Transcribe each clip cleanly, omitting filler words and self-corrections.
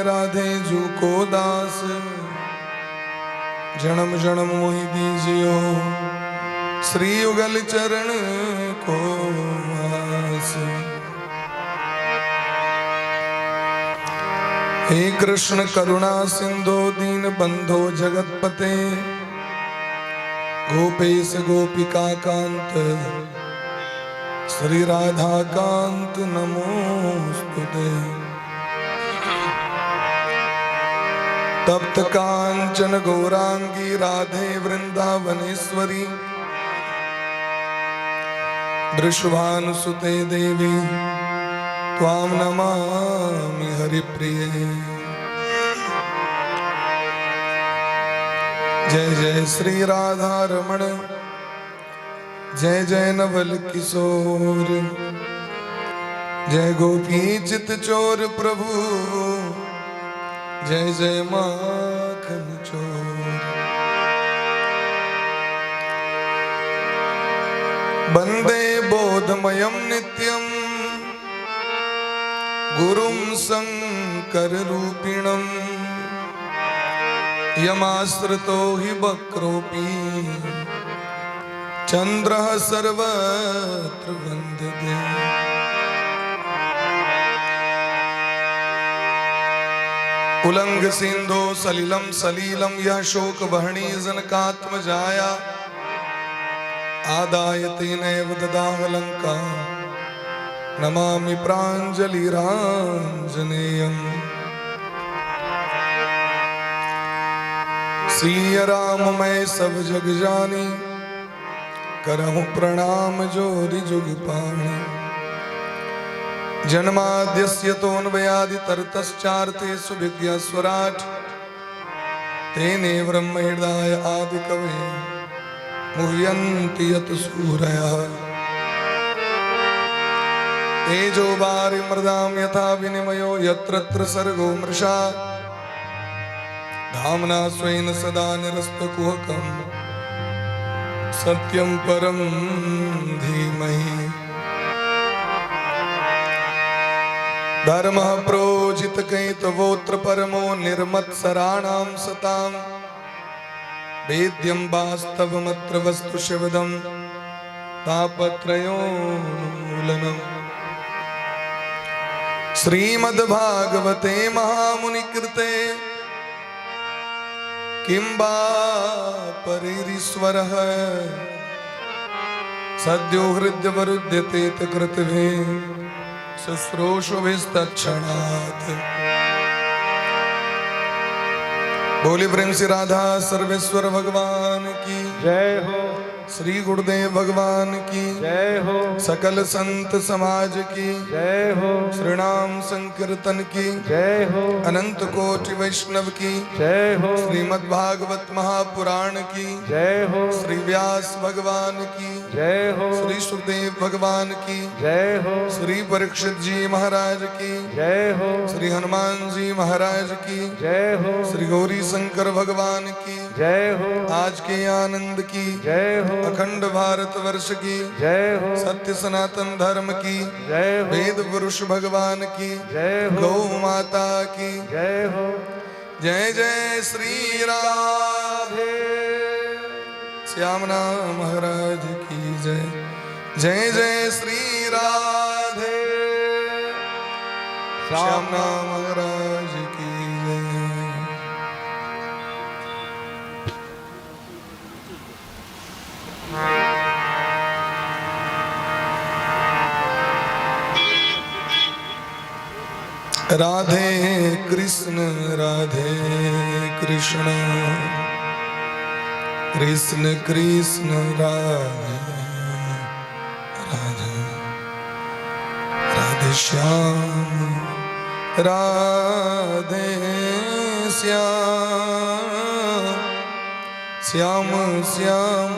राधे जू को दास, जन्म जन्म मोहि दीजियो श्री युगल चरण को आस। हे कृष्ण करुणा सिंधु दीन बंधो जगतपते, गोपेश गोपिका कांत श्री राधा कांत नमोस्तुते। तप्त कांचन गौरांगी राधे वृंदावनेश्वरी, वृषभानुसुते देवी त्वां नमामि हरिप्रिये। जय जय श्री राधा रमण, जय जय नवल किशोर, जय गोपी चित चोर प्रभु, जय जय माखन चोर। वंदे बोधमयं नित्यं गुरुं शंकर रूपिणं, यमाश्रितो हि वक्रोऽपि चंद्रः सर्वत्र वन्द्यते। उलंग सिंधो सलिलम सलीलम यह शोक वहणी जनकात्मजाया, आदाय तेनैव ददाह लंका, नमामि प्राञ्जलिराञ्जनेयम्। सिय राम मैं सब जग जानी, करहु प्रणाम जोरि जुग पाणी। जन्माद्यस्य तोऽन्वयादि तरतश्चार्थे सुविज्ञस्वराट्, तेने ब्रह्महृदाय आदि कवे मुह्यन्ति यत सूरयः। तेजो वारि मृदां यथा विनिमयो यत्र सर्गो मृषा, धाम्ना स्वेन सदा निरस्तकुहकं सत्यं परं धीमहि। धर्मः प्रोजित कैतवोत्र परमो निर्मत्सराणां सतां, वेद्यं वास्तवमत्र वस्तु शिवदं तापत्रयोन्मूलनम्। श्रीमद्भागवते महामुनिकृते किं वा परेरीश्वरः, सद्यो हृद्यवरुध्यते कृतभिः शुश्रूषुभिस्तत्क्षणात्। बोले प्रेम से राधा सर्वेश्वर भगवान की जय हो। श्री गुरुदेव भगवान की जय हो। सकल संत समाज की जय हो। श्री नाम संकीर्तन की जय हो। अनंत कोटि वैष्णव की जय हो। श्रीमद् भागवत महापुराण की जय हो। श्री व्यास भगवान की जय हो। श्री सुखदेव भगवान की जय हो। श्री परीक्षित जी महाराज की जय हो। श्री हनुमान जी महाराज की जय हो। श्री गौरी शंकर भगवान की जय हो। आज के आनंद की जय हो। अखंड भारत वर्ष की जय हो। सत्य सनातन धर्म की जय हो। वेद पुरुष भगवान की जय हो। गौ माता की जय हो। जय जय श्री राधे श्याम नाम महाराज की जय। जय जय श्री राधे श्याम नाम महाराज की जय। राधे कृष्ण राधे कृष्ण कृष्ण कृष्ण राधे राधे, राधे श्याम राधे श्याम श्याम श्याम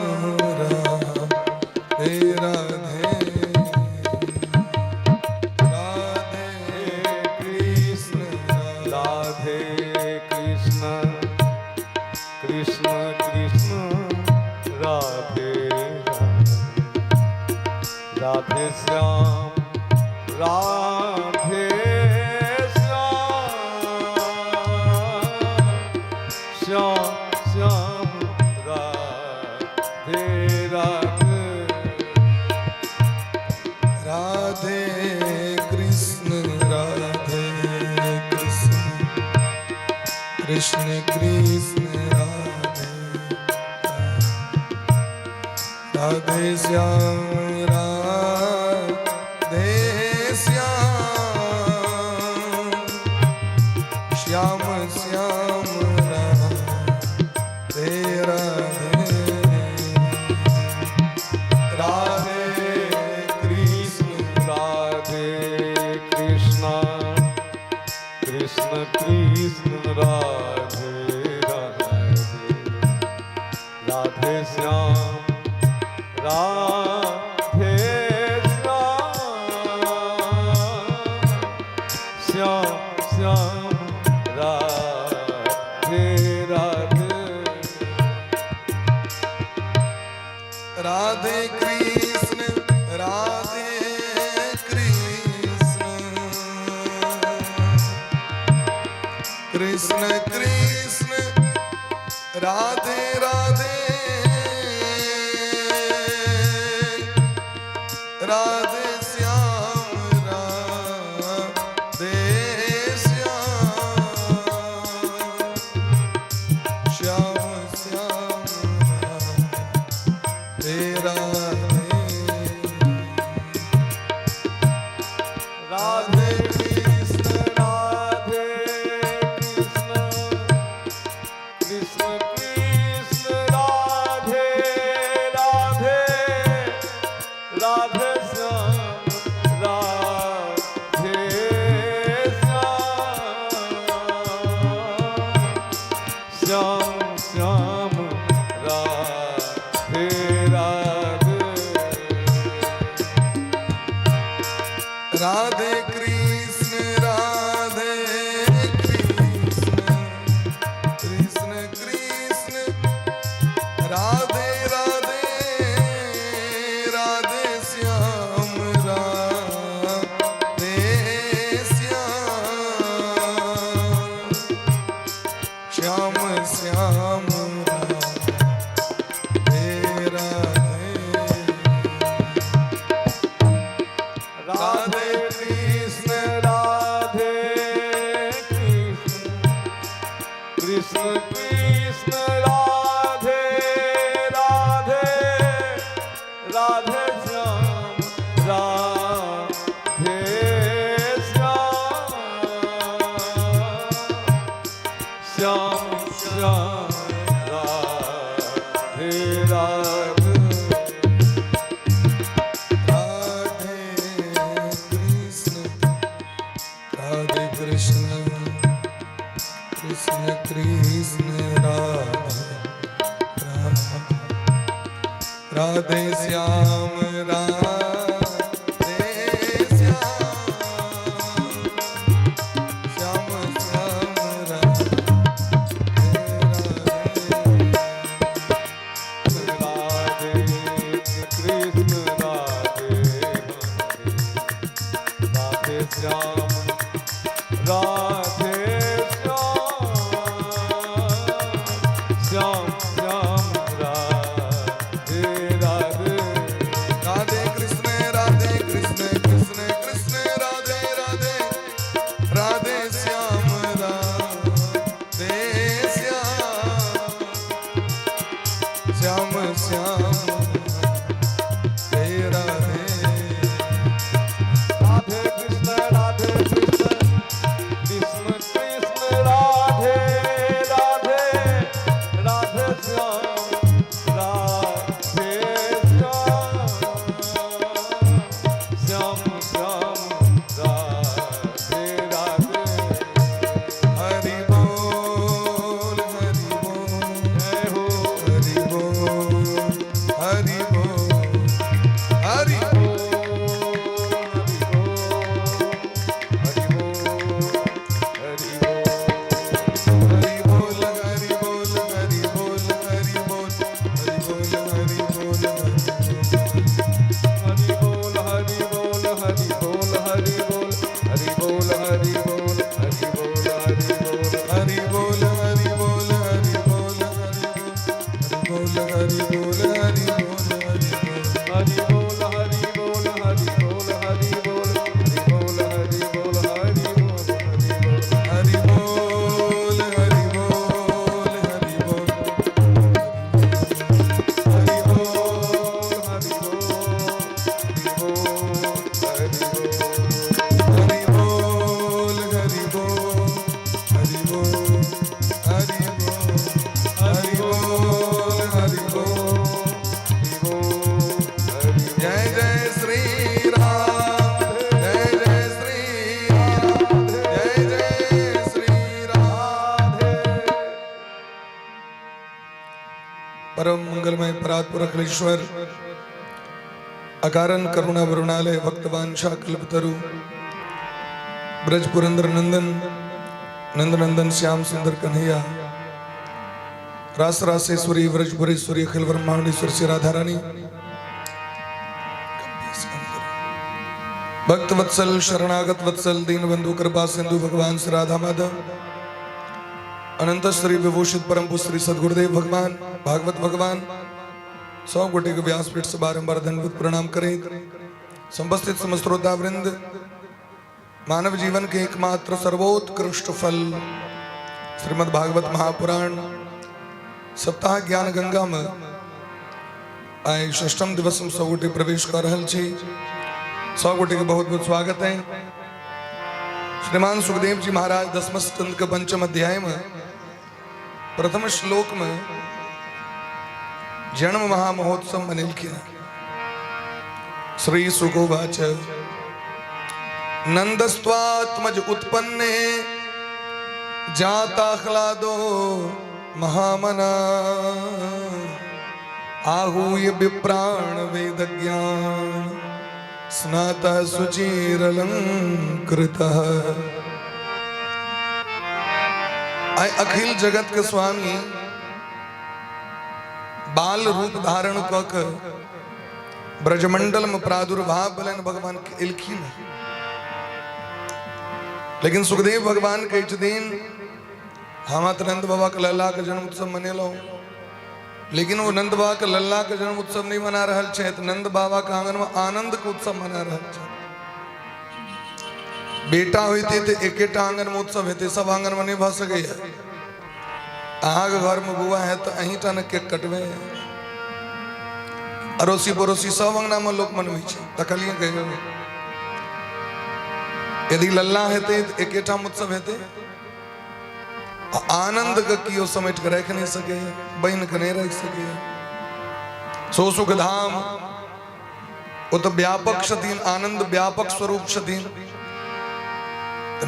राधे राधे, राधे कृष्ण राधे कृष्ण कृष्ण कृष्ण राधे राधे, राधे श्याम राधे श्याम कृष्ण कृष्ण राधे राधे श्याम राधे श्याम श्याम श्याम राधे राधे राधे कृष्ण राधे कृष्ण कृष्ण कृष्ण राधे राधे राधे श्याम राधे श्याम श्याम श्याम राधे राधे। राधे कृष्ण राधे कृष्ण कृष्ण कृष्ण राधे राधे राधे श्याम राधे श्याम श्याम श्याम राधे राधे। राधे कृष्ण राधे कृष्ण कृष्ण कृष्ण राधे राधे राधे श्याम राधे श्याम श्याम श्याम राधे राधे। राधे कृष्ण राधे कृष्ण कृष्ण कृष्ण राधे राधे राधे श्याम राधे श्याम श्याम श्याम राधे राधे। राधे कृष्ण राधे कृष्ण कृष्ण कृष्ण राधे राधे राधे श्याम राधे श्याम श्याम श्याम राधे राधे। राधे कृष्ण राधे कृष्ण कृष्ण कृष्ण राधे राधे राधे श्याम राधे श्याम श्याम श्याम राधे राधे। राधे कृष्ण राधे राधे श्याम राधे श्याम श्याम श्याम राधे राधे। राधे कृष्ण राधे कृष्ण कृष्ण कृष्ण राधे राधे राधे श्याम राधे श्याम श्याम श्याम राधे राधे। राधे कृष्ण राधे कृष्ण कृष्ण कृष्ण राधे राधे राधे श्याम राधे श्याम श्याम श्याम राधे राधे। हरि बोल हरि बोल जय हो। हरि बोल। परम मंगलमय परात्पर अखिलेश्वर अकारण करुणा वरुणालय भक्तवांशा कल्पतरु ब्रज पुरंदर नंदन नंदनंदन श्याम सुंदर कन्हैया रास रासेश्वरी ब्रजपुरेश्वरी अखिल ब्रह्मांडेश्वर श्री राधा रानी भक्त वत्सल शरणागत वत्सल दीन बंधु कृपा सिंधु भगवान श्री राधा माधव अनंत श्री विभूषित परम श्री सदगुरुदेव भगवान भागवत भगवान 100 गोटे के व्यासपीठ से बारंबार धन्यवाद प्रणाम करें। संपस्थित समस्त श्रोता वृंद, मानव जीवन के एकमात्र सर्वोत्कृष्ट फल श्रीमद् भागवत महापुराण सप्ताह ज्ञान गंगा में आइ षष्ठम दिवस में 100 गोटे प्रवेश कर रहल छी। 100 गोटे के बहुत बहुत स्वागत है। श्रीमान सुखदेव जी महाराज दसम स्कंद के पंचम अध्याय में प्रथम श्लोक में जन्म महामहोत्सव मनेलखिन। श्री सुकोवाच नंदस्त्वात्मज उत्पन्ने जाताह्लादो महामना आहूय विप्राण वेद ज्ञान स्नातः सुचिरलंकृतः। आइ अखिल जगत के स्वामी बाल रूप धारण क के ब्रजमंडल में प्रादुर्भाव भेलनि, भगवान के एलखिन। लेकिन सुखदेव भगवान कहै छथिन हम तऽ नंद बाबा के लल्ला के जन्म उत्सव मनेलहुँ, लेकिन ओ नंद बाबा के लल्ला के जन्म उत्सव नहीं मना रहल छथि, नंद बाबा के आंगन में आनंद के उत्सव मना रहल छथि। बेटा होइते तऽ एकेटा आंगन में उत्सव हेतै, सब आंगन में नहीं भऽ सकैया। अहाँके घर में बौआ है तऽ अहींटा ने केक कटबै, अड़ोसी पड़ोसी सब अंगना में लोक मनबै छै। तकलियै कहियो यदि लल्ला हेतै तऽ एकेठाम उत्सव हेतै। आनंद के कियो समेट के राखि नहीं सकैया, बनि के नहीं राखि सकैया। सो सुख धाम ओ तऽ व्यापक छथिन, आनंद व्यापक स्वरूप छथिन।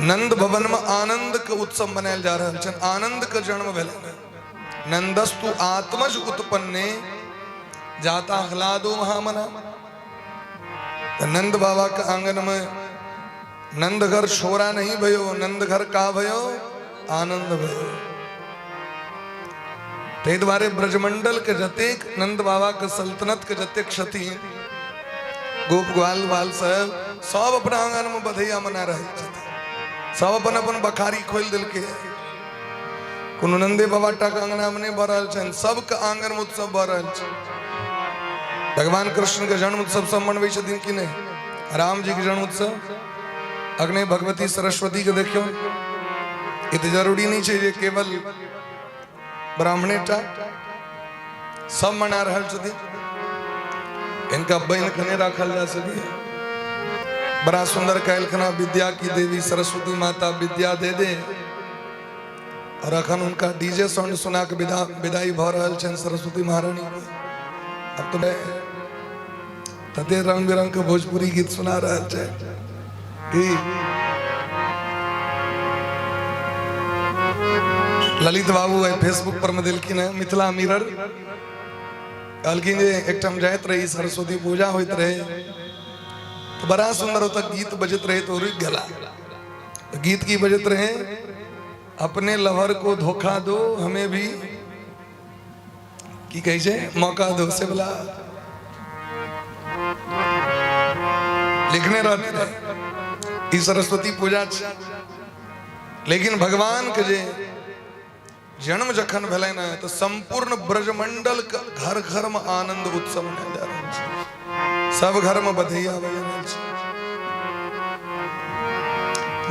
नंद भवन में आनंद के उत्सव मनायल जा रहल छनि, आनंद के जन्म भेलनि। नंदस्तु आत्मज उत्पन्ने जाता आह्लादो महामना। नंद बाबा के आंगन में नंद घर छोरा नहीं भयो, नंद घर का भयो आनंद भयो। ताहि दुआरे ब्रजमंडल के जतेक नंद बाबा के सल्तनत के जतेक छथिन गोप ग्वाल वाल सब सब अपना आंगन में बधैया मना रहल छथिन, सब अपन अपन बखारी खोलि देलकै। कोनो नंदे बाबा टा के अंगना में नहीं भऽ रहल छनि, सबके आंगन में उत्सव भऽ रहल छै। भगवान कृष्ण के जन्म उत्सव सब मनबै छथिन कि नहीं? राम जी के जन्म उत्सव, अग्नि भगवती सरस्वती के देखियौ, ई तऽ जरूरी नहीं छै जे केवल ब्राह्मणे टा, सब मना रहल छथिन। इनका बनि के नहीं राखल जा सकैए। बड़ा सुंदर कहलखिन विद्या की देवी सरस्वती माता विद्या दे दे, और अखन उनका डीजे साउंड सुना के विदाई भऽ रहल छनि सरस्वती महारानी के। अब तो तते रंग बिरंग के भोजपुरी गीत सुना रहल छै। की ललित बाबू आइ फेसबुक पर में देलखिन है मिथिला मिरर, कहलखिन जे एकठाम जाइत रही सरस्वती पूजा होइत रहे तो बड़ा सुंदर ओतऽ गीत बजैत रहे तो रुकि गेला। तो गीत की बजैत रहे, अपने लवर को धोखा दो हमें भी की कहै छै मौका दो, से वाला लिखने रहते रहे। ई सरस्वती पूजा छै, लेकिन भगवान के जे जन्म जखन भेलै ने तऽ संपूर्ण ब्रजमंडल के घर घर में आनंद उत्सव मनायल जा रहल छै, सब घर में बधैया बाजि रहल छै।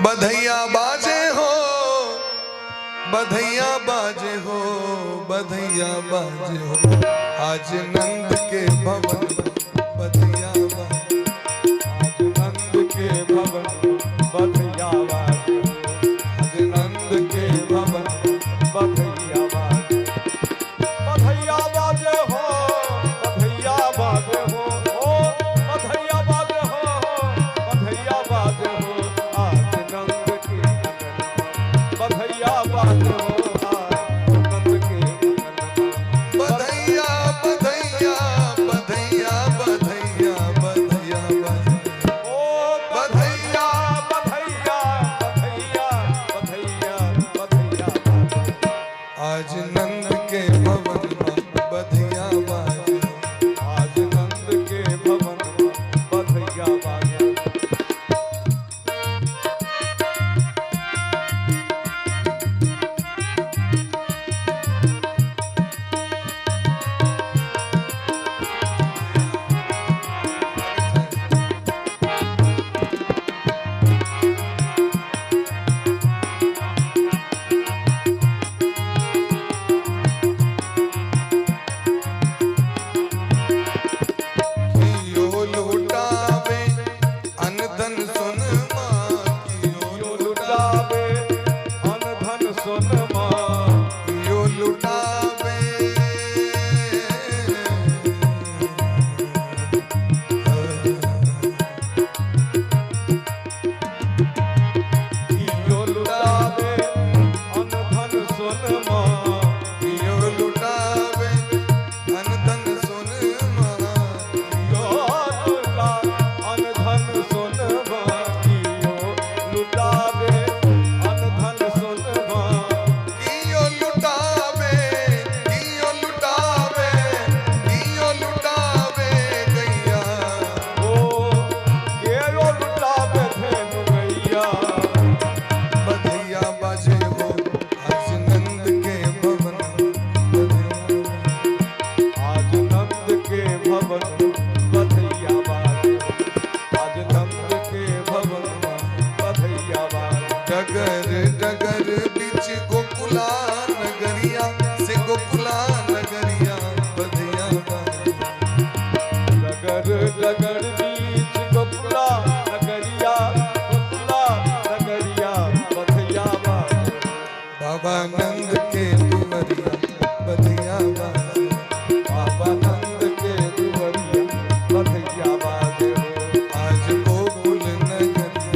बधैया बाजे हो, बधैया बाजे हो, बधैया बाजे हो, आज नंद के भवन बधैया बाजे, आज नंद के भवन बधैया बाजे, आज नंद के भवन बधैया बाजे, बधैया बाजे हो, बधैया बाजे हो, ओ बधैया बाजे हो, बधैया बाजे हो, आज नंद के अंगन बधैया बाजे हो, आज नंद के अंगन बधैया आज नंद के भवन में बधिया बाजे। आज नंद के भवन में बधैया बाजे। कियो लुटावे अनधन सुन माँ, कियो कियो लुटावे अनधन सोनमा, कियो लुटावे कियो लुटावे अनधन सोनमा, कियो लुटावे अनधन सुन माँ, कियो लुटा अनधन सोनमा, कियो लुटावे अनधन सोनमा, कियो लुटावे, कियो लुटावे, कियो लुटावे गैया। ओ केयो लुटावे धेनु गैया। बधिया बाजे हो आज नंद के भवन बधिया। आज नंद के भवन बधैया बाजे। आज नंद के भवन बधैया बाजे। डगर डगर बिच गोकुला नगरिया से गोकुला नगरिया बधिया बाजे। डगर डगर बीच गोकुला नगरिया, गोकुला नगरिया बधैया बाजे। बाबा नंद के दुवरिया बधिया बाजे। बाबा नंद के दुवरिया बधैया बाजे हो। आज गोकुल नगरिया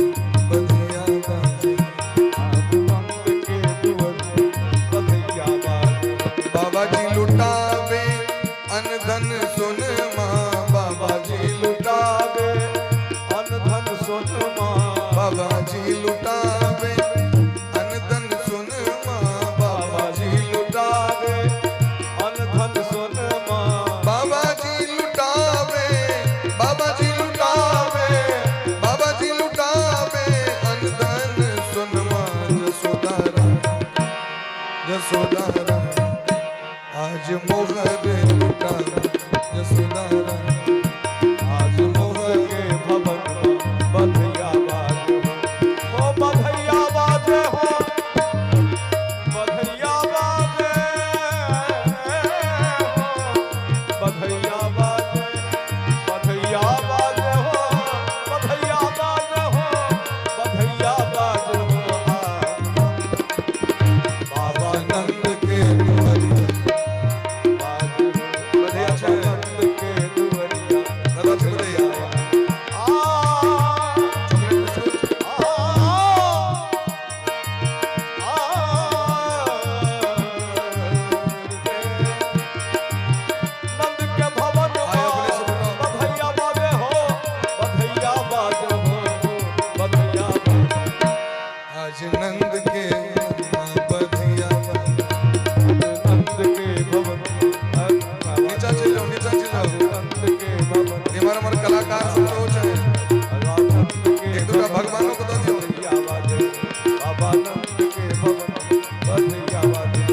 बधिया बाजे। आज नंद के दुवरिया बधैया बाजे। बाबा जी लुटावे अनधन सुन माँ, बाबा बाबा जी जी लुटावे अनधन सोनमा, बाबा जी लुटावे अनधन सुन माँ, बाबा बाबा जी जी लुटावे अनधन सोनमा, बाबा जी लुटावे, बाबा जी लुटावे, बाबा जी लुटावे अनधन सुन माँ। जसोदा रानी, जसोदा रानी आज मोहर लुटावे, जसोदा रानी आज मोहर के भवन बधैया बाजे हो, बधैया बाजे हो, बधैया बाजे हो, बधैया बाजे, बधैया बाजे हो, बधैया बाजे हो, बधैया बाजे हो। बाबा नंद के दुआरिया बाजे हो, बधैया छै। नंद के दुआरिया दादा छै बधैया। आ चॉकलेट बिस्कुट। नंद के भवन आए अपने से बताओ। बधैया बाजे हो, बधैया बाजे हो, बधैया बाजे। आज नंद के माँ बधिया बाजे। नंद के भवन नीचा चल जाओ, नीचा चल जाओ। नंद के भवन इमर अमर कलाकार सब तो चाहे नंद के एक दूटा भगवानों को दऽ दियौ। बधैया बाजे, बाबा नंद के भवन बधैया बाजे,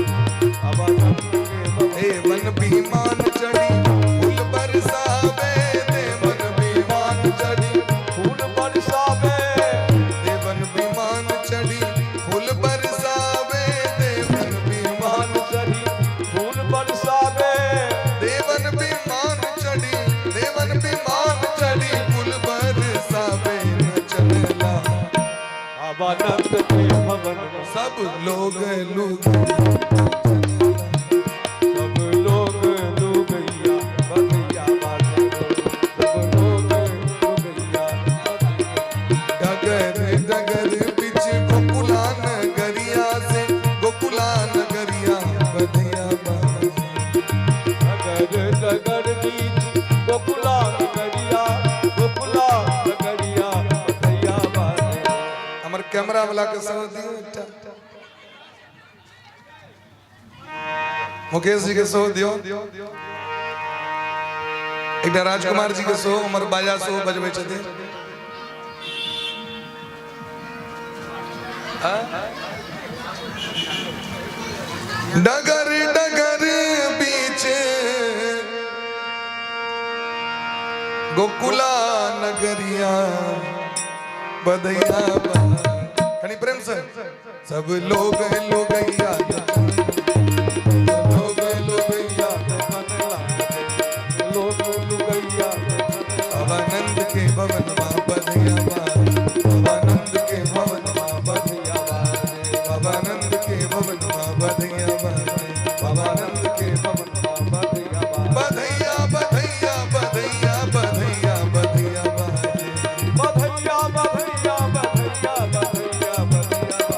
बाबा नंद के भवन। देवन विमान चढ़ी फूल बरसावे, देवन विमान चढ़ी फूल बरसावे, देवन विमान चढ़ी फूल बरसावे, देवन विमान मान चढ़ी फूल बरसावे, देवन विमान चढ़ी, देवन विमान चढ़ी फूल बरसावे नचनला। बाबा नंद के भवन सब लोग लुग सब लोग लुगैया बधैया बाजे हो, सब लोग लुगैया बधैया। डगर डगर बिच गोकुला नगरिया से गोकुला नगरिया बधिया बाजे। डगर डगर बीच गोकुला नगरिया, गोकुला नगरिया बधैया बाजे हो। हमर कैमरा वाला के सर दियौ एकटा। मुकेश जी के सेहो दियौ। एकटा राजकुमार जी के सेहो, हमर बाजा सेहो बजबै छथिन। डगर डगर बीच गोकुला नगरिया बधैया, कनी प्रेम से सब लोग लोगैया, लोग लोगैया, लोग लुगैया। भवानंद के भवन मां बधैया, भवानंद के भवन मां बधैया, भवानंद के भवन मां बधैया, भवानंद के भवन मां बधैया, बधैया बधैया बधैया बधैया बधैया बधैया बधैया बधैया बधैया बधैया।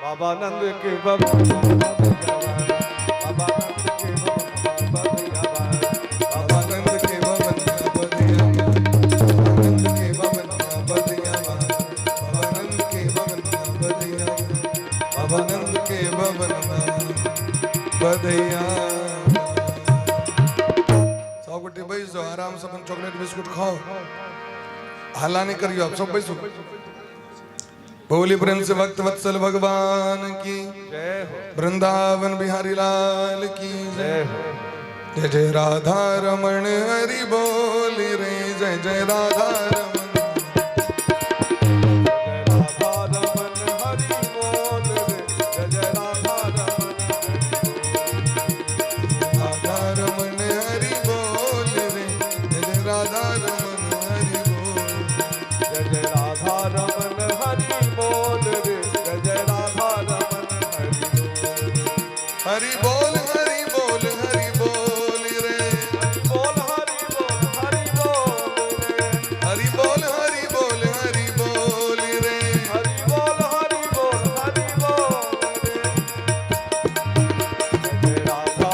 बाबानंद के भवन, बाबानंद के भवन बधैया, बाबानंद के भवन बधैया, बाबानंद के भवन बधैया, बाबानंद के भवन बधैया, बाबानंद के भवन बधैया। सब गोटे बैस जाओ आराम से, अपन चॉकलेट बिस्कुट खाओ, हल्ला नहीं करियो। आप सब बैसो। बोली प्रेम से भक्त वत्सल भगवान की जय हो। वृंदावन बिहारी लाल की जय हो। जय जय राधा रमण हरि बोल रे, जय जय राधा रमण, जय राधा रमन हरि बोल रे, जय जय राधा रमन, राधा रमण हरि बोल रे, जय जय राधा रमण हरि बोल, जय जय राधा रमन हरि बोल रे, जय जय राधा रमन हरि हरि बोल हरि बोल हरि बोल रे, बोल हरि बोल हरि बोल रे, हरि बोल हरि बोल हरि बोल रे, हरि बोल हरि बोल हरि बोल रे। जय जय राधा,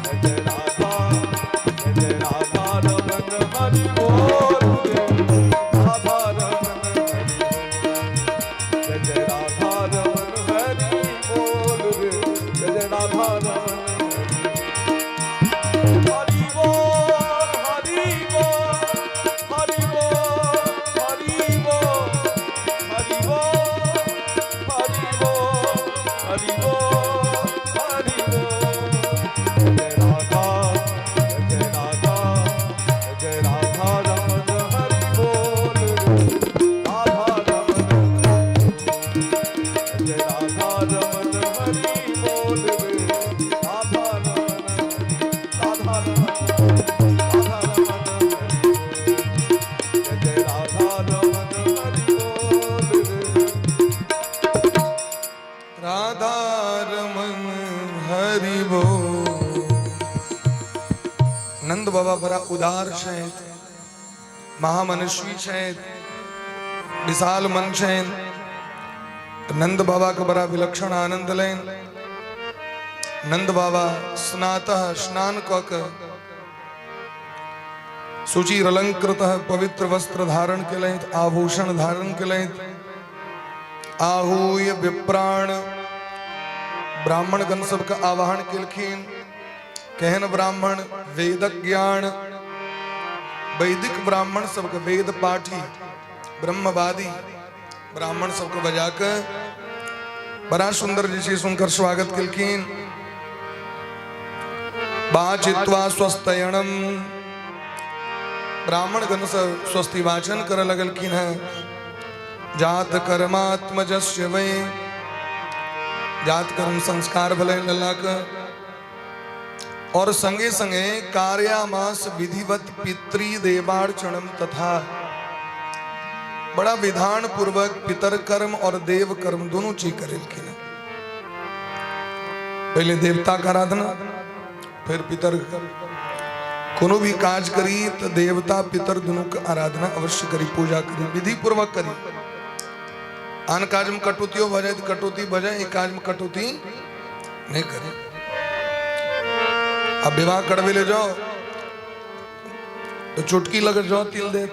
जय जय राधा, जय जय राधा रमन हरि बोल रे, राधा रमन हरि बोल, जय जय राधा रमन हरि बोल रे, जय जय राधा रमन हरि बोल हरि बोल हरि बोल हरि बोल हरि बोल हरि बोल हरि बोल हरि बोल। जय राधा, जय राधा, जय राधा रमन हरि बोल रे, राधा रमन, जय राधा रमन हरि बोल रे, राधा रमन, राधा रमन, राधा रमन हरि, जय जय राधा रमन हरि बोल रे। राधा रमन हरि बोल। नंद बाबा बड़ा उदार छथि, महामनुष्य छथि, विशाल मन छनि। नंद बाबा के बड़ा विलक्षण आनंद लनि। नंद बाबा स्नातः स्नान कऽ के शुचि अलंकृत पवित्र वस्त्र धारण केलथि, आभूषण धारण केलथि। आहूय विप्राण ब्राह्मणगण सबके आवाहन केलखिन। केहन ब्राह्मण? वेदक ज्ञान, वैदिक ब्राह्मण सबके, वेद पाठी ब्रह्मवादी ब्राह्मण सबके बजा के बड़ा सुंदर जे छै हुनकर स्वागत केलखिन। वाचित्वा स्वस्तयणम ब्राह्मणगण सब स्वस्ति वाचन करऽ लगलखिन हैं। जात कर्मात्मजस्य वै, जात कर्म संस्कार भले लल्ला के, और संगे संगे कार्यामास विधिवत पितृ देवार्चनम तथा, बड़ा विधान पूर्वक पितर कर्म और देव कर्म दोनों चीज करेलखिन। पहले देवता का आराधना, फिर पितर। कोनो भी काज करी तो देवता पितर दोनों के आराधना अवश्य करी, पूजा करी, विधि पूर्वक करी। आन काज में कटौतियों भऽ जाए तो कटौती भऽ जाए, एक काज में कटौती नहीं करी। अब विवाह करवे ले जाओ तो चुटकी लग जाओ तिल दे।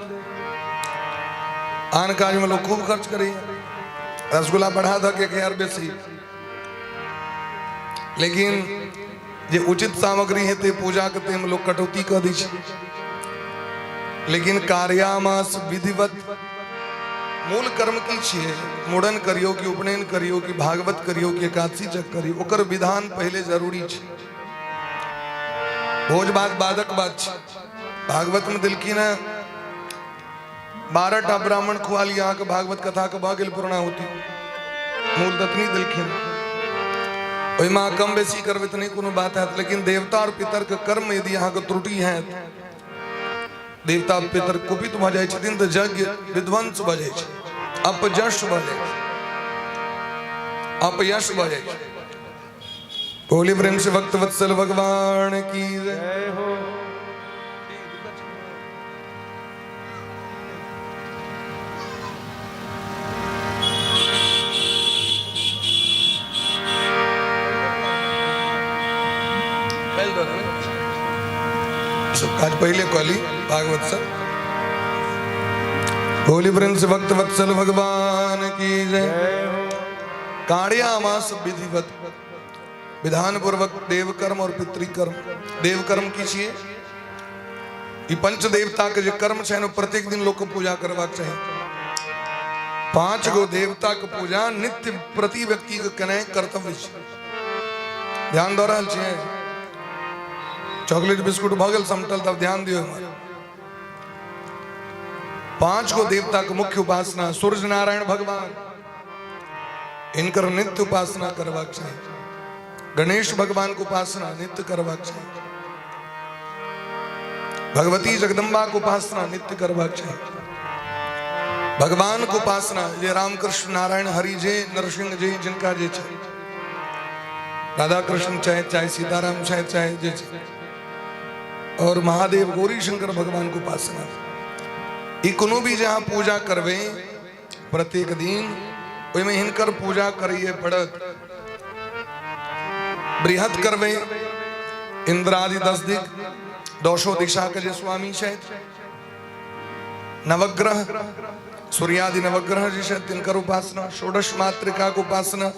आन काज में लोग खूब खर्च करी, रसगुल्ला बढ़ा दो के यार बेसी। लेकिन जे उचित सामग्री हेतै पूजाके ताहिमे लोक कटौती कऽ दै छै। लेकिन कार्यामास विधिवत मूल कर्म की छियै, मुड़न करियौ कि उपनयन करियौ कि भागवत करियौ कि एकादशी जग करियौ, ओकर विधान पहिले जरूरी छै। भोज भात बादक बात छै। भागवत में देलखिन हँ 12 टा ब्राह्मण खुआ लिअ अहाँके भागवत कथा के भऽ गेल पूर्णाहुति। मूल ततनी देलखिन, ओहिमे अहाँ कम बेसी करबै तऽ नहि कोनो बात हैत, लेकिन देवता और पितर के कर्म यदि अहाँके त्रुटि हैत, देवता पितर कुपित भऽ जाइ छथिन तऽ यज्ञ विध्वंस भऽ जाइ छै, अपजश भऽ जाइ छै, अपयश भऽ जाइ छै। बोली प्रेम से भक्त वत्सल भगवान की जय हो। सब काज पहले कहली भागवत सर। बोली प्रेम से भक्त वत्सल भगवान की जय। कार्यामास विधिवत विधान पूर्वक देवकर्म और पितृकर्म। देवकर्म की छियै? ई पंच देवता के जे कर्म छै ने, प्रत्येक दिन लोक के पूजा करबाक चाही। 5 गो देवता के पूजा नित्य प्रति व्यक्ति के केनाइ कर्तव्य छै। ध्यान दऽ रहल छियै? चॉकलेट बिस्कुट भऽ गेल समटल, तब ध्यान दियौ। हमर 5 गो देवता के मुख्य उपासना सूर्य नारायण भगवान, इनकर नित्य उपासना करबाक चाही। गणेश भगवान के उपासना नित्य करबाक चाही। भगवती जगदम्बा के उपासना नित्य करबाक चाही। भगवान के उपासना जे रामकृष्ण नारायण हरि जे नरसिंह जे जिनका जे छै, राधा कृष्ण चाहे चाहे सीताराम चाहे चाहे जे छै, और महादेव गौरी शंकर भगवान के उपासना। ई कोनो भी जहाँ पूजा करबै प्रत्येक दिन, ओहिमे हिनकर पूजा करैए पड़त। बृहत करबै इंद्रादि 10 दिक दसो दिशा के जे स्वामी छथि, नवग्रह सूर्यादि नवग्रह जे छथि तिनकर उपासना, षोडश मातृका के उपासना,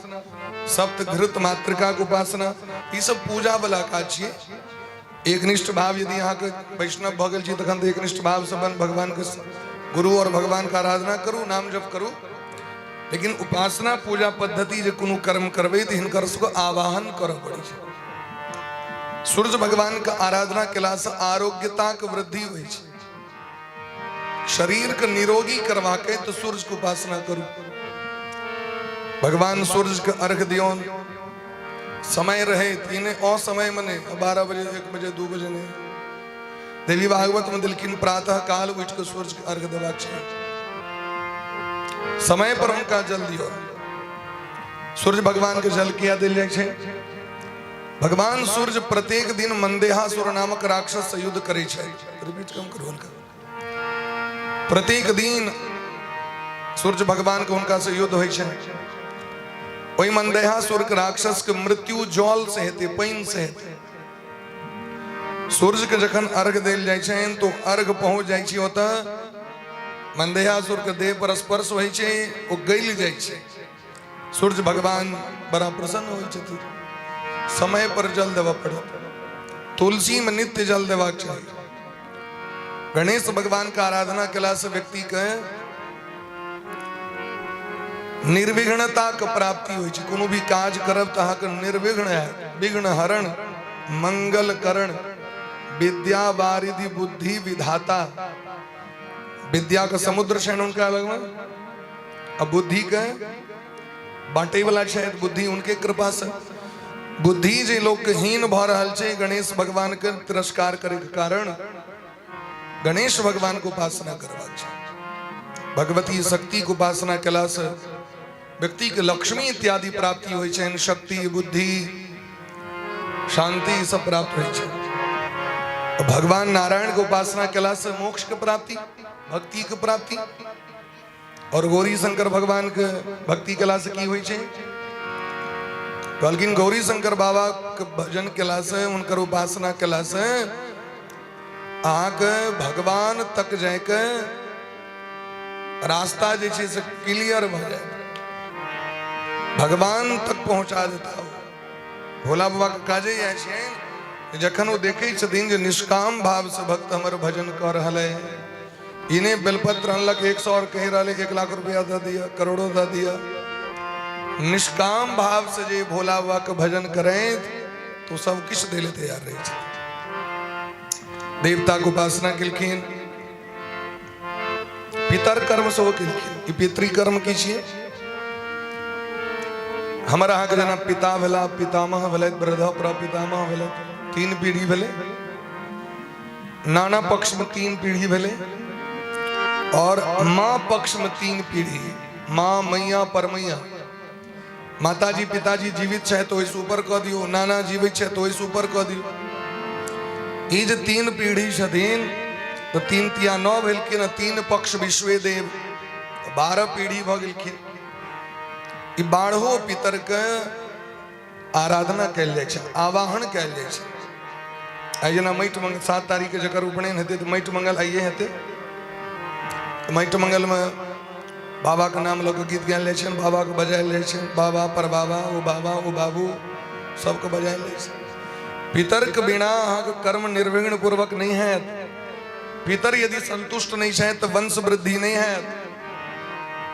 सप्तघृत मातृका के उपासना, ई सब पूजा वाला काज छियै। एकनिष्ठ भाव यदि अहाँके वैष्णव भऽ गेल छी तखन तऽ एकनिष्ठ भाव से अपन भगवान के गुरु और भगवान के आराधना करू, नाम जप करू। लेकिन उपासना पूजा पद्धति जे कोनो कर्म करबै तऽ हिनकर सबके आवाहन करऽ पड़ै छै। सूर्य भगवान के आराधना केलासँ आरोग्यताके वृद्धि होइ छै। शरीर के निरोगी करबाके तऽ सूर्य के उपासना करू। भगवान सूर्य के अर्घ दियौन समय रहे, ई नहि असमय में नहीं, 12 बजे 1 बजे 2 बजे नहीं। देवी भागवत में दिलखिन प्रातः काल उठि के सूर्य के अर्घ देबाक चाही, समय पर हुनका जल दियौ। सूर्य भगवान के जल किया देल जाइ छै? भगवान सूर्य प्रत्येक दिन मंदेहासुर नामक राक्षस से युद्ध करै छै। रिपीट कम करू हल्का। प्रत्येक दिन सूर्य भगवान के हुनका से युद्ध होइ छै। ओहि मंदेहासुर के राक्षस के मृत्यु जल से हेतै, पानि से हेतै। सूर्य के जखन अर्घ देल जाइ छै तो अर्घ पहुंच जाइ छै ओतऽ, मंदेहासुर के देह पर स्पर्श होइ छै, ओ गलि जाइ छै। सूर्य भगवान बड़ा प्रसन्न होइ छथिन। समय पर जल देबऽ पड़त। तुलसी में नित्य जल देबाक चाही। गणेश भगवान के आराधना केला से व्यक्ति के निर्विघ्नता के प्राप्ति होइ छै। कोनो भी काज करब तऽ अहाँके निर्विघ्न हैत। विघ्न हरण मंगल करण विद्या वारिधि बुद्धि विधाता। विद्या के समुद्र छनि हुनका लगमे, आ बुद्धि के बांटे वाला छथि बुद्धि उनके कृपा से। बुद्धि जे लोक के हीन भऽ रहल छै गणेश भगवान के तिरस्कार करे के कारण, गणेश भगवान के उपासना करबाक छै। भगवती शक्ति के उपासना केला से व्यक्ति के लक्ष्मी इत्यादि प्राप्ति होइ छनि, शक्ति बुद्धि शांति सब प्राप्त होइ छै। भगवान नारायण के उपासना केला से मोक्ष के प्राप्ति, भक्ति के प्राप्ति। और गौरी शंकर भगवान के भक्ति केला से की होइ छै? कहलखिन गौरी शंकर बाबा के भजन केला से, हुनकर उपासना केला से अहाँके भगवान तक जायके रास्ता जे छै से क्लियर भऽ जायत, भगवान तक पहुंचा देता हो। भोला बाबा के काजे इएह छियनि जखन ओ देखै छथिन जे निष्काम भाव से भक्त हमर भजन कऽ रहल है, ई नहि बेलपत्र अनलक 100 और कहि रहल 1 लाख रुपया दऽ दिअ, करोड़ो दऽ दिअ। निष्काम भाव से जे भोला बाबा के भजन करैत तो सब किछु दै लए तैयार रहै छथिन। देवता के उपासना केलखिन, पितर कर्म सेहो केलखिन। ई पितृकर्म की छियै? हमर अहाँके जेना पिता भेला, पितामह भेलथि, वृद्ध प्रपितामह भेलथि, 3 पीढ़ी भेलै। नाना पक्ष में 3 पीढ़ी भेलै और माँ पक्ष में 3 पीढ़ी, माँ मैया परमैया। माताजी पिताजी जीवित छथि तो ओहिसँ ऊपर कऽ दियौ, नाना जीवित छथि तो ओहिसँ ऊपर कऽ दियौ। ई जे 3 पीढ़ी छथिन तऽ 3 तिया 9 भेलखिन आ 3 पक्ष विश्वेदेव, 12 पीढ़ी भऽ गेलखिन। ई 12 पितरके आराधना कयल जाइ छै, आवाहन कयल जाइ छै। आइ जेना माटि मंगल 7 तारीखके जकर उपनयन हेतै तऽ माटि मंगल आइए हेतै। माटि मंगलमे बाबाके नाम लऽ कऽ गीत गायल जाइ छनि, बाबाके बजायल जाइ छनि, बाबा पर बाबा, ओ बाबा ओ बाबू, सबके बजायल जाइ छै। पितरके बिना अहाँके कर्म निर्विघ्न पूर्वक नहि हैत। पितर यदि संतुष्ट नहि छथि तऽ वंश वृद्धि नहि हैत।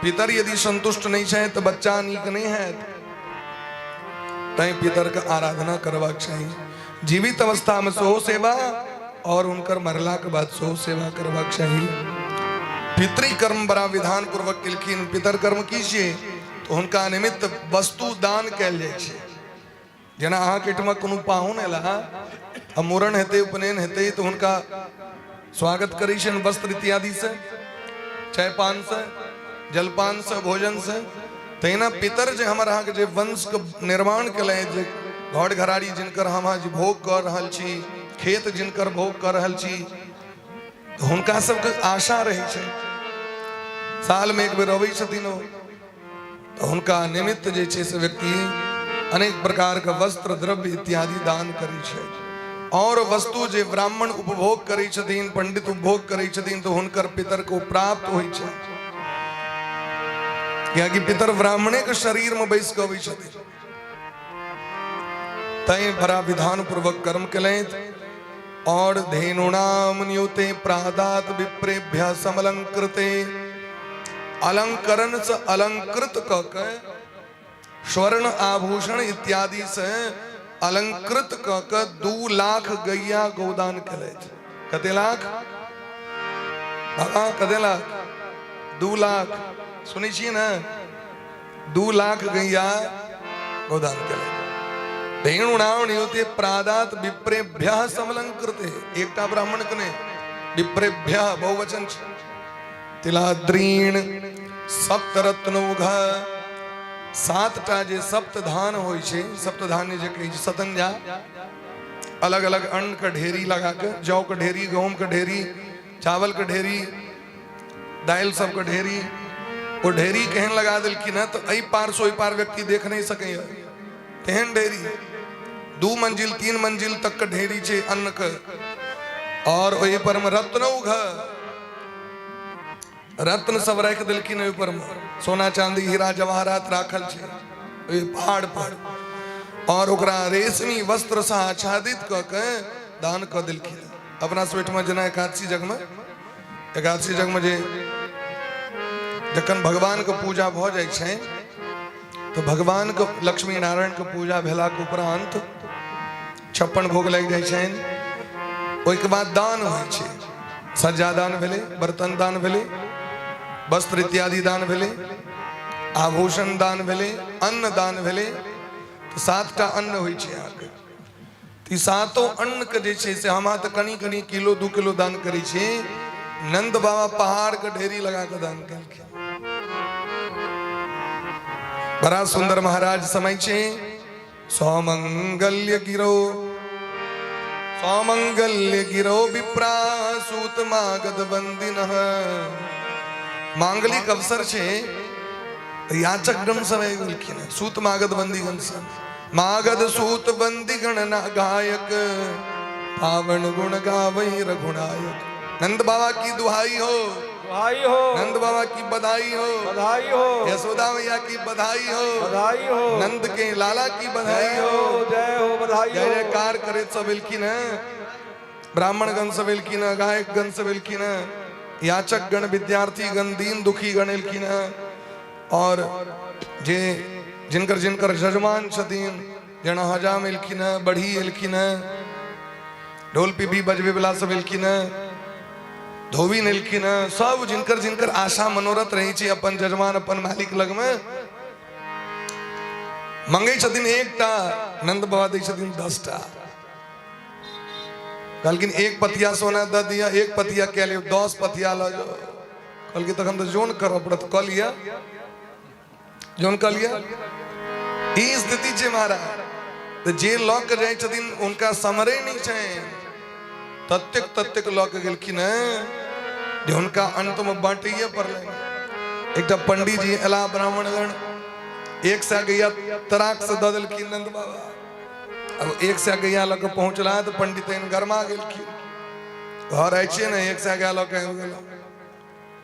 पितर यदि संतुष्ट नहि छथि तऽ बच्चा नीक नहि हैत। तैं पितरके आराधना करबाक चाही। जीवित अवस्थामे सेहो सेवा और हुनकर मरलाके बाद सेहो सेवा करबाक चाही। पितृकर्म बड़ा विधान पूर्वक केलखिन। पितर कर्म की छियै? तऽ हुनका निमित्त वस्तु दान कयल जाइ छै। जेना अहाँके एहिठमा कोनो पाहुन अयला आ मूड़न हेतै, उपनयन हेतै, तऽ हुनका स्वागत करै छनि वस्त्र इत्यादि से, चाय पान से, जलपान से, भोजन से। तहिना पितर जे हमर अहाँके जे वंशके निर्माण केलथि, जे घर घराड़ी जिनकर हम अहाँ जे भोग कऽ रहल छी, खेत जिनकर भोग कऽ रहल छी, तऽ हुनका सबके आशा रहै छै सालमे एक बेर अबै छथिन ओ, तऽ हुनका निमित्त जे छै से व्यक्ति अनेक प्रकारके वस्त्र द्रव्य इत्यादि दान करै छै। और वस्तु जे ब्राह्मण उपभोग करै छथिन, पंडित उपभोग करै छथिन, तऽ हुनकर पितर को प्राप्त होइ छै। कियाकि पितर ब्राह्मणे के शरीर में बैस कऽ अबै छथिन। तैं बड़ा विधान पूर्वक कर्म केलथि। और धेनुनाम न्यूते प्रादात विप्रेभ्य समलंकृते, अलंकरण से अलंकृत क के, स्वर्ण आभूषण इत्यादि से अलंकृत क के 2 लाख गैया गोदान केलथि। कते लाख बाबा? कते लाख? 2 लाख। सुनै छियै ने? 2 लाख गैया गोदान केलथि। धेनुनाम प्रादात विप्रेभ्य समलंकृते, एकटा ब्राह्मण के नहि, विप्रेभ्य बहुवचन छै। तिलाद्रीण सप्तरत्नौघ, 7टा जे सप्तधान होइ छै, सप्तधान्य जे कहै छै, सतंजा, अलग अलग अन्न के ढेरी लगा के, जौ के ढेरी, गहूम के ढेरी, चावल के ढेरी, दालि सब के ढेरी, ओ ढेरी केहन लगा देलखिन हँ तऽ एहि पार से ओहि पार व्यक्ति देख नहि सकैए, तेहन ढेरी। 2 मंजिल 3 मंजिल तक के ढेरी छै अन्न के। और ओहि पर में रत्नौघ, रत्न सब राखि देलखिन ओहि पर में, सोना चांदी हीरा जवाहरात राखल छै ओहि पहाड़ पर। और ओकरा रेशमी वस्त्र से आच्छादित कऽ के दान कऽ देलखिन। अपना सब ओहिठमा जेना एकादशी जगमे, एकादशी जगमे जे जखन भगवानके पूजा भऽ जाइ छै तऽ भगवानके लक्ष्मी नारायणके पूजा भेलाके उपरांत 56 भोग लागि जाइ छनि। ओहिके बाद दान होइ छै, सज्जा दान भेलै, बर्तन दान भेलै, वस्त्र इत्यादि दान भेलै, आभूषण दान भेलै, अन्न दान भेलै। तऽ 7टा अन्न होइ छै अहाँके। तऽ ई सातो अन्नके जे छै से हम अहाँ तऽ कनि कनि किलो 2 किलो दान करै छी, नंद बाबा पहाड़के ढेरी लगा कऽ दान केलखिन। बड़ा सुंदर महाराज समय छै। सौमंगल्य गिरो, सौमंगल्य गिरो विप्रा सूत मागध बंदिन, मांगलिक अवसर छै, याचक गण सब आबि गेलखिन, सूत मागध बंदीगण सब। मागध सूत बंदीगण ना गायक, पावन गुण गावै रघुनायक। नंद बाबा की दुहाई हो। बधाई हो। नंद बाबा की बधाई हो। बधाई हो। यशोदा मैया की बधाई हो। बधाई हो। नंद के लाला की बधाई जय हो। हो, जय हो, बधाई जय हो। जयकार करे सब एलखिन हैं, ब्राह्मण गण सब एलखिन हैं, गायक गण सब एलखिन हैं, याचक गण, विद्यार्थी गण, दीन दुखी गण एलखिन हैं, और जे जिनकर जिनकर जजमान छथिन, जेना हजाम एलखिन हैं, बढ़ी एलखिन हैं, ढोल पीपी बजबे वाला सब एलखिन हैं, धोबीन एलखिन हैं, सब जिनकर जिनकर आशा मनोरथ रहे छै अपन जजमान अपन मालिक लग में मंगे छथिन एकटा, नंद बाबा दै छथिन 10टा। कहलखिन एक पतिया सोना दऽ दिअ, एक पतिया कए लियौ, 10 पतिया लऽ जाओ। कहलखिन तखन तऽ जोन करऽ पड़त, कऽ लिअ, जोन कऽ लिअ। ई स्थिति छै महाराज। तऽ जे लऽ के जाइ छथिन हुनका समरे नहि छनि, ततेक ततेक लऽ के गेलखिन हेँ जे हुनका अंतमे बाँटैए पड़लनि। एकटा पंडीजी एला ब्राह्मणगण, 100 गैया तराक से दऽ देलखिन नंद बाबा। अब 100 गैया लऽ के पहुँचला तऽ पंडित एहन गरमा गेलखिन। घर आइ छियै ने, 100 गाय लऽ के आबि गेलहुँ,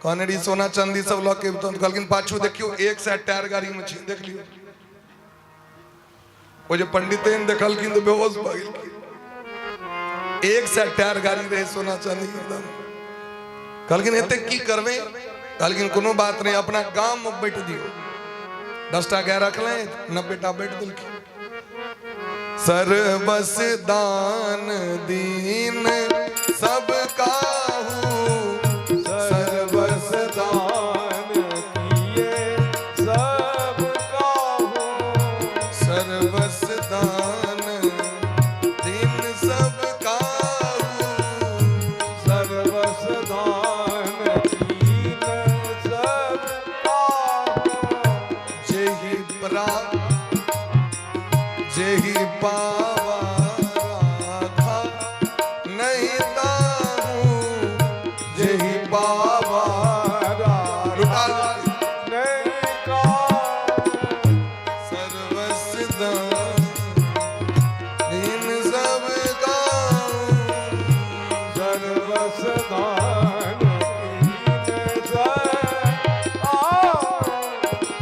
कहने रही सोना चांदी सब लऽ के अबितहुँ, कहलखिन पाछू देखियौ 100 टायर गाड़ी में छै, देख लियौ। ओ जे पंडित एहन देखलखिन तऽ बेहोश भऽ गेलखिन। 100 टायर गाड़ी रहे सोना चांदी एकदम। कहलखिन एते की करबै? कहलखिन कोनो बात नहीं, अपना गाम में बैठ दियौ। 10टा गाय रखलनि, 90टा बैठ देलखिन। सरबस दान दीन सब काहू, सरबस दान किए सब काहू, सरबस दान दीन सब काहू, सरबस दान दीन सब काहू, जेहि प्रा जेहि पावा राखा नहीं ताहू, जेहि पावा राखा नहीं काहू, सर्वस दान दीन सब काहू, सर्वस दान दीन सब काहू,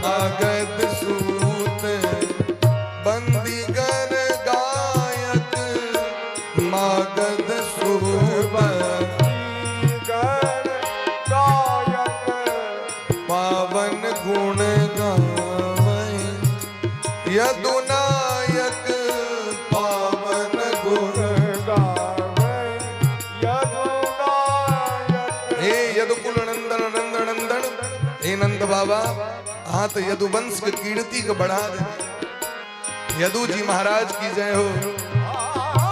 अगद सूत बंदीगण गायक, मागध सूत बंदीगण गायक, पावन गुण गावै यदुनायक, पावन गुण गावै यदुनायक। हे यदुकुल नंदन नंद नंदन, हे नंद बाबा, हाँ तो यदुवंश के कीर्ति के बढ़ा दे। यदु जी महाराज की जय हो,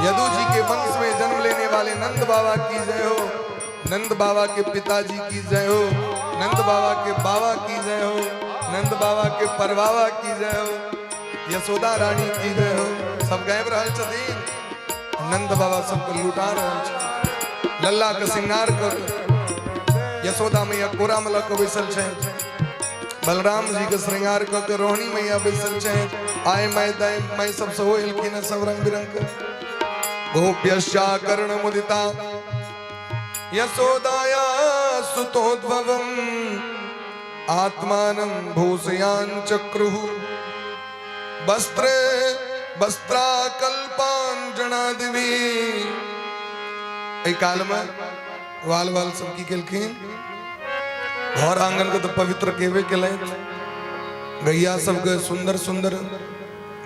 यदु जी के वंश में जन्म लेने वाले नंद बाबा की जय हो, नंद बाबा के पिताजी की जय हो, नंद बाबा के बाबा की जय हो, नंद बाबा के परबाबा की जय हो, यशोदा रानी की जय हो। सब गाबि रहल छथिन, नंद बाबा सबके लुटा रहल छथिन। लल्ला के श्रृंगार कर यशोदा मैया कोरा में लऽ के बैसल छै, बलराम जी के श्रृंगार कऽ के रोहिणी मैया बैसल छै, आय my दाय my सब सेहो एलखिन सब रंग बिरंग के। गोप्यश्चा कर्ण मुदिता यशोदाया सुतोद्भवम आत्मानं भूषयाञ्चक्रुः वस्त्र वस्त्राकल्पाञ्जनादिभिः। एहि काल में ग्वाल बाल सब की केलखिन, घर आंगन के तो पवित्र केबे केलथि, गैया सबके सुंदर सुंदर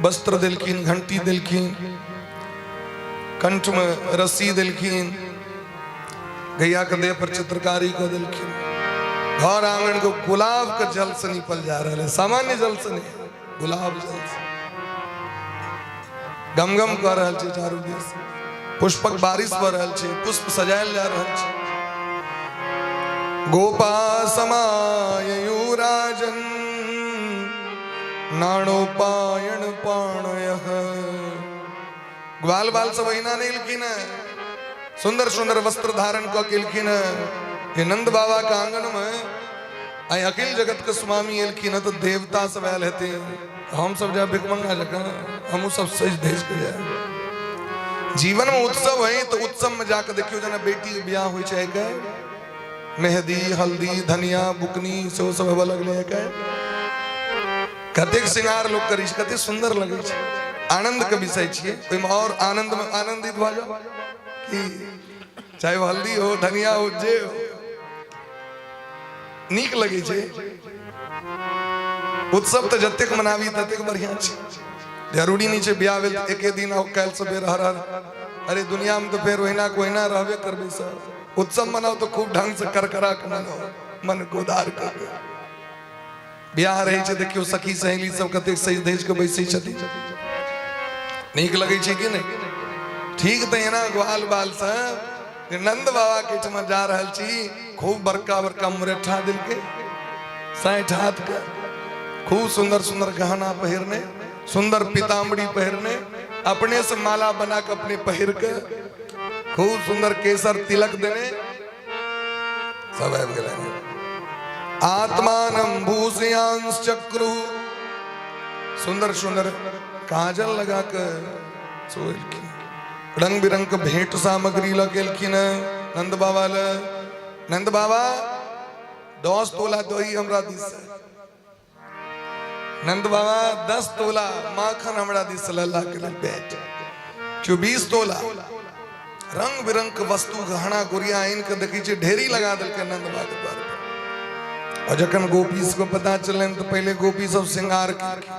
वस्त्र देलखिन, घंटी देलखिन, कंठ में रस्सी देलखिन, गैया के देह पर चित्रकारी कऽ देलखिन। घर आंगन के गुलाब के जल से निपल जा रहा है, सामान्य जल से नहीं, गुलाब जल से गम गम कऽ रहल छै चारू दिस, पुष्पक बारिश भऽ रहल छै, पुष्प सजायल जा रहल छै। गोपा समाययु राजन नाणोपायण पाणयः। ग्वाल बाल सब अहिना नहि एलखिन हेँ, सुंदर सुंदर वस्त्र धारण कऽ के एलखिन हेँ। जे नंद बाबा के आंगन में आइ अखिल जगत के स्वामी एलखिन हेँ तऽ देवता सब आयल हेथिन, हम सब जायब भिखमंगा जकाँ, हमहूँ सब सजि धजि के जायब। जीवन में उत्सव है तो उत्सव में जाके देखियो, जेना बेटी के बियाह होइ छै आइ काल्हि, मेहदी हल्दी धनिया बुकनी सेहो सब हेबऽ लगलै आइ काल्हि। कतेक श्रृंगार लोक करै छै, कतेक सुन्दर लगै छै। आनंद के विषय छियै, ओहिमे आओर आनंद में आनंदित भऽ जाउ कि चाहे ओ हल्दी हो धनिया हो जे हो, नीक लगै छै। उत्सव तऽ जतेक मनाबी ततेक बढ़िया छै। जरूरी नहि छै बियाह भेल तऽ एके दिन आउ काल्हि से फेर हर हर। अरे दुनिया में तऽ फेर ओहिना के ओहिना रहबे करबै सब। उत्सव मनाउ तऽ खूब ढंग से करकरा के मनाउ, मन को उदार कऽ के। बियाह रहै छै देखियौ सखी सहेली सब कतेक सजि धजि के बैसै छथिन, नीक लगै छै कि नहि? ठीक तऽ एना ग्वाल बाल सब जे नंद बाबा के एहिठमा जा रहल छी, खूब बड़का बड़का मुरेठा देलकै 60 हाथ के, खूब सुंदर सुंदर गहना पहिरने, सुंदर पीताम्बरी पहिरने, अपने से माला बना के अपने पहिर के, खूब सुंदर केसर तिलक देने सब आबि गेलै। आत्मानं भूषयांश्चक्रु, सुंदर सुंदर काजल लगा के सोलखिन, रंग बिरंग के भेंट सामग्री लऽ गेलखिन नंद बाबा ल। नंद बाबा 10 तोला दही हमरा दिस से, नंद बाबा 10 तोला माखन हमरा दिस से लल्ला के लेल भेंट, 24 तोला रंग बिरंग के वस्तु गहना गुड़िया आनि के देखै छियै ढेरी लगा देलकै नंद बाबा के द्वार पर। और जखन गोपी सबके पता चलनि तऽ पहिले गोपी सब श्रृंगार केलखिन।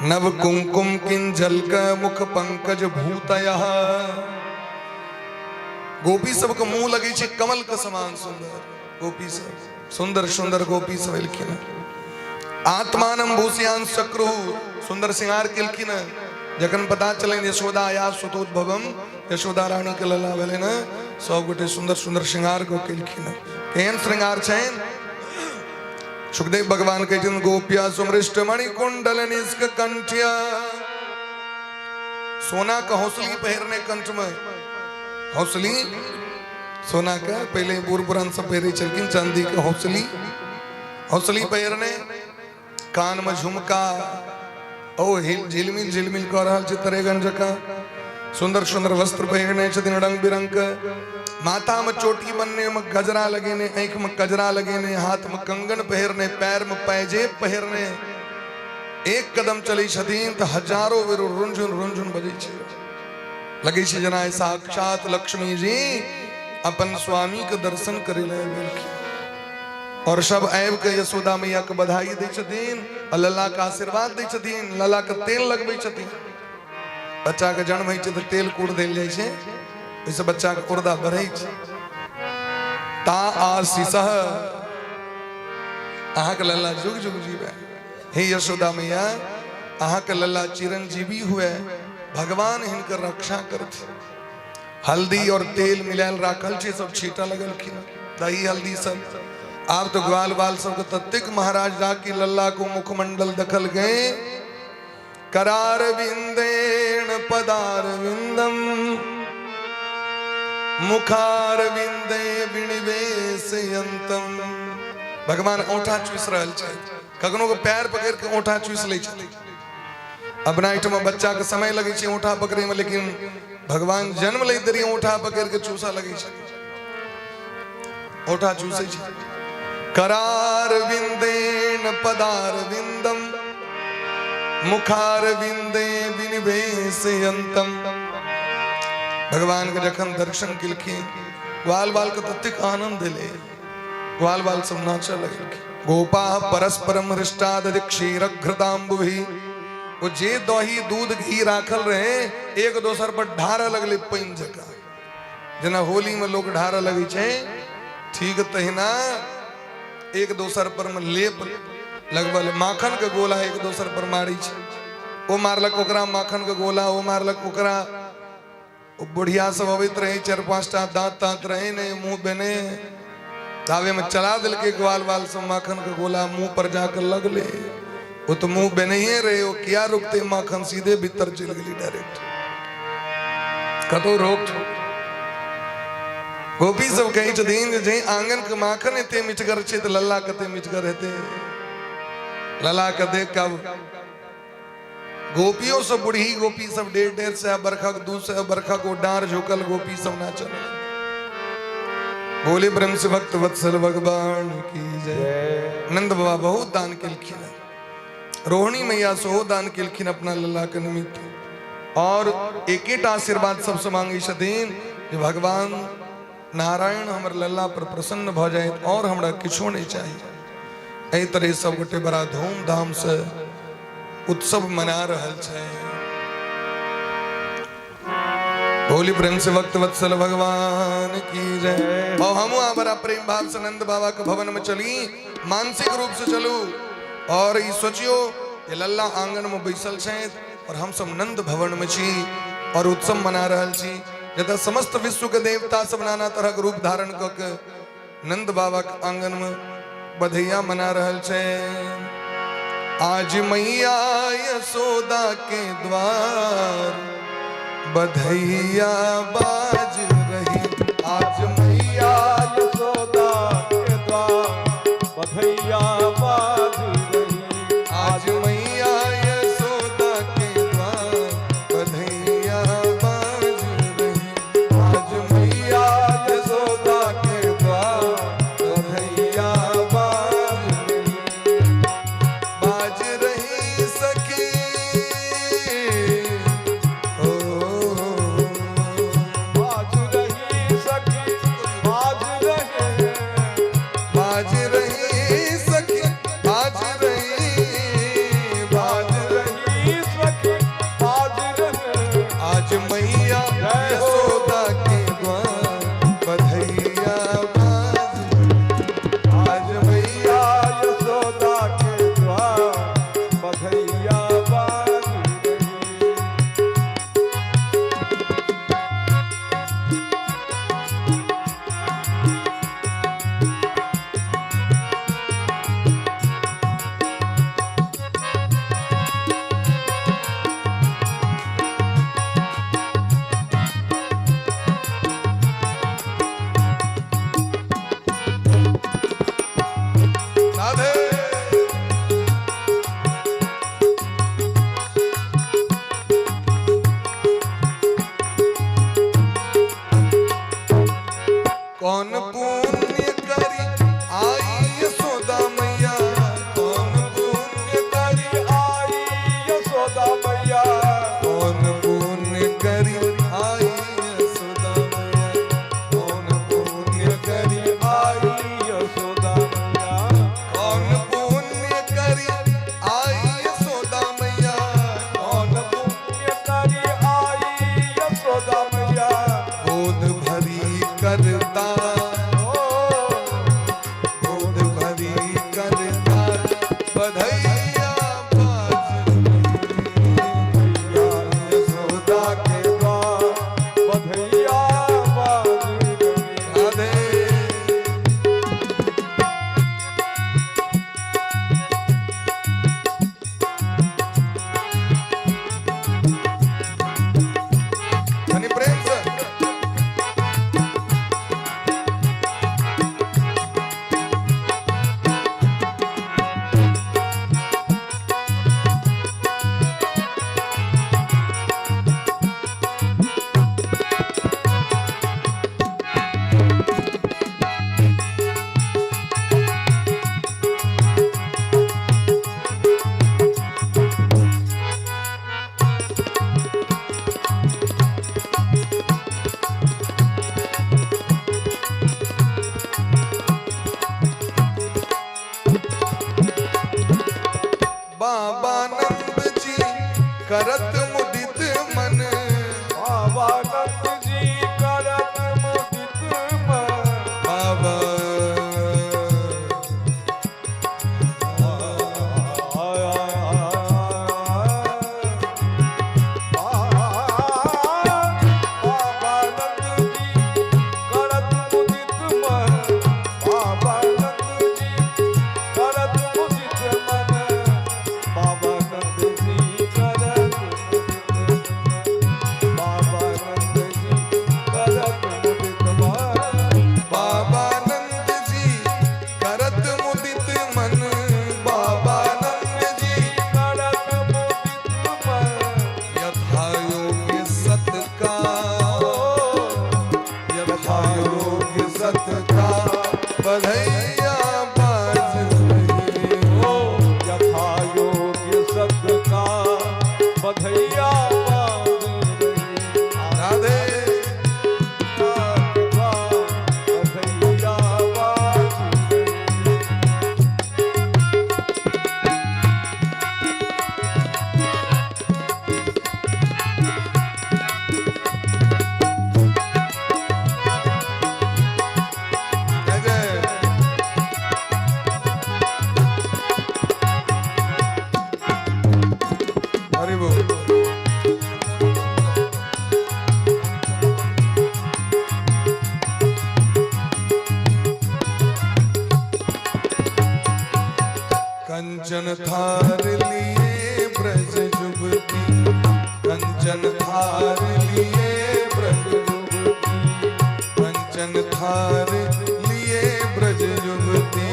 नव कुंकुम किंजल के मुख पंकज भूतय, गोपी सबके मुंह लगै छै कमल के समान सुंदर। गोपी सब सुंदर सुंदर गोपी सब एलखिन। आत्मानम भूषयान चक्रु, सुंदर श्रृंगार केलखिन। जखन पता चलनि यशोदा या सुतोद्भवम, यशोदा रानी के लला भेलनि, सब गोटे सुंदर सुंदर श्रृंगार कऽ केलखिन। केहन श्रृंगार छनि? सुखदेव भगवान कहै छथिन गोपिया सुमृष्ट मणि कुंडल निष्क कंठिया, सोना के हौसली पहिरने कंठ में, हौसली सोना के पहले बूढ़ पुरान सब पहिरे छलखिन, चांदी के हौसली, हौसली पहिरने, कान में झुमका, ओ हिल झिलमिल झिलमिल कऽ रहल छै तरेगन जकाँ, सुंदर सुंदर वस्त्र पहिरने छथिन रंग बिरंग के, माथा में चोटी बनने में गजरा लगेने, आँखि में कजरा लगेने, हाथ में कंगन पहिरने, पैर में पैजेब पहिरने, एक कदम चलै छथिन तऽ हजारों बेर रुनझुन रुनझुन बजै छै, लगै छै जेना साक्षात लक्ष्मी जी अपन स्वामी के दर्शन करे लए गेलखिन। और सब आबि के यशोदा मैया के बधाई दै छथिन, आ लला के आशीर्वाद दै छथिन, लला के तेल लगबै छथिन। बच्चा के जन्म होइ छै तऽ तेल कूड़ देल जाइ छै, ओहिसँ बच्चा के उर्दा बढ़ै छै। ता आशीष अहाँके लल्ला जुग जुग जीवे। हे यशोदा मैया, अहाँके लल्ला चिरंजीवी हुए, भगवान हिनकर रक्षा करथि। हल्दी और तेल मिलायल राखल छै, सब छींटा लगलखिन, दही हल्दी सब। आब तो ग्वाल बाल सबके ततेक महाराज जा कि लल्ला को मुखमंडल दखल गए, करार विंदेण पदार विंदम मुखार विंदे विनिवेशयंतम। भगवान औंठा चूस रहल छै, कखनो के पैर पकड़ के औंठा चूस लै छथिन। अपना एहिठाम बच्चा के समय लगै छै औंठा पकड़े में, लेकिन भगवान जन्म लैत देरी औंठा पकड़ के चूसा लगै छै, औंठा चूसै छै। करार विंदेन पदार विंदम मुखार विंदे विनिवेशयंतम। भगवान के जखन दर्शन केलखिन, ग्वाल बाल के ततेक आनंद एलै, ग्वाल बाल सब नाचऽ लगलखिन। गोपा परस्परम हृष्टादधि क्षीर घृताम्बुभि, ओ जे दही दूध घी राखल रहे एक दोसर पर ढारऽ लगलै पानि जकाँ, जेना होली में लोग ढारऽ लगै छै ठीक तहिना एक दोसर पर में लेप लगबल, माखन के गोला एक दोसर पर मारै छै, ओ मारलक ओकरा माखन के गोला, ओ मारलक ओकरा। ओ बुढ़िया सब अबैत रहे, 4-5 टा दांत तांत रहे नहीं, मुंह बेने दावे में चला दिलके ग्वाल बाल सब माखन के गोला मुंह पर जाकर लगले, वो तो मुंह बेने ही रहे, वो क्या रुकते, माखन सीधे भीतर चल गई डायरेक्ट, कतो रोक। गोपी सब कहे छथिन जे आंगन के माखन एते मिठगर छै तऽ लल्ला कते मिठगर हेतै। लल्ला के देख के गोपियों सब बूढ़ी गोपी सब 150 बरखक 200 बरखक ओ डाँर झुकल गोपी सब नाचल। बोले ब्रह्म से भक्त वत्सल भगवान की जय। नंद बाबा बहुत दान केलखिन, रोहिणी मैया सेहो दान केलखिन अपना लल्ला के निमित्त। और एकेटा आशीर्वाद सबसे मांगे छथिन जे भगवान नारायण हमर लल्ला पर प्रसन्न भ जाए और हमरा किछो नहीं चाहिए। एहि तरह सब गोटे बड़ा धूमधाम से उत्सव मना रहल छै। बोली प्रेम से भक्त वत्सल भगवान की जय। और हम बड़ा प्रेम भाव से नंद बाबा के भवन में चली, मानसिक रूप से चलू और ई सोचियो जे लल्ला आंगन में बैसल छथि और हम सब नंद भवन में छी और उत्सव मना रहल छी, जतऽ समस्त विश्व के देवता सब नाना तरह के रूप धारण कऽ के नंद बाबा के आंगन में बधैया मना रहल छै। आज मैया यशोदा के द्वार बधैया बाज रही, आज मैया यशोदा के द्वार बधैया बाज रही, आज मैया यशोदा के द्वार बधैया बाज रही, आज मैया यशोदा के द्वार बधैया बाज रही, बाज रही सखी ओ, बाज रही सखी बाज रहे, बाज रही सखी बाज रही, बाज बाज रही सखी बाज रहे, आज मैया जय हो। यशोदा के द्वार बधैया बाज, आज मैया यशोदा के द्वार बधैया बाज रही। राधे। कौन पुण्य करी आई यशोदा मैया, कौन पुण्य करी आई यशोदा मैया, कौन पुण्य करी आई यशोदा मैया, कौन पुण्य करी आई यशोदा मैया, कौन पुण्य करी आई यशोदा मैया, कौन पुण्य करी आई यशोदा मैया, गोद भरी करता, ओ गोद भरी करता बधैया बाज यशोदा के द्वार बधैया बाज रही। राधे। धनी प्रेम से बाबा नंद जी करत मुदित मन, बाबा नंद जी करत मुदित मन, बाबा बाबा नंद जी करत मुदित मन, बाबा नंद जी करत मुदित मन, बाबा नंद जी करत मुदित। बधैया बाज रही। ओ यथा योग्य सत्कार बधैया बाज रही। राधे। के द्वार बधैया बाज रही। जय जय। हरि बोल। कंचन थार लिए ब्रज जुबती, कंचन थार लिए ब्रज जुबती, कंचन थार लिए ब्रज जुबती,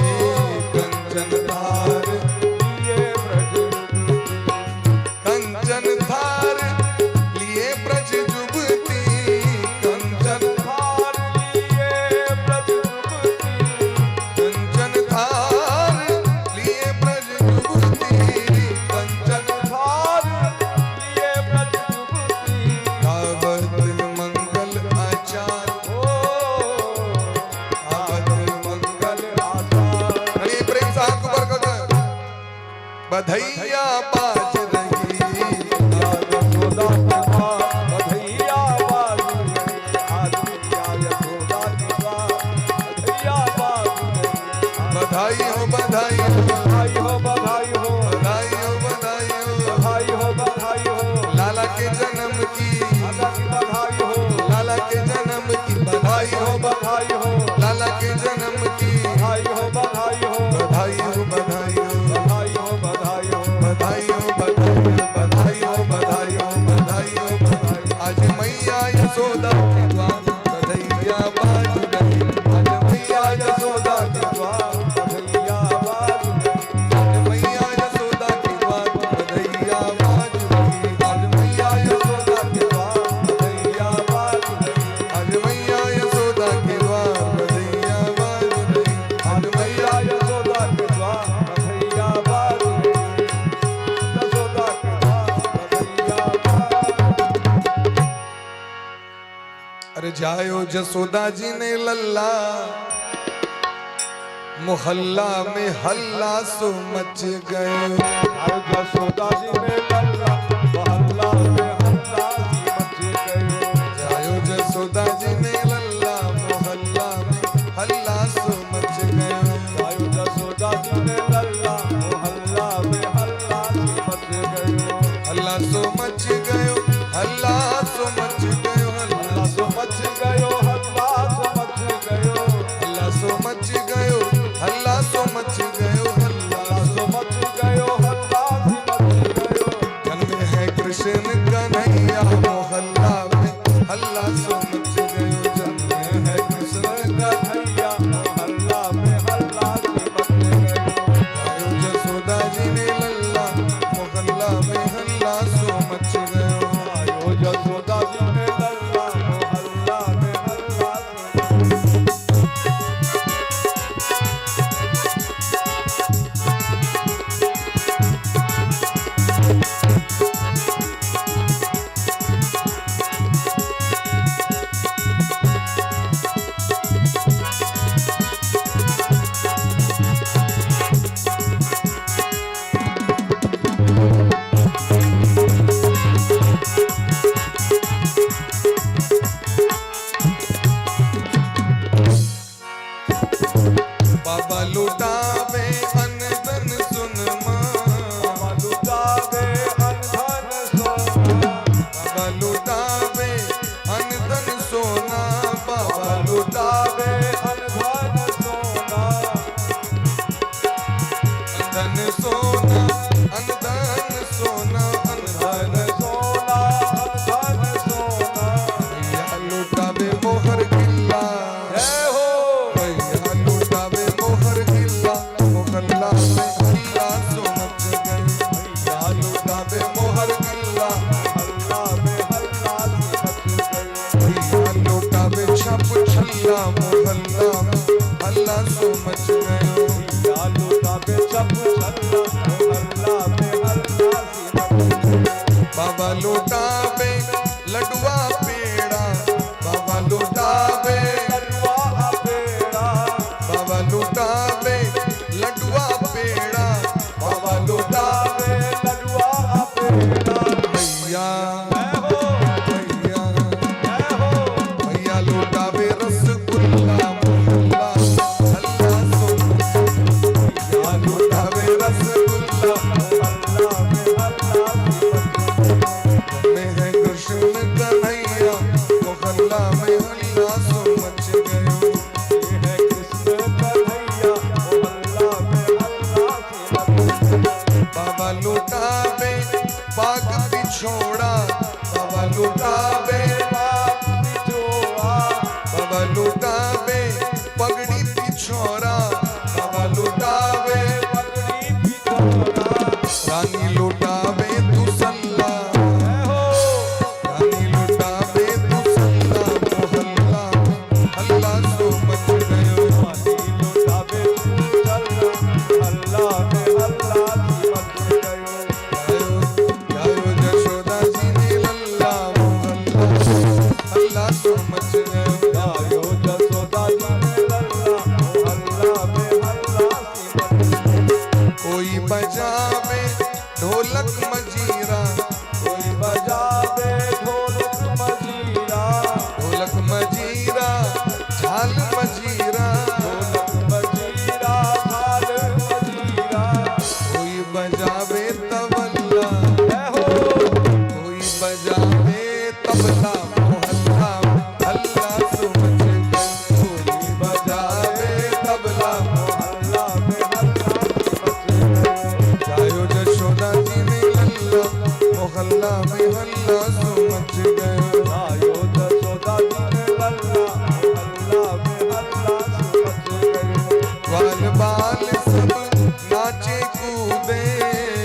कंचन थार लिए ब्रज युवती। कंचन थार लिए ब्रज जुबती, कंचन थार लिए ब्रज युवती। कंचन थार लिए ब्रज जुबती, कंचन थार लिए ब्रज युवती। गावत मंगल आचार, ओ गावत मंगल आचार। अरे प्रेम से हाथ ऊपर कर, बधैया बाज रही। या यशोदा के द्वार बधैया बाज रही। आज मैया यशोदा के द्वार बधैया बाज रही। बधाई हो बधाई हो, बधाई हो बधाई हो, बधाई हो बधाई हो, बधाई हो बधाई हो, लाला के जन्म की, लाला की बधाई हो, लाला के जन्म की बधाई हो, बधाई हो, लाला के जन्म की बधाई हो बधाई हो, बधाई हो बधाई हो, बधाई हो बधाई हो, बधाई हो बधाई हो, बधाई हो बधाई हो बधाई हो बधाई। आज मैया यशोदा के द्वार बधैया बाज रही। आज मैया यशोदा के द्वार, बधैया बाज रही। आज मैया यशोदा के द्वार बधैया बाज रही। आज मैया यशोदा के द्वार बधैया बाज रही। आज मैया यशोदा के द्वार बधैया बाज रही। आज मैया यशोदा के द्वार बधैया बाज रही। यशोदा के द्वार बधैया बाज। अरे जायो जसोदा जी ने लल्ला, मोहल्ला में हल्ला सो मच गयो। आयो यशोदा जी ने लल्ला, मोहल्ला में हल्ला सी मच गयो। जायो जसोदा जी ने लल्ला, मोहल्ला में हल्ला सो मच गयो। आयो यशोदा जी ने लल्ला, मोहल्ला में हल्ला सी मच गयो। हल्ला सो मच गयो, हल्ला सो मच गयो, हल्ला हल्ला सो मच गयो, हल्ला सो मच गयो, हल्ला सो मच गयो, हल्ला सो मच गयो, हल्ला हल्ला सो मच गयो, हल्ला सी मच गयो। जन्म है कृष्ण कन्हैया, मोहल्ला में हल्ला सो मच गयो। जन्म है कृष्ण कन्हैया मोहल्ला में हल्ला सी मच गयो। आयो जसोदा जी ने लल्ला, मोहल्ला में हल्ला सो मच गयो। आयो यशोदा जी ने लल्ला, मोहल्ला में हल्ला सी मच बाबा लुटावे अनधन सुन मां, बाबा लुटावे अनधन सोना, बाबा लुटावे अनधन सोना, बाबा लुटावे अनधन सोना, अनधन सोना, अनधन सोना, अनधन धन सोना, अनधन सोना। भैया लुटावे मोहर किला, जय हो। भैया लुटावे मोहर किला, मोहल्ला में हल्ला सो मच गयो। भैया लुटावे मोहर किला, हल्ला में हल्ला सी मच गयो। भैया लुटावे छप छल्ला, मोहल्ला में हल्ला सो पाग पिछोड़ा, बाबा लुटावे पाग पिछोड़ा, बाबा लुटावे पगड़ी पिछोड़ा, बाबा लुटावे पगड़ी पिछोड़ा, रानी लुटावे तू सल्ला, जय हो। रानी लुटावे तू सल्ला, मोहल्ला में हल्ला सो मच गयो। रानी लुटावे तू सल्ला, हल्ला में हल्ला सी मच गयो। आयो आयो जशोदा जी ने लल्ला, मोहल्ला हल्ला सो मच गयो। गायो जसोदा जी ने लल्ला, मोहल्ला में हल्ला सी मच गयो। कोई बजावे ढोलक मजीरा, कोई बजावे ढोलक मजीरा, ढोलक मजीरा झाल मजीरा, ढोलक मजीरा थाल मजीरा, कोई बजावे तबला, जय हो। कोई बजावे तबला, मोहल्ला हल्ला सो मच गयो। कोई बजावे तबला, मोहल्ला में हल्ला सी मच गयो। जायो जशोदा जी ने लल्ला, मोहल्ला में हल्ला सो मच गयो। गायो जसोदा जी ने लल्ला, मोहल्ला में हल्ला सी मच गयो। ग्वाल बाल सब नाचे कूदे,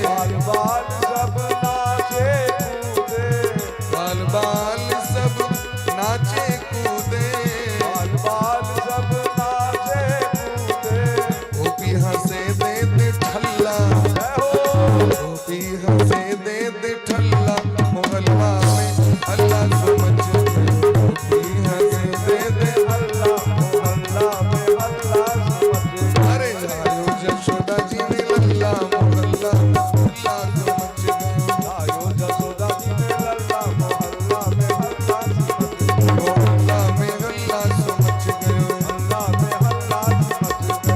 बाल बाल सब नाचे कूदे, बाल बाल सब नाचे कूदे, बाल बाल सब नाचे कूदे, गोपी हंसे दे दे ठल्ला, जय हो। गोपी हंसे दे दे ठल्ला, मोहल्ला में हल्ला सो मच गयो। गोपी हंसे दे दे हल्ला मोहल्ला में हल्ला सी मच गयो। अरे जायो जशोदा जी ने लल्ला, मोहल्ला हल्ला सो मच गयो। गायो जसोदा जी ने लल्ला, मोहल्ला में हल्ला सी मच गयो। मोहल्ला में हल्ला सो मच गयो। हल्ला में हल्ला सी मच गयो।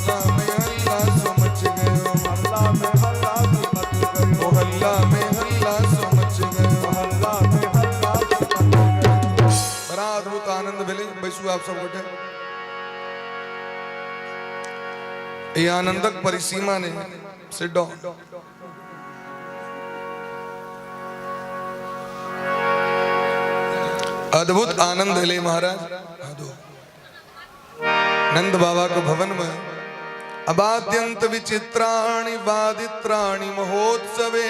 मोहल्ला में हल्ला सो मच गयो। हल्ला में हल्ला सी मच गयो। मोहल्ला में हल्ला सो मच गयो। मोहल्ला में हल्ला सी मच गयो। बड़ा अद्भुत आनंद भेलै। बैसू आप सब गोटे। ई आनंदक परिसीमा ने सिट डाउन। अद्भुत आनंद एलै महाराज। नंद बाबा के भवन में अबाद्यंत विचित्राणि वादित्राणि महोत्सवे,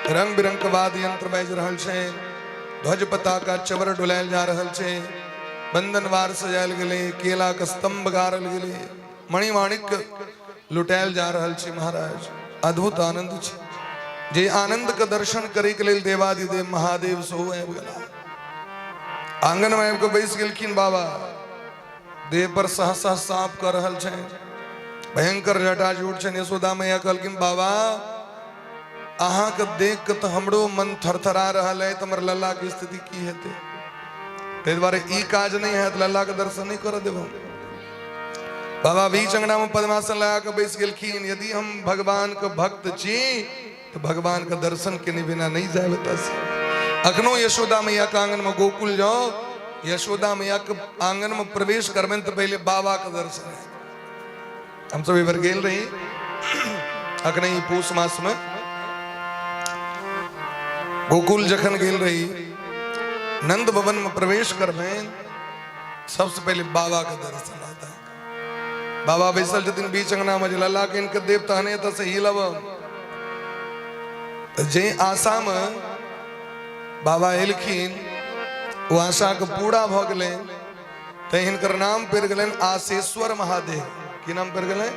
रंग बिरंग के वाद्य यंत्र बाजि रहल छै, ध्वज पताका चवर डोलायल जा रहल छै, बंदनवार सजायल गेलै, केला के स्तंभ गाड़ल गेलै, मणिमाणिक लुटायल जा रहल छै महाराज। अद्भुत आनंद छै। जे आनंद के दर्शन करे के लेल देवादिदेव महादेव सेहो आबि गेला। आंगन में आबि के बैस गेलखिन बाबा। देह पर सह सह साँप कर रहल छै, भयंकर जटाजूट छै। यशोदा मैया कहलखिन बाबा अहाँके देख के तऽ हमरो मन थरथरा रहल है, तऽ हमर लल्ला के स्थिति की हेतै? ताहि दुआरे ई काज नहि हैत, लल्ला के दर्शन नहि करऽ देब हम। बाबा बीच अंगना में पद्मासन लगा के बैस गेलखिन। यदि हम भगवान के भक्त छी तऽ भगवान के दर्शन केने बिना नहि जायब एतऽ से। अखनो यशोदा मैया के आंगन में गोकुल जाओ, यशोदा मैया के आंगन में प्रवेश करबनि तऽ पहिले बाबा के दर्शन हैत। हम सब एक बेर गेल रही अखने ई पूस मास में गोकुल जखन गेल रही, नंद भवन में प्रवेश करबनि सबसे पहिले बाबा के दर्शन हैत। बाबा बैसल छथिन बीच अंगना में, जे लल्ला के इनके देव तहने एतऽ से हिलब। जे आशा में बाबा एलखिन ओ आशा के पूरा भऽ गेलै, तऽ हिनकर नाम पड़ि गेलनि आशेश्वर महादेव। की नाम पड़ि गेलै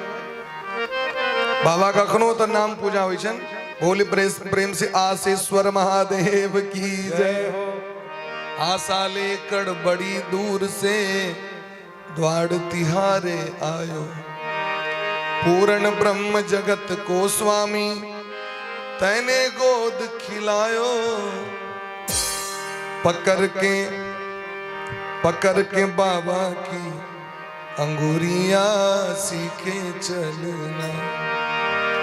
बाबा के? अखनो तऽ नाम पूजा होइ छनि। बोली प्रेम से आशेश्वर महादेव की जय हो। आशा लेकर बड़ी दूर से द्वार तिहारे आयो, पूर्ण ब्रह्म जगत को स्वामी तैने गोद खिलायो, पकड़ के पकड़ के बाबा की अंगूरिया सीखे चलना।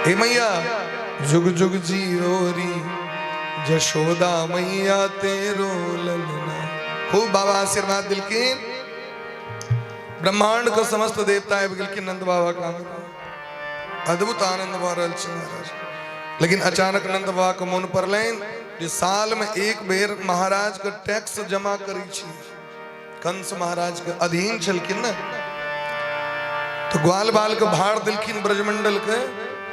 हे मैया जुग जुग जियोरी जशोदा मैया तेरो ललना। खूब बाबा आशीर्वाद दिलखिन। ब्रह्मांड के समस्त देवता आबि गेलखिन नंद बाबा के आंगन। अद्भुत आनंद भऽ रहल छै महाराज। लेकिन अचानक नंद बाबा के मोन पड़लनि जे साल में एक बेर महाराज के टैक्स जमा करै छी। कंस महाराज के अधीन छलखिन ने, तो ग्वाल बाल के भार दिलखिन ब्रजमंडल के।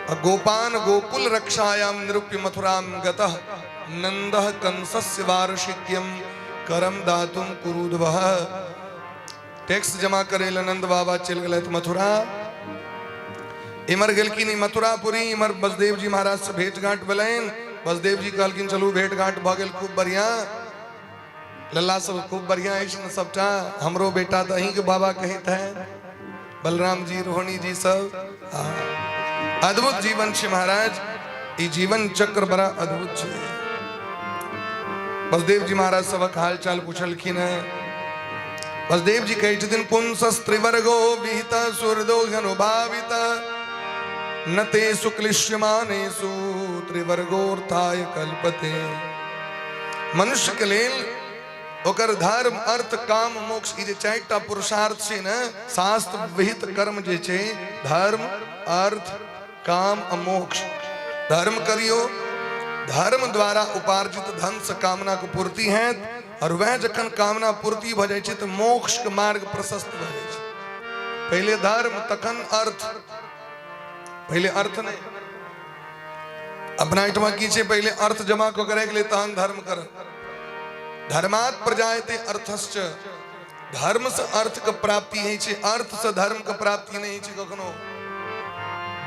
आ गोपान गोकुल रक्षायाम निरूप्य मथुराम गतः नंदः कंसस्य वार्षिक्यम करम दातुम कुरुद्वः। टैक्स जमा करे ला नंद बाबा चल गए मथुरा। इमर गेलखिन ई मथुरापुरी, इमर बसदेव जी महाराज से भेंट घाट भेलनि। बसदेव जी कहलखिन चलू भेंट घाट भऽ गेल, खूब बढ़िया लल्ला सब खूब बढ़िया अछि ने सबटा, हमरो बेटा तऽ अहींके बाबा कहैत है, बलराम जी रोहिणी जी सब। अद्भुत जीवन छै महाराज, ई जीवन चक्र बड़ा अद्भुत छै। बसदेव जी महाराज सबक हाल चाल पुछलखिन है। बसदेव जी कहै छथिन पुंसस्त्रिवर्गो विहित सुहृदो अनुभावित न तेषु क्लिश्यमानेषु त्रिवर्गोर्थाय कल्पते। मनुष्य के लेल ओकर धर्म अर्थ काम मोक्ष ई जे चारिटा पुरुषार्थ छै ने, शास्त्र विहित कर्म जे छै, धर्म अर्थ काम आ मोक्ष। धर्म करियो, धर्म द्वारा उपार्जित धन से कामना के पूर्ति हैत, और वह जखन कामना पूर्ति भऽ जाइ छै तऽ मोक्ष के मार्ग प्रशस्त भऽ जाइ छै। पहिले धर्म तखन अर्थ, पहिले अर्थ नहि। अपना एहिठमा की छै, पहिले अर्थ जमा कऽ के राखि ले तहन धर्म कर। धर्मात् प्रजायते अर्थश्च, धर्म से अर्थ के प्राप्ति होइ छै, अर्थ से धर्म के प्राप्ति नहि होइ छै कखनो।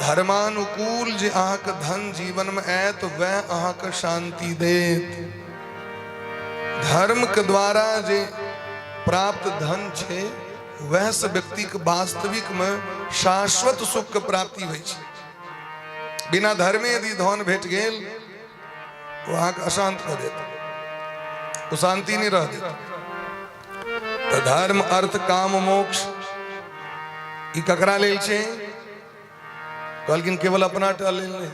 धर्मानुकूल जे अहाँके धन जीवन में आयत वह अहाँके शांति देत। धर्म के द्वारा जे प्राप्त धन छै वह से व्यक्ति के वास्तविक में शाश्वत सुख के प्राप्ति होइ छै। बिना धर्मे यदि धन भेट गेल ओ अहाँके अशांत कऽ देत, ओ शांति नहि रह देत। तऽ धर्म अर्थ काम मोक्ष ई ककरा लेल छै? कहलखिन केवल अपना टा लेल नहि,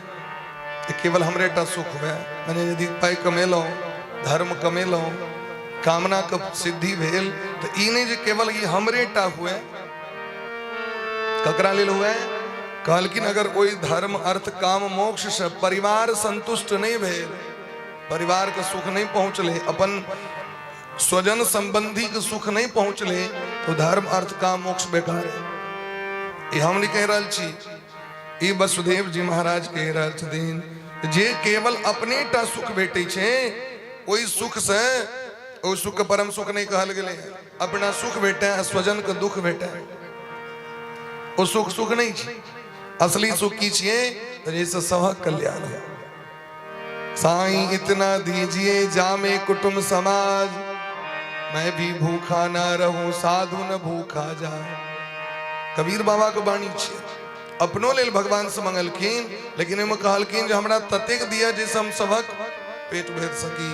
तऽ केवल हमरे टा सुख हुए। मने यदि पाइ कमेलहुँ, धर्म कमेलहुँ, कामनाके सिद्धि भेल, तऽ ई नहि जे केवल ई हमरे टा हुए, ककरा लेल हुए? कहलखिन अगर कोई धर्म अर्थ काम मोक्ष से परिवार संतुष्ट नहीं भेल, परिवार के सुख नहीं पहुंचले, अपन स्वजन संबंधी के सुख नहीं पहुंचले, तो धर्म अर्थ काम मोक्ष बेकार है। ई हम नहीं कह रहल छी, ई वसुदेव जी महाराज कह रहल छथिन जे केवल अपने टा सुख भेटै छै ओहि सुख से, ओहि सुख के परम सुख नहीं कहल गेलै। अपना सुख भेटै आ स्वजन के दुख भेटै, ओ सुख सुख नहीं छै। असली सुख की छियै? तऽ जाहिसँ सभक कल्याण हो। साईं इतना दीजिए जामे कुटुंब समाज, मैं भी भूखा ना रहूं साधु न भूखा जाए। कबीर बाबा के वाणी छियै। अपनो लेल भगवान से मंगलखिन, लेकिन ओहिमे कहलखिन जे हमरा ततेक दिया जाहिसँ हम सभक पेट भरि सकी,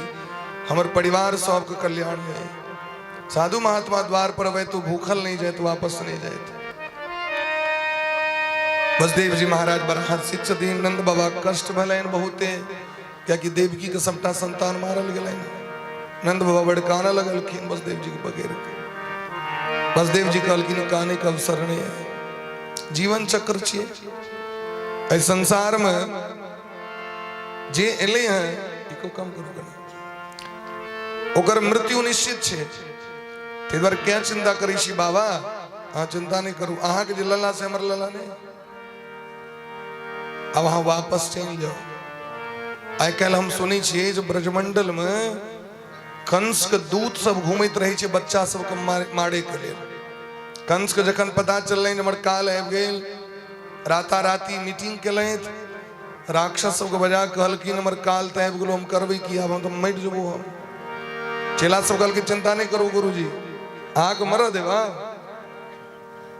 हमर परिवार सबके कल्याण है। साधु महात्मा द्वार पर अबै तो भूखल नहीं जाए तो वापस नहीं जाए। बसदेव जी महाराज बड़ा हर्षित छथिन। नंद बाबा कष्ट भेलनि बहुते, कियाकि देवकी के सबटा संतान मारल गेलनि। नंद बाबा बड़ कानऽ लगलखिन बसदेव जी के पकड़ के। बसदेव जी कहलखिन काने के अवसर नहीं है, जीवन चक्र छियै। एहि संसार में जे एलै हैं, एको कम करू कनी, ओकर मृत्यु निश्चित छै। ताहि दुआरे क्या चिंता करै छी बाबा, अहाँ चिंता नहि करू, अहाँके जे लला से हमर लला नहि। आब अहाँ वापस चलि जाउ। आइ काल्हि हम सुनै छियै जे ब्रजमंडलमे कंस के दूत सब घूमैत रहै छै बच्चा सबके मारे के लेल। कंस के जखन पता चललनि हमर काल आबि गेल, राताराती मीटिंग केलथि, राक्षस सबके बजा कहलखिन हमर काल तऽ आबि गेलो, हम करबै की, आब हम तऽ मरि जेबो। हम चेला सब कहलखिन चिंता नहि करू गुरुजी, अहाँके मरऽ देब,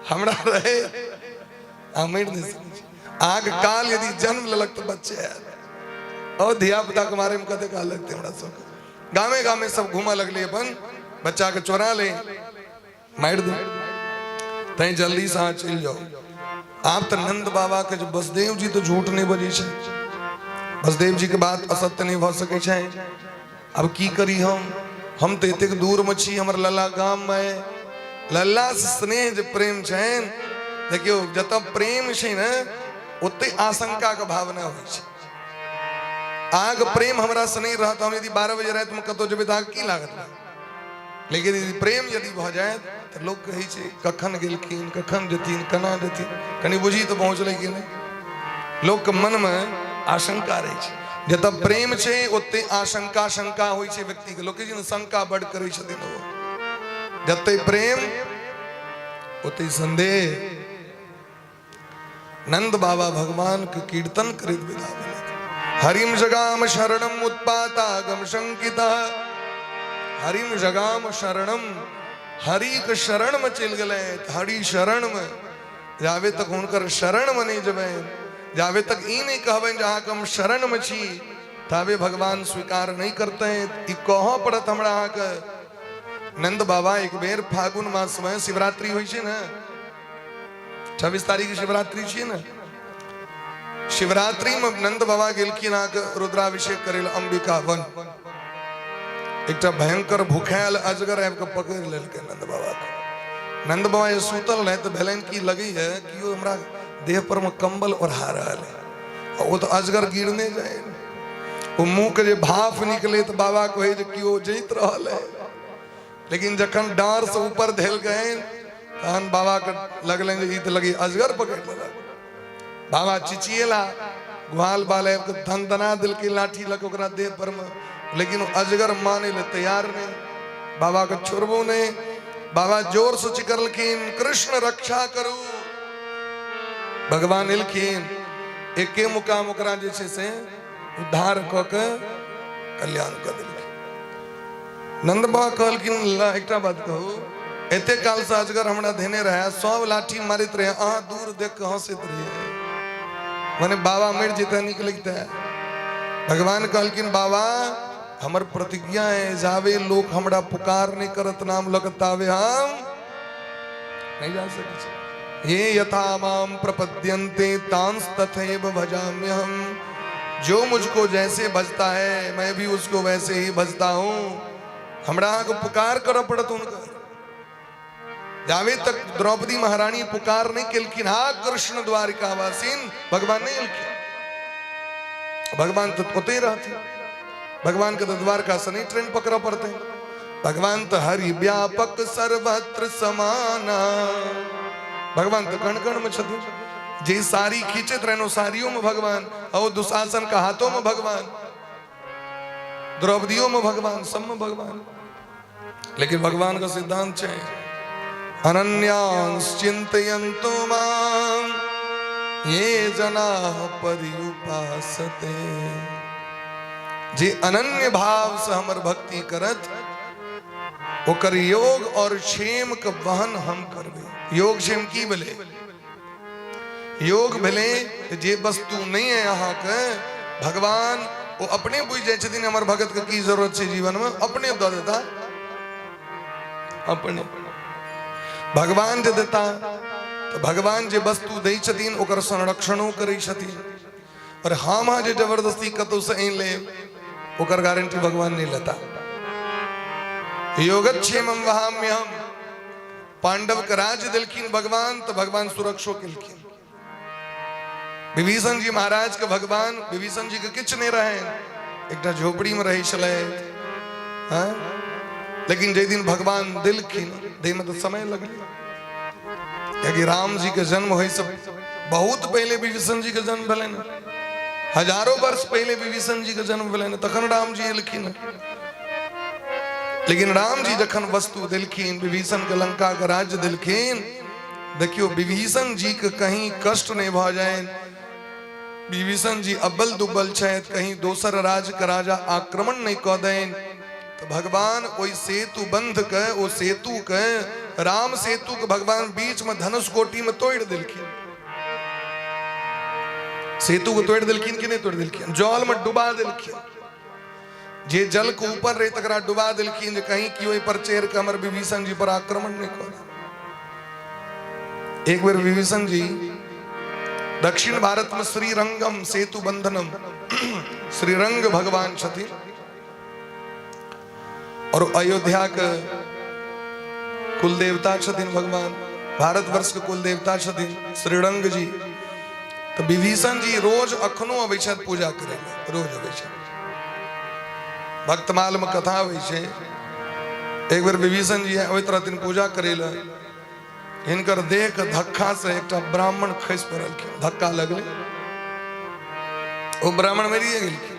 हमरा रहे अहाँ मरि नहि सकै छी। अहाँके काल यदि जन्म लेलक तऽ बच्चे आयत। और धिया पुता के बारे में कते कहल लगते हमरा सबके, गामे गामे सब घूमऽ लगले, अपन बच्चा के चोरा ले मारि दे, तैं जल्दी से अहाँ चलि जाउ। आब तऽ नंद बाबा के जे बसदेव जी तऽ झूठ नहि बजै छै, बसदेव जी के बात असत्य नहि भऽ सकै छै। आब की करी हम तऽ एतेक दूर मे छी, हमर लल्ला गाम मे। लल्ला से स्नेह जे प्रेम छनि, देखियौ जतऽ प्रेम छै ने ओते आशंका के भावना होइ छै। अहाँके प्रेम हमरा से नहि रहत, हम यदि 12 बजे रातिमे कतहु जेबै तऽ अहाँके की लागत? लेकिन यदि प्रेम यदि भऽ जायत तऽ लोक कहै छै कखन गेलखिन, कखन जेथिन, केना जेथिन, कनि बुझी तऽ पहुँचलै कि नहि। लोकके मनमे आशंका रहै छै। जतऽ प्रेम छै ओते आशंका शंका होइ छै व्यक्तिके। लोक कहै छै ने शंका बड्ड करै छथिन ओ। जते प्रेम ओते संदेह। नंद बाबा भगवान के कीर्तन करैत विदा भेलथि। हरिम जगाम शरणम उत्पातागम शंकिता। हरिम जगाम शरणम, हरि के शरण में चलि गेलै। हरि शरण में जाबे तक हुनकर शरण में नहीं जेबै, जाबे तक ई नहीं कहबै जे अहाँके हम शरण में छी, ताबे भगवान स्वीकार नहीं करते। ई कहऽ पड़त हमरा अहाँके। नंद बाबा एक बेर फागुन मास में शिवरात्रि होइ छै ने, 26 तारीख के शिवरात्रि छियै ने, शिवरात्रि में नंद बाबा गेलखिन अहाँके रुद्राभिषेक करै लए अंबिका वन। एकटा भयंकर भूखायल अजगर आबि कऽ पकड़ि लेलकै नंद बाबा के। नंद बाबा जे सुतल रहे तऽ भेलनि की लगैए केओ हमरा देह पर में कंबल ओढ़ा रहल है। आ ओ तऽ अजगर गिरने जाय, ओ मुँह के जे भाफ निकले तऽ बाबा कहै जे केओ जैत रहल है। लेकिन जखन डाँर से ऊपर धेल गए तहन बाबा के लगलनि जे ई तऽ लगी अजगर पकड़ि लेलक। बाबा चिचिएला, ग्वाल बाल आबि कऽ धनधना देलकै लाठी लऽ कऽ ओकरा देह पर मे, लेकिन ओ अजगर मानै लए तैयार नहि, बाबा के छोड़बो नहि। बाबा जोर से चिकरलखिन, कृष्ण रक्षा करू। भगवान एलखिन, एके मुकाम ओकरा जे छै से उद्धार कऽ के कल्याण कऽ देलखिन। नंद बाबा कहलखिन, ला एकटा बात कहू, एते काल से अजगर हमरा धेने रहे, सब लाठी मारैत रहे, अहाँ दूर देख के हंसैत रहिए, माने बाबा मरि जेते नीक लगते। भगवान कहलखिन, बाबा हमर प्रतिज्ञा है, जावे लोक हमरा पुकार नहीं करत नाम लग तावे हम नहीं जा सकै छी। ये यथा माम प्रपद्यन्ते तांस तथैव भजाम्यहम। जो मुझको जैसे भजता है मैं भी उसको वैसे ही भजता हूं। हमरा अहाँके पुकार करऽ पड़त हुनकर। जावे तक द्रौपदी महारानी पुकार नहीं केलखिन, हा कृष्ण द्वारिका वासीन, भगवान नहीं एलखिन। भगवान तो ओते रहथिन, भगवान के तो द्वारका से नहीं ट्रेन पकड़ पड़ते। भगवान तो हरि व्यापक सर्वत्र समाना, भगवान तो कण कण में छथिन। जे साड़ी खींचत रहनो साड़ियों में भगवान, और दुशासन का हाथों में भगवान, द्रौपदियों में भगवान, सब में भगवान। लेकिन भगवान का सिद्धांत है अनन्यांस चिंतयन्तो मां ये जना पर्युपासते। जे अनन्य भाव से हमर भक्ति करत ओकर योग और क्षेम के वहन हम करबे। योग क्षेम की भेलै? योग भेलै जे वस्तु नहीं है अहाँके, भगवान ओ अपने बुझि जाइ छथिन हमर भगत के की जरूरत छै जीवन में, अपने दऽ देता। अपने भगवान जे देता तऽ भगवान जे वस्तु दै छथिन ओकर संरक्षणो करै छथिन। और हम अहाँ जे जबरदस्ती कतौसँ आनि लेब ओकर गारंटी भगवान नहीं लेता। योगक्षेमम वहाम्यहम। पांडव के राज्य देलखिन भगवान तो भगवान सुरक्षो केलखिन। विभीषण जी महाराज के भगवान, विभीषण जी के किछु नहीं रहे, एकटा झोपड़ी में रहे छलै, हाँ? लेकिन जे दिन भगवान देलखिन दै में तो समय लगलै, कियाकि राम जी के जन्म होय से बहुत पहले विभीषण जी के जन्म भेलनि, हजारों वर्ष पहले विभीषण जी के जन्म भेलनि, तखन राम जी एलखिन। लेकिन राम जी जखन वस्तु देलखिन, विभीषण के लंका के राज्य देलखिन, देखियो विभीषण जी के कहीं कष्ट नहीं भऽ जाए, विभीषण जी अब्बल दुब्बल छथि, कहीं दोसर राज्य के राजा आक्रमण नहीं कऽ देन, तो भगवान ओहि सेतु बंध के, ओ सेतु के, राम सेतु के भगवान बीच में धनुष कोटि में तोड़ देलखिन। सेतु को तोड़ देलखिन कि नहीं तोड़ देलखिन? जल में डुबा देलखिन। जे जल के ऊपर रहे तकरा डुबा देलखिन जे कहीं केओ पर चढ़ के हमर विभीषण जी पर आक्रमण नहीं करे। एक बेर विभीषण जी दक्षिण भारत में श्रीरंगम सेतु बंधनम, श्रीरंग भगवान छथिन और अयोध्या के कुल देवता छथिन भगवान, भारतवर्ष के कुल देवता छथिन श्रीरंग जी। तो विभीषण जी रोज अखनो अबै छथि पूजा करै लए, रोज अबै छथि। भक्तमाल में कथा होइ छै। एक बेर विभीषण जी अबैत रहथिन पूजा करै लए, हिनकर देह के धक्का से एकटा ब्राह्मण खसि पड़लखिन, धक्का लगलै, ओ ब्राह्मण मरिए गेलखिन।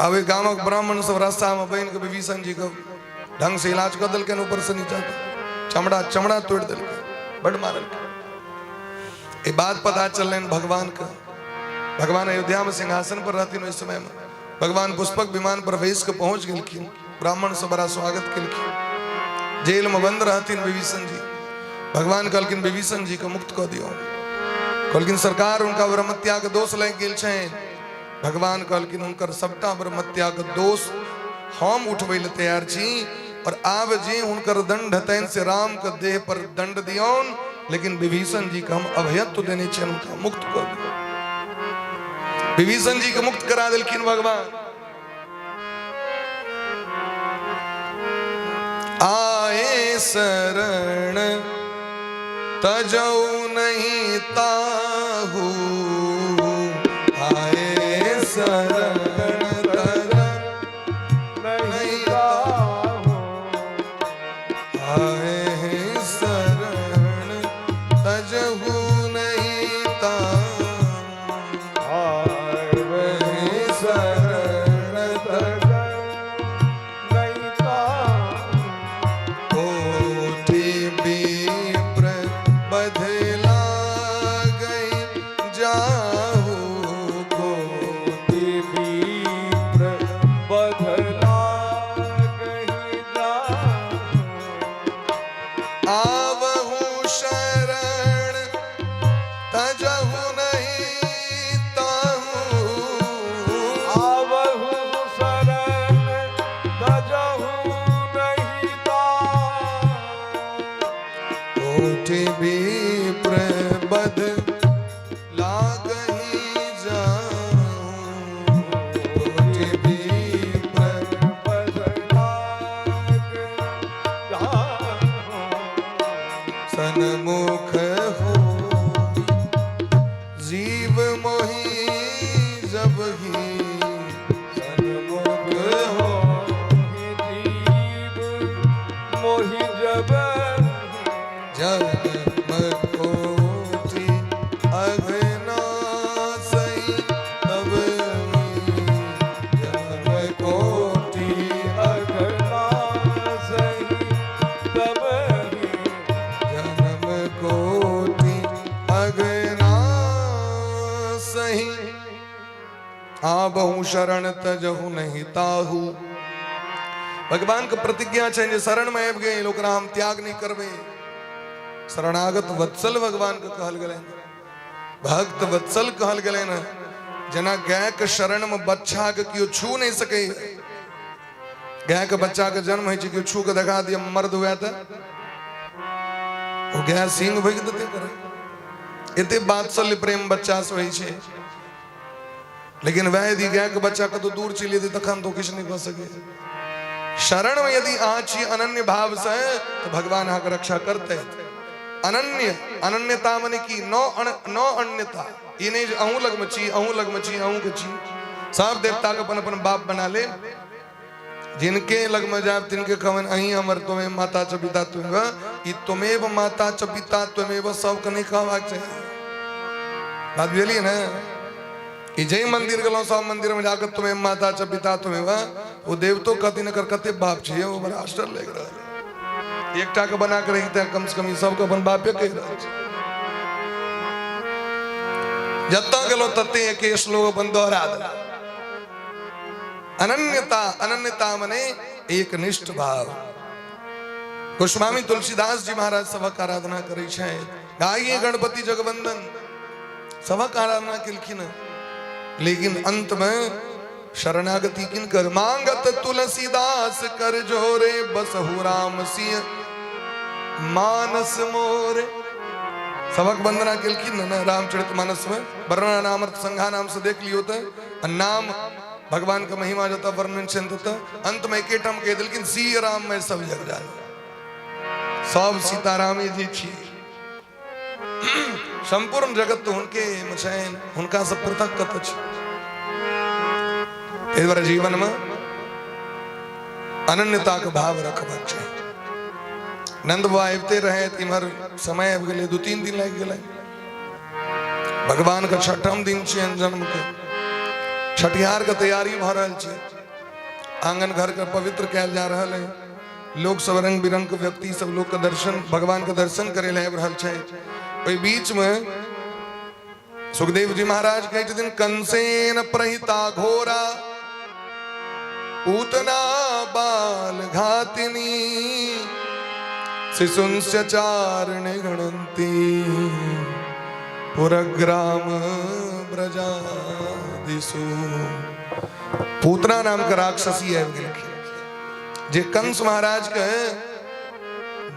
आब ओहि गामक ब्राह्मण सब रास्ता में बनि के विभीषण जी के ढंग से इलाज कऽ देलकनि, ऊपर से नीचा तक चमड़ा चमड़ा तोड़ि देलकै, बड मारलकै। ई बात पता चललनि भगवान के। भगवान अयोध्या में सिंहासन पर रहथिन ओहि समय में। भगवान पुष्पक विमान पर बैस के पहुंच गेलखिन, ब्राह्मण से बड़ा स्वागत केलखिन। जेल में बंद रहथिन विभीषण जी। भगवान कहलखिन विभीषण जी के मुक्त कऽ दियौ। कहलखिन सरकार हुनका ब्रह्महत्या के दोष लागि गेल छनि। भगवान कहलखिन हुनकर सबटा ब्रह्महत्या के दोष हम उठबै लए तैयार छी, और आब जे हुनकर दंड हेतनि से राम के देह पर दंड दियौन, लेकिन विभीषण जी के हम अभयत्व देने छियनि, हुनका मुक्त कऽ दियौ। विभीषण जी के मुक्त करा देलखिन भगवान। आए शरण तजौ नहीं ताहू, आए शरण तजौ नहीं ताहू, आए शरण तजहू नहीं ताहू, आए शरण तजहू नहीं ताहू। कोटि विप्र बदला गई जाहू, कोटि विप्र बदला गई जाहू। आवहु शरण तजहु नहीं ताहू, आवहु शरण तजहु नहीं ताहू। कोटि विप्र बद लागहि जाहू, कोटि विप्र बदला जाहू। सन्मुख हो जीव मोहि जब ही, सन्मुख हो जीव मोहि जब जन्म कोटि अघनासई तब जन्म कोटि अघनासही तब जन्म कोटि अघनासही। आबहु शरण तजहु नहीं ताहू। भगवान के प्रतिज्ञा छै जे शरण में आबि गेल ओकरा हम त्याग नहीं करबै। शरणागत वत्सल भगवान के कहल गेलनि, भक्त वत्सल कहल गेलनि। जेना गाय के शरण में बच्चा के केओ छू नहीं सकै, गाय के बच्चा के जन्म होइ छै, केओ छू के देखा दिया मर्द हुए तऽ ओ गाय सींग भोगि देतै करे। एते वात्सल्य प्रेम बच्चा से होइ छै। लेकिन वह यदि गाय के बच्चा कतौ दूर चलि जेतै तखन तो किछु नहीं कऽ सकै। शरण में यदि अहाँ छी अनन्य भाव से तो भगवान अहाँके रक्षा करतै। अनन्य, अनन्यता मने की नौ अन्यता, ई नहीं जे अहूँ लगमे छी, अहूँ लगमे छी, अहूँ के छी, सब देवता के अपन अपन बाप बना ले। जिनके लगमे जायब तिनके कहबनि अहीं हमर त्वमेव माता च पिता त्वमेव, ई त्वमेव माता च पिता त्वमेव सबके नहीं कहबाक चाही। बात बुझलियै ने? ई जाहि मंदिर गेलहुँ सब मंदिर में जाकर त्वमेव माता च पिता त्वमेव, ओ देवतो कहथिन एकर कते बाप छै, ओ बड़ा आश्चर्य लागि रहल है। एकटा के बना के रखते कम से कम ई सबके अपन बापे कहि रहल छै। जतऽ गेलहुँ तते एके श्लोक अपन दोहरा देलक। अनन्यता, अनन्यता मने एकनिष्ठ भाव। गोस्वामी तुलसीदास जी महाराज सबक आराधना करै छथि। गाइए गणपति जगवंदन सबक आराधना केलखिन, लेकिन अंत में शरणागति किनकर? मांगत तुलसीदास कर जोरे, बसहु राम सिय मानस मोरे। सबक वंदना केलखिन ने रामचरित मानस में, वर्णना नामर्थ संघा नाम से देख लियो तो नाम भगवान के महिमा जतऽ वर्णन छनि ततऽ अंत में एकेठाम कहि देलखिन सी राम में सब जग जाने, सब सीतारामे जी छी, संपूर्ण जगत तो हुनके में छनि, हुनका से पृथक कतऽ छै। ताहि दुआरे जीवन में अनन्यताके भाव रखबाक चाही। नंद बाबा अबिते रहे, इम्हर समय आबि गेलै, 2-3 दिन लागि गेलै। भगवान के छठम दिन छियनि जन्म के, छठिहार के तैयारी भऽ रहल छै, आंगन घर के पवित्र कयल जा रहल है, लोक सब रंग बिरंग के व्यक्ति सब लोक के दर्शन, भगवान के दर्शन करे लए आबि रहल छै। ओहि बीच में सुखदेव जी महाराज कहै छथिन, कंसेन प्रहिता घोरा पूतना बाल घातिनी शिशुंस्य चारण गणंती पुरग्राम ब्रजादिसु। पूतना नाम के राक्षसी आबि गेलखिन, जे कंस महाराज के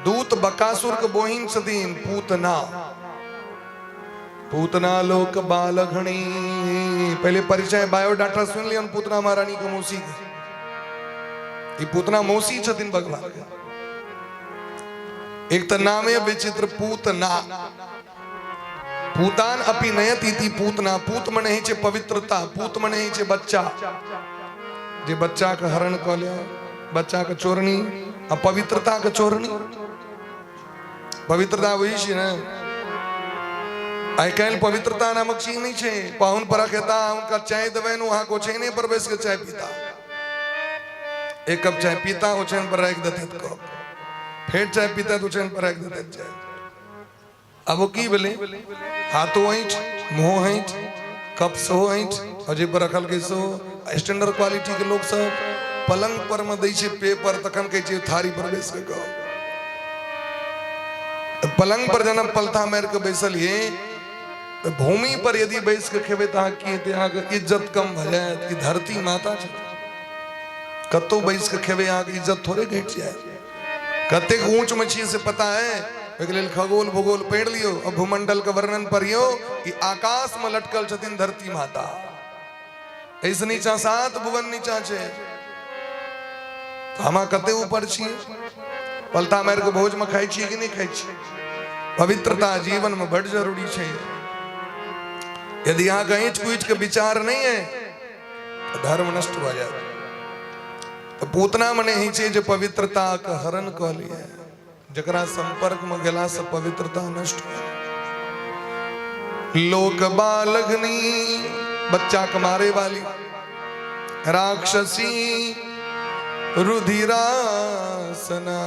दूत बकासुर के बोहिन छथिन पूतना। पूतना लोक बालघणी, पहले परिचय बायोडाटा सुन लियन पूतना महारानी के मौसी के। ई पूतना मौसी छथिन भगवान के। एक तो नामे विचित्र पूतना, पूतान अपि नयति इति पूतना। पूत मने होइ छै पवित्रता, पूत मने होइ छै बच्चा, जे बच्चा के हरण कऽ ले, बच्चा के चोरनी आ पवित्रता के चोरनी। पवित्रता वही छै ने, आइ काल्हि पवित्रता नामक चीज नहि छै। पाहुन परख हेता, हुनका चाय देबनि, वहाँ ओछैने पर बैस के चाय पीता, एक कप चाय पीता, ओछैन पर राखि देतै कप, फेर चाय पीता तऽ ओछैन पर राखि देतै चाय। आब ओ की भेलै? हाथो ऐंठ, मुँहो ऐंठ, कप सेहो ऐंठ, आ जे पर रखलकै सेहो। स्टैंडर्ड क्वालिटी के लोक सब पलंग पर मे दै छै पेपर, तखन कहै छै थारी पर बैस के खाउ। पलंग पर जेना पलथा मारि के बैसलियै तऽ भूमि पर यदि बैस के खेबै तऽ अहाँ की हेतै? अहाँके इज्जत कम भऽ जायत कि धरती माता छै? कतौ बैस के खेबै अहाँके इज्जत थोड़े घटि जायत। कतेक ऊंच में छी से पता है? ओहिके लेल खगोल भूगोल पढ़ि लियौ आ भूमंडल के वर्णन पढ़ियौ कि आकाश में लटकल छथिन धरती माता, एहिसँ नीचा 7 भुवन नीचा छै, तऽ हम कते ऊपर छी? पलता मारि के भोज में खाइ छियै कि नहि खाइ छियै? पवित्रता जीवन में बड जरूरी छै। यदि अहाँके ऐंठ कुइठ के विचार नहि है तऽ धर्म नष्ट भऽ जायत। तऽ पूतना मने होइ छै जे पवित्रता के हरण कऽ लिये, जकरा संपर्क में गेला से पवित्रता नष्ट हो। लोक बालघनी, बच्चा के मारे वाली राक्षसी रुधिरासना।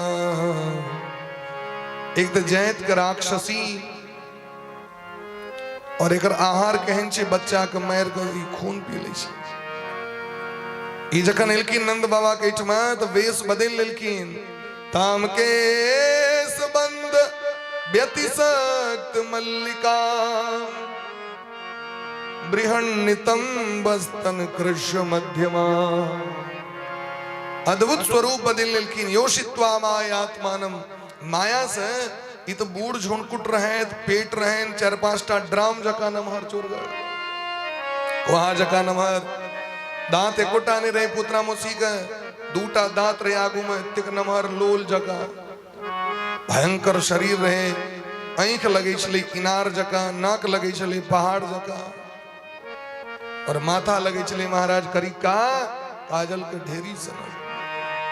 एक तऽ जाति के राक्षसी, और एकर आहार केहन छै? बच्चा के मारि के ई खून पी लै छै। ई जखन एलखिन नंद बाबा के एहिठमा तऽ वेश बदलि लेलखिन। ताम केस बंद व्यतिसक्त मल्लिका बृहन्नितम बस्तन कृष्ण मध्यमा। अद्भुत स्वरूप बदलि लेलखिन। योषित्वा मायात्मानम, माया से ई तऽ बूढ़ झुनकुट रहैत, पेट रहनि 4-5टा ड्राम जकाँ नमहर चोरगर, वहाँ जकाँ नमहर, दांत एकोटा नहि रहै पुतना मौसी के, 2टा दांत रहे आगू में, एतेक नमहर लोल जकाँ, भयंकर शरीर रहे, आँखि लगै छलै इनार जकाँ, नाक लगै छलै पहाड़ जकाँ, और माथा लगै छलै महाराज करिका काजल के ढेरी सनक।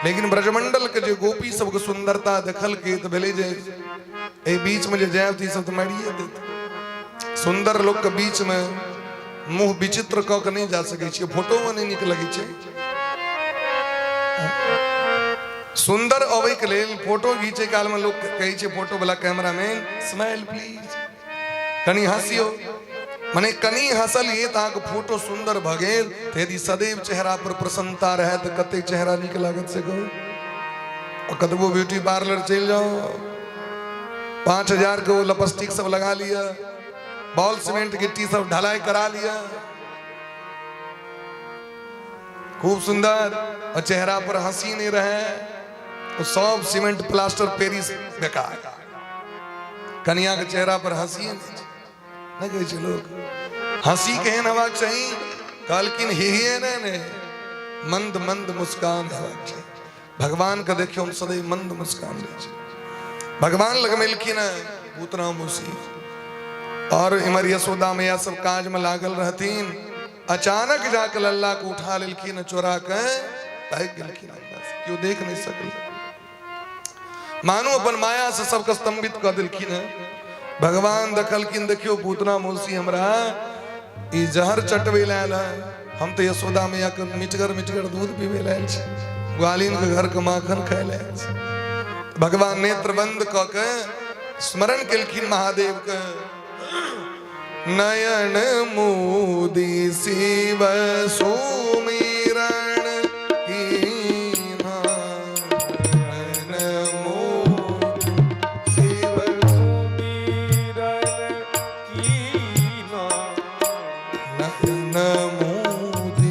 लेकिन ब्रजमंडल के जे गोपी सबके सुंदरता देखलकै तऽ भेलै जे एहि बीच में जे जायब तऽ ई सब तऽ मारिए देत। सुंदर लोक के बीच में मुंह विचित्र कऽ के नहि जा सकै छियै, फोटो में नहि नीक लगै छै। सुंदर अबै के लेल फोटो घीचै काल में लोक कहै छै फोटो वाला कैमरामैन, स्माइल प्लीज, कनी हँसियो। मने कनी हँसलियै तऽ अहाँके फोटो सुंदर भऽ गेल। तऽ यदि सदैव चेहरा पर प्रसन्नता रहए तऽ कतेक चेहरा नीक लागत से कहू। आ कतबो ब्यूटी पार्लर चलि जाउ, 5000 के ओ लिपस्टिक सब लगा लिअ, बॉल सीमेंट गिट्टी सब ढलाई करा लिअ, खूब सुंदर, और चेहरा पर हंसी नहीं रहे तो सब सीमेंट प्लास्टर पेरिस बेकार। कनिया के चेहरा पर हंसी नहीं छै। नहि कहै छै लोक हंसी केहन हेबाक चाही? कहलखिन हिहिए नहि ने, मंद मंद मुस्कान हेबाक चाही। भगवान के देखियौ हम सदैव मंद मुस्कान दै छै। भगवान लग एलखिन हेँ पूतना मौसी, और इमहर यशोदा मैया सब काज में लागल रहथिन। अचानक जाके लल्ला के उठा लेलखिन चोरा के। भागि गेलखिन अंगना से, केओ देख नहि सकल। मानू अपन माया से सबके स्तंभित कऽ देलखिन हेँ। भगवान देखलखिन, देखियौ पूतना मौसी हमरा ई जहर चटबै लए आयल है, हम तऽ यशोदा मैया के मिठगर मिठगर दूध पीबै लए आयल छी, ग्वालिन के घर के माखन खाय लए आयल छी। भगवान नेत्र बंद कऽ के स्मरण केलखिन महादेव के। नयन मोदी शिव सुमिरण कीन्हा, नयन मोदी शिव सुमिरन कीन्हा, नयन मोदी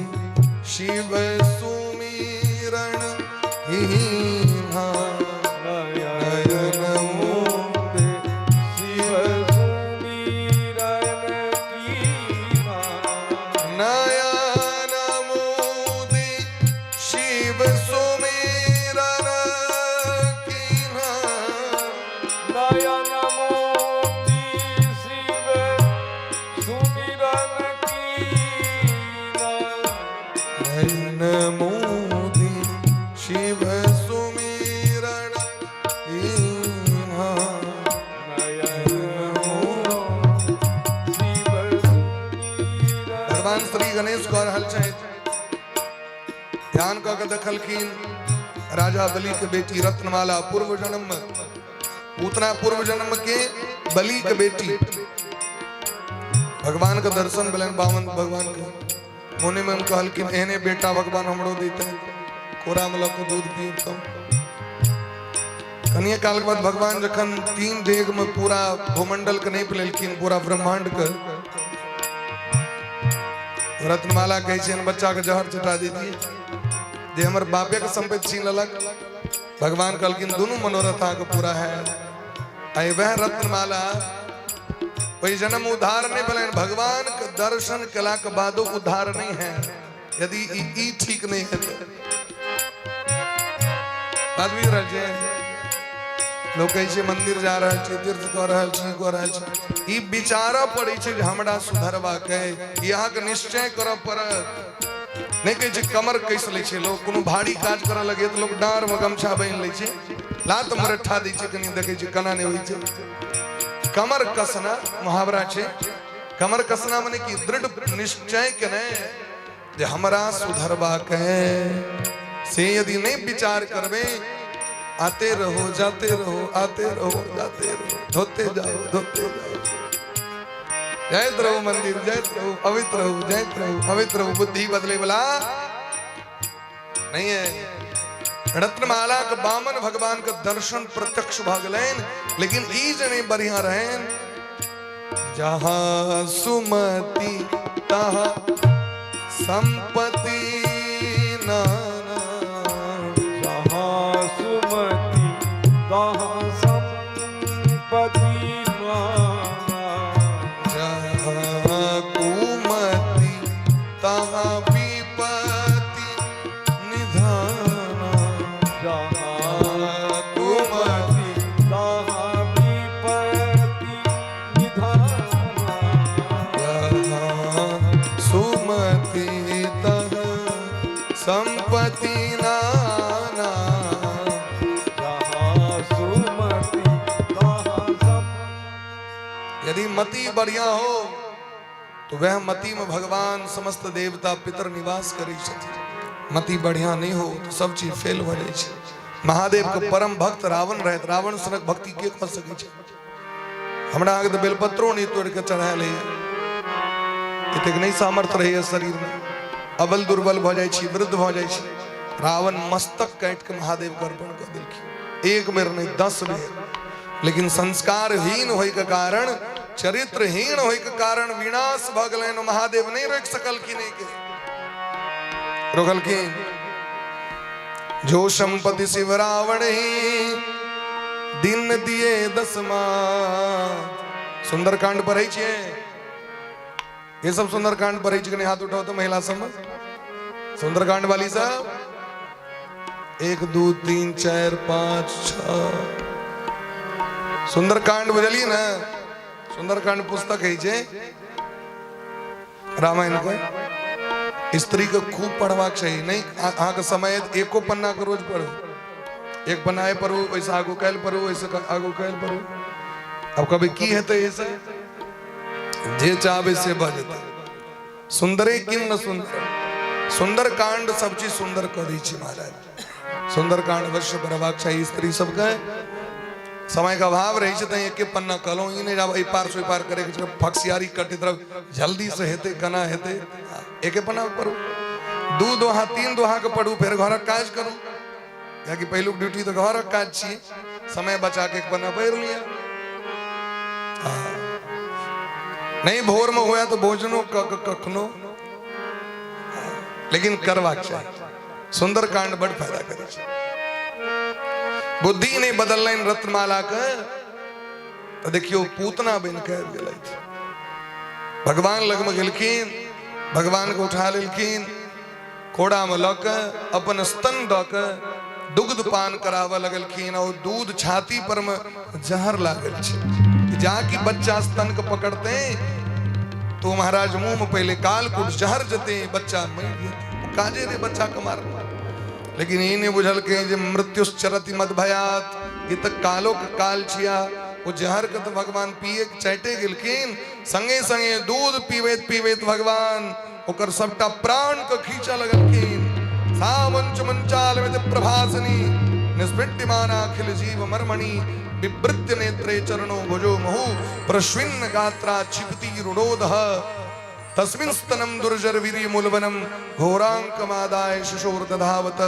शिव सुमिरण कीन्हा, नयन मोदे शिव सुमिरन कीन्हा, नयन मोदी शिव सुमिरन कीन्हा, नयन मोदी शिव सुमिरन कीन्हा, नयन मोदी शिव सुमिरन कीन्हा, नयन मोदी शिव सुमिरन। भगवान श्री गणेश कऽ रहल छथि। ध्यान कऽ के देखलखिन राजा बलि के बेटी रत्नमाला पूर्व जन्म में, पूतना पूर्व जन्म के बलि के बेटी, भगवान के दर्शन भेलनि। बामन भगवान के मोने मन कहलखिन एहने बेटा भगवान हमरो देते, कोरा में लऽ कऽ दूध पीबतहुँ। कनिए काल के बाद भगवान जखन 3 डेग में पूरा भूमंडल के नापि लेलखिन, पूरा ब्रह्मांड के, रत्नमाला कहै छियनि बच्चा के जहर चटा देतियै जे हमर बापे के संपत्ति छीन लेलक। भगवान कहलखिन दुनू मनोरथ अहाँके पूरा है। आइ वएह रत्नमाला ओहि जन्म उद्धार नहि भेलनि, भगवान के दर्शन केला के बादो उद्धार नहीं है यदि ई ठीक नहीं है तो। बात बुझि रहल छियै? लोक कहै छै मंदिर जा रहल छी, तीर्थ कऽ रहल छी, कऽ रहल छी, ई विचारऽ पड़ै छै जे हमरा सुधरबाक है, ई अहाँके निश्चय करऽ पड़त। नहि कहै छै कमर कसि लै छै लोक, कोनो भारी काज करऽ लगे तऽ लोक डाँरमे गमछा बान्हि लै छै, लात मुरट्ठा दै छै, कनि देखै छै केना नहि होइ छै। कमर कसना मुहावरा छै, कमर कसना मने कि दृढ़ निश्चय केने जे हमरा सुधरबाक है, से यदि नहीं विचार करबे आते रहो जाते रहो, आते रहो जाते रहो, धोते जाओ धोते जाओ, जाइत रहो मंदिर, जाइत रहो, अबैत रहो, जाइत रहो, अबैत रहो, बुद्धि बदले वाला नहीं है। रत्नमाला के बामन भगवान के दर्शन प्रत्यक्ष भऽ गेलनि, लेकिन ई जे नहीं बढ़िया रहनि, जहाँ सुमति तहाँ संपत्ति नाना, जहाँ सुमति तहाँ संपत्ति नाना, जहाँ कुमति तहाँ विपत्ति निधाना, जहाँ कुमति तहाँ विपत्ति निधाना, जहाँ सुमति तहाँ संपत्ति नाना, जहाँ सुमति तहाँ सम। यदि मति बढ़िया हो तो वह मति में भगवान समस्त देवता पितर निवास करै छथिन। मति बढ़िया नहीं हो तो सब चीज फेल हो जाइ छै। महादेव के परम भक्त रावण रहत, रावण सनक भक्ति के कऽ सकै छै? हमरा अहाँके तऽ बेलपत्रो नहि तोड़ि के चढ़ायल होइए, एतेक नहि सामर्थ्य रहैए शरीर में, अबल दुर्बल भऽ जाइ छी, वृद्ध भऽ जाइ छी। रावण मस्तक काटि के महादेव के अर्पण कऽ देलखिन, एक बेर नहि 10 बेर। लेकिन संस्कारहीन होय के कारण, चरित्रहीन होय के कारण विनाश भऽ गेलनि। महादेव नहि रोकि सकलखिन, एहिके रोकलखिन। जो संपत्ति शिव रावण ही दिन दिए दसमा। सुंदरकांड पढ़ै छियै? ये सब सुंदरकांड पढ़ै छी? कनि हाथ उठाओ तो महिला सब सुंदरकांड वाली सब। 1 2 3 4 5 6 सुंदरकांड बुझलियै ने? सुंदरकांड पुस्तक है छै रामायण के। स्त्रीके खूब पढ़बाक चाही। नहि अहाँके समय अछि, एको पन्नाके रोज पढ़ू। एक पन्ना आइ पढ़ू, ओहिसँ आगू काल्हि पढ़ू, ओहिसँ आगू काल्हि पढ़ू। आब कहबै की हेतै एहिसँ? जे चाहबै से भऽ जेतै। सुन्दरे किम न सुन्दर, सुन्दर कांड सब चीज सुन्दर कऽ दै छै महाराज। सुन्दर कांड अवश्य पढ़बाक चाही स्त्री सबके। समय के अभाव रहै छै तैं एके पन्ना कहलहुँ, ई नहि आब एहि पार से ओहि पार करैके छै, फक्सियारी कटैत रहब, जल्दी से हेतै केना हेतै। एके पन्ना पढ़ू, 2 दोहा 3 दोहा के पढ़ू, फेर घरक काज करू, कियाकि पहिलुक ड्यूटी तऽ घरक काज छियै। समय बचा के एक पन्ना पढ़ि लिअ। नहीं भोर में हुआ तो भोजनो कखनो, लेकिन करबाक चाही। सुंदर कांड बड़ फायदा करै छै। बुद्धि नहि बदललनि रत्नमाला के तऽ देखियौ पूतना बनि के आबि गेलथि। भगवान लगमे गेलखिन, भगवान के उठा लेलखिन, कोड़ा में लऽ के अपन स्तन दऽ के दुग्ध पान कराबऽ लगलखिन। और दूध छाती पर में जहर लागल छै, जाकि बच्चा स्तन के पकड़ते तो महाराज मुंह में पहले काल कुट जहर जते, बच्चा मरि जेतै। काजे रे बच्चा के मारना। लेकिन ई नहीं बुझलकै जे मृत्युश्चरति मद भयात, ई तऽ कालो के काल छिया। ओ जहर के तऽ भगवान पिए के चाटे गेलखिन, संगे संगे दूध पीबैत पीबैत भगवान ओकर सबटा प्राण के खींचऽ लगलखिन। सामंच मंचाल में प्रभासनी निस्पृट्यमाना अखिल जीव मर्मणि विवृत्य नेत्रे चरणो भुजो महु प्रश्विन्न गात्रा क्षिपति रुडोदः तस्मिन् स्तनम दुर्जर वीर्य मूलवनम घोरांकमादाय शिशोर्दधावत।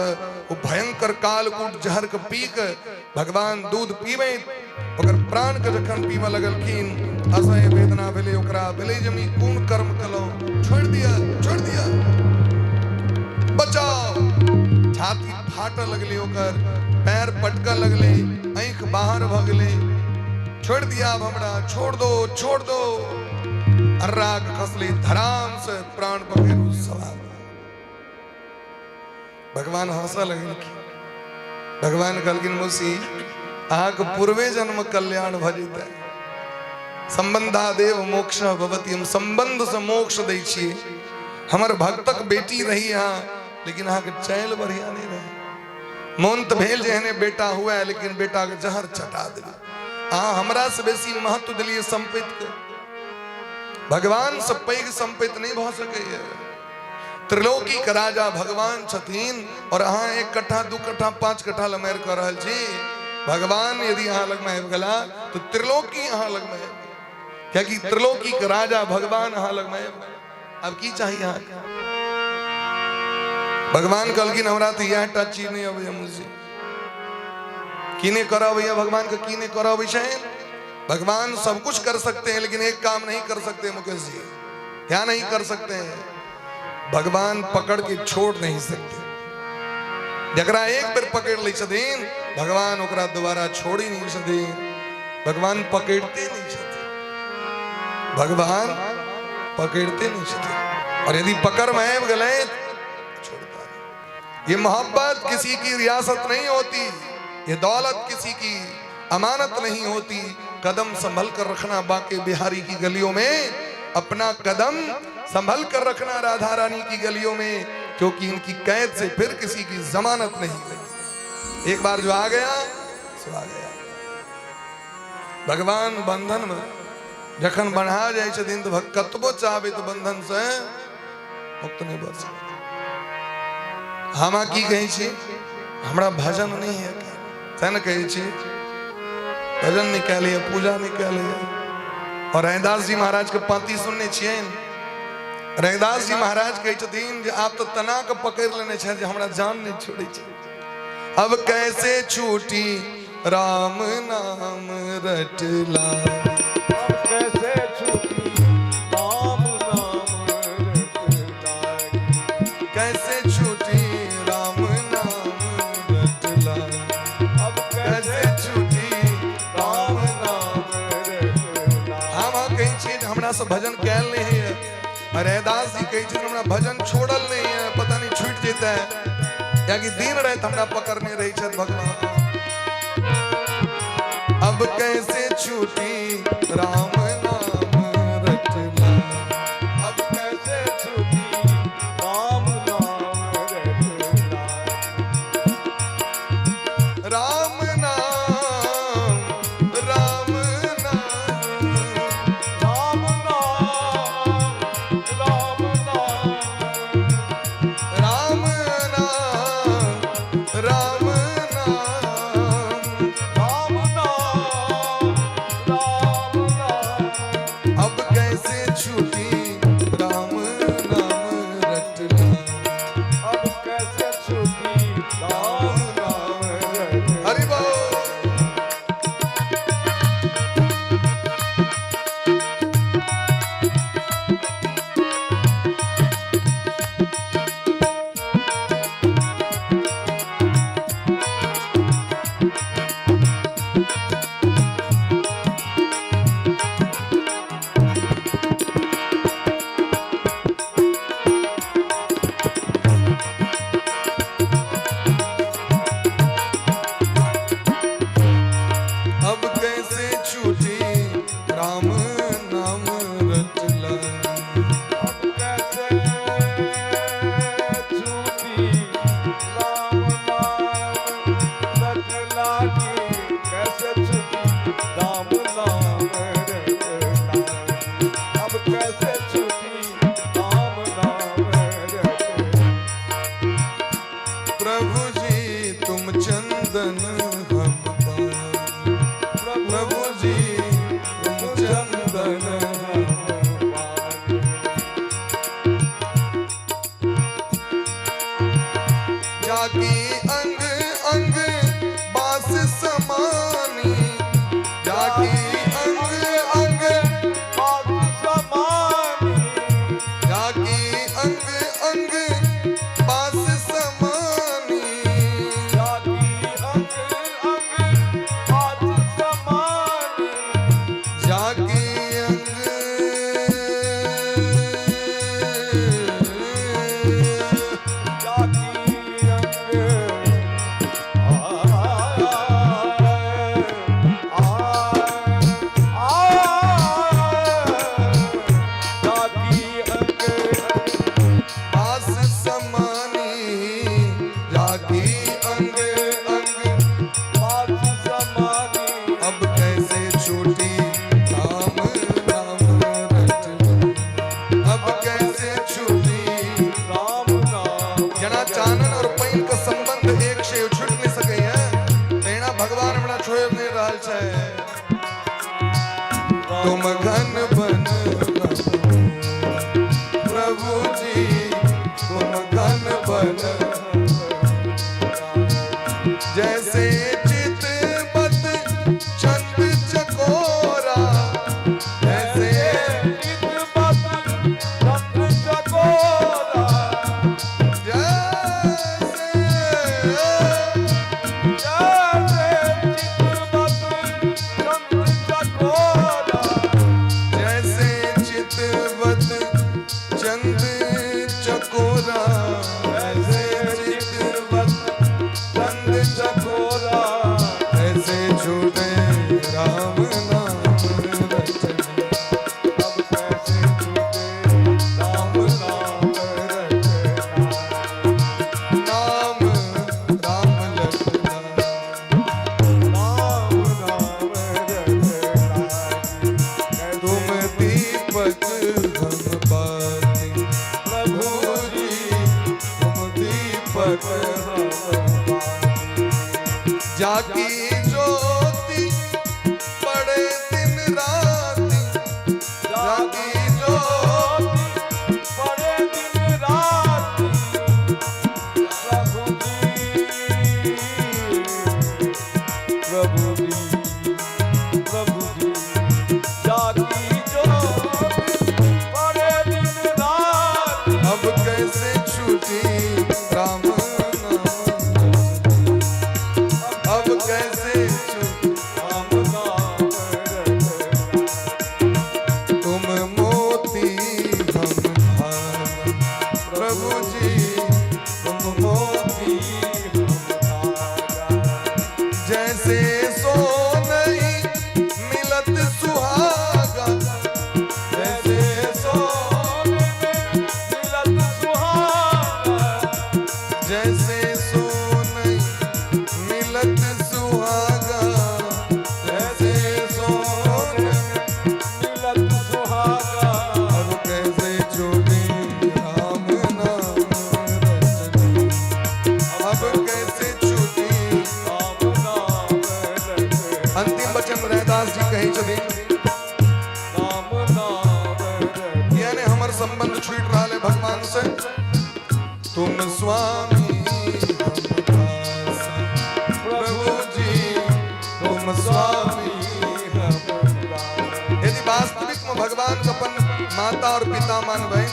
ओ भयंकर कालकूट जहर के पीक भगवान दूध पीबैत ओकर प्राण के जखन पीबऽ लगलखिन, असह्य वेदना भेलै ओकरा, भेलै जे हम ई कोन कर्म केलहुँ, छोड़ि दिअ, छोड़ि दिअ, बचाओ। छाती फाटऽ लगलै ओकर, पैर पटकऽ लगलै, आँखि बाहर भऽ गेलै, छोड़ि दिअ आब हमरा, छोड़ दो, छोड़ दो। अर्रा के खसलै धराम से प्राण पखेरु सवार। भगवान हंसऽ लगलखिन। भगवान कहलखिन मौसी अहाँके पूर्वे जन्म कल्याण भऽ जेतै। संबंधादेव मोक्ष भवती, हम संबंध से मोक्ष दै छियै। हमर भक्तक बेटी रही अहाँ, लेकिन अहाँके चैल बढ़िया नहीं रहे। मोन तऽ भेल जे एहने बेटा हुए, लेकिन बेटा के जहर चटा देलियै। अहाँ हमरा से बेसी महत्व देलियै संपत्ति के। भगवान से पैघ संपत्ति नहीं भऽ सकैए। त्रिलोकी के राजा भगवान छथिन और अहाँ 1 कट्ठा 2 कट्ठा 5 कट्ठा लमैर कऽ रहल छी। भगवान यदि अहाँ लगमे आबि गेला तऽ त्रिलोकी अहाँ लगमे आबि गेल, कियाकि त्रिलोकी के राजा भगवान अहाँ लगमे आबि गेल। आब की चाही अहाँके? भगवान कहलखिन हमरा तऽ इएह टा चीज नहि अबैया मुझे। की नहि करऽ अबैया भगवान के? की नहि करऽ अबै छनि? भगवान सब कुछ कर सकते हैं, लेकिन एक काम नहीं कर सकते मुकेश जी। क्या नहीं कर सकते हैं? भगवान पकड़ के छोड़ नहीं सकते। जकरा एक बेर पकड़ लै छथिन भगवान, ओकरा दोबारा छोड़ी नहीं छथिन। भगवान पकड़ते नहीं छथिन, भगवान पकड़ते नहीं छथिन। और यदि पकड़ में आबि गेलै छोड़ता नहीं। ये मोहब्बत किसी की रियासत नहीं होती, ये दौलत किसी की अमानत नहीं होती। कदम संभल कर रखना बाके बिहारी की गलियों में, अपना कदम संभल कर रखना राधा रानी की गलियों में, क्योंकि इनकी कैद से फिर किसी की जमानत नहीं मिलती। एक बार जो आ गया सो आ गया। भगवान बंधन में जखन बन्हा जाइ छथिन तऽ कतबो चाहबै तऽ बंधन से मुक्त नहि भऽ सकत। हम अहाँ की कहै छी? हमरा भजन नहि है, सएह ने कहै छी? भजन नहि कयल होइए, पूजा नहि कयल होइए। और रैदास जी महाराज के पाँति सुनने छियनि? रैदास जी महाराज कहै छथिन जे आब तऽ तना के पकड़ि लेने छथि जे हमरा जान नहि छोड़ै छै। अब कैसे छूटी राम नाम रटला, अब कैसे छूटी राम नाम रटला, कैसे छूटी राम नाम रटला, अब कैसे कैसे छूटी राम नाम रटला। हम अहाँ कहै छियै जे हमरा से भजन कयल नहि होइए। रैदास जी कहै छथिन हमरा भजन छोड़ल नहि है, पता नहीं छूटि जेतै, कियाकि दिन राति हमरा पकड़ने रहै छथि भगवान। अब कैसे छूटी राम नाम रटला, अब कैसे छूटी राम प्रभु जी तुम चंदन हम पानी, प्रभु जी तुम चंदन हम पानी। जाकी अंग अंग बास समानी, जाकी अंग अंग बास समानी, जाकी अंग अंग बास समानी, जाकी अंग अंग बास समानी, जाकी अंग जाकी अंग जाकी अंग बास समानी, जाकी अंग अंग बास समानी। अब कैसे छूटी राम नाम रटना, अब कैसे छूटी राम नाम। जना चानन और पानि के संबंध एक से छूट नहीं सके है, तहिना भगवान हमरा छोड़ नहीं रहल छै। तुम घन बन प्रभु जी तुम घन बन, जैसे चितबत चंद चकोरा, जैसे चितबत चंद चकोरा, जैसे जैसे चितबत चंद चकोरा, जैसे चितवत चंद चकोरा, जैसे चितवत चंद चकोरा, ऐसे छूटे राम नाम रटना, अब कैसे छूटे राम नाम रटना, नाम राम लखना, राम नाम रटना। तुम दीपक हम बाती, प्रभु जी तुम दीपक हम बाती। जाकी ज्योति पड़े दिन राती, जाकी ज्योति पड़े दिन राती, प्रभु जी प्रभु जी प्रभु जी, जाकी ज्योति पड़े दिन राती, अब कैसे छूटी राम नाम, अब कैसे छूटी राम नाम रटना। तुम मोती हम धागा, प्रभु जी तुम मोती हम धागा। जैसे सोनई मिलत सुहागा, जैसे सोने में मिलत सुहागा, जैसे सोनई मिलत सुहागा, जैसे सोन मिलत सुहागा। अब कैसे छूटी राम नाम रटना, अब कैसे छूटी राम नाम रटना। अंतिम वचन रैदास जी कहै छथिन, राम नाम रटना। यानी हमर संबंध छूट रहा है भगवान से। तुम स्वामी हम दासा, प्रभु जी तुम स्वामी हम दासा। यदि वास्तविक में भगवान के अपन माता और पिता मानबै,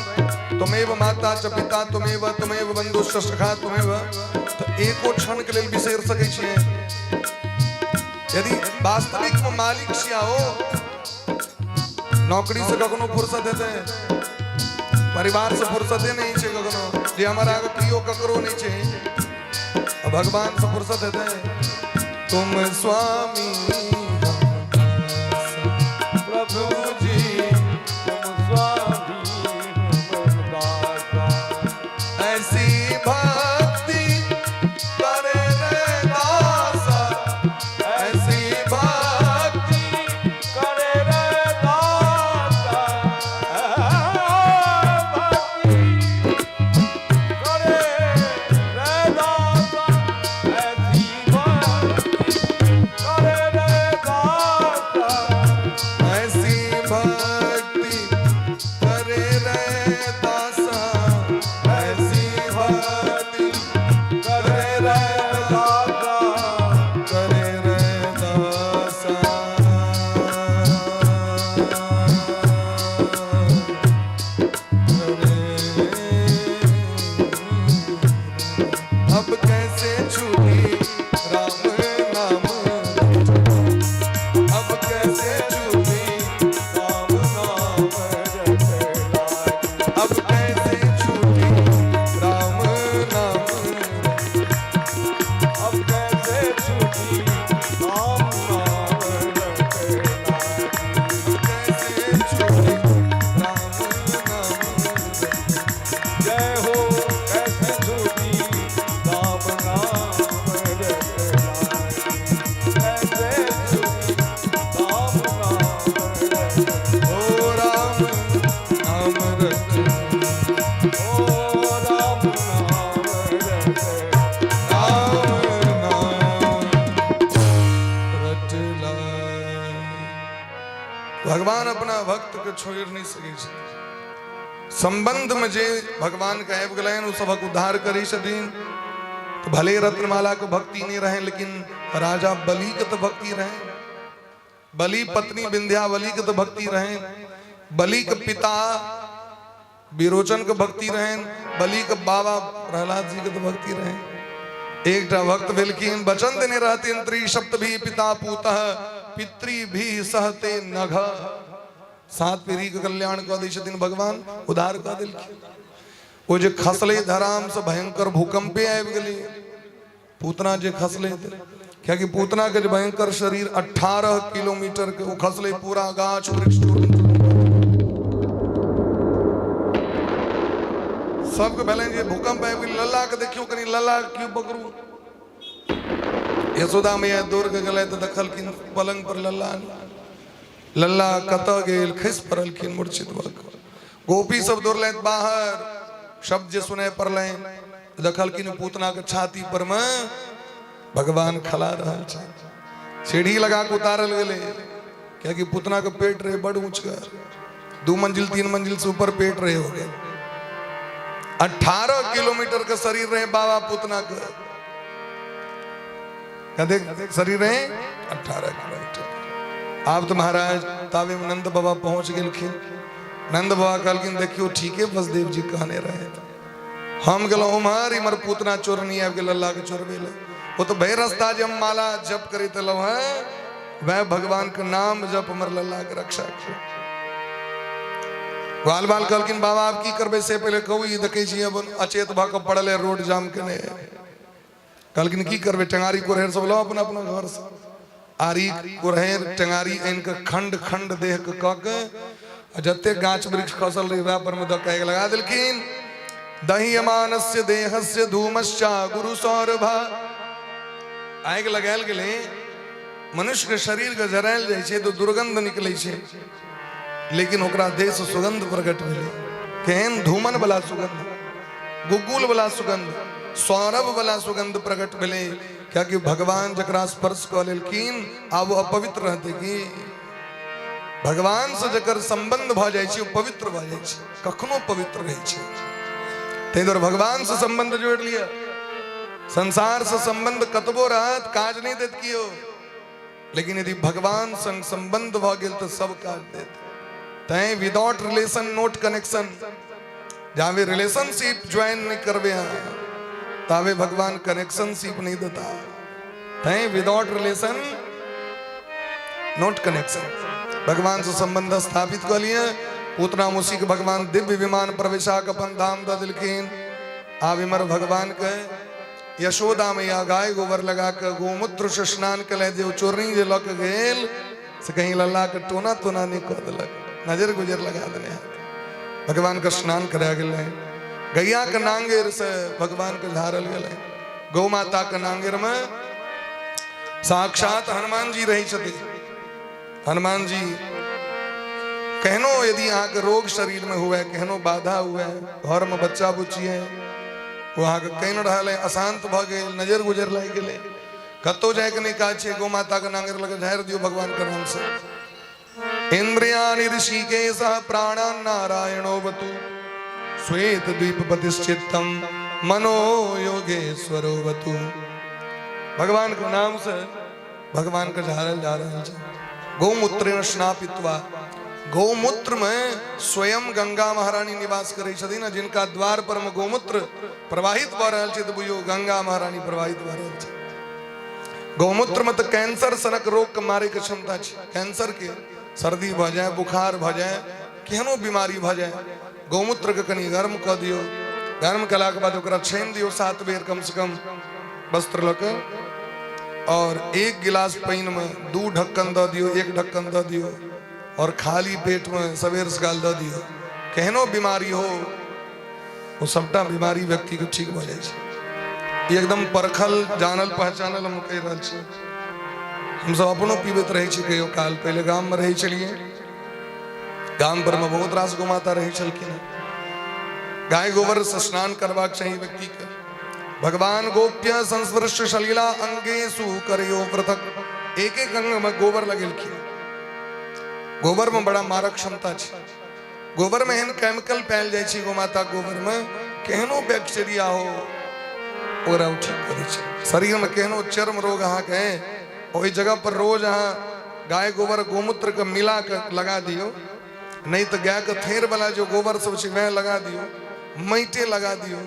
तुमेव माता च पिता तुमेव तुमेव बंधुश्च सखा तुमेव, तो एको क्षण के लेल बिसरि सकै छियै? यदि वास्तविक में मालिक छियै, ओ नौकरी से कखनो फुर्सत हेतै? परिवार से फुर्सते नहीं छै कखनो, जे हमारा आगे केओ ककरो नहीं छै, आ भगवान से फुर्सत हेतै? तुम स्वामी हम दासा, प्रभु जी तुम स्वामी हम दासा। ऐसी भक्ति करे रे दासा, ऐसी भक्ति करे रे दासा, भक्ति करे रे दासा। रे दासा, करे रे दासा। अब कैसे छूटी राम नाम, अब कैसे छूटी राम नाम रट लागी। अब कैसे छूटी राम नाम, अब कैसे छूटी राम नाम रट लागी। कैसे छूटी राम नाम। जय हो, कैसे छूटी राम नाम रट लागी। कैसे छूटी राम नाम रट, ओ राम नाम रट, ओ राम नाम रट, राम नाम रट लाए। भगवान अपना भक्त के छोड़ नहीं सकै छै। संबंध में जे भगवान के आबि गेलनि, ओ सभक उद्धार करै छथिन। तऽ भले रत्नमाला के भक्ति नहीं रहे, लेकिन राजा बलि के तो भक्ति रहे, बलि पत्नी विंध्यावली के तो भक्ति रहे, बलि के पिता विरोचन के भक्ति रहे, बलि के बाबा प्रहलाद जी के तो भक्ति रहे। एकटा भक्त भेलखिन, वचन देने रहथिन, त्रिसप्त भी पिता पूतः पितृ भी सहते नघ। सात पीढ़ी के कल्याण कऽ दै छथिन भगवान, उद्धार कऽ देलखिन। ओ जे खसलै धराम से भयंकर भूकंपे आबि गेलै। पूतना जे खसलै, कियाकि पूतना के जे भयंकर शरीर 18 किलोमीटर के, ओ खसलै पूरा गाछ वृक्ष चूर्ण चूर्ण। सबके भेलनि जे भूकंप आबि गेलै, लल्ला के देखियौ कनि, लल्ला के क्यों पकड़ू। यशोदा मैया दौड़ के गेलै तऽ देखलखिन पलंग पर लल्ला। लल्ला कतऽ गेल? खसि पड़लखिन मूर्छित भऽ कऽ। गोपी सब दौड़लथि बाहर, शब्द जे सुनाय पड़लनि, देखलखिन पूतना के छाती पर मे भगवान खला रहल छथि। सीढ़ी लगा के उतारल गेलै, कियाकि पूतना के पेट रहे बड़ ऊंचगर, 2 मंजिल 3 मंजिल से ऊपर पेट रहे हो गेल। 18 किलोमीटर के शरीर रहे बाबा पूतना के, कतेक शरीर रहे? 18 किलोमीटर। आब तो महाराज ताबे में नंद बाबा पहुंच गेलखिन। नंद बाबा कहलखिन, देखियो ठीके वसुदेव जी कहने रहे, हम गेलहुँ उम्हर, इम्हर पूतना चोरनी आबि गेल लल्ला के चोरबे ले। ओ तो भरि रास्ता जे हम माला जप करैत एलहुँ हेँ, वएह भगवान के नाम जप हमर लल्ला के रक्षा केलक। ग्वाल बाल कहलखिन, बाबा आब की करबै से पहिले कहू, ई देखै छी अपन अचेत भऽ कऽ पड़ल रोड जाम केने। कहलखिन की करबै, टेंगारी कुरहरि सब लऽ अपना अपना घर से। आरी कुरहरि टेंगारी आनि कऽ खंड खंड देह के कऽ के आ जते गाछ वृक्ष खसल रही वएह पर मे दऽ के आगि लगा देलखिन। दह्यमानस्य देहस्य धूमश्चा गुरु सौरभ। आगि लगायल गेलै। मनुष्य के शरीर के जरायल जाइ छै तऽ दुर्गंध निकलै छै, लेकिन ओकरा देह से सुगंध प्रकट भेलै। केहन? धूमन वाला सुगंध, गुगुल वाला सुगंध, सौरभ वाला सुगंध प्रकट भेलै। कियाकि भगवान जकरा स्पर्श कऽ लेलखिन, आब ओ अपवित्र रहतै की? भगवान से जकर संबंध भऽ जाइ छै ओ पवित्र भऽ जाइ छै, कखनो पवित्र रहै छै। ताहि दुआरे भगवान से संबंध जोड़ि लिअ। संसार से संबंध कतबो रहत काज नहि देत कियो, लेकिन यदि भगवान संग संबंध भऽ गेल तऽ सब काज देत। तैं विदाउट रिलेशन नोट कनेक्शन। जाबे रिलेशनशिप ज्वाइन नहि करबै अहाँ, ताबे भगवान कनेक्शनशिप नहि देता। तैं विदाउट रिलेशन नोट कनेक्शन। भगवान से संबंध स्थापित कऽ लिअ। पूतना मौसी के भगवान दिव्य विमान प्रवेशा के अपन धाम दऽ देलखिन। आब इमर भगवान के यशोदा मैया गाय गोबर लगा के गोमूत्र से स्नान केलथि, जे ओ चोरनी जे लऽ के गेल से कहीं लल्ला के टोना तोना नहि कऽ देलक, नजर गुजर लगा देने हैत। भगवान के स्नान करा गेलै, गैया के नांगेर से भगवान के झाड़ल गेलै। गौ माता के नांगेर में साक्षात हनुमान जी रहै छथिन। हनुमान जी केहनो यदि अहाँके रोग शरीर में हुए, केहनो बाधा हुए, घर में बच्चा बुच्ची है, ओ अहाँके कनि रहल है, अशांत भऽ गेल, नजर गुजर लागि गेलै, कतहु जायके नहि काज छै, गौ माता के नांगेर लग झाड़ि दियौ भगवान के नाम से। इंद्रियाणि ऋषिकेश प्राणान् नारायणोऽवतु श्वेत द्वीप प्रतिष्ठितम मनो योगेश्वरो वतु। भगवान के नाम से भगवान के झाड़ल जा रहल छै। गौमूत्रेण स्नापित्वा, गौमूत्र में स्वयं गंगा महारानी निवास करै छथिन, जिनका द्वार पर में गौमूत्र प्रवाहित भऽ रहल छै तऽ बुझियौ गंगा महारानी प्रवाहित भऽ रहल छै। गौमूत्र में तऽ कैंसर सनक रोग के मारे के क्षमता छै। कैंसर के सर्दी भऽ जाए, बुखार भऽ जाए, केहनो बीमारी भऽ जाए, गौमूत्र के कनि गर्म कऽ दियौ, गर्म केलाके बाद ओकरा छानि दियौ 7 बेर कम से कम वस्त्र लऽ कऽ, और 1 गिलास पानि में 2 ढक्कन दऽ दियौ, 1 ढक्कन दऽ दियौ, और खाली पेट में सवेर सकाल दऽ दियौ। केहनो बीमारी हो ओ सबटा बीमारी व्यक्ति के ठीक भऽ जाइ छै। एकदम परखल जानल पहचानल हम कहि रहल छी। हमसब अपनो पीबैत रहै छी कहियो काल। पहिले गाम में रहै छलियै, गाम पर में बहुत रास गोमाता रहै छलखिन। गाय गोबर से स्नान करबाक चाही व्यक्ति के। भगवान गोप्य संस्पृष्ट सलीला अंगेसु करयो पृथक, एक एक अंग में गोबर लगेलखिन। गोबर में बड़ा मारक क्षमता छै। गोबर में एहन केमिकल पायल जाइ छै गोमाता गोबर में, केहनो बैक्टीरिया हो ओकरा ओ ठीक करै छै। शरीर में केहनो चर्म रोग अहाँके, ओहि जगह पर रोज अहाँ गाय गोबर गोमूत्र के मिला के लगा दियौ, नहीं तो गाय के थेर वाला जो गोबर सब छै वएह लगा दियौ, माइटे लगा दियौ,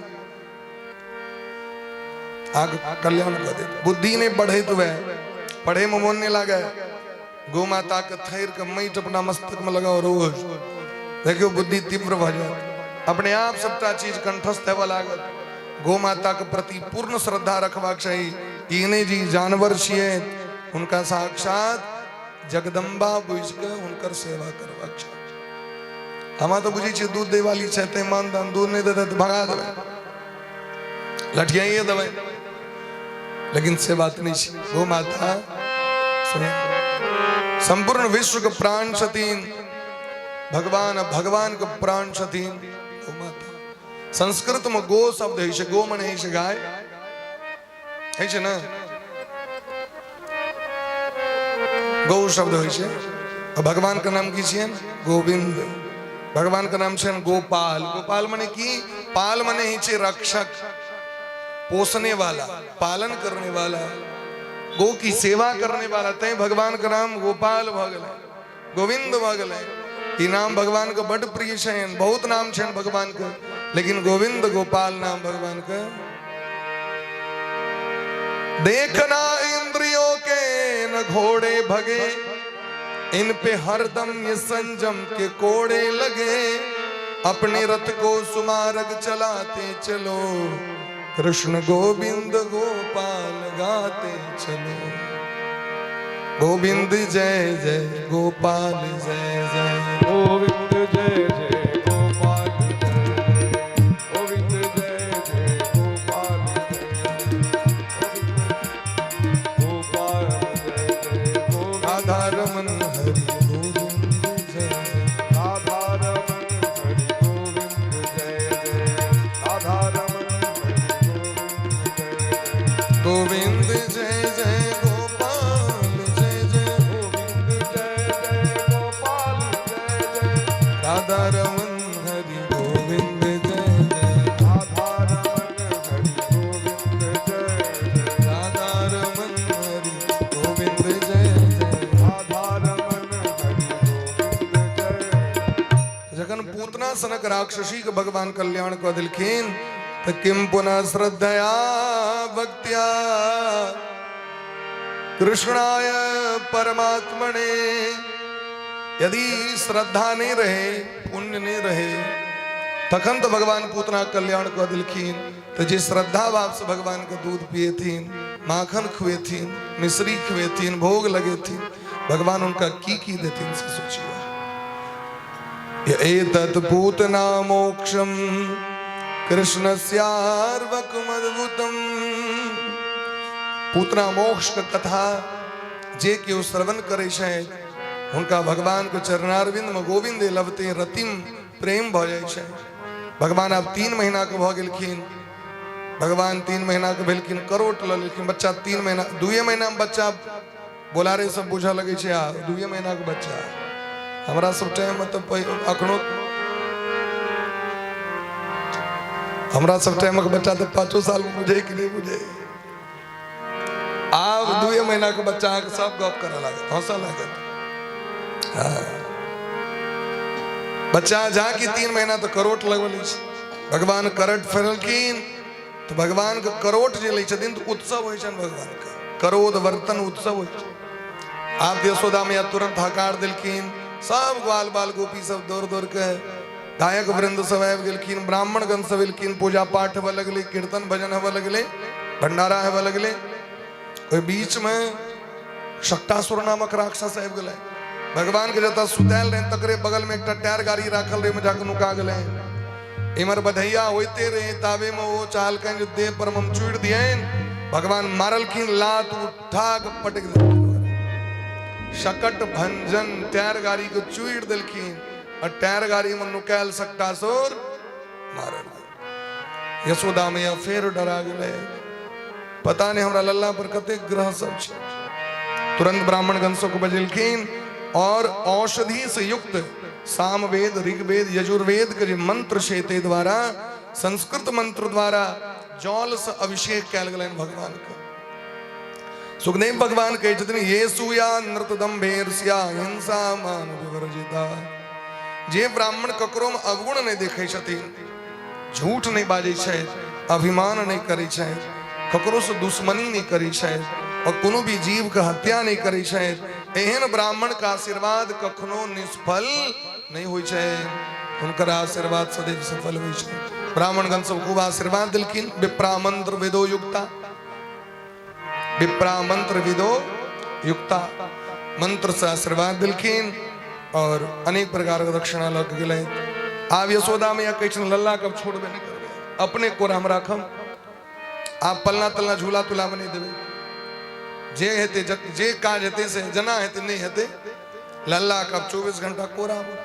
आग कल्याण कऽ देत। बुद्धि नहीं बढ़ैत हुए, पढ़े में मोन नहीं लागे, गौ माता के थैर के माटि अपना मस्तक में लगाओ रोज, देखियो बुद्धि तीव्र भऽ जायत, अपने आप सबटा चीज कंठस्थ हेबऽ लागत। गौ माता के प्रति पूर्ण श्रद्धा रखबाक चाही। ई नहि जे जानवर छियै, हुनका साक्षात जगदम्बा बुझि कऽ हुनकर सेवा करबाक चाही। हमरा तऽ बुझै छियै दूध दै वाली छै, तैं मानदान दूध नहि देतै तऽ भगा देबै, लठियाइए देबै, लेकिन से बात नहीं छै। गौ माता संपूर्ण विश्व के प्राण छथिन भगवान, भगवान के प्राण छथिन गौ माता। संस्कृत में गो शब्द होइ छै, गो मने होइ छै गाय, होइ छै ने, गौ शब्द होइ छै। आ भगवान के नाम की छियनि? गोविंद। भगवान के नाम छियनि गोपाल। गोपाल मने की? पाल मने होइ छै रक्षक, पोसने वाला, पालन करने वाला, गो की सेवा करने वाला। तैं भगवान के नाम गोपाल भऽ गेलै, गोविंद भऽ गेलै। ई नाम भगवान के बड प्रिय छनि, बहुत नाम छनि भगवान के, लेकिन गोविंद गोपाल नाम भगवान के। देखना इंद्रियों के न घोड़े भगे, इन पे हरदम ये संजम के कोड़े लगे, अपने रथ को सुमारग चलाते चलो, कृष्ण गोविंद गोपाल गाते चलो, गोविंद जय जय गोपाल जय जय, गोविंद जय जय गोपाल जय जय, गोविंद जय जय गोपाल जय जय, गोपाल जय जय गोविंद, राधा रमन हरि गोविंद जय जय, राधा रमन हरि गोविंद जय जय, राधा रमन हरि गोविंद जय जय, गोविंद जय जय गोपाल जय जय, गोविंद जय जय गोपाल जय जय, राधा रमन हरि गोविंद जय जय, राधा रमन हरि गोविंद जय जय, राधा रमन हरि गोविंद जय जय। राधा रमन हरि गोविंद जय जय। जखन पूतना सनक राक्षसी के भगवान कल्याण कऽ देलखिन तऽ किम पुनः श्रद्धया भक्त्या कृष्णाय परमात्मने। यदि श्रद्धा नहीं रहे, पुण्य नहीं रहे, तखन तो भगवान पूतना कल्याण कऽ देलखिन। तऽ जे श्रद्धा भाव से भगवान के दूध पिएथिन, माखन खुएथिन, मिश्री खुएथिन, भोग लगेथिन, भगवान उनका की की देथिन से सोचियो। एतत् पूतना मोक्षम कृष्णस्यार्वकमद्भुतम। पूतना मोक्ष के कथा जे केओ श्रवण करै छै हुनका भगवान के चरणारविंद में गोविंद लभते रतिम प्रेम भऽ जाइ छै। भगवान आब 3 महीना के भऽ गेलखिन, भगवान 3 महीना के भेलखिन, करोट लऽ लेलखिन बच्चा। 3 महीना 2 महीना में बच्चा बोलारे सब बुझऽ लगै छै। आ 2 महीना के बच्चा हमरा सब टाइम में तऽ अखनो हमरा सब टाइमक बच्चा तऽ 5 सालमे बुझै कि नहि बुझै। आब 2 महीना के बच्चा अहाँके सब गप करऽ लागत, हंसऽ लागत। हाँ। बच्चा जा कि 3 महीना तऽ करोट लगबल छै। भगवान करट फेरलखिन तऽ भगवान के करोट जे लै छथिन तऽ उत्सव होइ छनि भगवान के, करोद वर्तन उत्सव होइ छै। आब यशोदा मैया तुरंत हकार देलखिन, सब ग्वाल बाल गोपी सब दौड़ दौड़ के गायक वृंद सब आबि गेलखिन, ब्राह्मणगण सब एलखिन, पूजा पाठ हेबऽ लगलै, कीर्तन भजन हेबऽ लगलै, भंडारा हेबऽ लगलै। ओहि बीच में शक्तासुर नामक राक्षस आबि गेलै। भगवान के जतऽ सुतायल रहै तकरे बगल में एकटा टायर गाड़ी राखल रहै, ओहिमे जाके नुका गेलै। इमर बधैया होइते रहे ताबे में ओ चाहलकनि जे देह पर हम चूड़ि दियनि। भगवान मारलखिन लात, उठा के पटक देलखिन। शकट भंजन टायर गाड़ी के चूड़ि देलखिन और टायर गाड़ी में नुकायल शकटासुर मारल गेल। यशोदा मैया फेर डरा गेलै, पता नहीं हमरा लल्ला पर कतेक ग्रह सब छै। तुरंत ब्राह्मणगण सबके बजेलखिन और औषधि से युक्त सामवेद, ऋग्वेद, यजुर्वेद के जे मंत्र छै ताहि द्वारा संस्कृत मंत्र द्वारा जल से अभिषेक कयल गेलनि भगवान के। सुखदेव भगवान कहै छथिन ये सूया नृत दम्भेर्ष्या हिंसा मान विवर्जिता। जे ब्राह्मण ककरो में अवगुण नहीं देखै छथिन, झूठ नहीं बाजै छथि, अभिमान नहीं करै छथि, ककरो से दुश्मनी नहीं करै छथि और कोनो भी जीव के हत्या नहीं करै छथि, एहन ब्राह्मण के आशीर्वाद कखनो निष्फल नहीं होइ छै, हुनकर आशीर्वाद सदैव सफल होइ छै। ब्राह्मणगण सब खूब आशीर्वाद देलखिन। विप्रा मंत्र वेदो युक्ता, विप्रा मंत्र विदो युक्ता मंत्र से आशीर्वाद देलखिन और अनेक प्रकार के दक्षिणा लऽ के गेलै। आब यशोदा मैया कहै छथिन लल्ला के छोड़बे नहि करबै, अपने कोरा मे राखम, आब पलना तलना झूला तुला मे नहि देबै, जे हेतै जे काज हेतै से जेना हेतै नहि हेतै, लल्ला के आब 24 घंटा कोरा मे।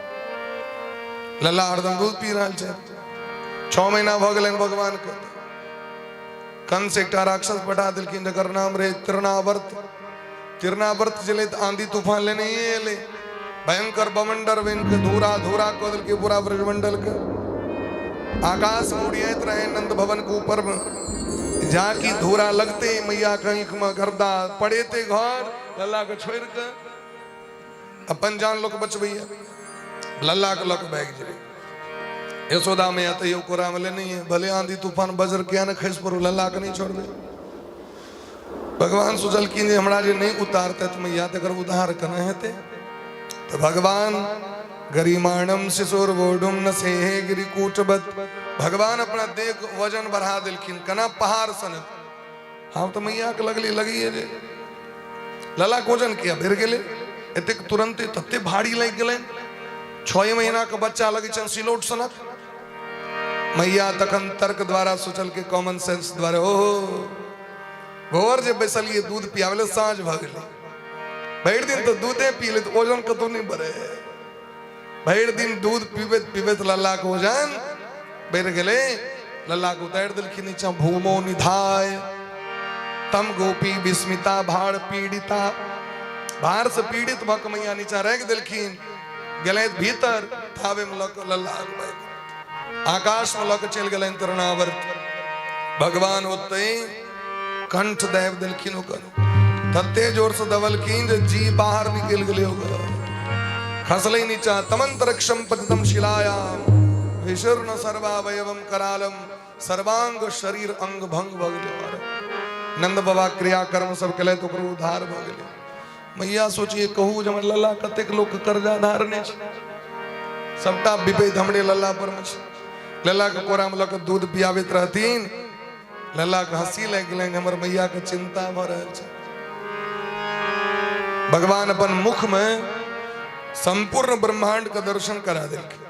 लल्ला हरदम दूध पी रहल छै। 6 महीना भऽ गेलनि भगवान के। कंस एकटा राक्षस पठा देलखिन जकर नाम रहे तृणावर्त। तृणावर्त चले तऽ आंधी तूफान लेने एलै, भयंकर बमंडर बनि के धूरा धूरा कऽ देलकै पूरा ब्रजमंडल के। आकाश में उड़ियाइत रहे नंद भवन के ऊपर में, जाकी धूरा लगते मैया के आँखि में गर्दा पड़ेते घर लल्ला के छोड़ के अपन जान लोक बचबैया, लल्ला के लऽ के भागि जेबै। यशोदा मैया तैयो कोरा में लेने है, भले आंधी तूफान बजर किया ने खसि पड़ू, लल्ला के नहीं छोड़बै। भगवान सोचलखिन जे हमरा जे नहीं उतारतै तऽ मैया तकर उद्धार केना हेतै। तऽ भगवान गरिमाणम शिशुर्वोढुम न सेहे गिरिकूटवत, भगवान अपना देह के वजन बढ़ा देलखिन केना पहाड़ सन। हम तऽ मैया के लगली लगिए जे लला के वजन किया बढ़ि गेलै एतेक तुरंते, तते भारी लागि गेलनि। 6 महीना के बच्चा लगै छनि सिलौट सनक। मैया तखन तर्क द्वारा सोचलकै, कॉमन सेंस द्वारा, ओहो भोर जे बैसलियै दूध पियाबै लए साँझ भऽ गेलै, भरि दिन तऽ दूधे पी ले, तऽ वजन कतौ नहि बढ़े। भरि दिन दूध पीबैत पीबैत लल्ला के वजन बढ़ि गेलै। लल्ला के उतारि देलखिन नीचा, भूमो निधाय तम गोपी विस्मिता भार पीड़िता, भार से पीड़ित भऽ के मैया नीचा राखि देलखिन। गेलै भीतर, थावे में लऽ के लल्ला आकाश में लऽ के चलि गेलनि तृणावर्त। भगवान ओतै कंठ दाबि देलखिन ओकर, तते जोर से दबलखिन जे जी बाहर निकलि गेलै ओकर, खसलै नीचा। तमंतरक्षम पतितम शिलायाम विशीर्ण सर्वावयवम करालम, सर्वांग शरीर अंग भंग भऽ गेलै। नंद बाबा क्रियाकर्म सब केलथि, ओकरो उद्धार भऽ गेलै। मैया सोचिए कहू जे हमर लल्ला कतेक लोक कर्जा धारने छै, सबटा विपैत हमरे लल्ला पर मे छै। लल्ला के कोरा मे लऽ के दूध पियाबैत रहथिन, लल्ला के हंसी लागि गेलनि, हमर मैया के चिंता भऽ रहल छै। भगवान अपन मुख में संपूर्ण ब्रह्मांड के दर्शन करा देलखिन।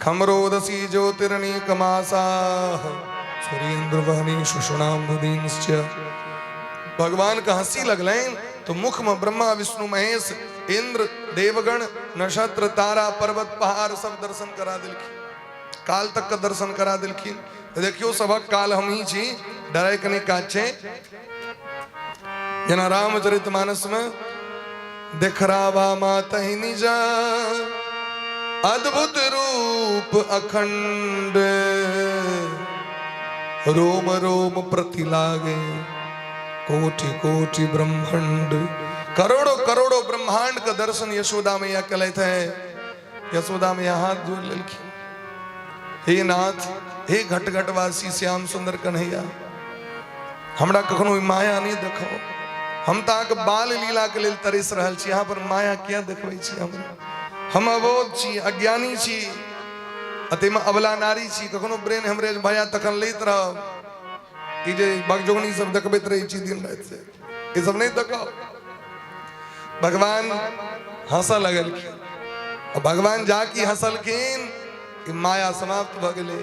खमरोदसी ज्योतिर्नीकमासाः सूर्येन्द्र वहनी सुषुणाम्बुदींश्च। भगवान के हंसी लगलनि तो मुख में ब्रह्मा विष्णु महेश इंद्र देवगण नक्षत्र तारा पर्वत पहाड़ सब दर्शन करा देलखिन, काल तक के दर्शन करा देलखिन। देखियो सबक काल हम ही छी, डराय के नहि काज छै। जेना रामचरित मानस में देखरावा माता ही निजा अद्भुत रूप अखंड, रोम रोम प्रति लागे, कोटि कोटि ब्रह्मांड, करोड़ों करोड़ों ब्रह्मांड का दर्शन यशोदा मैया कलैत है। यशोदा मैया हाथ जोड़ लेलखिन, हे नाथ, हे घट घटवासी श्याम सुंदर कन्हैया, हमरा कखनो ई माया नहीं देखो। हम तऽ अहाँके बाल लीला के लेल तरसि रहल छी, अहाँ पर माया किया देखबै छी हमरा? हम अबोध छी, अज्ञानी छी, आ ताहिमे अबला नारी छी। कखनो ब्रेन हेमरेज भऽ जायत तखन लैत रहब। ई जे बगजोगनी सब देखबैत रहै छी दिन राति, से ई सब नहि देखब। भगवान हंसऽ लगलखिन आ भगवान जा की हंसलखिन कि माया समाप्त भऽ गेलै।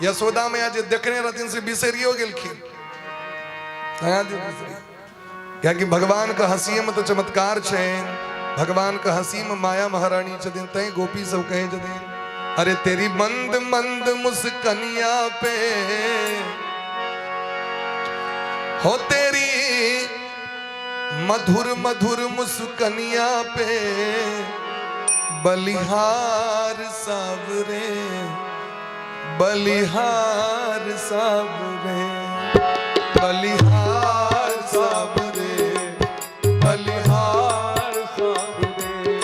यशोदा मैया जे देखने रहथिन से बिसरियो गेलखिन। नया दियौ बिसरी, कियाकि भगवान के हंसीए में तो चमत्कार छै। भगवान के हंसी में माया महारानी छथिन। तैं गोपी सब कहै छथिन, अरे तेरी मंद मंद मुस्कनिया पे, हो तेरी मधुर मधुर मुस्कनिया पे बलिहार सावरे, बलिहार सावरे, बलिहार सावरे, बलिहार सावरे,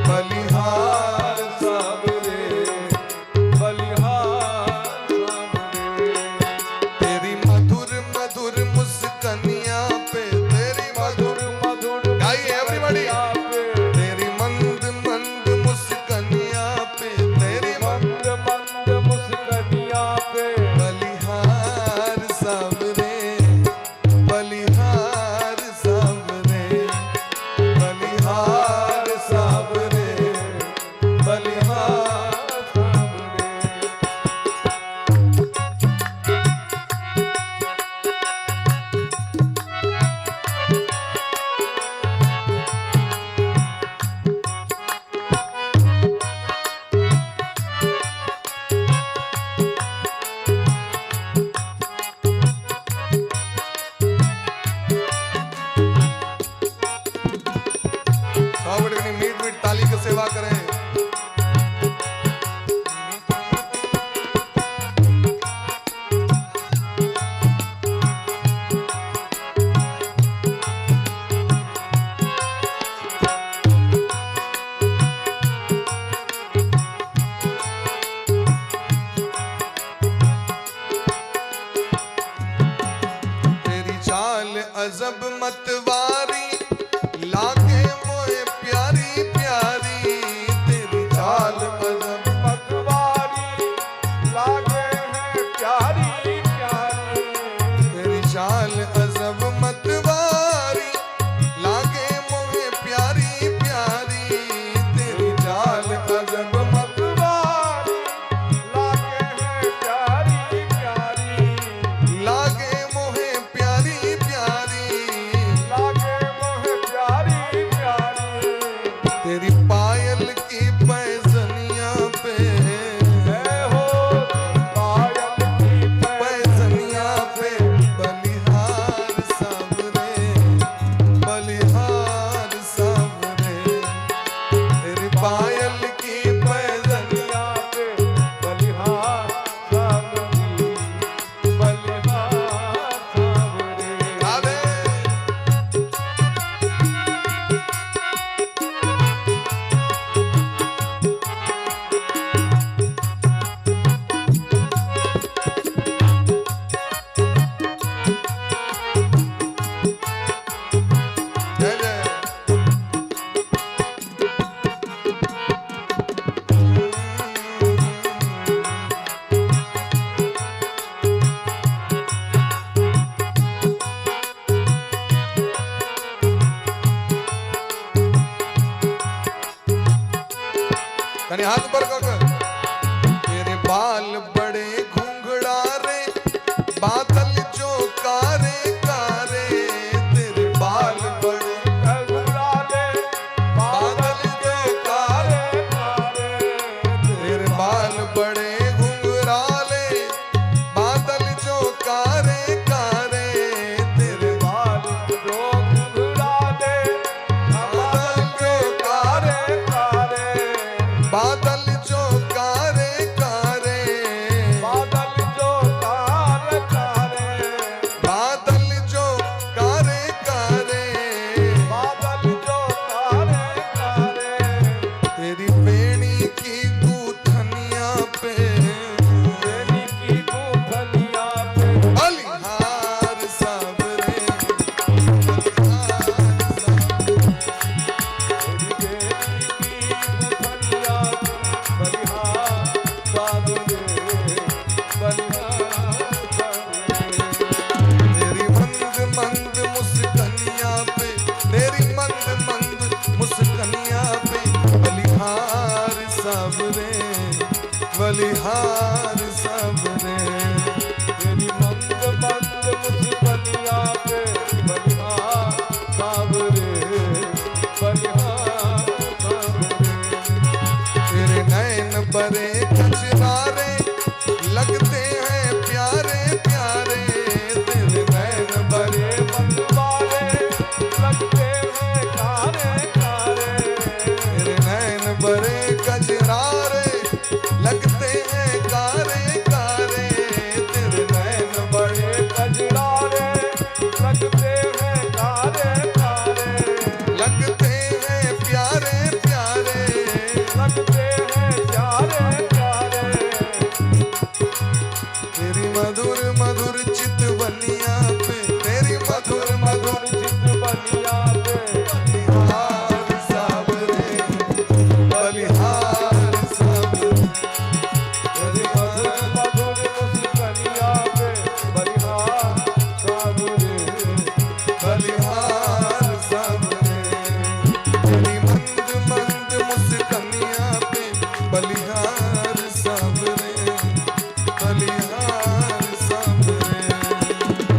बलिहार सावरे, बलिहार सावरे। तेरी मधुर मधुर मुस्कनिया पे, तेरी मधुर मधुर मधुर गाइए एवरीबॉडी। पे, तेरी मंद मंद मुस्कनिया पे, तेरी मंद मंद मुस्कनिया पे बलिहार सावरे, बलिहार सावरे, बलिहार सावरे, बलिहार सावरे। सब गोटे कनी मीट मीट ताली के सेवा करें। तेरी चाल अजब मतवारी लागे मोए प्यारी प्यारी, तेरी चाल अजब मतवारी लागे हैं प्यारी प्यारी, तेरी चाल अजब मतवारी लागे मोए प्यारी प्यारी, तेरी चाल अजब मतवारी लागे हैं प्यारी प्यारी, लागे मोहे प्यारी प्यारी, लागे मोहे प्यारी प्यारी। तेरी पायल की पैजनिया पे, जय हो पायल की पैजनिया पे बलिहार सावरे, बलिहार सावरे, तेरी पायल की पैजनिया पैजनिया पे बलिहार सावरी, बलिहार सावरे। राधे। जय जय। कनी हाथ ऊपर कर के। तेरे बाल बड़े घुंघड़ा रे, बादल जो कारे कारे, तेरे बाल बड़े घुंघराले बादल जो कारे, कारे, तेरे बाल बड़े घुंघराले, बादल जो कारे कारे, तेरे बाल जो घुंघराले बादल जो कारे कारे कारे, बादल जो बलिहार सबरे। तेरी मंद मंद मुस्कनिया पे बलिहार सावरे, बलिहार सावरे। तेरे नैन बरे कचरारे लगते हैं प्यारे प्यारे। तेरे नैन बरे बड़े मतवाले लगते हैं कारे कारे। तेरे नैन बरे कचरारे लगते हैं कारे कारे। तेरे नैन बड़े कजरारे लगते हैं कारे कारे। लगते हैं प्यारे प्यारे। लगते हैं प्यारे प्यारे। तेरी मधुर मधुर चितवनिया पे, तेरी मधुर मधुर चित बनिया पे बलिहार सावरे, बलिहार सावरे। तेरी मधुर मधुर मुस्कनिया पे बलिहार सावरे, बलिहार सावरे। तेरी मंद मंद मुस्कनिया पे बलिहार सावरे, बलिहार सावरे।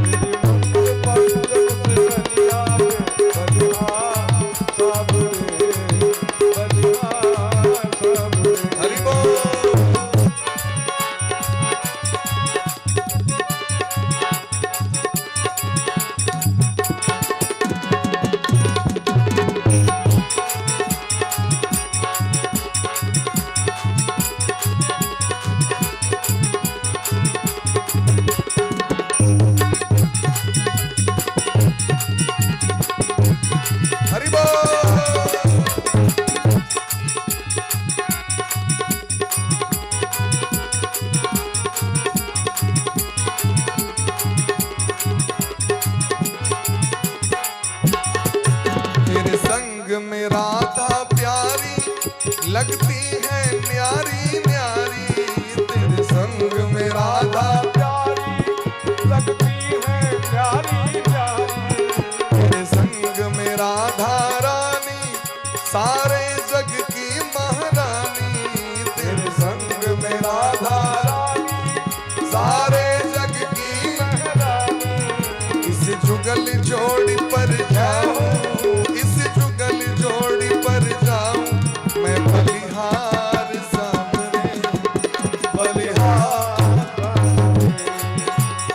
तेरी मंद मंद मुस्कनिया पे बलिहार सावरे, बलिहार सावरे। हरि बोल। हरि बोल। तेरे संग में राधा प्यारी लगती है न्यारी न्यारी। तेरे संग में राधा प्यारी लगती है प्यारी प्यारी। तेरे संग में राधा रानी सारे जग की महारानी। तेरे संग में राधा रानी सारे जग की महारानी। इस जुगल जोड़ी पर जाऊं, इस जुगल जोड़ी पर जाऊं मैं बलिहार सामने, बलिहार।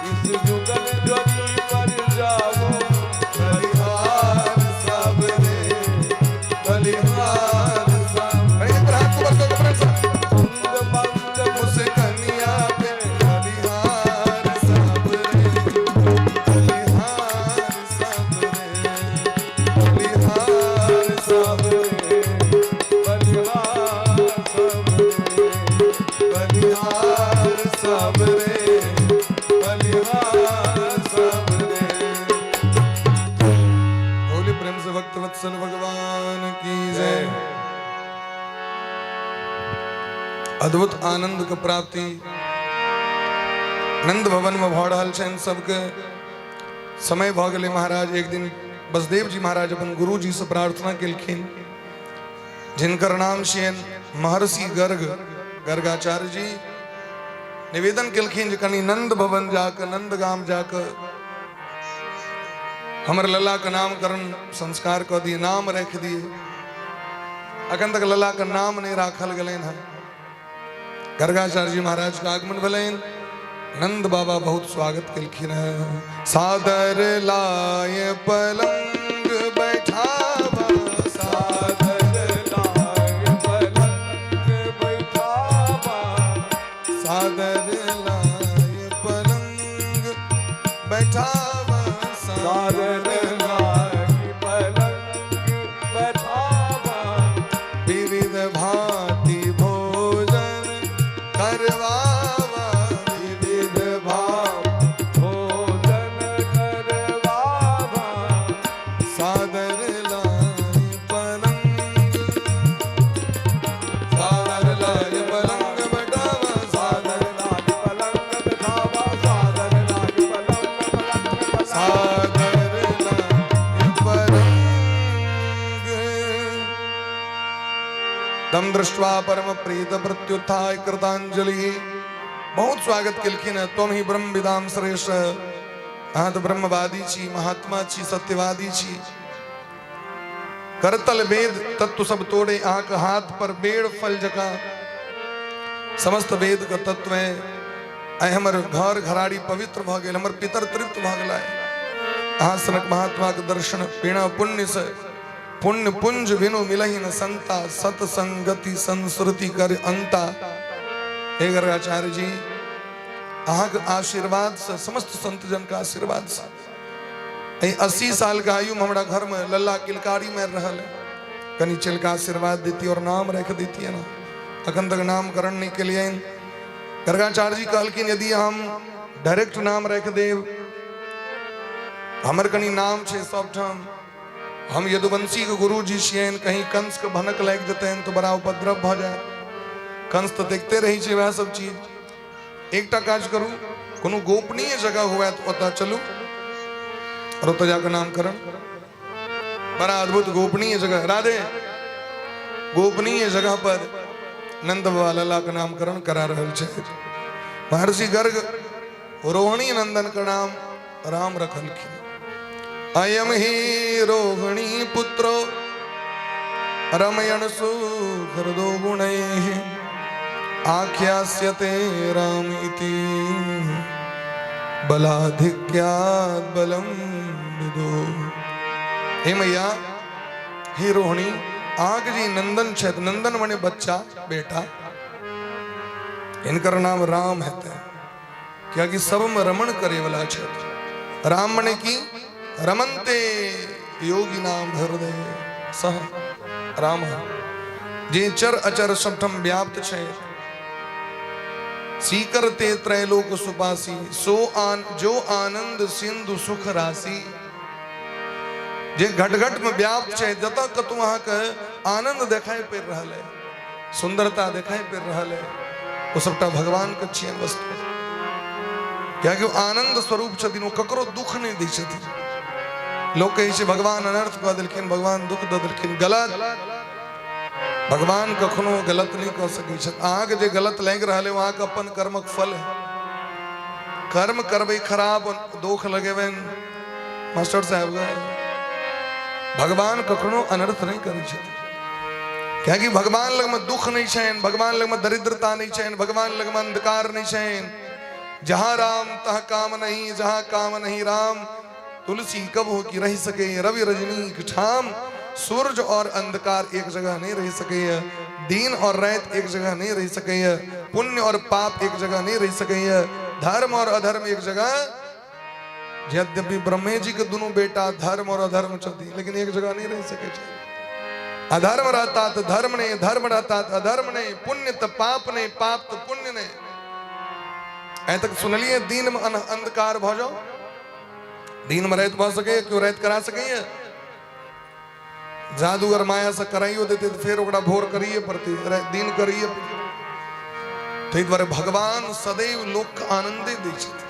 इस जुगल जोड़ी पर जाऊं, बलिहार सामने, बलिहार सामने। एक बार हाथ ऊपर करो, प्रेम से। मंद मंद मुस्कनिया पे बलिहार सामने, बलिहार सामने, बलिहार सामने, बलिहार सावरे, बलिहार सावरे, बलिहार सावरे। बोले प्रेम से भक्त वत्सल भगवान की जय। अद्भुत आनंद के प्राप्ति नंद भवन में भऽ रहल छनि सबके। समय भऽ गेलै महाराज। एक दिन बसदेव जी महाराज अपन गुरु जी से प्रार्थना केलखिन, जिनकर नाम छियनि महर्षि गर्ग, गर्गाचार्य जी। निवेदन केलखिन जे कनि नंद भवन जाके, नंद गाम जाके हमर लला के नामकरण संस्कार कऽ दिए, नाम राखि दिए। अखन तक लला के नाम नहीं राखल गेलनि हँ। गर्गाचार्य जी महाराज के आगमन भेलनि। नंद बाबा बहुत स्वागत केलखिन हँ। सादर लाय पलंग बैठावा, सादर लाय पलंग बैठावा, सादर लाय पलंग बैठावा, सादर लाय पलंग बैठावा, विविध भांति भोजन करवावा, विविध भांति भोजन करवावा, तम दृष्ट्वा परम प्रीत प्रत्युत्थाय कृतांजलि। बहुत स्वागत केलखिन है। तुम ही ब्रह्म विदाम श्रेष्ठ, अहाँ तऽ ब्रह्मवादी छी, महात्मा छी, सत्यवादी छी। करतल वेद तत्व सब तोड़े, अहाँके हाथ पर बेड़ फल जकाँ समस्त वेद के तत्व है। आइ हमर घर घराड़ी पवित्र भऽ गेल, हमर पितर तृप्त भऽ गेलै। अहाँ सनक महात्मा के दर्शन बिना पुण्य से पुण्य पुंज बिनु मिलहि न संता, सत्संगति संस्कृति कर अंता। हे गर्गाचार्य जी, अहाँके आशीर्वाद से, समस्त संत जन के आशीर्वाद से एहि 80 साल के आयु में हमरा घर में लल्ला किलकारी मारि रहल है। कनि चलि के आशीर्वाद देती और नाम राखि देती ना। अखन तक नामकरण नहीं केलियनि। गर्गाचार्य जी कहलखिन यदि हम डायरेक्ट नाम राखि देब, हमर कनि नाम छै सबठाम, हम यदुवंशी के गुरु जी छियनि, कहीं कंस के भनक लागि जेतनि तऽ बड़ा उपद्रव भऽ जायत। कंस तऽ देखते रहै छै वएह सब चीज। एकटा काज करू, कोनो गोपनीय जगह हुए तऽ ओतऽ चलू और ओतऽ जाकऽ नामकरण। बड़ा अद्भुत गोपनीय जगह, राधे, गोपनीय जगह पर नंद बाबा लला के नामकरण करा रहल छै। महर्षि गर्ग रोहिणी नंदन के नाम राम रखलखिन। अयम ही रोहिणी पुत्रो रमयण सुखरदो गुणैः आख्यास्यते राम इति बलाधिक्यात् बलम विदो। हे मैया, हे रोहिणी, अहाँके जे नंदन छथि, नंदन मने बच्चा, बेटा, हिनकर नाम राम हेतै, कियाकि सबमे रमण करे वाला छथि। राम मने की रमनते योगी नाम हृदय सह राम, जे चर अचर सबठाम व्याप्त छै। सीकरते त्रैलोक सुपासी, सो आन जो आनंद सिंधु सुख राशि। जे घट घट में व्याप्त छै, जतऽ कतौ अहाँके आनंद देखाई पड़ि रहल है, सुंदरता देखाई पड़ि रहल है, ओ सबटा भगवान के छियनि वस्तु। कियाकि ओ आनंद स्वरूप छथिन, ओ ककरो दुख नहि दै छथिन। लोक कहै छै भगवान अनर्थ कऽ देलखिन, भगवान दुख दऽ देलखिन। गलत। भगवान कखनो गलत नहि कऽ सकै छथि। अहाँके जे गलत लागि रहल है, ओ अहाँके अपन कर्मक फल है। कर्म करबै खराब, दोख लगेबनि मास्टर साहब। भगवान कखनो अनर्थ नहि करै छथिन, कियाकि भगवान लगमे दुख नहि छनि, भगवान लगमे दरिद्रता नहि छनि, भगवान लगमे अंधकार नहि छनि। जहाँ राम तह काम नहीं, जहाँ काम नहीं राम, तुलसी कब हो की रह सके रवि रजनी ठाम। सूरज और अंधकार एक जगह नहीं रह सके, दिन और रात एक जगह नहीं रह सके, पुण्य और पाप एक जगह नहीं रह सके, धर्म और अधर्म एक जगह। यद्यपि ब्रह्मे जी के दोनों बेटा धर्म और अधर्म छथि, लेकिन एक जगह नहीं रह सके छै। अधर्म रहता तो धर्म नहीं, धर्म रहता तो अधर्म नहीं, पुण्य तो पाप नहीं, पाप तो पुण्य नहीं। आइ तक सुनलिए दिन में अंधकार भऽ जाओ? दिन में राति भऽ सकैए? केओ राति करा सकैए? जादूगर माया से कराइयो देते तऽ फेर ओकरा भोर करिए पड़तै, दिन करिए। ताहि दुआरे भगवान सदैव लोकके आनंदे दै छथिन,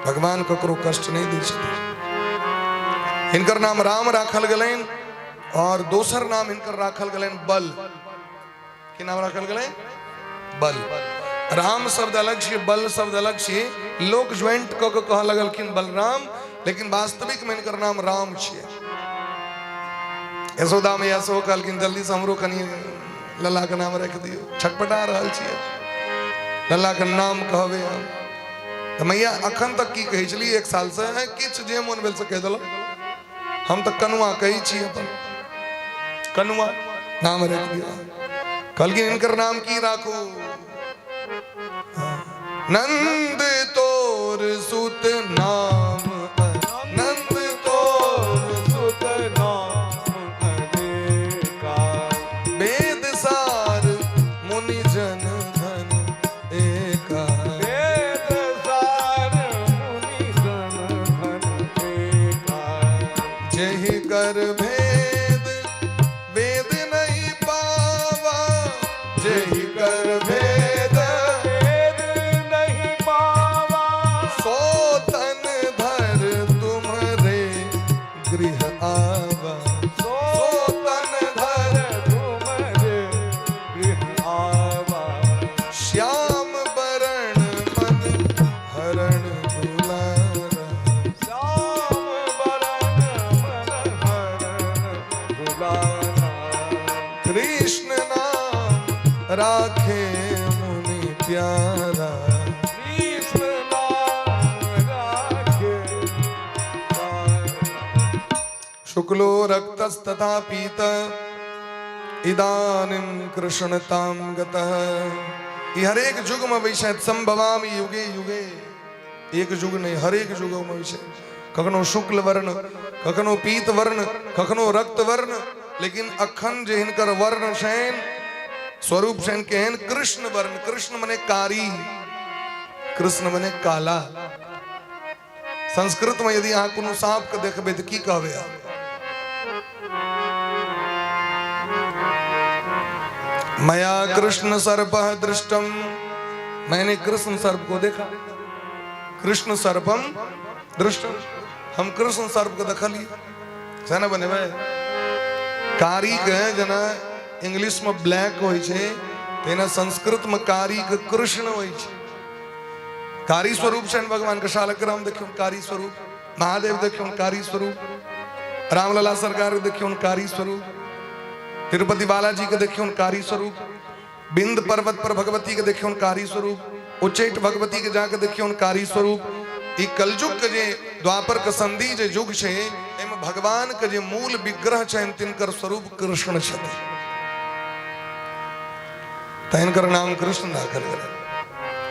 भगवान ककरो कष्ट नहि दै छथिन। हिनकर नाम राम राखल गेलनि और दोसर नाम हिनकर राखल गेलनि बल। की नाम राखल गेलै? बल। राम शब्द अलग छै, बल शब्द अलग छै। लोक ज्वाइंट कऽ के कहऽ लगलखिन बलराम, लेकिन वास्तविक में हिनकर नाम राम छियै। यशोदा मैया सेहो कहलखिन जल्दी से हमरो कनि लल्ला के नाम राखि दियौ, छटपटा रहल छियै, लल्ला के नाम कहबै हम। तऽ मैया अखन तक की कहै छलियै एक साल से? किछु जे मोन भेल से कहि देलहुँ, हम तऽ कनुआ कहै छी, अपन कनुआ नाम राखि दियौ। कहलखिन हिनकर नाम की राखू? नंद तोर सुत नाम, नंद तोर सुत नाम अनेका, वेद सार मुनि जन धन एका, वेद सार मुनि जन धन एका, जेहि कर भेद वेद नहीं पावा, जेहि कर भेद वेद नहीं पावा, सो तन धर तुम्हरे गृह आवा, सो सो तन धर तुम्हरे राखे मुनि प्यारा। कृष्ण नाम राखे प्यारा। शुक्लो रक्तस्तथा पीत इदानीं कृष्णतां गतः। ई हरेक युग में अबै छथि, संभवामि युगे युगे। एक युग नहीं, हरेक युग में अबै छथि। कखनो शुक्ल वर्ण, कखनो पीत वर्ण, कखनो रक्त वर्ण, लेकिन अखन जे हिनकर वर्ण छनि, स्वरूप छनि केहन? कृष्ण वर्ण। कृष्ण मने कारी, कृष्ण मने काला। संस्कृत में यदि अहाँ कोनो साँप के देखबै तऽ की कहबै अहाँ? मया कृष्ण सर्प दृष्टम, मैंने कृष्ण सर्प को देखा। कृष्ण सर्पम दृष्टम, हम कृष्ण सर्प के देखलिए। सह ने बनेबै? कारी के जेना इंग्लिश में ब्लैक होइ छै, तेना संस्कृत में कारी के कृष्ण होइ छै। कारी स्वरूप छनि भगवान के। शालग्राम देखियौ कारी स्वरूप, महादेव देखियौ कारी स्वरूप, रामलला सरकार के देखियौ कारी स्वरूप, तिरुपति बालाजी के देखियौ कारी स्वरूप, बिंद पर्वत पर भगवती के देखियौ कारी स्वरूप, उच्चैठ भगवती के जाके देखियौ कारी स्वरूप। ई कलयुग के जे द्वापर के संधि जे युग छै, एहिमे भगवान के जे मूल विग्रह छनि तिनकर स्वरूप कृष्ण छथिन, तऽ हिनकर नाम कृष्ण राखल गेलै।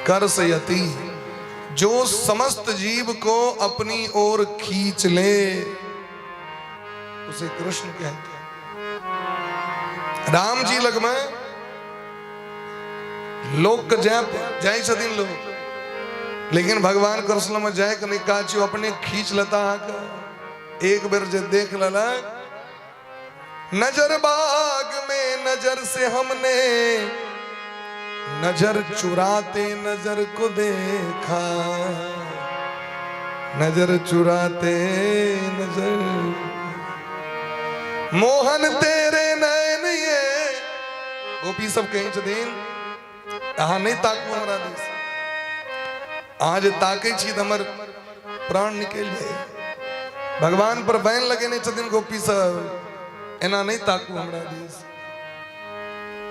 कर्षयति, जो समस्त जीव को अपनी ओर खींच ले उसे कृष्ण कहते हैं। राम जी लग में लोक के जाय जाय छथिन लोग, लेकिन भगवान कृष्ण में जाय के नहीं काज, अपने खींच लेता अहाँके। एक बेर जे देख लेलक नजर बाग में नजर से हमने नजर चुराते नजर को देखा, नजर चुराते नजर, मोहन तेरे नैन ये। गोपी सब कहै छथिन अहाँ नहि ताकू हमरा दिस, अहाँ जे ताकै छी तऽ हमर प्राण निकलि जाय। भगवान पर बैन लगेने छथिन गोपी सब, एना नहि ताकू हमरा दिस।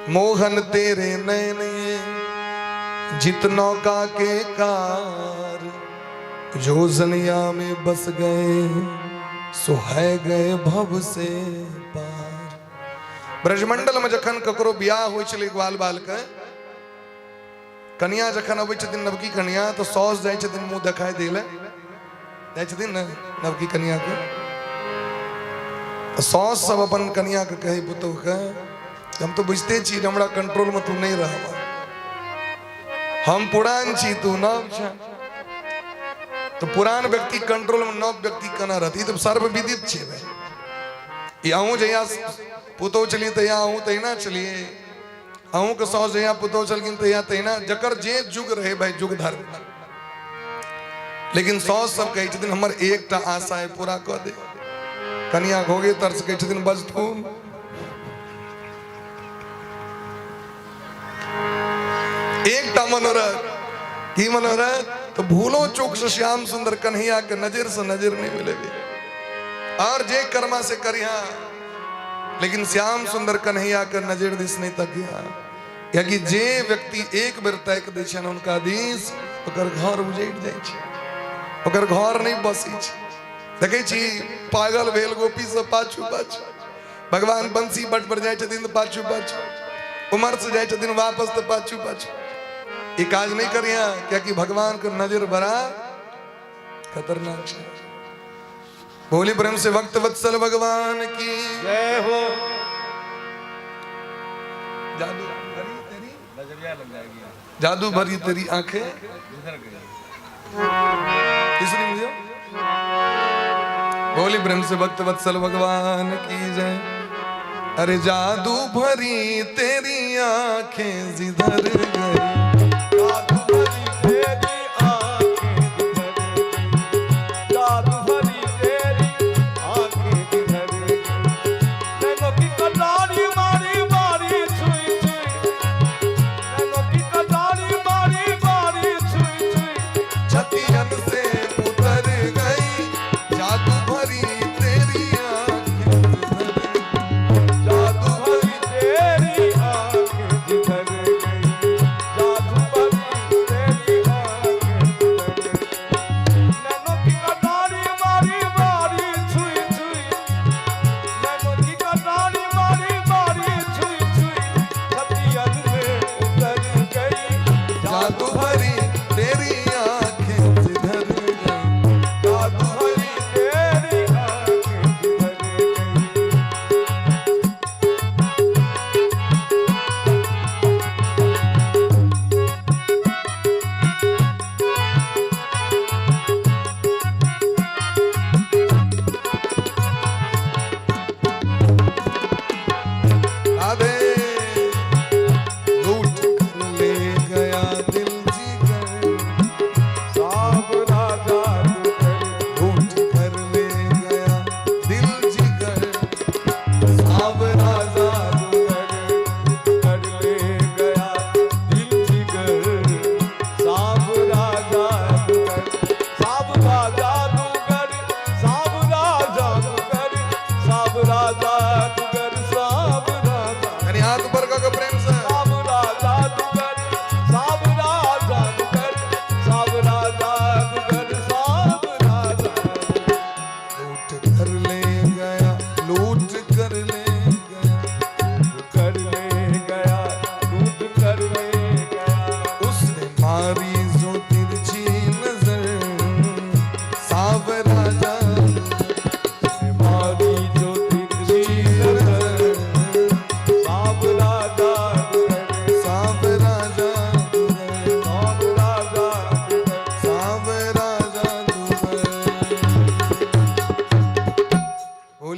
मोहन तेरे नैन ये जित नौका के कार, जो जनिया में बस गए सो है गए भव से पार। ब्रजमंडल में जखन ककरो बियाह होइ छलै, ग्वाल बाल के कनिया जखन अबै छथिन, नवकी कनिया, तऽ साउस जाइ छथिन मुँह देखाइ दै लए, जाइ छथिन ने नवकी कनियाके। तऽ साउस सब अपन कनियाके कहै पुतोहुके, हम तऽ बुझिते छी जे हमरा कंट्रोलमे तू नहि रहबह, हम पुरान छी तू नव छ, तऽ पुरान व्यक्ति कंट्रोलमे नव व्यक्ति केना रहत? ई तऽ सर्वविदित छै भाइ। ई अहूँ जहिया पुतोहु छलियै तहिया अहूँ तहिना छलियै, अहूँके साउस जहिया पुतोहु छलखिन तहिया तहिना, जकर जे युग रहे भाई युग धर्म। लेकिन साउस सब कहै छथिन हमर एकटा आशा है पूरा कऽ दे। कनिया घोगे तरस कहै छथिन बजथुन। एकटा मनोरथ, की मनोरथ? तो भूलो चूक से श्याम सुंदर कन्हैया के नजर से नजर नहीं मिलेगी, और जे कर्मा से करिहा लेकिन श्याम सुंदर कन्हैया के नजर दिस नहीं तकिया। कियाकि जे व्यक्ति एक बेर ताकि दै छनि हुनका दिस, ओकर घर उजड़ि जाइ छै, ओकर घर नहि बसै छै। देखै छी पागल भेल गोपी सब पाछू पाछू, भगवान बंसी बट पर जाइ छथिन तऽ पाछू पाछू, उमर से जाइ छथिन वापस तऽ पाछू पाछू। ई काज नहि करिहा, कियाकि भगवान के नजर बड़ा खतरनाक छै। बोली प्रेम से भक्त वत्सल भगवान की जय हो। जादू भरी तेरी जादू भरी तेरी आंखें। तीसरी मुझे बोली प्रेम से भक्त वत्सल भगवान की जय। अरे जादू भरी तेरी आंखें जिधर गई, जादू भरी तेरी आंखें जिधर गई, जादू भरी तेरी आंखें जिधर गई, नैनों की कटारी मारी मारी छुई छुई, नैनों की कटारी मारी मारी छुई छुई, छतियन से उतर गई, जादू भरी तेरी आंखें जिधर गई, जादू भरी तेरी आंखें जिधर गई।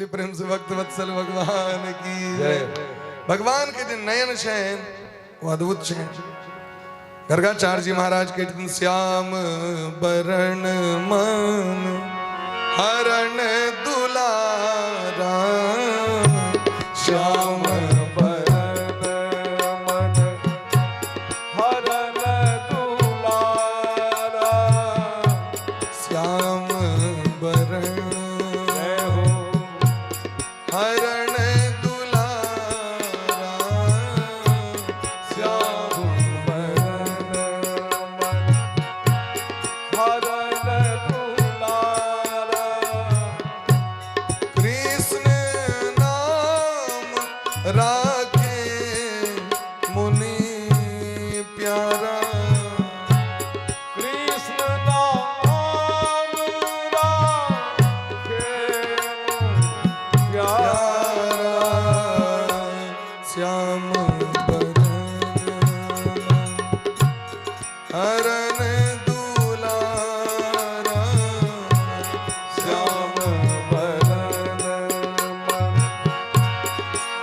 बोली प्रेम से भक्त वत्सल भगवान की जय। भगवान के जे नयन छनि ओ अद्भुत छनि। गर्गाचार्य जी महाराज के छथिन, श्याम बरण मन हरण दुलारा, श्याम बरन मन हरन दुलारा, श्याम बरण जय हो हरण दुलारा, श्याम बरन मन हरन दुलारा, कृष्ण नाम राखे मुनि प्यारा, कृष्ण नाम राखे प्यारा, प्यारा श्याम बरन हरण दुलारा, श्याम बरन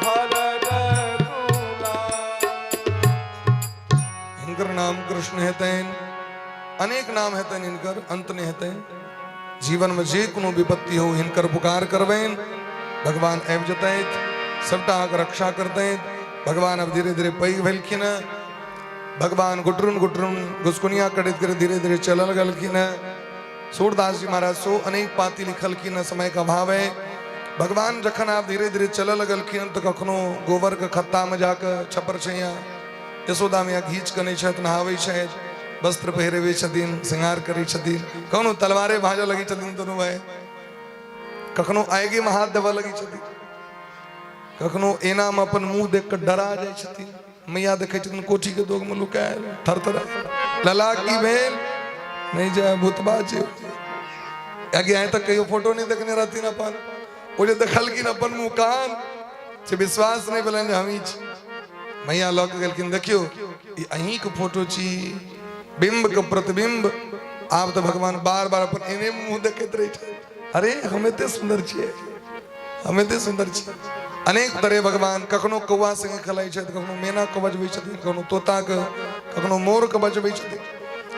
मन हरन दुलारा। हिनकर नाम कृष्ण हेतनि, अनेक नाम हेतनि हिनकर, अंत नहि हेतनि। जीवन में जे कोनो विपत्ति हो हिनकर पुकार करबनि, भगवान आबि जेतथि, सबटा अहाँके रक्षा करतथि। भगवान अब धीरे धीरे पैघ भेलखिन हँ, भगवान गुटरुन गुटरुन घुसकुनिया करैत करैत धीरे धीरे चलल गेलखिन हँ। सूरदास जी महाराज सो अनेक पाती लिखलखिन हँ, समय के अभाव है। भगवान जखन आब धीरे धीरे चलऽ लगलखिन तऽ कखनो गोबर के खत्ता में जाके छप्पर छैया यशोदा मैया घीच कऽ नहि छथि, नहाबै छथि, वस्त्र पहिरबै छथिन, श्रृंगार करै छथिन, कखनो तलवारे भाजऽ लगै छथिन दुनू भाई, कखनो आगिमे हाथ देबऽ लगै छथिन, कखनो एनामे अपन मुँह देख कऽ डरा जाइ छथिन। मैया देखै छथिन कोठी के दोगमे लुकायल थरथरा, लला की भेल नहि जाय भूतबा छै। आगे आइ तक कहियो फोटो नहि देखने रहथिन अपन, ओ जे देखलखिन अपन मुँह कान से विश्वास नहि भेलनि जे हमही छी। मैया लऽ के गेलखिन, देखियौ ई अहीँके फोटो छी, बिम्ब के प्रतिबिम्ब। आब तऽ भगवान बार बार अपन एने मुँह देखैत रहै छै, अरे हम एते सुन्दर छियै, हम एते सुन्दर छियै। अनेक तरह भगवान कखनो कौआ संगे खेलाइ छथि, कखनो मेना के बजबै छथिन, कखनो तोता के, कखनो मोर के बजबै छथिन।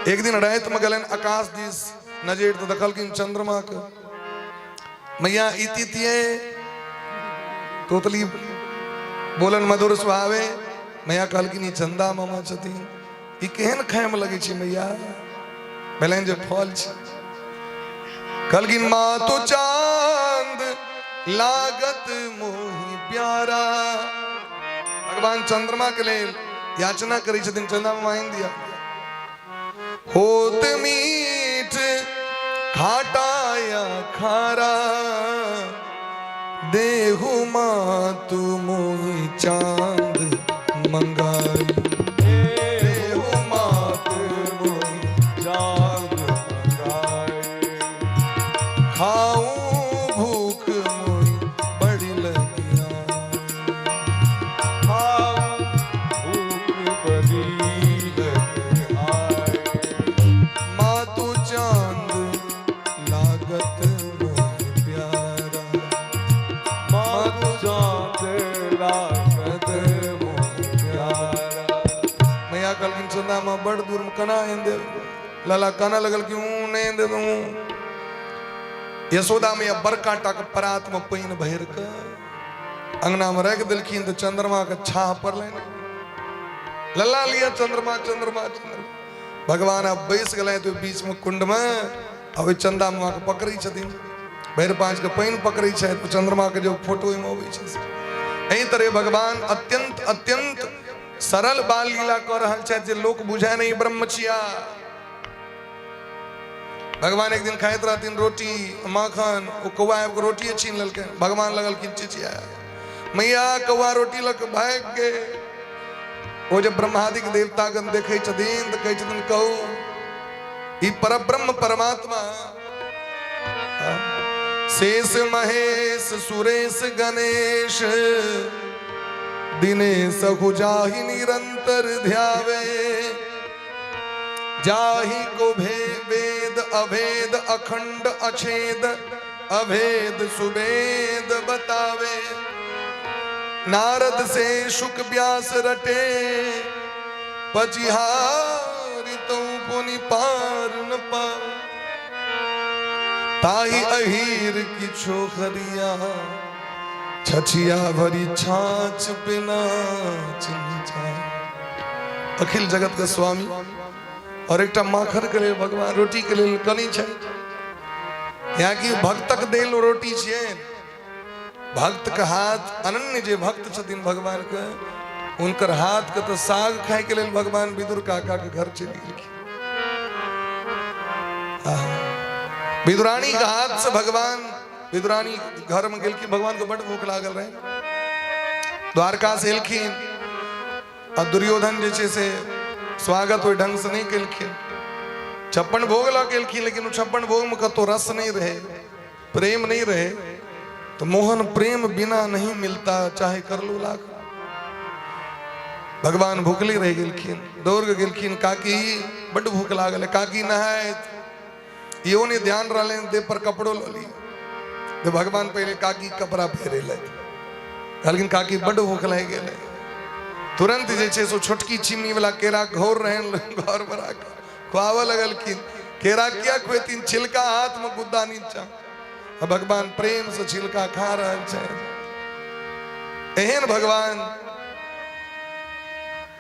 एक दिन रातिमे गेलनि आकाश दिस नजरि तऽ देखलखिन चंद्रमा के। मैया ई तिथिये तोतली बोलन मधुर सुहावे। मैया कहलखिन ई चंदा मामा छथिन, ई केहन खायमे लगै छै मैया? भेलनि जे फल छै। कहलखिन माँ तो चांद लागत मोहि प्यारा। भगवान चंद्रमा के लेल याचना करै छथिन, चंदा मामा आनि दिया। होत मीठ खाटा या खारा, देहु माँ तू मोहि चांद मंगाई, देहु मात मोहि चांद मंगाई, खाऊं भूख मोहि बड़ी लगिया, खाऊं भूख बड़ी लग आए, माँ तू चांद लागत मोहि प्यारा, माँ तू चांद लागत मोहि प्यारा। मैया कहलखिन चंदा माँ बड़ दूर में केना आनि देब? लाला काना लगल कि ऊँ नहि आनि देब ऊँ। यशोदा मैया बड़का टा के परात में पानि भरि कऽ अंगना में राखि देलखिन तऽ चंद्रमा के छाह पड़लनि। लल्ला लिया चंद्रमा चंद्रमा चंद्रमा। भगवान आब बैस गेलनि तऽ बीच में कुंड में आ ओहि चंदा मामा के पकड़ै छथिन, भरि पाँच के पानि पकड़ै छथि, चंद्रमा के जो फोटो ओहिमे अबै छै। एहि तरह भगवान अत्यंत अत्यंत सरल बाल लीला कऽ रहल छथि जे लोक बुझै नहि ब्रह्म छिया। भगवान एक दिन खाइत रहथिन रोटी माखन, ओ कौआ आबि कऽ रोटिए छीन लेलकै। भगवान लगलखिन चिचिया, मैया कौआ रोटी लऽ कऽ भागि गेल। ओ जब ब्रह्मादिक देवतागण देखै छथिन तऽ कहै छथिन कहू ई परब्रह्म परमात्मा शेष महेश सुरेश गणेश दिनेश जाहि निरंतर ध्यावे, जाहि को भे वेद अभेद अखंड अछेद अभेद सुवेद बत नारद से शुक व्यास रटे, पजिहारी तो पुनि पार न पा। ताही अहीर की छोखरिया, छछिया भरी छाछ बिना अखिल जगत के स्वामी। और एकटा माखन के लेल भगवान रोटी के लेल कनी छै, यहाँ की भक्तक देल रोटी छियै। भक्त के हाथ अनन्य जे भक्त छथिन भगवान के, हुनकर हाथ के तो साग खाए के लेल भगवान विदुर काका के घर चलि गेलखिन। विदुरानी के हाथ से भगवान विदुरानी घर में गेलखिन, भगवान के बड भूख लागल रहे। द्वारका से एलखिन आ दुर्योधन जे छै से स्वागत ओहि ढंग से नहि केलखिन। 56 भोग लऽ के एलखिन, लेकिन ओ 56 भोग में कतौ रस नहीं रहे, प्रेम नहीं रहे। तो मोहन प्रेम बिना नहीं मिलता, चाहे कर लो लाख। भगवान भूखले रह गेलखिन, दौड़ के गेलखिन, काकी बड्ड भूख लागल है। काकी नहायत, इहो नहीं ध्यान रहले देह पर कपड़ो लऽ ली। तो भगवान पहले काकी कपड़ा पहिरे लथि, कहलखिन काकी बड्ड भूख लागि गेलै। तुरंत जे छै से छोटकी चिमनी वाला केरा घोर रहन घर पर आके खुआबऽ लगलखिन। केरा किया खुएथिन, छिलका हाथ में, गुद्दा नीचा। आ भगवान प्रेम से छिलका खा रहल छै। एहन भगवान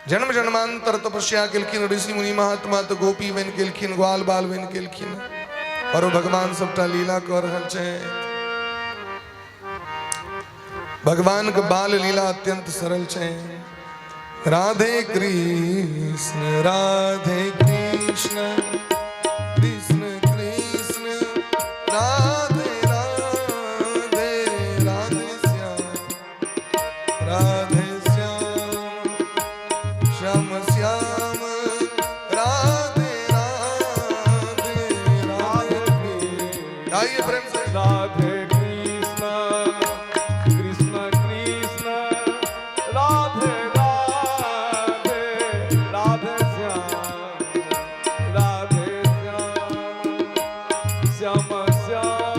जन्म जन्मांतर तपस्या केलखिन, ऋषि मुनि महात्मा तऽ गोपी बनि गेलखिन, ग्वाल बाल बनि गेलखिन, और ओ भगवान सबटा लीला कऽ रहल छै। भगवान के बाल लीला अत्यंत सरल छै। राधे कृष्ण राधे कृष्ण कृष्ण कृष्ण राधे राधे, राधे श्याम राधे श्याम श्याम श्याम राधे राधे राधे। आइए प्रेम से। राधे कृष्ण कृष्ण कृष्ण राधे राधे, राधे श्याम राधे श्याम श्याम श्याम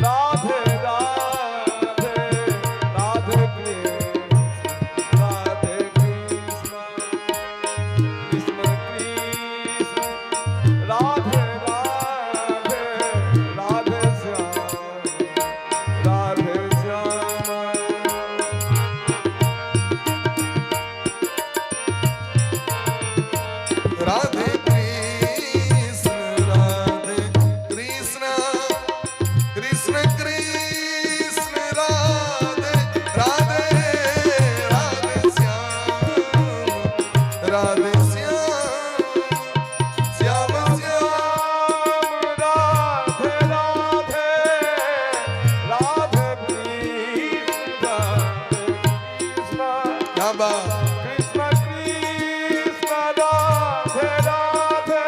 राधे राधे, राधे कृष्ण राधे कृष्ण कृष्ण कृष्ण राधे राधे, राधे श्याम राधे श्याम। राधे कृष्ण राधे कृष्ण कृष्ण कृष्ण राधे राधे, राधे श्याम राधे श्याम श्याम श्याम राधे राधे, राधे कृष्ण कृष्ण क्या बात। कृष्ण कृष्ण राधे राधे,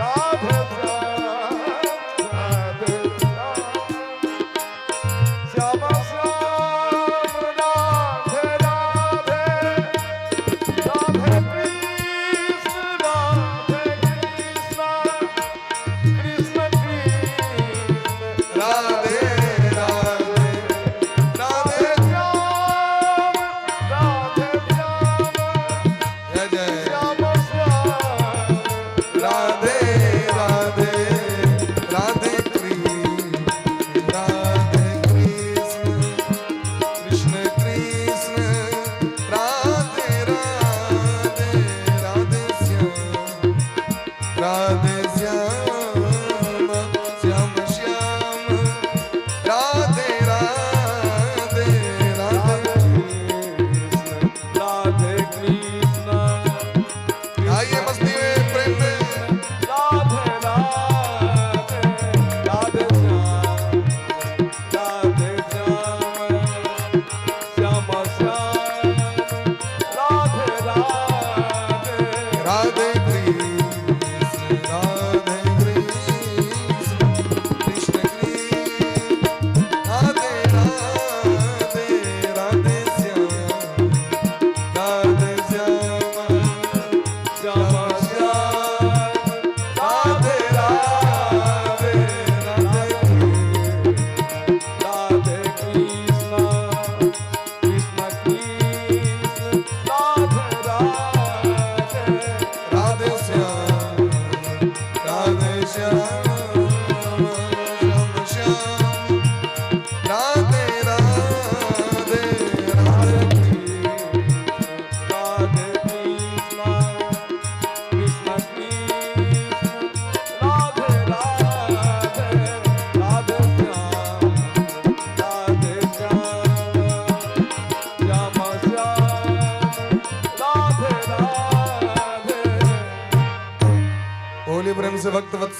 राधे श्याम राधे श्याम श्याम श्याम राधे राधे, राधे कृष्ण राधे कृष्ण कृष्ण कृष्ण राधे राधे राधे श्याम राधे।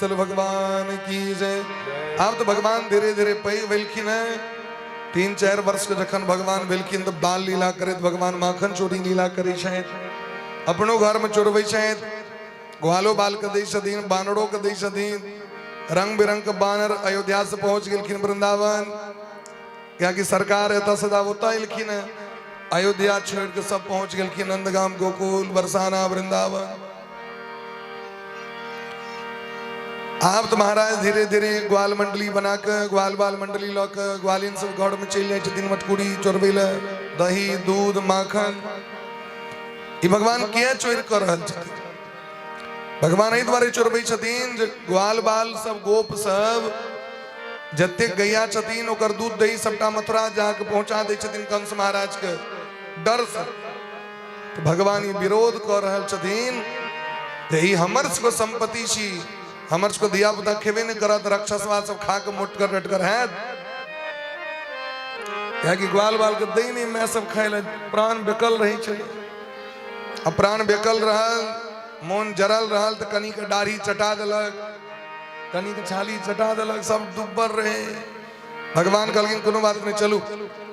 वत्सल भगवान की जय। आब तऽ भगवान धीरे धीरे पैघ भेलखिन हेँ। 3-4 वर्ष के जखन भगवान भेलखिन तऽ बाल लीला करैत भगवान माखन चोरी लीला करै छथि, अपनो घरमे चोरबै छथि, ग्वालो बाल के दै छथिन, बानरो के दै छथिन। रंग बिरंग के बानर अयोध्या से पहुंच गेलखिन वृंदावन, कियाकि सरकार एतऽ से आब ओतऽ एलखिन हेँ। अयोध्या छोड़ि के सब पहुंच गेलखिन नंदगाम, गोकुल, बरसाना, वृंदावन। आब तऽ महाराज धीरे धीरे ग्वाल मंडली बना के ग्वाल बाल मंडली लऽ के ग्वालिन सब घर में चलि जाइ छथिन मटकुरी चोरबै लए, दही दूध माखन। ई भगवान किया चोरि कऽ रहल छथिन? भगवान एहि दुआरे चोरबै छथिन जे ग्वाल बाल सब गोप सब जतेक गैया छथिन ओकर दूध दही सबटा मथुरा जाके पहुंचा दै छथिन कंस महाराज के डर से। तऽ भगवान ई विरोध कऽ रहल छथिन जे ई हमर सबके सम्पत्ति छी, हमर सबके धिया पुता खेबे नहि करत, राक्षसवा सब खा के मोटकर रटकर हैत। कियाकि ग्वाल बाल के दै नहि माय सब खाय लए, प्राण बेकल रहै छै। आ प्राण बेकल रहल, मोन जरल रहल तऽ कनिके दाढ़ी चटा देलक, कनिके छाली चटा देलक, सब दुब्बर रहे। भगवान कहलखिन कोनो बात नहीं, चलू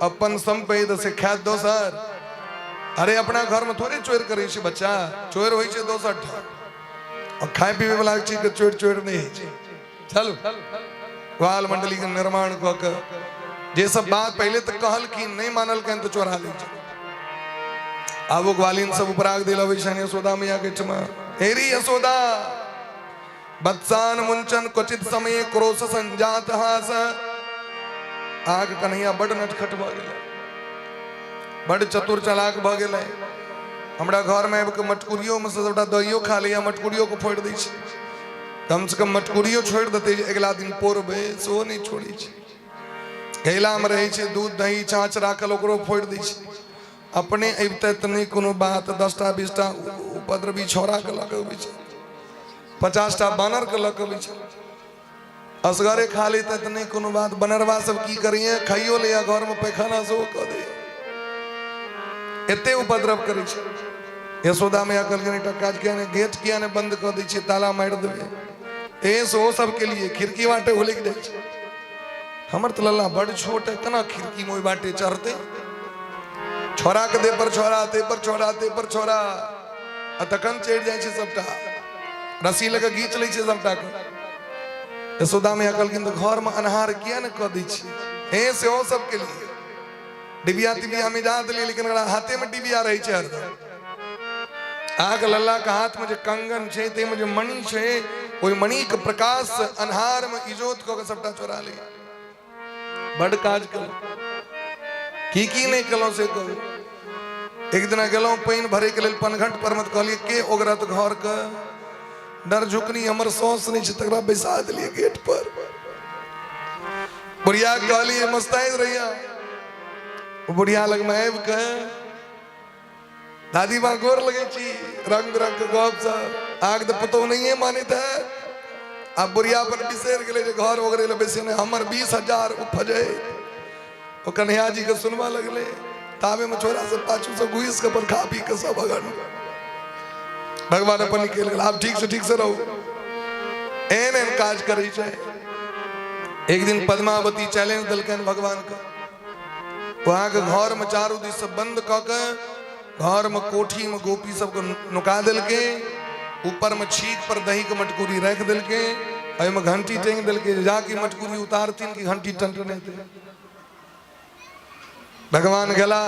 अपन सम्पैत से खायत दोसर। अरे अपना घर में थोड़े चोर करे छै बच्चा, चोर होइ छै दोसर ठाम, और खाय पीबे वाला चीज के चोर चोर नहीं होइ छै। चलू ग्वाल मंडली के निर्माण कऽ के जे सब बात पहले तऽ कहलखिन नहीं मानलखिन तऽ चोरा लै छै। आब ओ ग्वालिन सब उपराग दिल अबै छनि यशोदा मैया के ठमा, हेरी यशोदा बत्सान मुंचन क्वचित समय क्रोश संजात हास। आग कन्हैया बड नटखट भऽ गेलै, बड चतुर चलाक भऽ गेलै। हमरा घरमे आबि कऽ मटकुरियोमे से सबटा दहियो खा लैया, मटकुरियो के फोड़ि दै छै। कम से कम मटकुरियो छोड़ि देतै जे अगिला दिन पोरबै, सेहो नहि छोड़ै छै। घैलामे रहै छै दूध दही छाँछ राखल, ओकरो फोड़ि दै छै। अपने अबितै तऽ नहि कोनो बात, 10टा 20टा उपद्रवी छौड़ाके लऽ कऽ अबै छै, 50टा बानरके लऽ कऽ अबै छै। असगरे खा लेतै तऽ नहि कोनो बात, बनरवा सब की करैया, खाइयो लैया, घरमे पैखाना सेहो कऽ दैया, एते उपद्रव करै छै। यशोदा मैया कहलखिन एकटा काज किया नहि, गेट किया नहि बंद कऽ दै छियै, ताला मारि देबै। ए सेहो सबके लिए खिड़की बाटे हुलकि जाइ छै। हमर तऽ लल्ला बड़ छोट है, केना खिड़की में ओहि बाटे चढ़तै? छोड़ा के देह पर छोड़ा, देह पर छोड़ा, देह पर छोड़ा, आ तखन चढ़ि जाइ छै सबटा, रस्सी लऽ कऽ घीच लै छै सबटा के। यशोदा मैया कहलखिन तऽ घर में अन्हार किया ने कऽ दै छी? हे सेहो सबके लिए डिबिया तिबिया मिझा देलियै, लेकिन ओकरा हाथे में डिबिया रहै छै हरदम। अहाँके लल्ला के हाथ में जे कंगन छै, ताहिमे जे मणि छै, ओहि मणि के प्रकाश से अन्हार में इजोत कऽ के सबटा चोरा ले। बड काज केलहुँ, की की नहि केलहुँ से कहू। एक दिना गेलहुँ पानि भरे के लेल पनघट पर में, तऽ कहलियै के ओगरत घर के, डर झुकनी हमर सौस नहि छै, तकरा बैसा देलियै गेट पर। बुढ़िया कहलियै मस्ताइत रहिया, ओ बुढ़िया लगमे आबि के दादी माँ गोर लगै छी, रंग बिरंग के गप सब। आग तऽ पुतहु नहिए मानैत है। आब बुढ़िया अपन बिसरि गेलै जे घर ओगरै लए बैसे नहि, हमर 20,000 उपजै। ओ कन्हैया जी के सुनबऽ लगलै, ताबे में छोरा सब पाछू से घुसि के अपन खा पी के सब अगन भगवान अपन निकलि गेल। आब ठीक से ठीक से रहू। एहन एहन काज करै छै। एक दिन पद्मावती चैलेंज देलकनि भगवान के, वहां के घर में चारू दिस से बंद कऽ के घर में कोठी में गोपी सबके नुका देलकै, ऊपर में छीक पर दही के मटकूरी राखि देलकै, एहिमे घंटी टांगि देलकै, जाके मटकूरी उतारथिन कि घंटी टनटनेतै। भगवान गेला,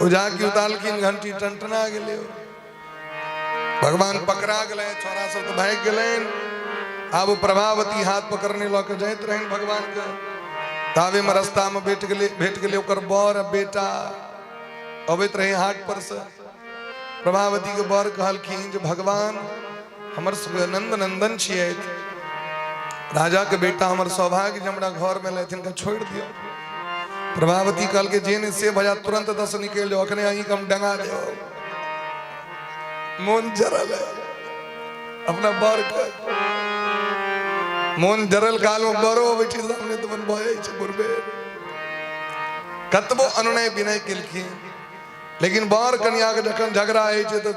ओ जाके उतारलखिन, घंटी टनटना गेलै। भगवान पकड़ा गेलै, छोरा सब तऽ भागि गेलनि। आब ओ प्रभावती हाथ पकड़ने लऽ के जाइत रहनि भगवान के, ताबे में रास्ता में भेट गेलै, भेट गेलै ओकर बर आ बेटा अबैत रहे हाट पर से। प्रभावती के बर कहलखिन जे भगवान हमर सबके नंद नंदन छियै, राजा के बेटा हमर सौभाग्य जे हमरा घर में लेथिन, हिनका छोड़ि दियौ। प्रभावती कहलकै जे नहि से भजा, तुरंत दस निकलि जाओ, अखने अहीं के हम डंगा देब। मोन जरल है अपना बर के, मोन जरल काल में बरो अबै छै सामने तऽ मन भऽ जाइ छै बुढ़बे। कतबो अनुनय विनय केलखिन, लेकिन बर कनिया के जखन झगड़ा होइ छै तऽ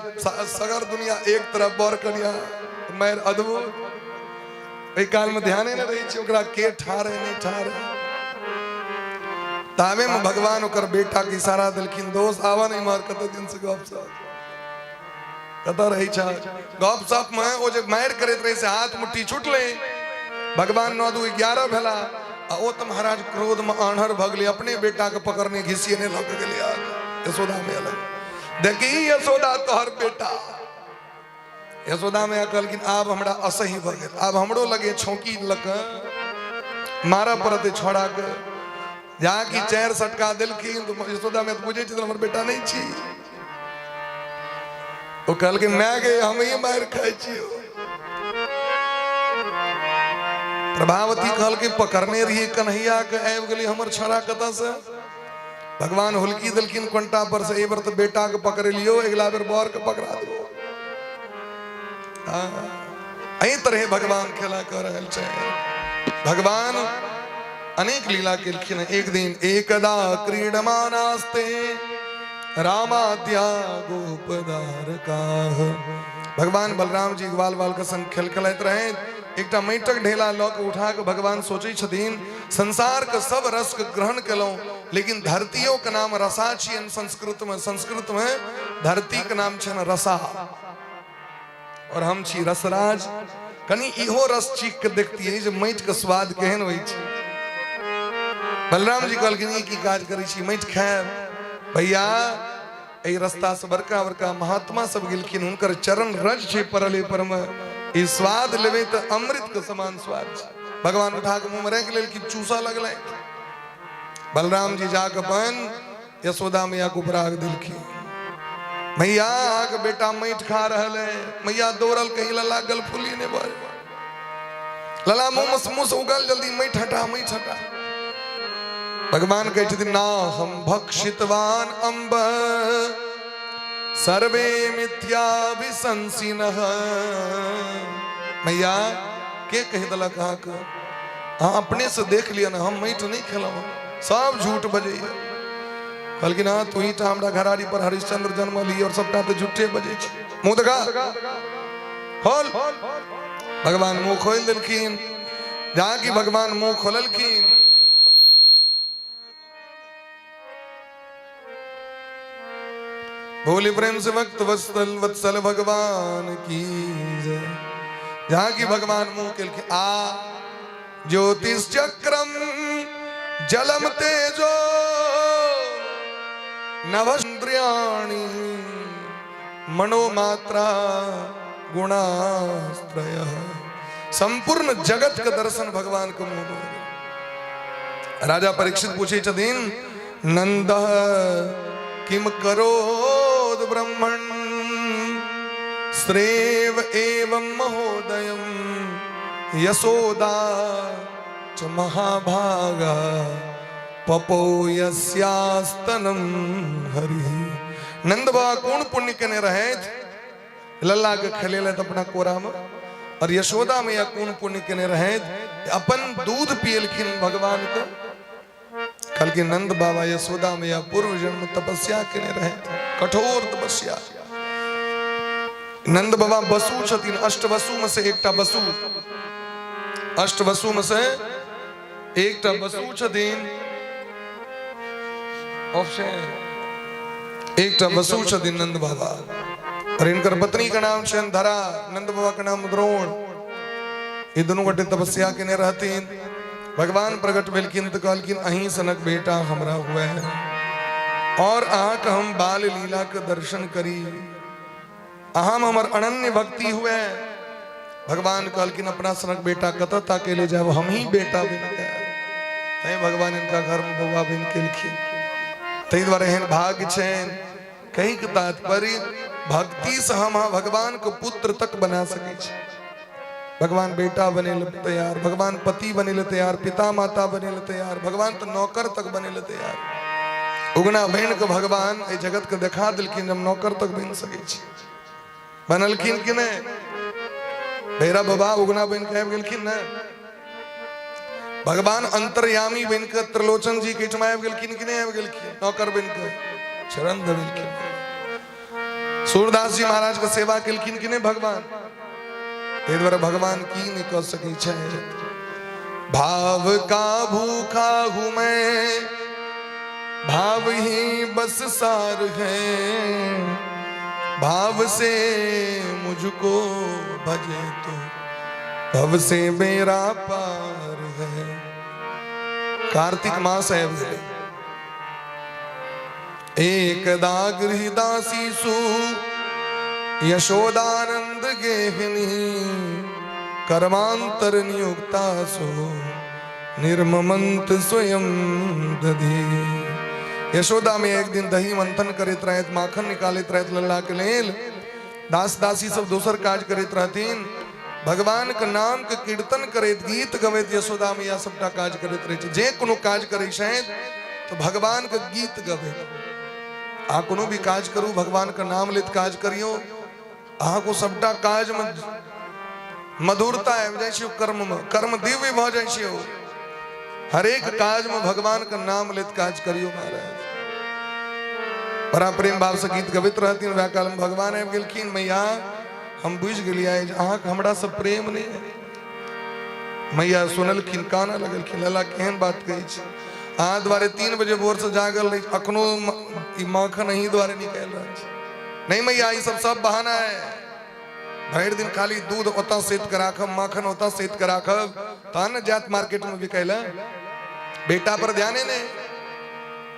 सगर दुनिया एक तरफ, बर कनिया मारि अद्भुत। ओहि कालमे ध्याने नहि रहै छै ओकरा के ठाढ़ है नहि ठाढ़ है। ताबे में भगवान ओकर बेटा के इशारा देलखिन, दोस्त आवा नहीं मार, कत दिन से गप सप कतऽ रहै छ। गप सप में ओ जे मारि करैत रहै से हाथ मुट्ठी छुटलै। भगवान 9 2 11 भेला आ ओ तऽ महाराज क्रोध में आन्हर भऽ गेलै, अपने बेटा के पकड़ने घिसियने लऽ के गेलै यशोदा में अलग। देखी यशोदा तोहर बेटा। यशोदा मैया कहलखिन आब हमरा असही भऽ गेल, आब हमरो लगे छौकी लऽ कऽ मारऽ पड़तै छौड़ा के। जहाँ कि 4 सटका देलखिन तऽ यशोदा मैया तऽ बुझै छथिन हमर बेटा नहि छी। ओ कहलखिन माय गे हम ही मारि खाइ छियौ। प्रभावती कहलकै पकड़ने रहियै कन्हैया के, आबि गेलै हमर छौड़ा कतऽ से। भगवान हुलकी देलखिन कोनटा पर से, एहि बेर तऽ बेटा के पकड़ेलियो, अगिला बेर बर के पकड़ा देबो। एहि तरहे भगवान खेला कऽ रहल छै। भगवान अनेक लीला केलखिन। एक दिन एकदा क्रीडमानास्ते रामाद्या गोपदारकाः। भगवान बलराम जी ग्वाल बाल के संग खेल खेलाइत रहे। एकटा माटिक ढेला लऽ कऽ उठा कऽ भगवान सोचै छथिन संसार के सब रस के ग्रहण केलहुँ, लेकिन धरतियों के नाम रसा छियनि संस्कृत में। संस्कृत में धरती के नाम छनि रसा, और हम छी रसराज। कनि इहो रस चीख के देखतियै जे माटि के स्वाद केहन होइ छै। बलराम जी कहलखिन ई की काज करै छी, माटि खायब? भैया एहि रास्ता से बड़का बड़का महात्मा सब गेलखिन, हुनकर चरण रज छै पड़ल एहि पर में, ई स्वाद लेबै तऽ अमृत के समान स्वाद छै। भगवान उठा के मुंह में राखि लेलखिन, चूसऽ लगलै। बलराम जी जाके अपन यशोदा मैया के उपराग देलखिन, मैया अहाँके बेटा माटि खा रहल है। मैया दौड़ल कहीं लला गलफुली नहि भऽ जाय, लला मुंह में मुंह से उगल जल्दी माटि हटा, माटि हटा। भगवान कहै छथिन ना हम भक्षितवान अम्ब सर्वे मिथ्या विसंसिनः। मैया के कहि देलक अहाँके, अहाँ अपने से देख लिअ ने, हम माटि नहि खेलहुँ, सब झूठ बजैया। कहलखिन हँ तू ही टा हमरा घरारी पर हरिश्चंद्र जन्मल ही और सबटा तऽ झूठे बजै छै, मुँह देखा खोल। भगवान मुँह खोलि देलखिन। जहाँ कि भगवान मुँह खोललखिन भोले प्रेम से भक्त वत्सल वत्सल भगवान की जय। जहाँ की भगवान मुंह केलखिन आ ज्योतिष चक्रम जलम तेजो नभन्द्रियाणि मनोमात्रा गुणास्त्रय। संपूर्ण जगत के दर्शन भगवान के मुंह में। राजा परीक्षित पूछे छथिन नंद किम करोद ब्रह्मण श्रेव एवं महोदयम यशोदा च महाभागा पपो यस्यास्तनम हरि। नंद बाबा कोन पुण्य केने रहथि, लल्ला के खेलेलथि अपना कोरा में, और यशोदा मैया कोन पुण्य केने रहथि, अपन दूध पियलखिन भगवान के। कहलखिन नंद बाबा यशोदा मैया पूर्व जन्म तपस्या केने रहथि, कठोर तपस्या। नंद बाबा बसु छथिन, अष्टवसु में से एकटा बसु, अष्टवसु में से एकटा बसु छथिन, एकटा बसु छथिन नंद बाबा। और इनकर पत्नी के नाम छनि धरा, नंद बाबा के नाम द्रोण। ये दोनों गोटे तपस्या केने रहथिन। भगवान प्रकट भेलखिन तऽ कहलखिन अहीं सनक बेटा हमरा हुए है और अहाँके हम बाल लीला के दर्शन करी, अहाँ में हमर अनन्य भक्ति हुए। भगवान कहलखिन अपना सनक बेटा कतऽ ताके ले जायब, हम ही बेटा बनि के तैं भगवान इनका घर में बौआ बनि केलखिन। ताहि दुआरे एहन भाग्य छनि। कहीं के तात्पर्य भक्ति से हम अहाँ भगवान के पुत्र तक बना सकै छी। भगवान बेटा बने ले तैयार, भगवान पति बने ले तैयार, पिता माता बने ले तैयार, भगवान तो नौकर तक बने ले तैयार। उगना बहन के भगवान एहि जगत के देखा देलखिन हम नौकर तक बनि सकै छी। बनलखिन कि नहि? भैरव बाबा उगना बनि के आबि गेलखिन ने। भगवान अंतर्यामी बनि के त्रिलोचन जी के एहिठमा आबि गेलखिन कि नहि आबि गेलखिन? नौकर बनि के चरण दबेलखिन। सूरदास जी महाराज के सेवा केलखिन कि नहि भगवान? ताहि दुआरे भगवान की नहि कऽ सकै छै। भाव का भूखा हूं मैं, भाव ही बस सार है, भाव से मुझको भजे तो भव से मेरा पार है। कार्तिक मास आबि गेलै। एकदा गृहदासी सु यशोदानंद गेहनी, कर्मांतर नियुक्ता सो निर्ममंत स्वयं दधि। यशोदा में एक दिन दही मंथन करैत रहथि, माखन निकालैत रहथि लल्ला के लेल। दास दासी सब दोसर काज करैत रहथिन। भगवान के नाम के कीर्तन करैत, गीत गबैत यशोदा मैया सबटा काज करैत रहै छै। जे कोनो काज करै छथि तऽ भगवान के गीत गबैत। अहाँ कोनो भी काज करू, भगवान के नाम लैत काज करियौ, अहाँके सबटा काज में मधुरता आबि जाइ छै। कर्म में कर्म दिव्य भऽ जाइ छै। ओ हरेक काज में भगवान के नाम लैत काज करियौ। महाराज बड़ा प्रेम भाव से गीत गबैत रहथिन। वएह काल में भगवान आबि गेलखिन। मैया, हम बुझि गेलियै जे अहाँके हमरा से प्रेम नहि है। मैया सुनलखिन, कानऽ लगलखिन, लला केहन बात कहै छी? अहाँ दुआरे 3 बजे भोर से जागल रही, अखनो ई माखन अहीं दुआरे निकालि रहल छी। नहीं मैया, ई सब सब बहाना है। भरि दिन खाली दूध ओतऽ सैत के राखब, माखन ओतऽ सैत के राखब, तहन ने जात मार्केट में बिकै लए। बेटा पर ध्याने नहि।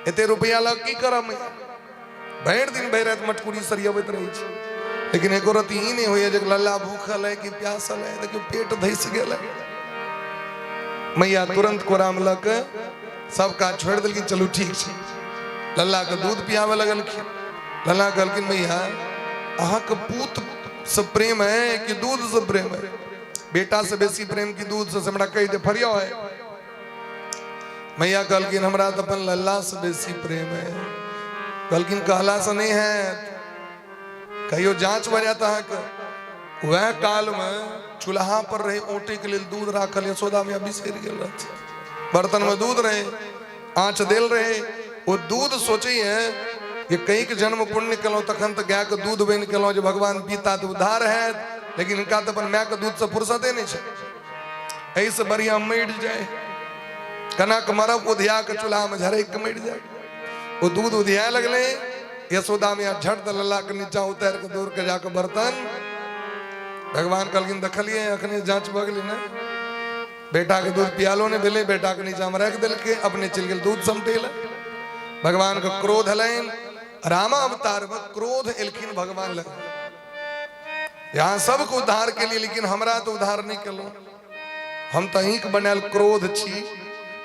एते रुपया लऽ की करब मैया? भरि दिन भरि राति मटकुरी सरियबैत रहै छी, लेकिन एको रति ई नहि होइए जे लल्ला भूखल है कि प्यासल है। देखियौ, पेट धसि गेल है। मैया तुरंत कोरामे लऽ के सब काज छोड़ि देलखिन, चलू ठीक छै। लल्ला के दूध पियाबे लगलखिन। लल्ला कहलखिन, मैया, अहाँके पूत से प्रेम है कि दूध से प्रेम है? बेटा से बेसी प्रेम कि दूध से? हमरा कहि दे, फरियाओ है। मैया कहलखिन, हमरा तऽ अपन लल्ला से बेसी प्रेम है। कहलखिन, कहला से नहीं है, कहियो जांच भऽ जायत अहाँके। वएह काल में चूल्हा पर रहे ओटे के लेल दूध राखल, यशोदा मैया बिसरि गेल रहथिन। बर्तन में दूध रहे, आँच देल रहे। ओ दूध सोचे है कि कई जन्म पुण्य केलहुँ तखन तऽ गाय के दूध बनि गेलहुँ जे भगवान पीता तऽ उद्धार हैत, लेकिन हिनका तऽ अपन माय के दूध से फुर्सते नहि छै। एहिसँ बढ़िया मरि जाय, केना कऽ मरब, उधिया के चूल्हा में झरकि के मरि जाय। ओ दूध उधिया लगलै। यशोदा मैया झट दऽ लल्ला के नीचा उतारि के दौड़ के जाके बर्तन। भगवान कहलखिन, देखलियै, अखने जांच भऽ गेलै ने? बेटा के दूध पियालो नहि भेलै, बेटा के नीचा में राखि देलकै, अपने चलि गेल दूध समटै लए। भगवान के क्रोध एलनि। रामावतार में क्रोध एलखिन भगवान लग, यहाँ सबके उद्धार के लिए, लेकिन हमरा तो उद्धार नहीं केलहुँ। हम तऽ अहीँके बनायल क्रोध छी,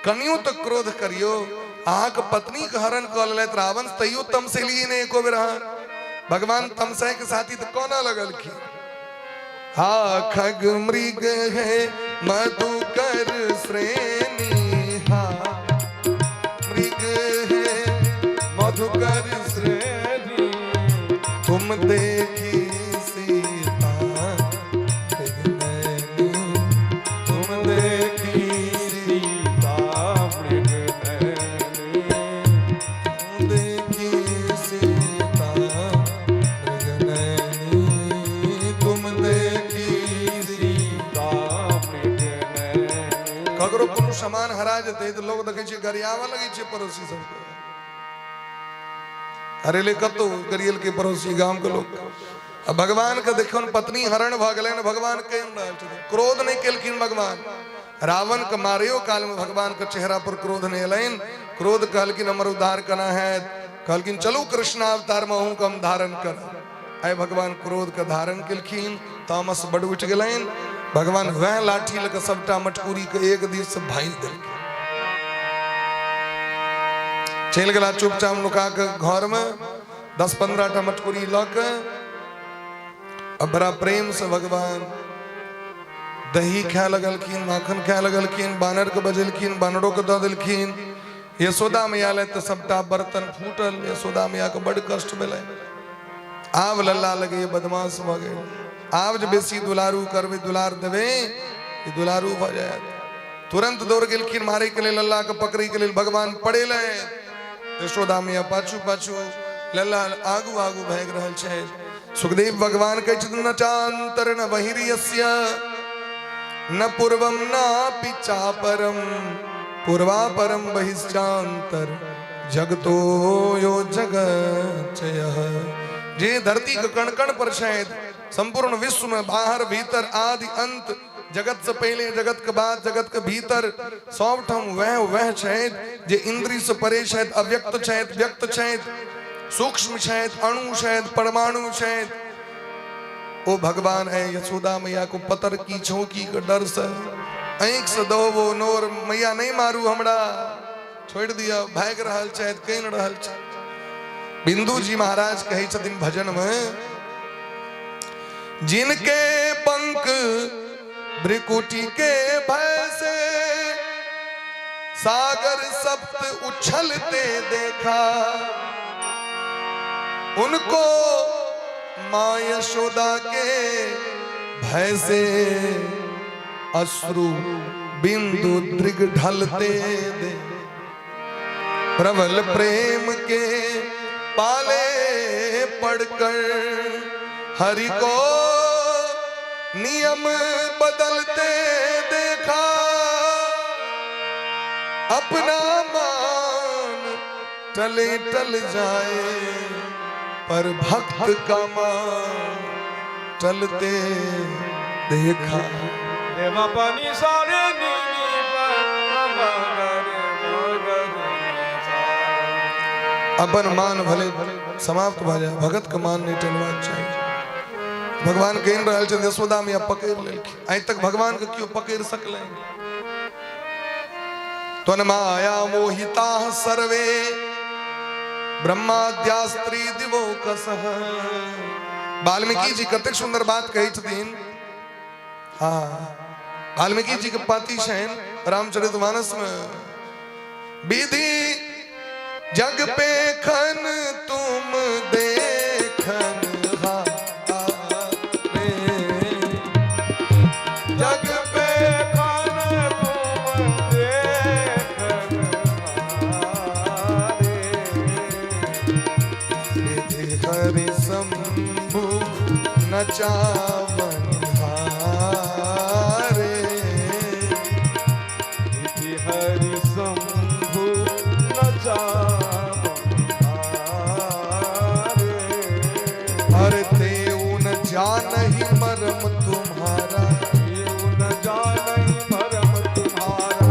कनियो तऽ क्रोध करियो। अहाँके पत्नीके हरण कऽ लेलथि रावण, तैयो तमसेलियै नहि एको बेर अहाँ। भगवान तमसाय के साथी तऽ कोना लगलखिन। हा खग मृग है मधुकर श्रेणी, हा मृग है मधुकर श्रेणी, तुम देखी सीता मृगनयनी, तुम देखी सीता मृगनयनी, तुम देखी सीता मृगनयनी, तुम देखी सीता मृगनयनी। ककरो कोनो सामान हरा जेतै तऽ लोग देखै छै गरियाबऽ लगै छै पड़ोसी सबके। हरेले कतौ गरियल के पड़ोसी गाम के लोग। आ भगवान के देखियौ, पत्नी हरण भऽ गेलनि, भगवान केहन रहल छथिन? क्रोध नहि केलखिन भगवान। रावण के मारैयो काल में भगवान के चेहरा पर क्रोध नहि एलनि। क्रोध कहलखिन, हमर उद्धार केना हैत? कहलखिन, चलू कृष्णावतार में अहूँ के हम धारण करब। आइ भगवान क्रोध के धारण केलखिन। तामस बड उठि गेलनि। भगवान वएह लाठी लऽ कऽ सबटा मटकूरी के एक दिस से भाँजि देलखिन। चलि गेला चुपचाप नुका के घर में 10-15 टा मटकूरी लऽ के। अब बड़ा प्रेम से भगवान दही खाए लगलखिन, माखन खाए लगलखिन। बानर के बजेलखिन, बानरो के दऽ देलखिन। यशोदा मैया लए तऽ सबटा बर्तन फूटल। यशोदा मैया के बड कष्ट भेलै। आब लल्ला लगे बदमाश भऽ गेल, आब जे बेसी दुलारू करबै, दुलार देबै, ई दुलारू भऽ जायत। तुरंत दौड़ गेलखिन मारे के लेल, लल्ला के पकड़े के लेल। भगवान पड़ेलनि, यशोदा मैया पाछू पाछू, लल्ला आगू आगू भागि रहल छै। सुखदेव भगवान कहै छथिन न चान्तर न बहिर्यस्य न पूर्वम नापि चापरम पूर्वापरम बहिश्चांतर जगतो यो जगचय। जे धरती के कण कण पर छथि, संपूर्ण विश्व में बाहर भीतर आदि अंत, जगत से पहले जगत के बाद जगत के भीतर, सब ठाम वह वह छथि जे इंद्रिय से परे छथि, अव्यक्त छथि, व्यक्त छथि, सूक्ष्म छथि, अणु छथि, परमाणु छथि। ओ भगवान है यशोदा मैया को पतर की छौकी के डर से आँखि से दहो नोर, मैया नहीं मारू हमरा, छोड़ दिया, भागि रहल छथि, कानि रहल छथि। बिंदु जी महाराज कहै छथिन भजन में, जिनके पंख भ्रिकुटी के भय से सागर सप्त उछलते देखा, उनको माँ यशोदा के भय से अश्रु बिंदु दृग ढलते दे। प्रबल प्रेम के पाले पड़कर हरि को नियम बदलते देखा, अपना मान टले टल जाए पर भक्त का मान टलते देखा। देवा पानी सारे नी अपन मान भले समाप्त भऽ जाए, भगत के मान नहीं टलबाक चाही। भगवान कहि रहल छथिन यशोदा मैया पकड़ि लेलखिन, आइ तक भगवान के केओ पकड़ि सकलै? त्वन माया मोहिता सर्वे ब्रह्माद्यास्त्री दिवो कसह। वाल्मीकि जी कतेक सुंदर बात कहै छथिन। हाँ, वाल्मीकि जी के पाती छनि रामचरित मानस में, विधि जग पे खन तुम देखन हारे, जग पे खन तुम देखन हारे, विधि हरि शंभु नचावन हारे, विधि हरि शंभु नचावन हारे, हर तेउ न जानहि मरम तुम्हारा, तेउ न जानहि मरम तुम्हारा,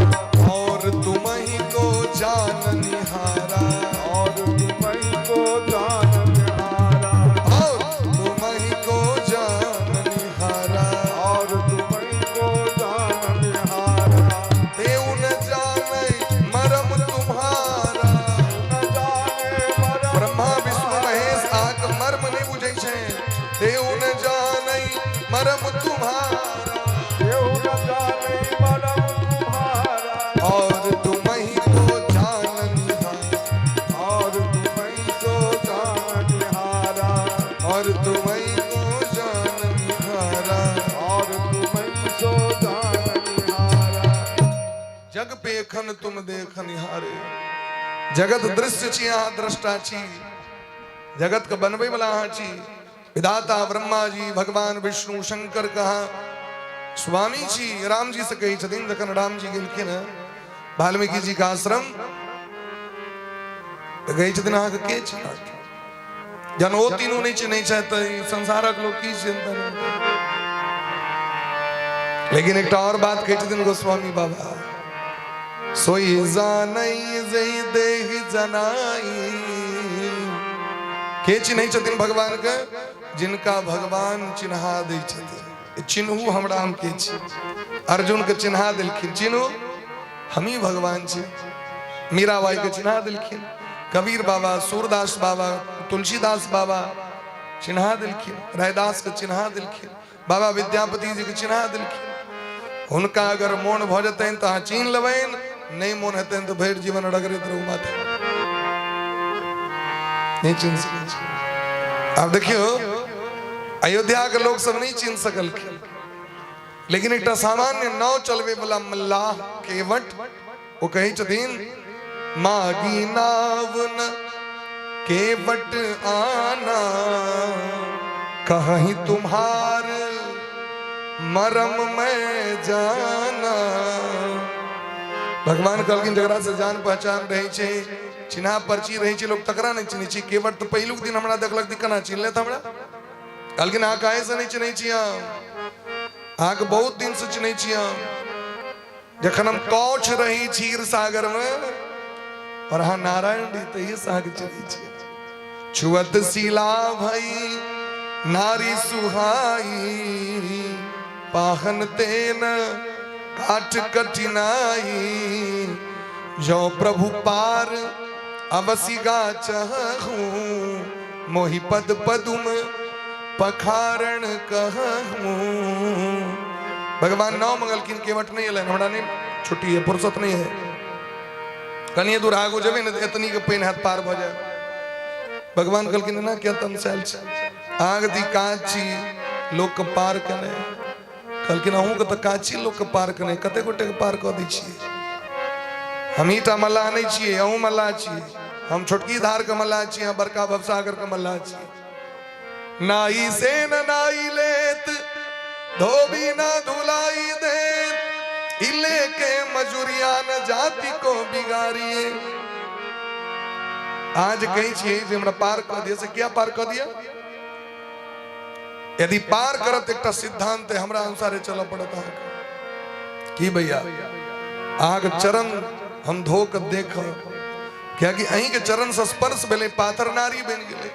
और तुमहि को जान निहारा, और तुमहि को जान निहारा, और तुमहि को जान निहारा, और तुमहि को जान निहारा, तेउ न जानै मरम तुम्हारा। न जाने मरम ब्रह्मा विष्णु महेश आक मर्म नहीं बुझै छै, तेउ न जानै मरम तुम्हारा, तेउ न जाने मरम तुम्हारा, और तुमहि को जान निहारा, और तुमहि को जान निहारा, और तुमहि को जान निहारा, और तुमहि को जान निहारा। जग पेखन तुम देख निहारे। जगत दृश्य छी, अहाँ दृष्टा छी, जगत के बनबै वाला अहाँ छी। विधाता ब्रह्मा जी भगवान विष्णु शंकर कहा स्वामी छी। राम जी से कहै छथिन, जखन राम जी गेलखिन वाल्मीकि जी के आश्रम, तऽ कहै छथिन अहाँके के चिन्हत? जहन ओ तीनू नहि चिन्है छथि तऽ ई संसारक लोक की चिन्हतनि? लेकिन एकटा और बात कहै छथिन गोस्वामी बाबा, सोई जानै जे देह जनाई। के चिन्है छथिन भगवान के? जिनका भगवान चिन्हा दै छथिन। चिन्हू हमरा हम के छी? अर्जुन के चिन्हा देलखिन, चिन्हू हम ही भगवान छी। मीराबाई के चिन्हा देलखिन, कबीर बाबा, सूरदास बाबा, तुलसीदास बाबा चिन्हा देलखिन, रैदास के चिन्हा देलखिन, बाबा विद्यापति जी के चिन्हा देलखिन। हुनका अगर मोन भऽ जेतनि तऽ अहाँ चिन्ह लेबनि, नहि मोन हेतनि तऽ भरि जीवन रगड़ैत रहू माथा, नहि चिन्ह सकै छी। आब देखियौ, अयोध्या के लोक सब नहि चिन्ह सकलखिन, लेकिन एकटा सामान्य नाव चलबै वाला मल्लाह केवट, ओ कहै छथिन, मागी नाव न केवट आना, कहीं तुम्हार मरम में जाना। भगवान कहलखिन जकरा से जान पहचान रहै छै, चिन्हा पर्ची रहै छै, लोक तकरा नहि चिन्है छै। केवट तऽ पहिलुक दिन हमरा देखलक तऽ केना चिन्ह लेत हमरा? कहलखिन अहाँ काहे से नहि चिन्है छी? हम अहाँके बहुत दिन से चिन्है छी। हम जखन हम कौछ रही क्षीर सागर में और अहाँ नारायण रही तहिए से अहाँके चिन्है छी। छुअत शिला भई नारी सुहाई, पाहन तेन काठ कठिनाई, जो प्रभु पार अवसि गाचहूँ, मोहि पद पदुम पखारण कहूँ। भगवान नाव मंगलखिन, केवट नहीं एलनि, हमरा नहीं छुट्टी है, फुर्सत नहीं है, कनिए दूर आगू जेबै ने एतनी के पानि हाथ पार भऽ जाय। भगवान कहलखिन एना किया तमसायल छै? अहाँके तऽ ई काज छी लोकके पार केनाइ। कहलखिन अहूँके तऽ काज छी लोकके पार केनाइ, कते गोटेके पार कऽ दै छियै? हमही टा मल्लाह नहि छियै, अहूँ मल्लाह छियै। हम छोटकी धारके मल्लाह छी, अहाँ बड़का भवसागरके मल्लाह छियै। नाई से न नाई लेत, धोबी न धुलाई देत, इले के मजूरिया न जाति को बिगाड़िए। आज कहै छियै जे हमरा पार कऽ दिअ, से किया पार कऽ दिअ? यदि पार करत एकटा सिद्धांत है, हमरा अनुसारे चलऽ पड़त अहाँके। की भैया, अहाँके चरण हम धो कऽ देखब, कियाकि अहींके चरण से स्पर्श भेलै, पाथर नारी बनि गेलै।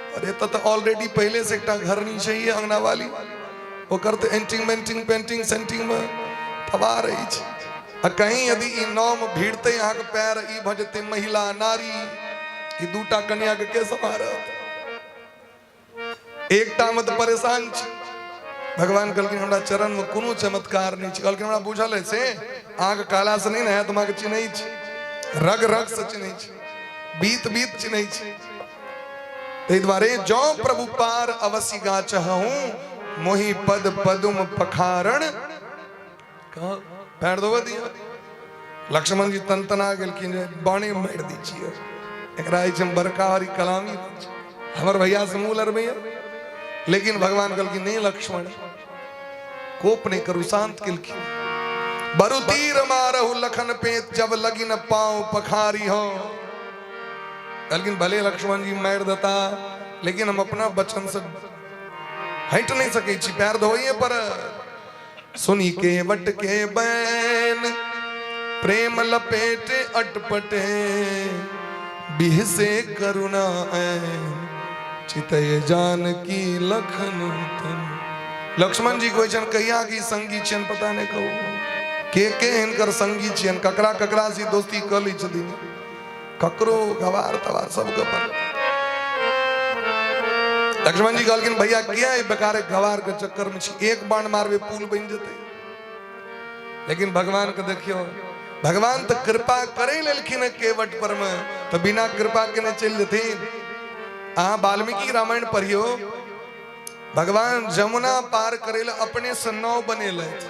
और एतऽ तऽ ऑलरेडी पहिले से एकटा घरनी छै अंगना वाली, ओकर तऽ एंटिंग मेंटिंग पेंटिंग सेंटिंग में तबाह रहै छै। आ कहीं यदि ई नाम भिड़तै अहाँके पैर, ई भऽ जेतै महिला नारी, ई दूटा कन्या के के सम्हारत? एकटा मे तऽ परेशान छी। भगवान कहलखिन हमरा चरण में कोनो चमत्कार नहि छै। कहलखिन हमरा बुझल है से, अहाँके कहला से नहि ने हैत, हम अहाँके चिन्है छी, रग रग से चिन्है छी, बीत बीत चिन्है छी। ताहि दुआरे जौ प्रभु पार अवश्य गाचहूँ, मोहि पद पदुम पखारण। पैर धोबऽ दियौ। लक्ष्मण जी तनतना गेलखिन जे बाणे मारि दै छियै एकरा, अछि हम बड़का हरी कलामी, हमर भैया से मुँह लड़बैया। लेकिन भगवान कहलखिन नहीं लक्ष्मण, कोप नहीं करू, शांत केलखिन। बरु तीर मारहु लखन पे जब लगी न पाँव पखारी हो। कहलखिन भले लक्ष्मण जी मारि देता, लेकिन हम अपना वचन से हटि नहीं सकै छी, पैर धोइए पर। सुनी के बट के बैन प्रेम लपेटे अटपटे, बिहसे करुणा ऐन चितय जानकी लखन तन। लक्ष्मण जी कहै छनि कहिया की संगी छियनि पता नहि, कहू के के हिनकर संगी छियनि, ककरा ककरा से दोस्ती कऽ लै छथिन, ककरो गवार तवार सबके अपन। लक्ष्मण जी कहलखिन भैया किया ई बेकारे गवार के चक्कर में छी, एक बाण मारबे पुल बनि जेतै। लेकिन भगवान के देखियो, भगवान तऽ कृपा करे लेलखिन केवट पर में, तऽ बिना कृपा के नहि चलि जेथिन। अहाँ वाल्मीकि रामायण पढ़ियो, भगवान जमुना पार करे लए अपने से नाव बनेलथि।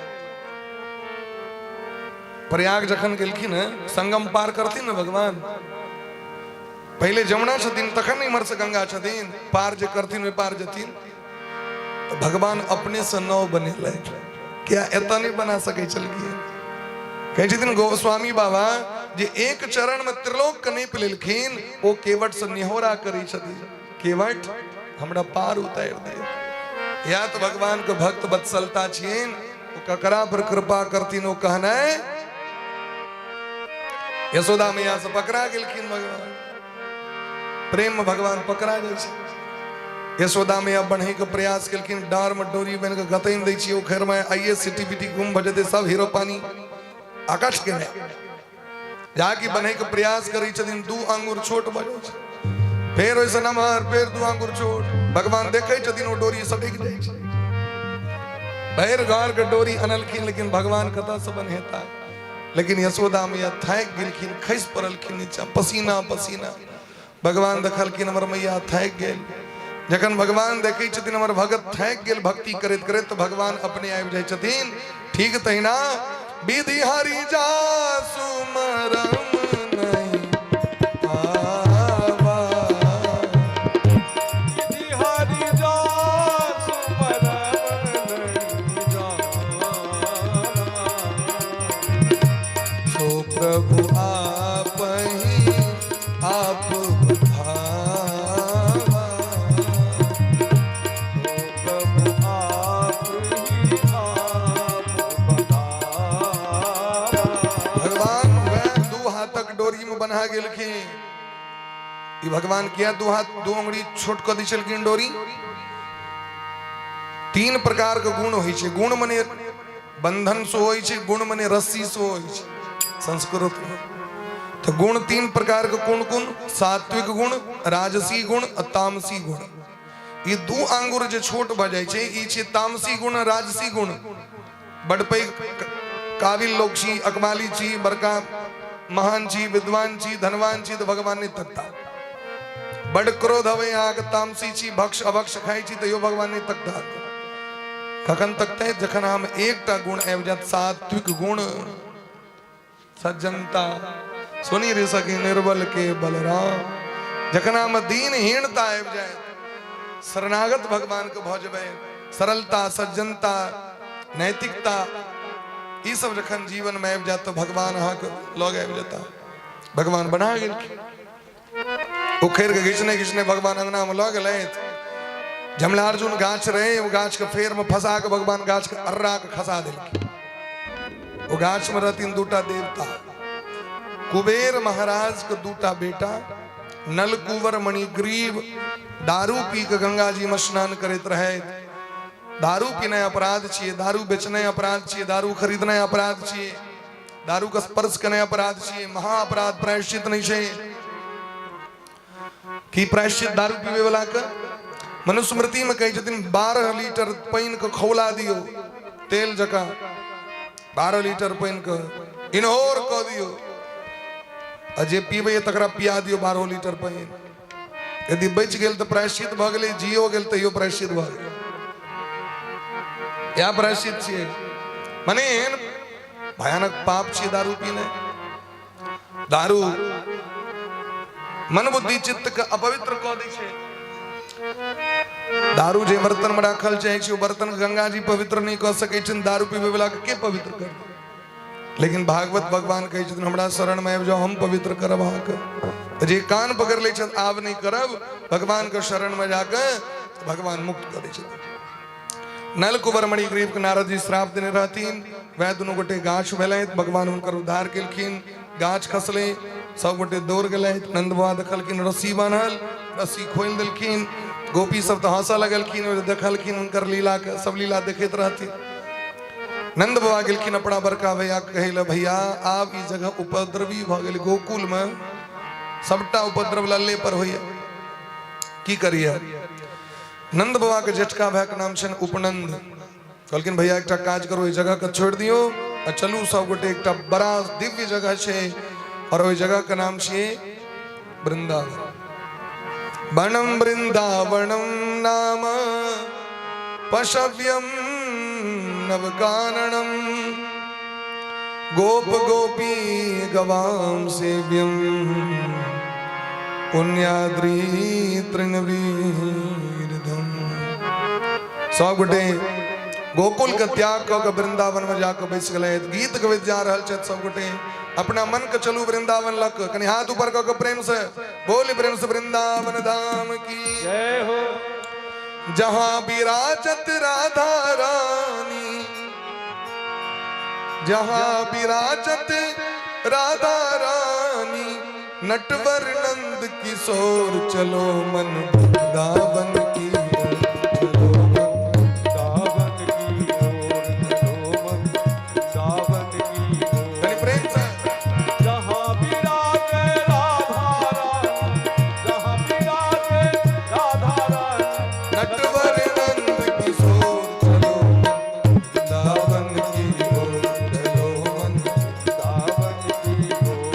प्रयाग जखन गेलखिन संगम पार करथिन ने भगवान, पहिले जमुना छथिन तखन इम्हर से गंगा छथिन, पार जे करथिन ओहि पार जेथिन, तऽ भगवान अपने से नाव बनेलथि। किया एतऽ नहि बना सकै छलखिन? कहै छथिन गोस्वामी बाबा जे एक चरण में त्रिलोक के नापि लेलखिन, ओ केवट से निहोरा करै छथिन, केवट हमरा पार उतारि दे। या तऽ भगवान के भक्त वत्सलता छियनि, ओ ककरा पर कृपा करथिन ओ कहनाइ। यशोदा मैया से पकड़ा गेलखिन भगवान, प्रेम में भगवान पकड़ा जाइ छै। यशोदा मैया बढ़े के प्रयास केलखिन, डार में डोरी बन के गतैन दै छियै उखैर में, आइए सिटी बिटी गुम भऽ जेतै, सब हीरो पानी आकाश के नहि। जाकि बन्है के प्रयास करै छथिन, दू आंगुर छोट भऽ जाइ छै, फेर ओहिसँ नमहर, फेर दू आंगुर छोट। भगवान देखै छथिन ओ डोरी सटकि जाइ छै। भरि घर के डोरी अनलखिन, लेकिन भगवान कतऽसँ बन्हेता? लेकिन यशोदा मैया थाकि गेलखिन, खसि पड़लखिन नीचा, पसीना पसीना। भगवान देखलखिन हमर मैया थाकि गेल। जखन भगवान देखै छथिन हमर भगत थाकि गेल भक्ति करैत करैत, तऽ भगवान अपने आबि जाइ छथिन। ठीक तहिना विधि हरि जा सुमरम नहीं आवा, विधि हरि जा बन्हा गेलखिन। ई भगवान किया दू हाथ दू अंगुरी छोट कऽ दै छलखिन डोरी? तीन प्रकार के गुण होइ छै। गुण मने बंधन सो होइ छै, गुण मने रस्सी सो होइ छै संस्कृत में। तो गुण तीन प्रकार के कोन कोन? सात्विक गुण, राजसी गुण आ तामसी गुण। ई दू आंगुर जे छोट भऽ जाइ छै, ई छै तामसी गुण आ राजसी गुण। बड पैघ काबिल लोक छी, अकबाली छी, बड़का महान छी, विद्वान छी, धनवान छी, तऽ भगवान नहि तकता। बड क्रोध अबै अहाँके, तामसी छी, भक्ष अभक्ष खाइ छी, तैयो भगवान नहि तकता। कखन तकते? जखन हम एकटा गुण आबि जायत, सात्विक गुण, सज्जनता। सुनी रे सखी निर्बल के बलराम। जखन हम दीनहीनता आबि जाए, शरणागत भगवान के भऽ जेबै, सरलता, सज्जनता, नैतिकता, ई सब जखन जीवन में आबि जायत तऽ भगवान अहाँके लग आबि जेता। भगवान बना गेलखिन, उखड़ि के घिचने घिचने भगवान अंगना में लऽ गेलथि। जमलार्जुन गाछ रहे, ओ गाछ के फेर में फंसा के भगवान गाछ के अर्रा के खसा देलखिन। ओ गाछ में रहथिन दूटा देवता, कुबेर महाराज के दूटा बेटा नलकुवर मणिग्रीव। दारू पी के गंगा जी में स्नान करैत रहे। दारू पीनाइ अपराध छियै, दारू बेचनाइ अपराध छियै, दारू खरीदनाइ अपराध छियै, दारू के स्पर्श केनाइ अपराध छियै, महा अपराध, प्रायश्चित नहि छै। की प्रायश्चित दारू पीबै वाला के? मनुस्मृति में कहै छथिन 12 लीटर पानि के खौला दियौ, तेल जकाँ 12 लीटर पानि के इनहोर कऽ दियौ, आ जे पीबैए तकरा पिया दियौ 12 लीटर पानि। यदि बचि गेल तऽ प्रायश्चित भऽ गेलै, जियो गेल तैयो प्रायश्चित भऽ गेल। इएह प्रायश्चित छियै। मने एहन भयानक पाप छियै दारू पीने। दारू मन बुद्धि चित्त के अपवित्र कऽ दै छै। दारू जे बर्तन में राखल चाहे छै, ओ बर्तन गंगा जी पवित्र नहीं कऽ सकै छथिन, दारू पीबै वाला के पवित्र कर? लेकिन भागवत भगवान कहै छथिन हमरा शरण में आबि जाओ, हम पवित्र करब अहाँके। जे कान पकड़ लै छथि आब नहीं करब, भगवान के शरण में जाके भगवान मुक्त करै छथिन। नल कुबर मणिग्रीव के नारद जी श्राप देने रहथिन, वएह दुनू गोटे गाछ भेलथि, भगवान हुनकर उद्धार केलखिन। गाछ खसलै, सब गोटे दौड़ गेलथि। नंद बाबा देखलखिन रस्सी बान्हल, रस्सी खोलि देलखिन। गोपी सब तऽ हंसऽ लगलखिन, देखलखिन हुनकर लीला के, सब लीला देखैत रहथिन। नंद बाबा गेलखिन अपना बड़का भैया कहै लए, भैया आब ई जगह उपद्रवी भऽ गेल, गोकुल में सबटा उपद्रव लल्ले पर होइए, की करिए? नंद बाबा के जेठका भाई के नाम छनि उपनंद। कहलखिन भैया एकटा काज करू, एहि जगह के छोड़ि दियौ आ चलू सब गोटे, एकटा बड़ा दिव्य जगह छै और ओहि जगह के नाम छियै वृंदावन। वनम वृंदावनम नाम पशव्यम नवकाननम गोप गोपी गवाम सेव्यम पुण्याद्री तृणवीरधम। सब गोटे गोकुल के त्याग कऽ के वृंदावन में जाके बैस गेलै। गीत गबैत जा रहल छथि सब गोटे, अपना मन के चलू वृंदावन लक। कनि हाथ ऊपर कऽ के प्रेम से बोल, प्रेम से वृंदावन धाम की जय हो। जहां विराजत राधा रानी, जहां विराजत राधा रानी, नटवर नंद किशोर, चलो मन वृंदावन की ओर, चलो मन वृंदावन की ओर, चलो मन वृंदावन की ओर। कनि प्रेम से। जहाँ विराजे राधा रानी, जहाँ विराजे राधा रानी, नटवर नंद किशोर, चलो मन वृंदावन की ओर, चलो मन वृंदावन की ओर।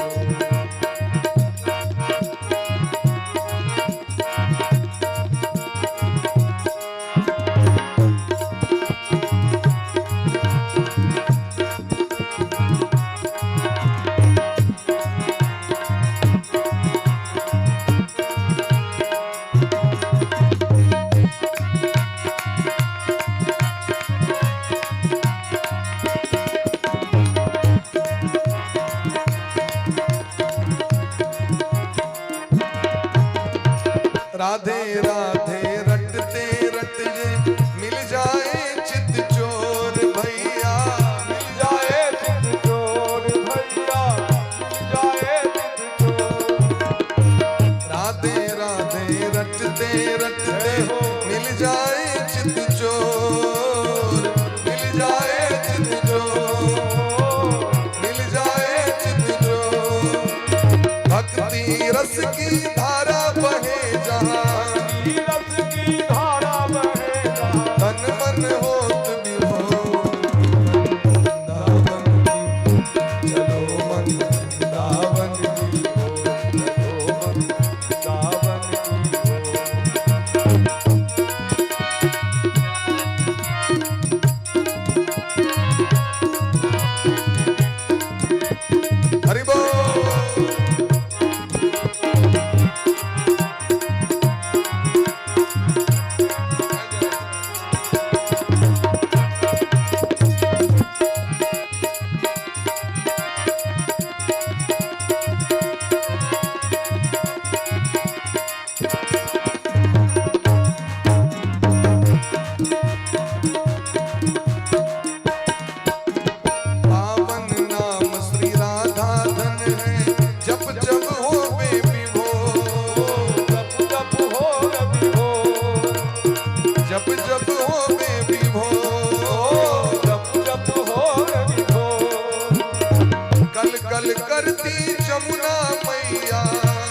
राधे राधे रटते रट जे मिल जाए चित चोर भैया, मिल जाए चित चोर भैया, मिल जाए चित चोर। भक्ति रस की धारा बहे जहाँ, भक्ति रस की धारा बहे जहाँ, तन मन होत विभोर। वृंदावन की चलो मन वृंदावन की चलो मन वृंदावन की ओर। हरि बोल। पावन नाम श्री राधा धन है, जप जप हो विभोर। जप जप हो विभोर, जप जप हो विभोर। जप जप हो विभोर। कल कल करती जमुना मैया,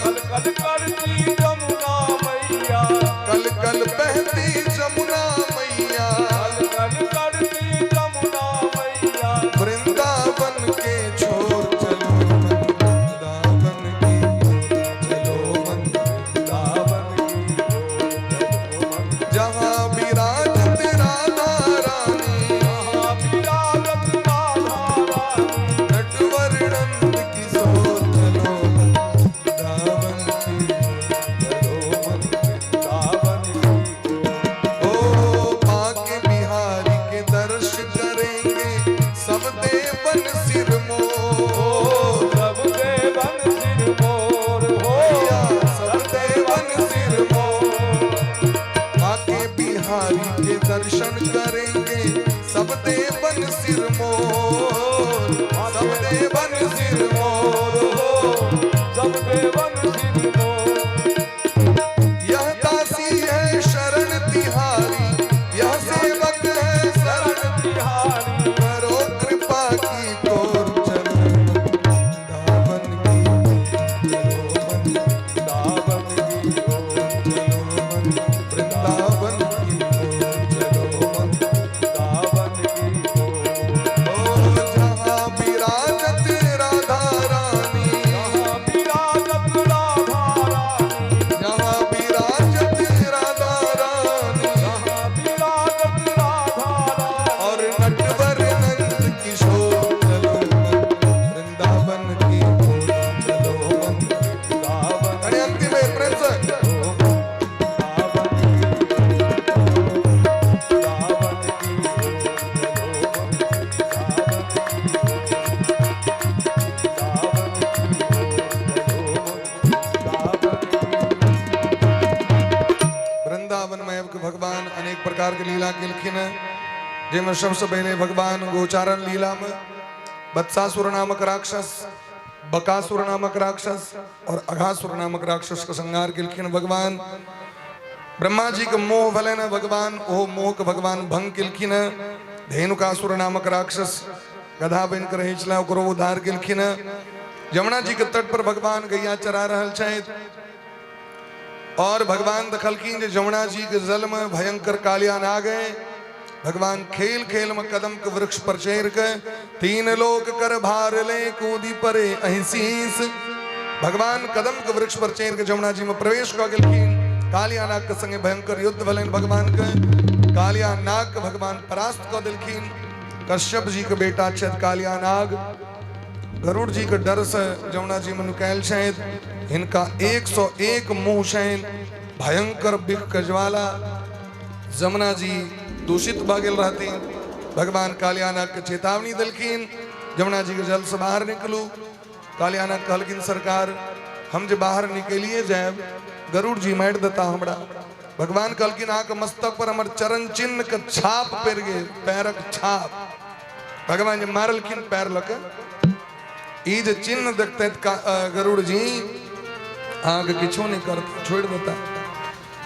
कल कल करती जमुना मैया, कल कल बहती जमुना मैया, कल कल करती जमुना मैया। वृंदावन के छोर चलो मन वृंदावन की ओर, चलो मन वृंदावन की ओर चलो मन। जहाँ विराजत राधा रानी, जहाँ विराजत राधा रानी, नटवर नंद किशोर चलो मन वृंदावन की ओर, चलो मन वृंदावन की ओर। ओ बाके बिहारी के दर्श करेंगे सब देवन सिर मोर। सब देवन सिर मोर हो, भैया, सब देवन सिर मोर। बाके बिहारी के दर्शन करेंगे सब देवन सिर मोर, सब देवन सिर मोर हो, सब देवन सिर मोर। यह दासी है शरण तिहारी, यह सेवक है शरण तिहारी, करो कृपा की कोर चलो वृंदावन की चलो मन वृंदावन की ओर, चलो मन वृंदावन की ओर चलो मन वृंदावन की ओर। ओ जहाँ विराजत राधा रानी, जहाँ विराजत राधा रानी, जहाँ विराजत राधा रानी, जहाँ विराजत राधा रानी, और नटवर नंद किशोर चलो मन वृंदावन की ओर चलो मन। वृंदावन आणि अंतिम आहे प्रेम सर। वृंदावन की वृंदावन की वृंदावन में के भगवान अनेक प्रकार के लीला केलखिन हैं, जाहिमे सबसे पहले भगवान गोचारण लीला में बत्सासुर नामक राक्षस, बकासुर नामक राक्षस और अघासुर नामक राक्षस के संहार केलखिन भगवान। ब्रह्मा जी के मोह भेलनि हैं भगवान, ओ मोह के भगवान भंग केलखिन हैं। धेनुकासुर नामक राक्षस गधा बनि के रहै छलै, ओकरो उद्धार केलखिन हैं। यमुना जी के तट पर भगवान गैया चरा रहल छथि और भगवान देखलखिन जे यमुना जी के जल में भयंकर कालिया नाग है। भगवान खेल खेल में कदम के वृक्ष पर चढ़ के तीन लोक कर भार ले कूदी परे अहि शीस। भगवान कदम के वृक्ष पर चढ़ के यमुना जी में प्रवेश कऽ गेलखिन। कालिया नाग के संगे भयंकर युद्ध भेलनि भगवान के। कालिया नाग के भगवान परास्त कऽ देलखिन। कश्यप जी के बेटा छथि कालिया नाग। गरुड़ जी के डर से जमुना जी में नुकायल छथि। हिनका 101 मुंह छनि, भयंकर बिख के ज्वाला। जमुना जी दूषित भऽ गेल रहथिन। भगवान कालिया नाग के चेतावनी देलखिन, जमुना जी के जल से बाहर निकलू। कालिया नाग कहलखिन, सरकार हम जे बाहर निकलिए जायब गरुड़ जी मारि देता हमरा। भगवान कहलखिन, अहाँके मस्तक पर हमर चरण चिन्ह के छाप पड़ि गेल, पैरक छाप। भगवान जे मारलखिन पैर लऽ के ई जे चिन्ह देखते गरुड़ जी अहाँके किछो नहि करत, छोड़ि देता।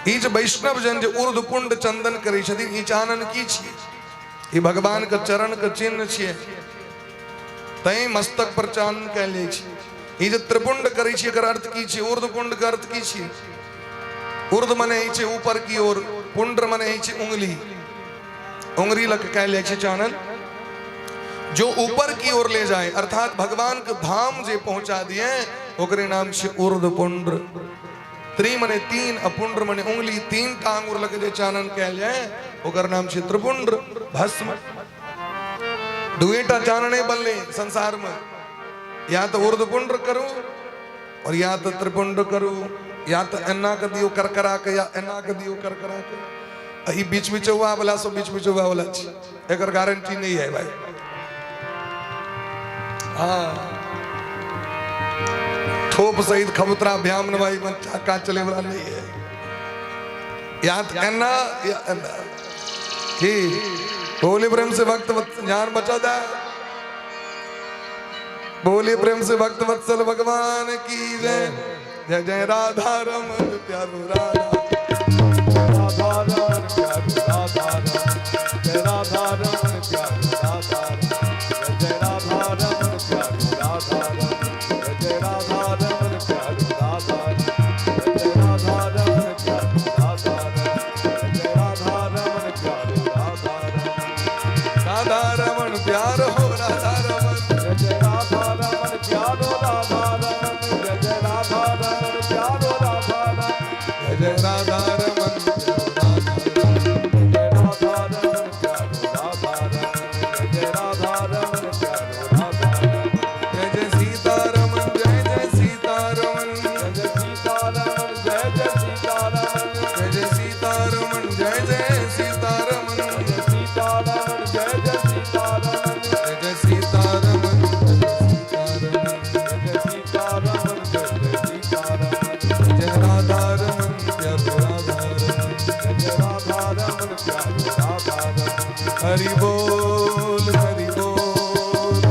ई जे वैष्णव जन जे ऊर्ध्व कुंड चंदन करै छथिन, ई चानन की छियै? ई भगवान के चरण के चिन्ह छियै, तैं मस्तक पर चानन कयल जाइ छै। ई जे त्रिपुंड करै छी एकर अर्थ की छै? ऊर्ध्वपुंड के अर्थ की छै? ऊर्ध्व मने होइ छै ऊपर की ओर, पुंड्र मने होइ छै उंगली, उंगली लग के कयल जाइ छै चानन। जो ऊपर की ओर ले जाए अर्थात भगवान के धाम जे पहुंचा दिए ओकरे नाम छै ऊर्ध्वपुंड्र। त्रि मने तीन, अपुंड्र मने उंगली, तीन टा आंगुर लग जे चानन कयल जाए ओकर नाम छै त्रिपुंड्र भस्म। दुएटा चानने बनले संसार में, या तो ऊर्ध्वपुंड्र करू और या तो त्रिपुंड करू, या तो एना के दियो करकरा के या एना के दियो करकरा के। आ ई बीच बिचौआ वाला सब बीच बिचौआ वाला छी, एकर गारंटी नहीं है भाई। हाँ, ठोप सहित खबतरा भ्याम नवाई बच्चा का चले वाला नहीं है। या तो एना या एना की बोले प्रेम से भक्त जान बचा दा। बोले प्रेम से भक्त वत्सल भगवान की जय। जय जय राधा रमन प्यारो राधा राधा रमन प्यारो राधा रमन, जय राधा रमन प्यारो राधा रमन, जय राधा रमन प्यारो राधा रमन, जय राधा रमन प्यारो राधा रमन, जय राधा रमन प्यारो राधा रमन, जय राधा रमन प्यारो राधा रमन, राधा रमन प्यारो राधा रमन, जय जय राधा रमन प्यारो राधा रमन, जय जय राधा रमन प्यारो राधा रमन, जय जय राधा रमन प्यारो राधा रमन, जय राधा रमन प्यारो राधा रमन, जय जय राधा रमन प्यारो राधा रमन, जय जय सीता रमन, जय जय सीता रमन, जय जय सीता रमन, जय जय सीता रमन, जय जय सीता रमन, जय जय सीता रमन, जय सीता रमन, जय जय सीता रमन, जय जय सीता रमन, जय जय सीता रमन, जय जय सीता रमन, जय जय सीता रमन, जय राधा रमन प्यारो राधा रमन, जय जय राधा रमन प्यारो राधा रमन। हरि बोल हरि बोल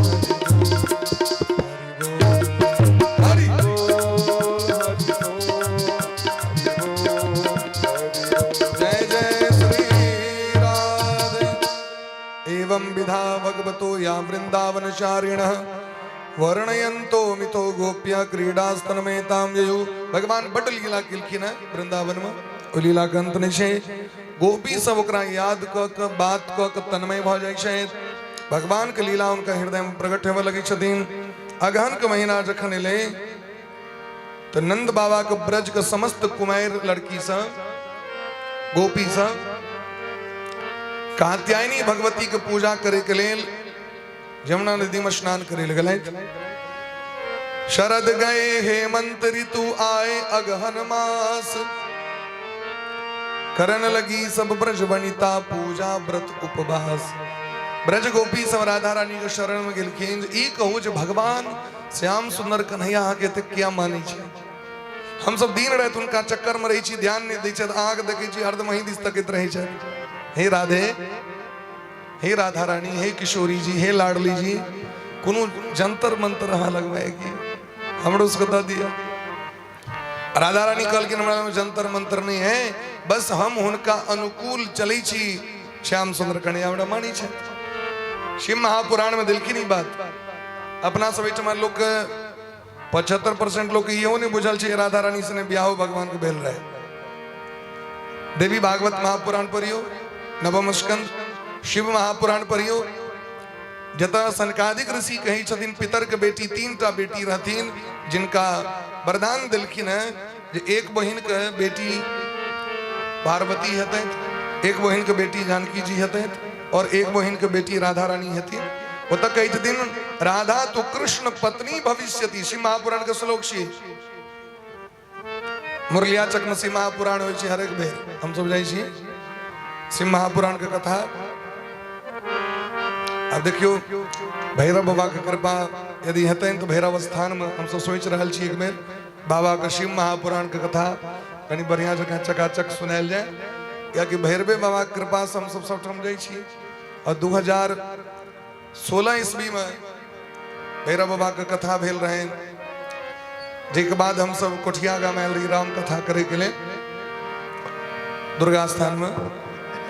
हरि बोल हरि बोल हरि बोल हरि बोल हरि बोल। जय जय श्री राधे। एवं विधा भगवतो या वृंदावनचारिणः वर्णयन्तो मितो गोप्या क्रीडास्तनमेतां ययु। भगवान बड लीला केलखिन है वृंदावन में, ओहि लीला के अंत नहि छै। गोपी सब ओकरा याद कऽ कऽ बात कऽ कऽ तन्मय भऽ जाइ छथि। भगवान के लीला हुनका हृदय में प्रकट हेबऽ लगै छथिन। अगहन के महीना जखन एलै तऽ नंद बाबा के ब्रज के समस्त कुमारि लड़की सब गोपी सब कात्यायनी भगवती के पूजा करे के लेल यमुना नदी में स्नान करे लगलथि। शरद गए हेमंत ऋतु आए अगहन मास, करन लगी सब ब्रज वनिता पूजा व्रत उपवास। ब्रज गोपी सब राधा रानी के शरण में गेलखिन। ई कहू जे भगवान श्याम सुंदर कन्हैया अहाँके एतेक किया मानै छै? हम सब दिन राति हुनका चक्कर में रहै छी, ध्यान नहि दै छथि, अहाँके देखै छी हरदम अहीं दिस तकैत रहै छथि। हे राधे, हे राधा रानी, हे किशोरी जी, हे लाडली जी, कोनो जंतर मंतर अहाँ लगबै की हमरो सबके दऽ दिअ। राधा रानी कहलखिन हमरा लग जंतर मंतर नहीं है, बस हम हुनका अनुकूल चलै छी। श्याम सुंदर कन्हैया हमरा मानै छथि। शिव महापुराण में देलखिन ई बात। अपना सब एहिठमा लोक 75% लोक इहो नहि बुझल छै राधा रानी सने बियाहो भगवान के भेल रहे। देवी भागवत महापुराण पढ़ियो, नवम स्कंद, शिव महापुराण पढ़ियो, जतऽ सनकादिक ऋषि कहै छथिन पितर के बेटी 3 टा बेटी रहथिन जिनका वरदान देलखिन हैं जे एक बहिन के बेटी पार्वती हेतै, एक बहिन के बेटी जानकी जी हेतै और एक बहिन के बेटी राधा रानी हेथिन। ओतऽ कहै छथिन राधा तो कृष्ण पत्नी भविष्यति। शिव महापुराण के श्लोक छी। मुरलिया चक में शिव महापुराण होइ छै हरेक बेर, हम सब जाइ छी शिव महापुराण के कथा। आब देखियौ भैरव बाबा के कृपा यदि हेतनि तऽ भैरव स्थान में हम सब सोचि रहल छी एक बेर बाबा के शिव महापुराण के कथा कनि बढ़िया जकाँ चकाचक सुनायल जाय, कियाकि भैरवे बाबा के कृपा से हम सब सबठाम जाइ छी। और 2016 ईस्वी में भैरव बाबा के कथा भेल रहनि, जाहिके बाद हम सब कोठिया गाम आयल रही राम कथा करे के लेल दुर्गा स्थान में।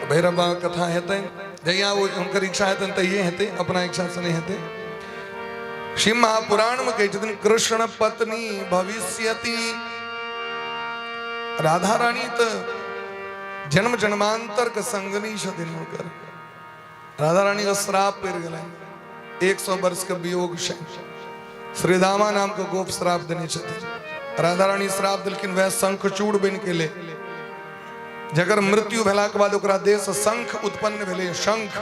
भैरव बाबा के कथा हेतनि जहिया ओ हुनकर इच्छा हेतनि तहिए हेतै, अपना इच्छा से नहि हेतै। शिव महापुराण में कहै छथिन कृष्ण पत्नी भविष्यति। राधा रानी तऽ जन्म जन्मांतर के संगनी छथिन हुनकर। राधा रानी के श्राप पड़ि गेलनि, 100 वर्ष के वियोग छै। श्रीदामा नाम के गोप श्राप देने छथिन। राधा रानी श्राप देलखिन, वएह शंखचूड़ बनि के ले, जकर मृत्यु भेला के बाद ओकरा देह से शंख उत्पन्न भेलै। शंख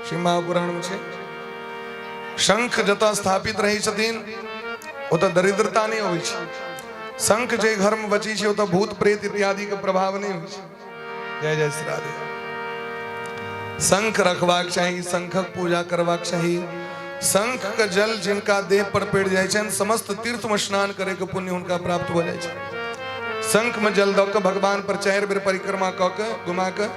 शिव महापुराण में छै। शंख जतऽ स्थापित रहै छथिन ओतऽ दरिद्रता नहि अबै छै। शंख जे घर में बचै छै ओतऽ भूत प्रेत इत्यादि के प्रभाव नहि होइ छै। जय जय श्री राधे। शंख रखबाक चाही, शंखक पूजा करबाक चाही। शंख के जल जिनका देह पर पड़ि जाइ छनि, समस्त तीर्थ में स्नान करे के पुण्य हुनका प्राप्त भऽ जाइ छै। शंख में जल दऽ कऽ भगवान पर 4 बेर परिक्रमा कऽ के घुमा कऽ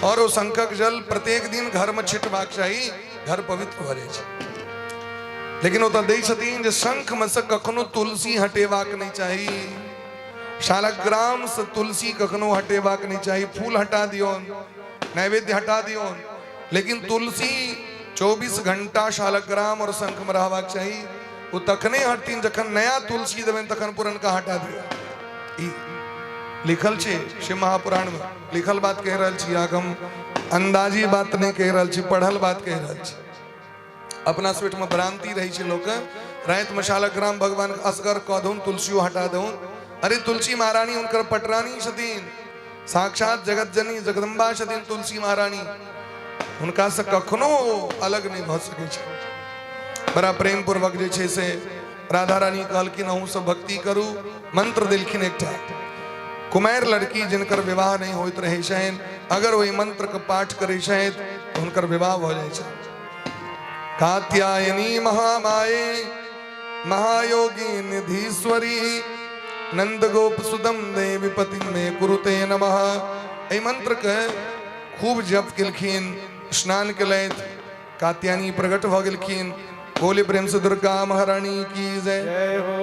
और ओ शंखक जल प्रत्येक दिन घर में छिटबाक चाही, घर पवित्र भऽ जाइ छै। लेकिन ओतऽ दै छथिन जे शंख में से कखनो तुलसी हटेबाक नहि चाही, शालग्राम से तुलसी कखनो हटेबाक नहि चाही। फूल हटा दियौन, नैवेद्य हटा दियौन, लेकिन तुलसी 24 घंटा शालग्राम और शंख में रहबाक चाही। ओ तखने हटथिन जखन नया तुलसी देबनि, तखन पुरनका हटा दियौ। ई लिखल छै शिव महापुराण में। लिखल बात कहि रहल छी अहाँके हम, अंदाजी बात नहि कहि रहल छी, पढ़ल बात कहि रहल छी। अपना सब ओहिठाम भ्रांति रहै छै लोकके, रातिमे शालग्राम भगवान के असगर कऽ दहुन, तुलसियो हटा दहुन। अरे तुलसी महारानी हुनकर पटरानी छथिन, साक्षात जगत जननी जगदम्बा छथिन तुलसी महारानी, हुनका से कखनो अलग नहि भऽ सकै छै। बड़ा प्रेम पूर्वक जे छै से राधा रानी कहलखिन अहूँ सब भक्ति करू। मंत्र देलखिन एकटा कुमारि लड़की जिनकर विवाह नहि होइत रहै छनि, अगर ओहि मंत्र के पाठ करै छथि तऽ हुनकर विवाह भऽ जाइ छनि। कात्यायनी महामाये महायोगी निधीश्वरी नंद गोप सुदम देवी पति में कुरुते नमः। एहि मंत्र के खूब जप केलखिन, स्नान केलथि, कात्यायनी प्रकट भऽ गेलखिन। बोले प्रेम से दुर्गा महारानी की जय। जय हो।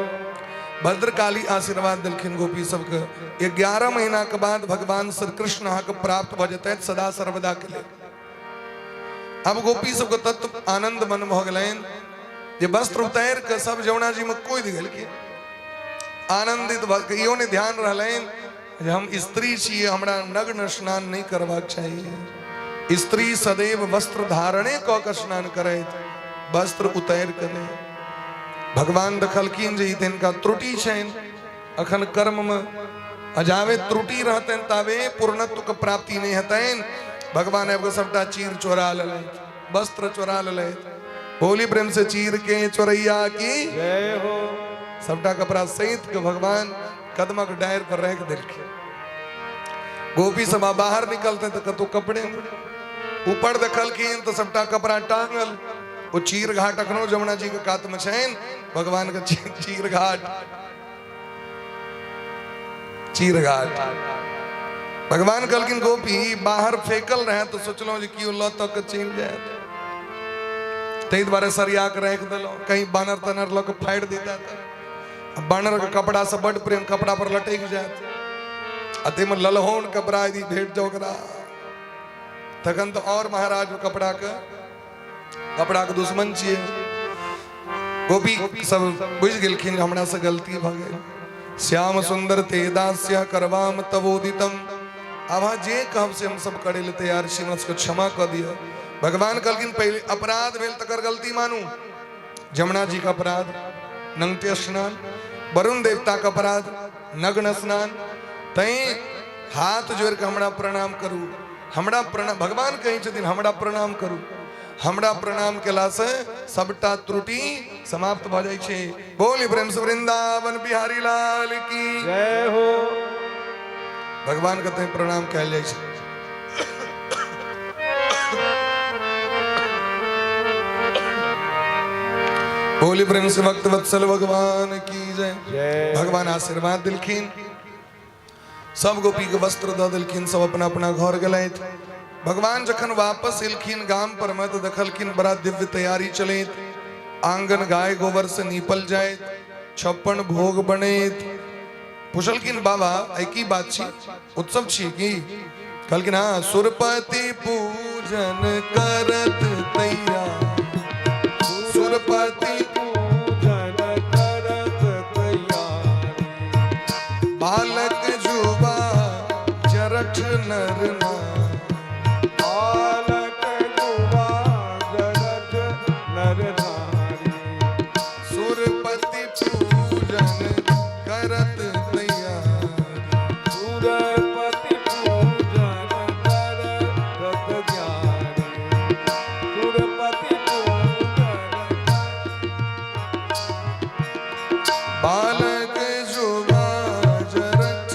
भद्रकाली आशीर्वाद देलखिन गोपी सबके, 11 महीना के बाद भगवान श्री कृष्ण अहाँके प्राप्त भऽ जेतै सदा सर्वदा के लेल। अब गोपी सबके तत्व आनंद मन भऽ गेलनि जे वस्त्र उतारि कऽ सब जमुना जी में कूदि गेलखिन। आनंदित भऽ के इहो नहि ध्यान रहलनि जे हम स्त्री छियै, हमरा नग्न स्नान नहि करबाक चाही। स्त्री सदैव वस्त्र धारणे कऽ के स्नान करैत, वस्त्र उतारि कऽ नहि। भगवान देखलखिन जे ई तऽ हिनका त्रुटि छनि अखन कर्ममे, आ जाबे त्रुटि रहतनि ताबे पूर्णत्व के प्राप्ति नहि हेतनि। भगवान आबि कऽ सबटा चीर चोरा लेलथि, वस्त्र चोरा लेलथि। होली प्रेम से चीर के चोरैया की जय हो। सबटा कपड़ा सैत के भगवान कदमक डायर पर राखि देलखिन। गोपी सब बाहर निकलते तऽ कतौ कपड़े ऊपर देखलखिन तऽ सबटा कपड़ा टांगल। ओ चीर घाट अखनो जमुना जी के कात में छनि, भगवान के चीर घाट, चीर घाट। भगवान कहलखिन गोपी बाहर फेकल रहे तऽ सोचलहुँ जे केओ लऽ तक चलि जायत, ताहि दुआरे सरिया के राखि देलहुँ, कहीं बानर तानर लऽ कऽ फाड़ि देता तऽ। बानर के कपड़ा से बड प्रेम, कपड़ा पर लटकि जायत, आ ताहिमे ललहोन कपड़ा यदि भेट जाओ ओकरा तखन तऽ और महाराज ओ कपड़ा के दुश्मन छियै। गोपी सब बुझि गेलखिन हमरा से गलती भऽ गेल। श्याम सुंदर ते दास्य करवाम तवोदितम, आब अहाँ जे कहब से हम सब करै लए तैयार छी, हमरा सबके क्षमा कऽ दिअ। भगवान कहलखिन पहिले अपराध भेल तकर गलती मानू। जमुना जी के अपराध नंगटे स्नान, वरुण देवता के अपराध नग्न स्नान, तैं हाथ जोड़ के हमरा प्रणाम करू, हमरा प्रणाम। भगवान कहै छथिन हमरा प्रणाम करू, हमरा प्रणाम केला से सबटा त्रुटि समाप्त भऽ जाइ छै। बोली प्रेम से वृंदावन बिहारी लाल की जय हो। भगवान के तैं प्रणाम कयल जाइ छै। बोली प्रेम से भक्त वत्सल भगवान की जय। जय। भगवान आशीर्वाद दिलखिन, सब गोपी के वस्त्र दऽ देलखिन, सब अपना अपना घर गेलथि। भगवान जखन वापस एलखिन गाम पर में तऽ देखलखिन बड़ा दिव्य तैयारी चलैत, आंगन गाय गोबर से नीपल जाइत, 56 भोग बनैत। पुछलखिन बाबा आई की बात छी, उत्सव छी की? कहलखिन हाँ, सुरपति पूजन करत तैयार, सुरपति बालक जुबा जरठ नर नारी। बालक युवा जरठ नर नारी। सुरपति पूजन करत तैयारी। सुरपति पूजन करत तैयारी। सुरपति पूजन बालक जुबा जरठ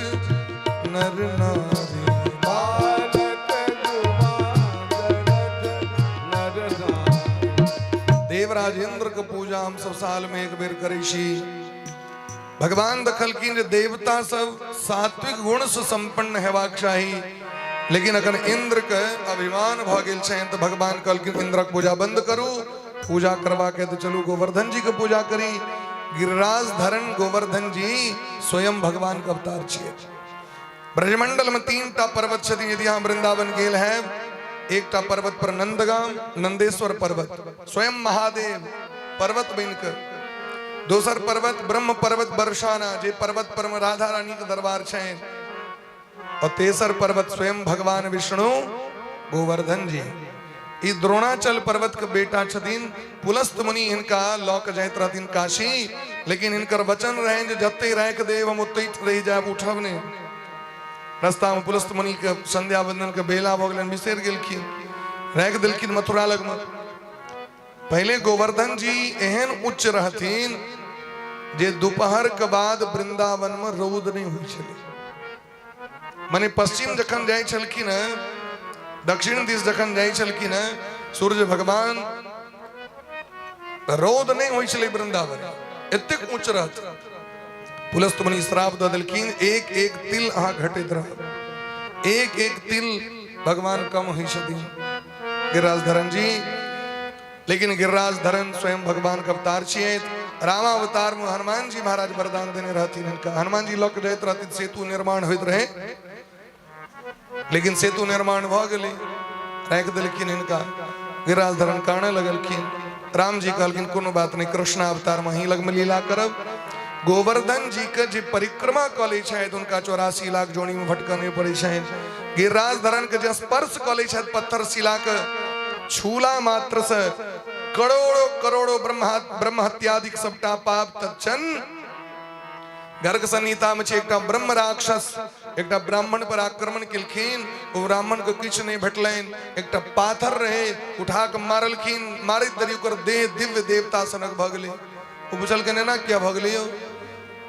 नर नारी। बालक युवा जरठ नर नारी। देवराज इंद्र के पूजा हम सब साल में एक बेर करै छी। भगवान देखलखिन जे देवता सब सात्विक गुण से संपन्न हेबाक चाही, लेकिन अखन इंद्र के अभिमान भऽ गेल छनि, तऽ भगवान कहलखिन इंद्रक पूजा बंद करू। पूजा करबा के तऽ चलू गोवर्धन जी के पूजा करी। गिरिराज धरन गोवर्धन जी स्वयं भगवान के अवतार छियै। ब्रजमंडल में 3 टा पर्वत छथिन। यदि अहाँ वृंदावन गेल हैं, एकटा पर्वत पर नंदगाम नंदेश्वर पर्वत स्वयं महादेव पर्वत बनिके, दोसर पर्वत ब्रह्म पर्वत बरसाना जे पर्वत पर में राधा रानी के दरबार छनि, और तेसर पर्वत स्वयं भगवान विष्णु गोवर्धन जी। ई द्रोणाचल पर्वत के बेटा छथिन। पुलस्त मुनि हिनका लऽ के जाइत रहथिन काशी, लेकिन हिनकर वचन रहनि जे जते राखि देब हम ओतहि रहि जायब, उठब नहि। रास्ता में पुलस्त मुनि के संध्या वंदन के बेला भऽ गेलनि, बिसरि गेलखिन, राखि देलखिन मथुरा लगमे। पहले गोवर्धन जी एहन उच्च रहथिन जे दोपहर के बाद वृंदावन में रौद नहीं होइ छलै। माने पश्चिम जखन जाइ छलखिन, दक्षिण दिस जखन जाइ छलखिन सूर्य भगवान, रौद नहीं होइ छलै वृंदावन, एतेक ऊंच रहत। पुलस्त मुनि श्राप दऽ देलखिन, एक एक तिल अहाँ घटैत रहत, एक एक तिल भगवान कम होइ छथिन गिरिराज धरन जी। लेकिन गिरिराज धरन स्वयं भगवान के अवतार छियै। रामावतार में हनुमान जी महाराज वरदान देने रहथिन हिनका। हनुमान जी लऽ के जाइत रहथिन, सेतु निर्माण होइत रहे, लेकिन सेतु निर्माण भऽ गेलै, राखि देलखिन हिनका। गिरिराज धरन कानऽ लगलखिन। राम जी कहलखिन कोनो बात नहीं, कृष्ण अवतार में अहीं लगमे लीला करब। गोवर्धन जी के जे परिक्रमा कऽ लै छथि हुनका 84 लाख जोनी में भटकऽ नहि पड़ै छनि। गिरिराज धरन के जे स्पर्श कऽ लै छथि पत्थर शिला के छूला मात्र से करोड़ों करोड़ों ब्रह्म हत्यादिक सबटा पाप तत्क्षण। गर्ग संहिता में छै एकटा ब्रह्म राक्षस एकटा ब्राह्मण पर आक्रमण केलखिन, ओ ब्राह्मण के किछु नहीं भेटलनि, एकटा पाथर रहे उठा के मारलखिन, मारैत देरी ओकर देह दिव्य देवता सनक भऽ गेलै। ओ पुछलखिन एना किया भऽ गेलै यौ?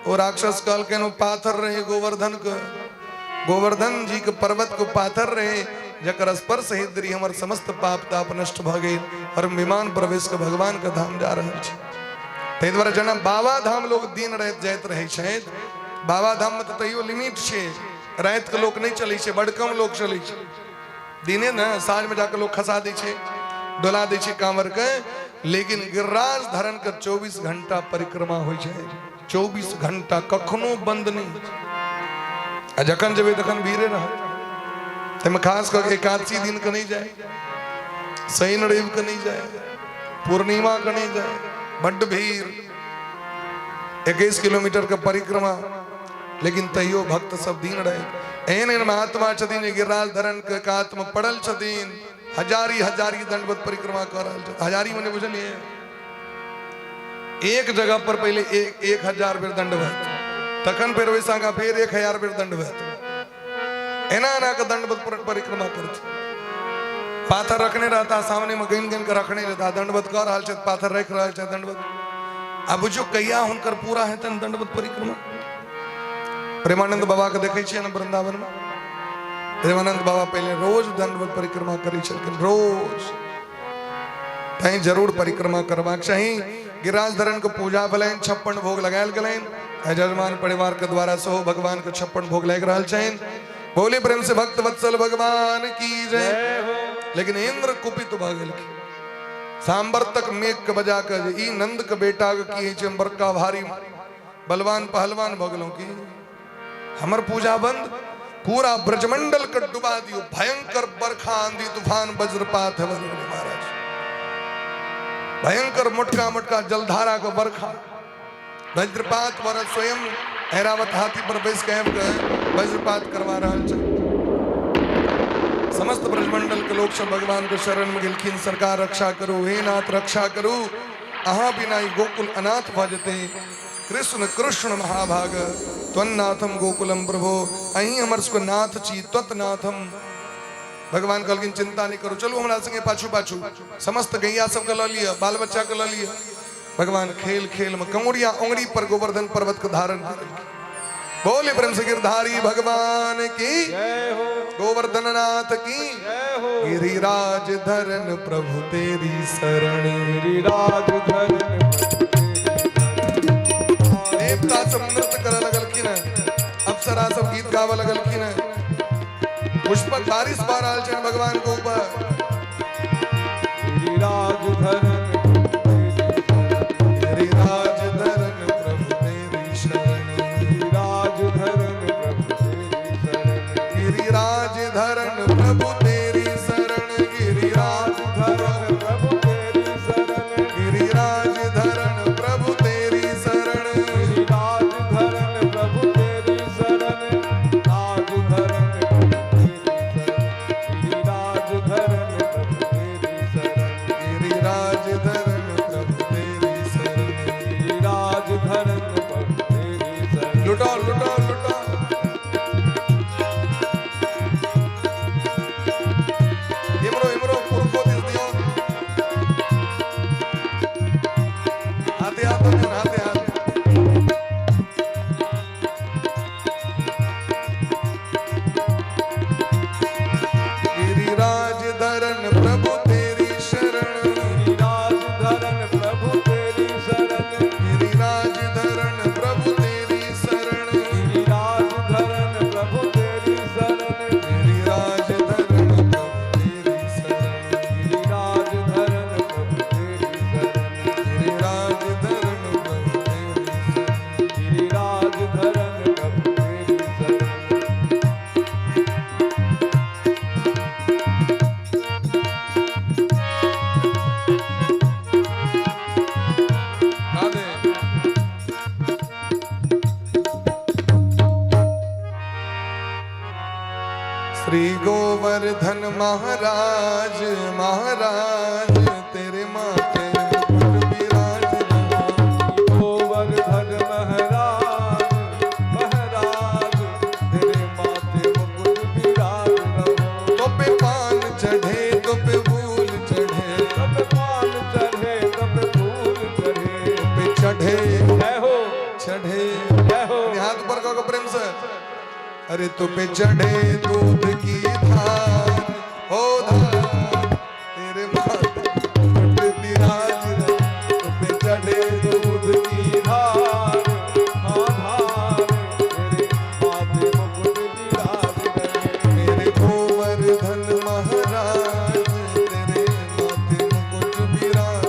ओ राक्षस कहलखिन ओ पाथर रहे गोवर्धन के, गोवर्धन जी के पर्वत के पाथर रहे, जकर स्पर्श होइत देरी हमर समस्त पाप ताप नष्ट भऽ गेल और हम विमान प्रवेश के भगवान के धाम जा रहल छी। ताहि दुआरे जेना बाबा धाम लोग दिन राति जाइत रहै छथि, बाबा धाम में तऽ तैयो लिमिट छै, राति के लोक नहि चलै छै, बड कम लोक चलै छै। दिने ने साँझ में जाके लोग खसा दै छै, डोला दै छै कांवर के। लेकिन गिरिराज धरन के 24 घंटा परिक्रमा होइ छै, 24 घंटा कखनो बंद नहीं होइ छै। आ जखन जेबै तखन भीड़े रहत। ताहिमे खास कऽ के एकादशी दिन के नहीं जाय, शनि रवि के नहीं जाय, पूर्णिमा के नहीं जाय, बड्ड भीड़। 21 किलोमीटर के परिक्रमा, लेकिन तैयो भक्त सब दिन रहे। एहन एहन महात्मा छथिन जे गिरिराज धरन के कात में पड़ल छथिन, हजारी हजारी दंडवत परिक्रमा कऽ रहल छथिन। हजारी मने बुझलियै, एक जगह पर पहले 1000 बेर दंडवत, तखन फेर ओहिसँ आगाँ फेर 1000 बेर दंडवत, एना एना के दंडवत परिक्रमा करत। पाथर रखने रहता सामने में, गिन गिन के रखने रहता, दंडवत कऽ रहल छथि, पाथर राखि रहल छथि दंडवत। आ बुझियौ कहिया हुनकर पूरा हेतनि दंडवत परिक्रमा। प्रेमानंद बाबा के देखै छियै ने वृंदावन में, प्रेमानंद बाबा पहले रोज दंडवत परिक्रमा करै छलखिन, रोज। तैं जरूर परिक्रमा करबाक चाही। गिरिराज धरन के पूजा भेलनि, 56 भोग लगायल गेलनि। यजमान परिवार के द्वारा सेहो भगवान के 56 भोग लागि रहल छनि। बोले प्रेम से भक्त वत्सल भगवान की जय। लेकिन इंद्र कुपित भऽ गेलखिन। सांबर तक मेघ के बजा के जे ई नंद के बेटा के की होइ छै, हम बड़का भारी बलवान पहलवान भऽ गेलहुँ की हमर पूजा बंद, पूरा ब्रजमंडल के डुबा दियो, भयंकर बरखा आंधी तूफान वज्रपात है महाराज, भयंकर मोटका मोटका जलधारा के बरखा वज्रपात बरस। स्वयं ऐरावत हाथी पर बैस के आबि कऽ वज्रपात करवा रहल छै। समस्त ब्रजमंडल के लोक सब भगवान के शरण में गेलखिन। सरकार रक्षा करू, हे नाथ रक्षा करू, अहाँ बिना ई गोकुल अनाथ भऽ जेतै। कृष्ण कृष्ण महाभाग त्वन्नाथम गोकुलम प्रभो, अहीं हमर सबके नाथ छी, त्वत्नाथम। भगवान कहलखिन चिंता नहीं करू, चलू हमरा संगे पाछू पाछू, समस्त गैया सबके लऽ लिअ, बाल बच्चा के लऽ लिअ। भगवान खेल खेल में कंगुरिया उंगली पर गोवर्धन पर्वत को धारण कर। बोले प्रेम से गिरधारी भगवान की जय हो, गोवर्धन नाथ की जय हो। गिरिराज धरन प्रभु तेरी शरण, गिरिराज धरन प्रभु तेरी शरण। देवता सब नृत्य करे लगलखिन, अप्सरा सब गीत गावे लगलखिन, पुष्पक बारिश भऽ रहल छनि भगवान के ऊपर। गिरिराज धरन प्रभु तेरी शरण, गिरिराज धरन प्रभु तेरी शरण, गिरिराज धरन प्रभु तेरी शरण, गिरिराज धरन प्रभु तेरी शरण, गिरिराज धरन प्रभु तेरी शरण, गिरिराज धरन प्रभु तेरी शरण, गिरिराज धरन प्रभु तेरी शरण, राज धरन प्रभु तेरी शरण, गिरिराज धरन प्रभु तेरी शरण, गिरिराज धरन प्रभु तेरी शरण, गिरिराज धरन प्रभु तेरी शरण। लुटाओ लुटाओ लुटाओ। इमरो इमरो पुरखो this दियो, हाथे हाथ में, हाथे हाथ। गिरिराज धरन प्रभु तेरी शरण, गिरिराज धरन प्रभु तेरी शरण, गिरिराज धरन प्रभु तेरी शरण, गिरिराज धरन प्रभु तेरी शरण, गिरिराज धरन प्रभु तेरी शरण, गिरिराज धरन प्रभु तेरी शरण, गिरिराज धरन प्रभु तेरी शरण। गिरिराज धरन प्रभु तेरी शरण। राधे। श्री गोवर्धन महाराज महाराज तेरे माथे मुकुट विराज। गोवर्धन महाराज महाराज तेरे माथे मुकुट विराज रहो। तो पे पान चढ़े तो पे फूल चढ़े, तब पान चढ़े तब फूल चढ़े, पे चढ़े जय हो चढ़े। जय हो। हाथ ऊपर कहो प्रेम से। अरे तो पे चढ़े दूध की धार, हो धार तेरे माथे मुकुट विराज। तो पे चढ़े दूध की धार आधार तेरे माथे मुकुट विराज रहे। मेरे गोवर्धन महाराज तेरे माथे मुकुट विराज।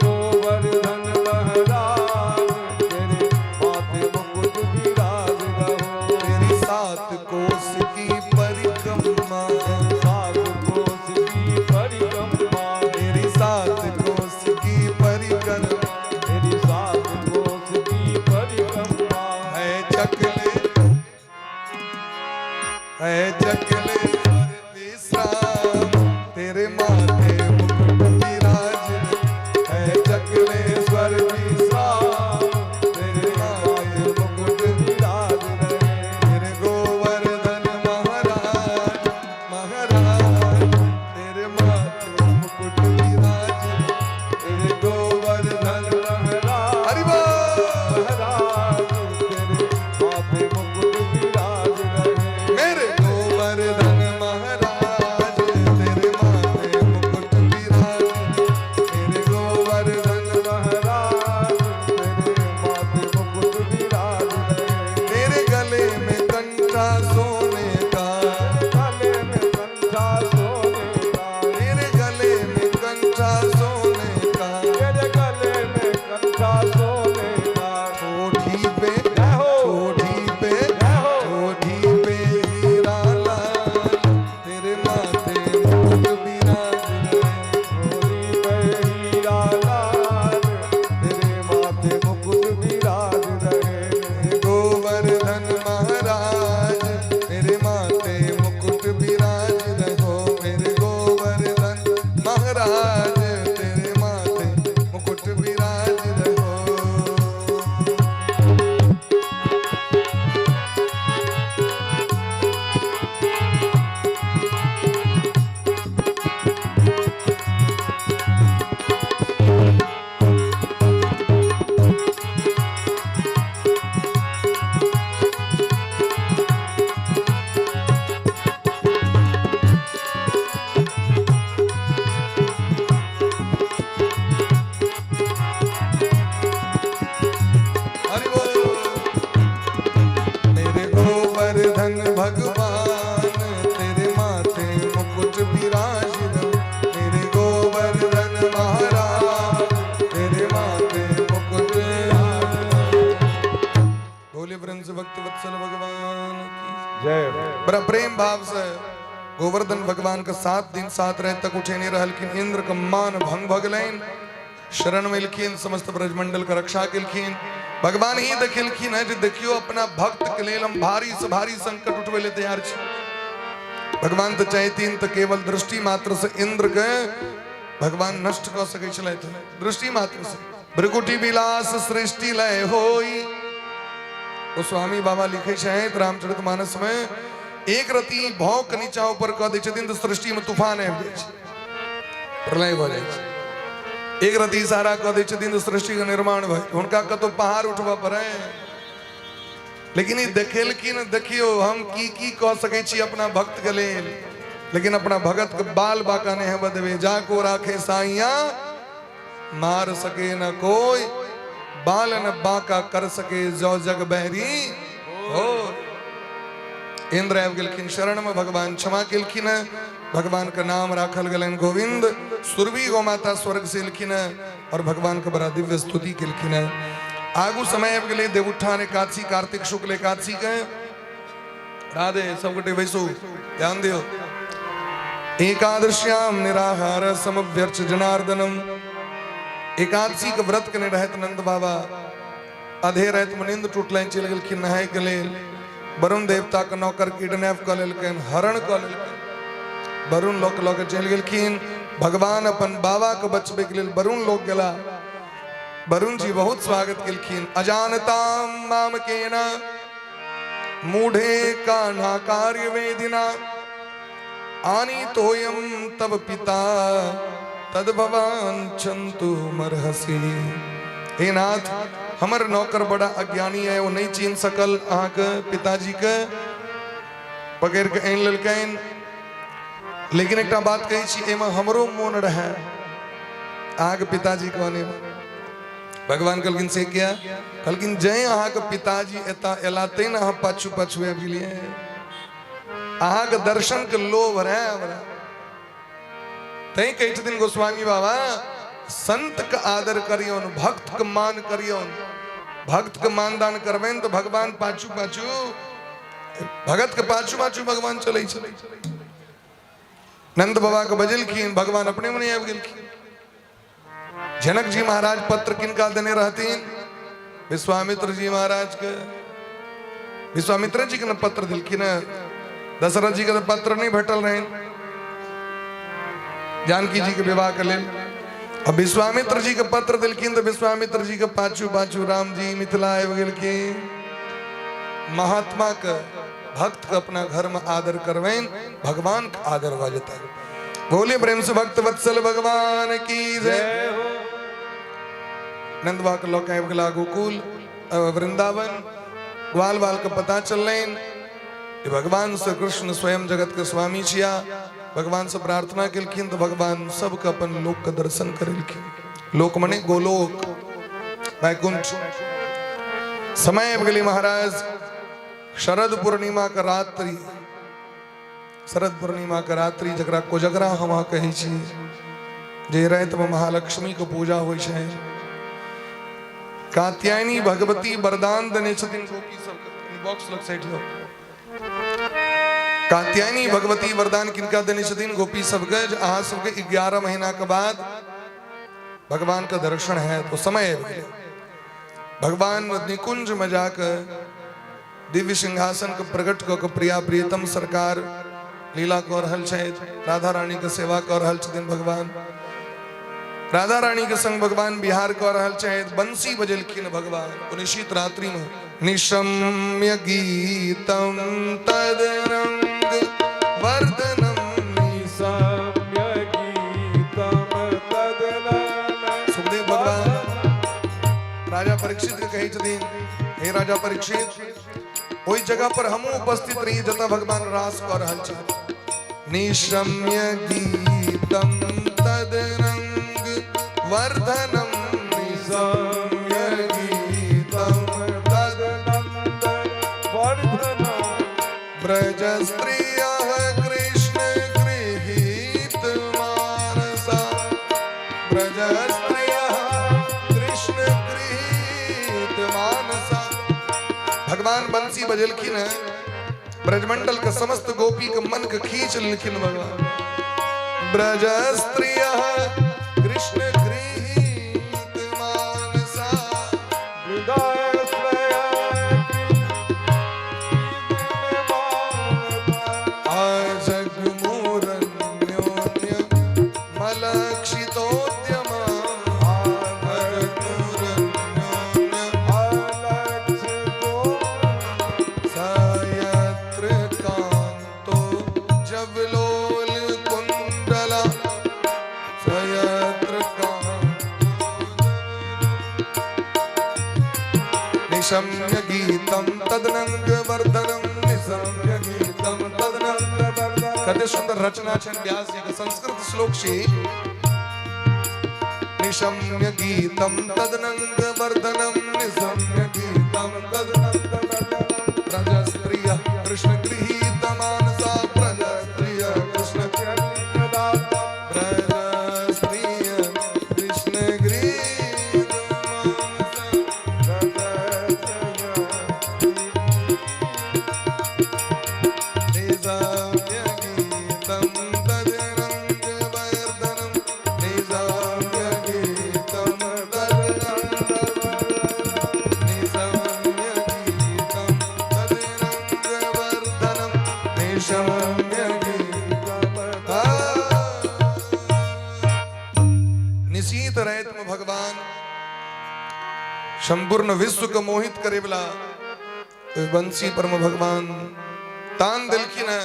गोवर्धन महाराज तेरे माथे मुकुट विराज रहो। तेरी सात कोस की परिक्रमा, सात कोस की परिक्रमा, तेरी सात कोस की परिक्रमा, तेरी सात कोस की परिक्रमा है चकले है चकले विश्राम तेरे माथे मुकुट विराज। है चकलेश्वर विश्राम तेरे माथे मुकुट विराज रहे। मेरे गोवर्धन महाराज महाराज तेरे माथे मुकुट विराज। तेरे गोवर्धन महाराज हरि बोल। महाराज तेरे माथे मुकुट विराज रहे। मेरे गोवर्धन महाराज तेरे माथे मुकुट विराज। मेरे गोवर्धन महाराज तेरे माथे मुकुट विराज रहे। तेरे गले में कंठा सोने का, गले में कंठा सोने का, तेरे गले में कंठा सोने का, तेरे गले में कंठा सोने का। ठोठी पे जय हो ठोठी पे जय हो। ठोठी पे हीरा लाल तेरे माथे मुकुट विराज रहे। गोरी पे हीरा लाल तेरे माथे मुकुट विराज रहे। वत्सल भगवान की जय हो। बड़ा प्रेम भाव से गोवर्धन भगवान के 7 दिन 7 रात तक उठेने रहलखिन। इंद्र के मान भंग भऽ गेलनि, शरण में एलखिन, समस्त ब्रजमंडल के रक्षा केलखिन। भगवान ही देखेलखिन है जे देखियो अपना भक्त के लेल हम भारी से भारी संकट उठबै ले तैयार छी। भगवान तो चाहतीन तो केवल दृष्टि मात्र से इंद्र के भगवान नष्ट कऽ सकै छलथि, दृष्टि मात्र से। भ्रिकुटी विलास सृष्टि लय होई। गोस्वामी बाबा लिखे छथि रामचरित मानस में, एक रति भौक नीचा ऊपर कऽ दै छथिन तऽ सृष्टि में तूफान आबि जाइ छै, प्रलय भऽ जाइ छै। एक रति इशारा कऽ दै छथिन तऽ सृष्टि के निर्माण भऽ, हुनका कतौ पहाड़ उठबऽ पड़ै। लेकिन ई देखेलखिन, देखियौ हम की की कऽ सकै छी अपना भक्त के लेल, लेकिन अपना भगत के बाल बाका नहि हेबऽ देबै। जाको राखे साइया मार सके न कोई, बाल न बाका कर सके जो जग बहरी हो। इंद्र आबि गेलखिन शरण में, भगवान क्षमा केलखिन, भगवान के नाम राखल गेलनि गोविंद। सुरभि गौ माता स्वर्ग से एलखिन और भगवान के बड़ा दिव्य स्तुति केलखिन। आगू समय आबि गेलै देवउत्थान एकादशी, कार्तिक शुक्ल एकादशी के। राधे सब गोटे बैसू, ध्यान दियो। एकादश्याम निराहार समभ्यर्च जनार्दनम। एकादशी के व्रत केने रहत नंद बाबा। अधे राति में नींद टूटलनि, चलि गेलखिन नहाय के लेल। वरुण देवता के नौकर किडनैप कऽ लेलकनि, हरण कऽ लेलकनि। वरुण लोक लऽ के चलि गेलखिन। भगवान अपन बाबा के बचबै के लेल वरुण लोक गेला। वरुण जी बहुत स्वागत केलखिन। अजानताम माम केना मूढ़े कान्हा कार्य वेदिना, आनीतोयम तव पिता तद भवान छंतु मरहसी। हे नाथ, हमर नौकर बड़ा अज्ञानी है, वो नहीं चीन सकल अहाँके पिताजी के, पकड़ के आनि लेलकनि। लेकिन एकटा बात कहै छी, एहिमे हमरो मोन रहै अहाँके पिताजी के आने। भगवान कहलखिन से किया? कहलखिन जै अहाँके पिताजी एता एला तै ने अहाँ पाछू पाछू आबि गेलियै, अहाँके दर्शन के लोभ रहै हमरा। तैं कहै छथिन गोस्वामी बाबा, संत के आदर करियौन, भक्त के मान करियौन। भक्त के मानदान करबनि तऽ भगवान पाछू पाछू, भगत के पाछू पाछू भगवान चलै छलै। नंद बाबा के बजेलखिन, भगवान अपने मने आबि गेलखिन। जनक जी महाराज पत्र किनका देने रहथिन? विश्वामित्र जी महाराज के। विश्वामित्र जी के ने पत्र दिलखिन, दशरथ जी के तो पत्र नहीं भेटल रहनि जानकी जी के विवाह के लेल। अब विश्वामित्र जी के पत्र दिलखिन तो विश्वामित्र जी के पाछू पाछू राम जी मिथिला आबि गेलखिन। महात्मा के, भक्त के अपना घर में आदर करबनि, भगवान के आदर भऽ जेतनि। बोले प्रेम से भक्त वत्सल भगवान की जय। नंदवा के लऽ के आबि गेला गोकुल वृंदावन। ग्वाल बाल के पता चललनि कि भगवान श्री कृष्ण स्वयं जगत के स्वामी छिया। भगवान से प्रार्थना केलखिन तो भगवान सबके अपन लोक के दर्शन करेलखिन। लोक मने गोलोक, वैकुंठ। समय आबि गेलै महाराज, शरद पूर्णिमा के रात्रि, शरद पूर्णिमा के रात्रि जकरा कोजगरा हम अहाँ कहै छी, जे राति में महालक्ष्मी के पूजा होइ छै। कात्यायनी भगवती वरदान देने छथिन गोपी सबके। बॉक्स लग साइड जाओ। कात्यायनी भगवती वरदान किनका देने छथिन? गोपी सबके, जे अहाँ सबके 11 महीना के बाद भगवान का दर्शन है। तो समय आबि गेलै। भगवान निकुंज में जाकर दिव्य सिंहासन के प्रकट कऽ के प्रिया प्रियतम सरकार लीला कऽ रहल छथि, राधा रानी के सेवा कऽ रहल छथिन। भगवान राधा रानी के संग भगवान बिहार कऽ रहल छथि। बंसी बजेलखिन भगवान निशित रात्रि में। निशम्य गीतम तदरंग वर्धनम निशम्य गीतम तदनन। सुखदेव भगवान राजा परीक्षित के कहै छथिन, हे राजा परीक्षित, ओहि जगह पर हमहूँ उपस्थित रही जतऽ भगवान रास कऽ रहल छथि। निशम्य गीतम तदरंग वर्धनम निशम्य गीतम तदनंद वर्धनम ब्रज स्त्रियः कृष्ण गृहीत मानसा, ब्रज स्त्रियः कृष्ण गृहीत मानसा। भगवान बंसी बंसी बजेलखिन है, ब्रजमंडल के समस्त गोपी के मन के खींच लेलखिन भगवान। ब्रज स्त्रिय कृष्ण गृहीत मानसा, आजगमुरन्योन्य मलक्षितोद्यमा, आजगमुरन्योन्य सयत्र कांतो जवलोल कुंडला, सयत्र कांतो निशम्य गीतम तदनंग वर्धनम, निशम्य गीतम तदनंग वर्धनम। कते सुंदर रचना छनि व्यास जी के, संस्कृत श्लोक छी। निशम्य गीतम तदनंग वर्धनम, निशम्य गीतम तदनंग वर्धनम, ब्रजस्त्रिय कृष्ण गृहीत मानसा, ब्रजस्त्रिय कृष्ण, ब्रजस्त्रिय कृष्ण गृहीत मानसा, निशम्य गीतम तदनंग वर्धनम, निशम्य गीतम तदनंग वर्धनम, निशम्य गीतम तदनंग वर्धनम, निशम्य गीतम। निशीत राति में भगवान संपूर्ण विश्व के मोहित करे वाला ओहि बंसी पर में भगवान तान देलखिन है।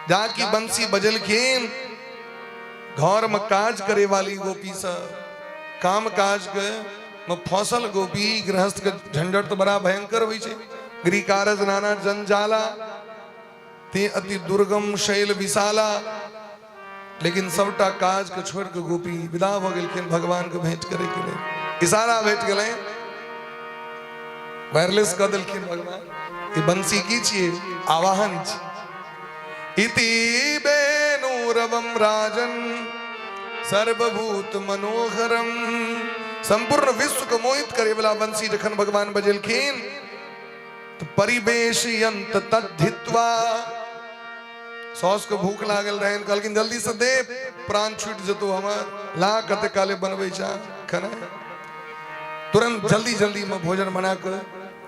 जाकि बंसी बजलखिन, घर में काज करे वाली गोपी सब, काम काज के में फसल गोपी, गृहस्थ के झंझट तो बड़ा भयंकर होइ छै, गृह कारज नाना जंजाला, ते अति दुर्गम शैल विशाला। लेकिन सबटा काज के छोड़ के गोपी विदा भ गेलखिन भगवान के भेंट करे के लेल। इशारा भेट गेलै, वायरलेस कऽ देलखिन भगवान। ई बंसी की छियै? आवाहन छी। इति बेनुरवम राजन सर्वभूत मनोहरम। संपूर्ण विश्व के मोहित करे वाला बंसी जखन भगवान बजेलखिन तऽ परिवेशयंत तद्धित्वा, सौस के भूख लागल रहनि, कहलखिन जल्दी से दे, प्राण छूटि जेतौ हमर, ला कते काले बनबै छा खाना। तुरंत जल्दी जल्दी में भोजन बना के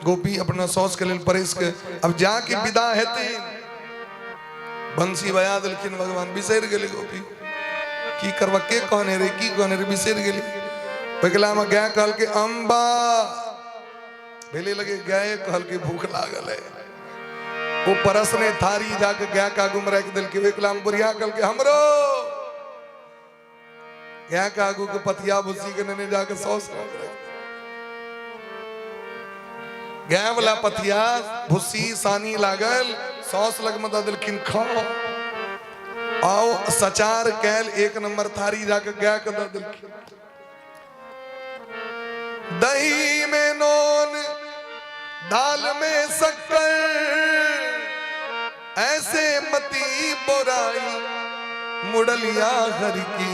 गोपी अपना सौस के लेल परसि के अब जाके विदा हेतै, बंसी बजा देलखिन भगवान। बिसरि गेलै गोपी, की करबा, के कहने रे, की कहने रे, बिसरि गेली। ओहिकला में गाय कहलकै अम्बा, भेले लगे गाय कहलकै भूख लागल है। ओ परसने थारी जाके गाय के आगू में राखि देलकै। ओहिकला में बुढ़िया कहलकै हमरो, गाय के आगू के पथिया भूसी के नेने जाके सौस लग राखि, गाय वाला पथिया भूसी सानी लागल सौस लग में दऽ देलखिन, खाओ। आओ सचार कैल एक नंबर थारी जाके गाय के दऽ देलखिन। दही में नोन दाल में शक्कर, ऐसे मती बोराई, मुरलिया हरि की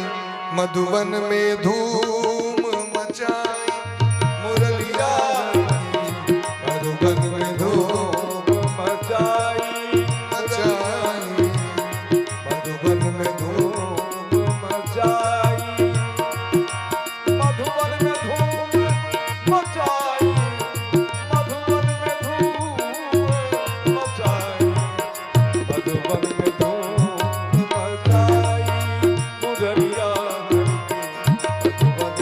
मधुबन में धूम मचाई, मुरलिया हरि की मधुबन में धूम मचाई, मचाई, मधुबन में धूम मचाई, मधुबन में धूम मचाई, मधुबन में धूम मचाई, मधुबन में धूम मचाई, मुरलिया हरि की मधुबन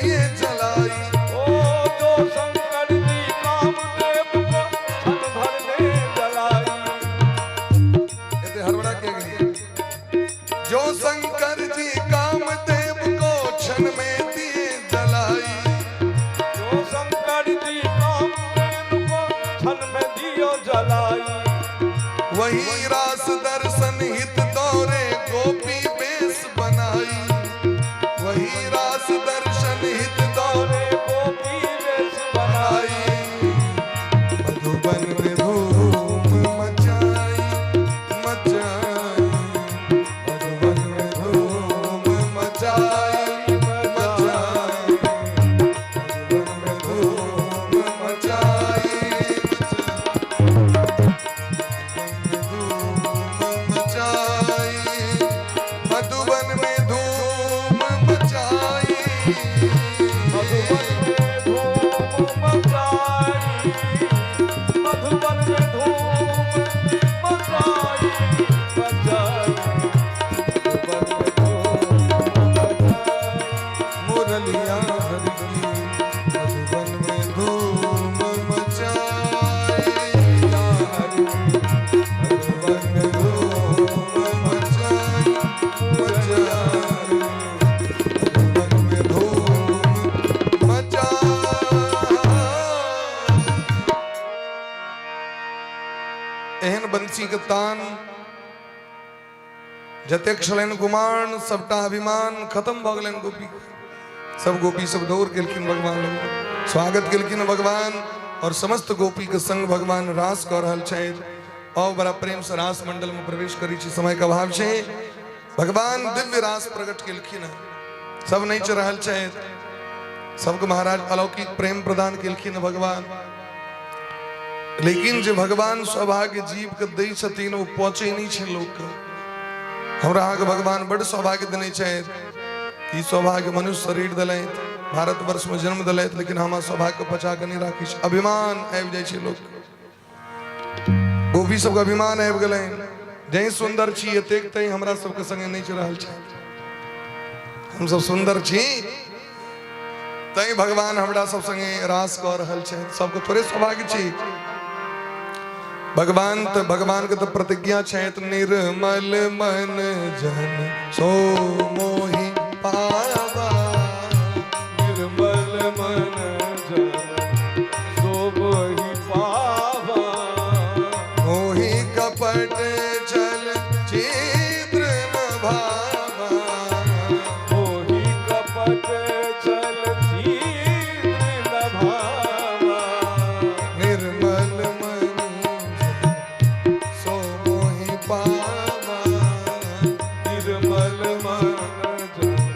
दिए जलाई। ओ जो शंकर जी कामदेव को क्षण भर में जलाई। एते हड़बड़ा के गेलियै? जो शंकर जी कामदेव को क्षण में दिए जलाई। जो शंकर जी कामदेव को क्षण में दियो जलाई। वही रास दर्शन हित दौरे गोपी बेस बनाई। वही रास दर्शन हित दौरे गोपी बेस बनाई। मधुबन में धूम मचाई मचाई, मधुबन में धूम मचाई मचाई, मधुबन में धूम मचाई मचाई, मधुबन में धूम मचाई। मधुबन में धूम मचाई, मधुबन में धूम मचाई मचाई, मधुबन में धूम मचाई। मुरलिया हरि की, मधुबन में धूम मचाई हरि, मधुबन में धूम मचाई मचाई, मधुबन में धूम मचाई। एहन बंसी के तान, जतेक छलनि गुमान, सबटा अभिमान खत्म भऽ गेलनि गोपी। सब गोपी सब दौड़ गेलखिन भगवान लग, स्वागत केलखिन भगवान और समस्त गोपी के संग भगवान रास कऽ रहल छथि। और बड़ा प्रेम से रास मंडल में प्रवेश करै छी, समय के अभाव छै। भगवान दिव्य रास प्रकट केलखिन हँ, सब नाचि रहल छथि, सबके महाराज अलौकिक प्रेम प्रदान केलखिन भगवान। लेकिन जे भगवान सौभाग्य जीव के दै छथिन, ओ पहुँचै नहि छै लोकके। हमरा अहाँके भगवान बड्ड सौभाग्य देने छथि कि सौभाग्य मनुष्य शरीर देलथि, भारतवर्ष में जन्म देलथि, लेकिन हम सौभाग्य के पचा के नहि राखै छी। अभिमान आबि जाइ छै लोक। गोपी सबके अभिमान आबि गेलनि, जहि सुन्दर छी एतेक तै हमरा सबके संगे नहि रहल छै, हमसब सुन्दर छी तै भगवान हमरा सब संगे रास कऽ रहल छै। सबके थोड़े सौभाग्य छी। भगवान तऽ भगवान के तऽ प्रतिज्ञा छथि, निर्मल मन जन सो मोहि पावा। निर्मल मन जन सो मोहि पावा। मोहि कपट छल छिद्र न भावा। मोहि कपट छल छिद्र न भावा। निर्मल मन जन सो मोहि पावा। निर्मल मन जन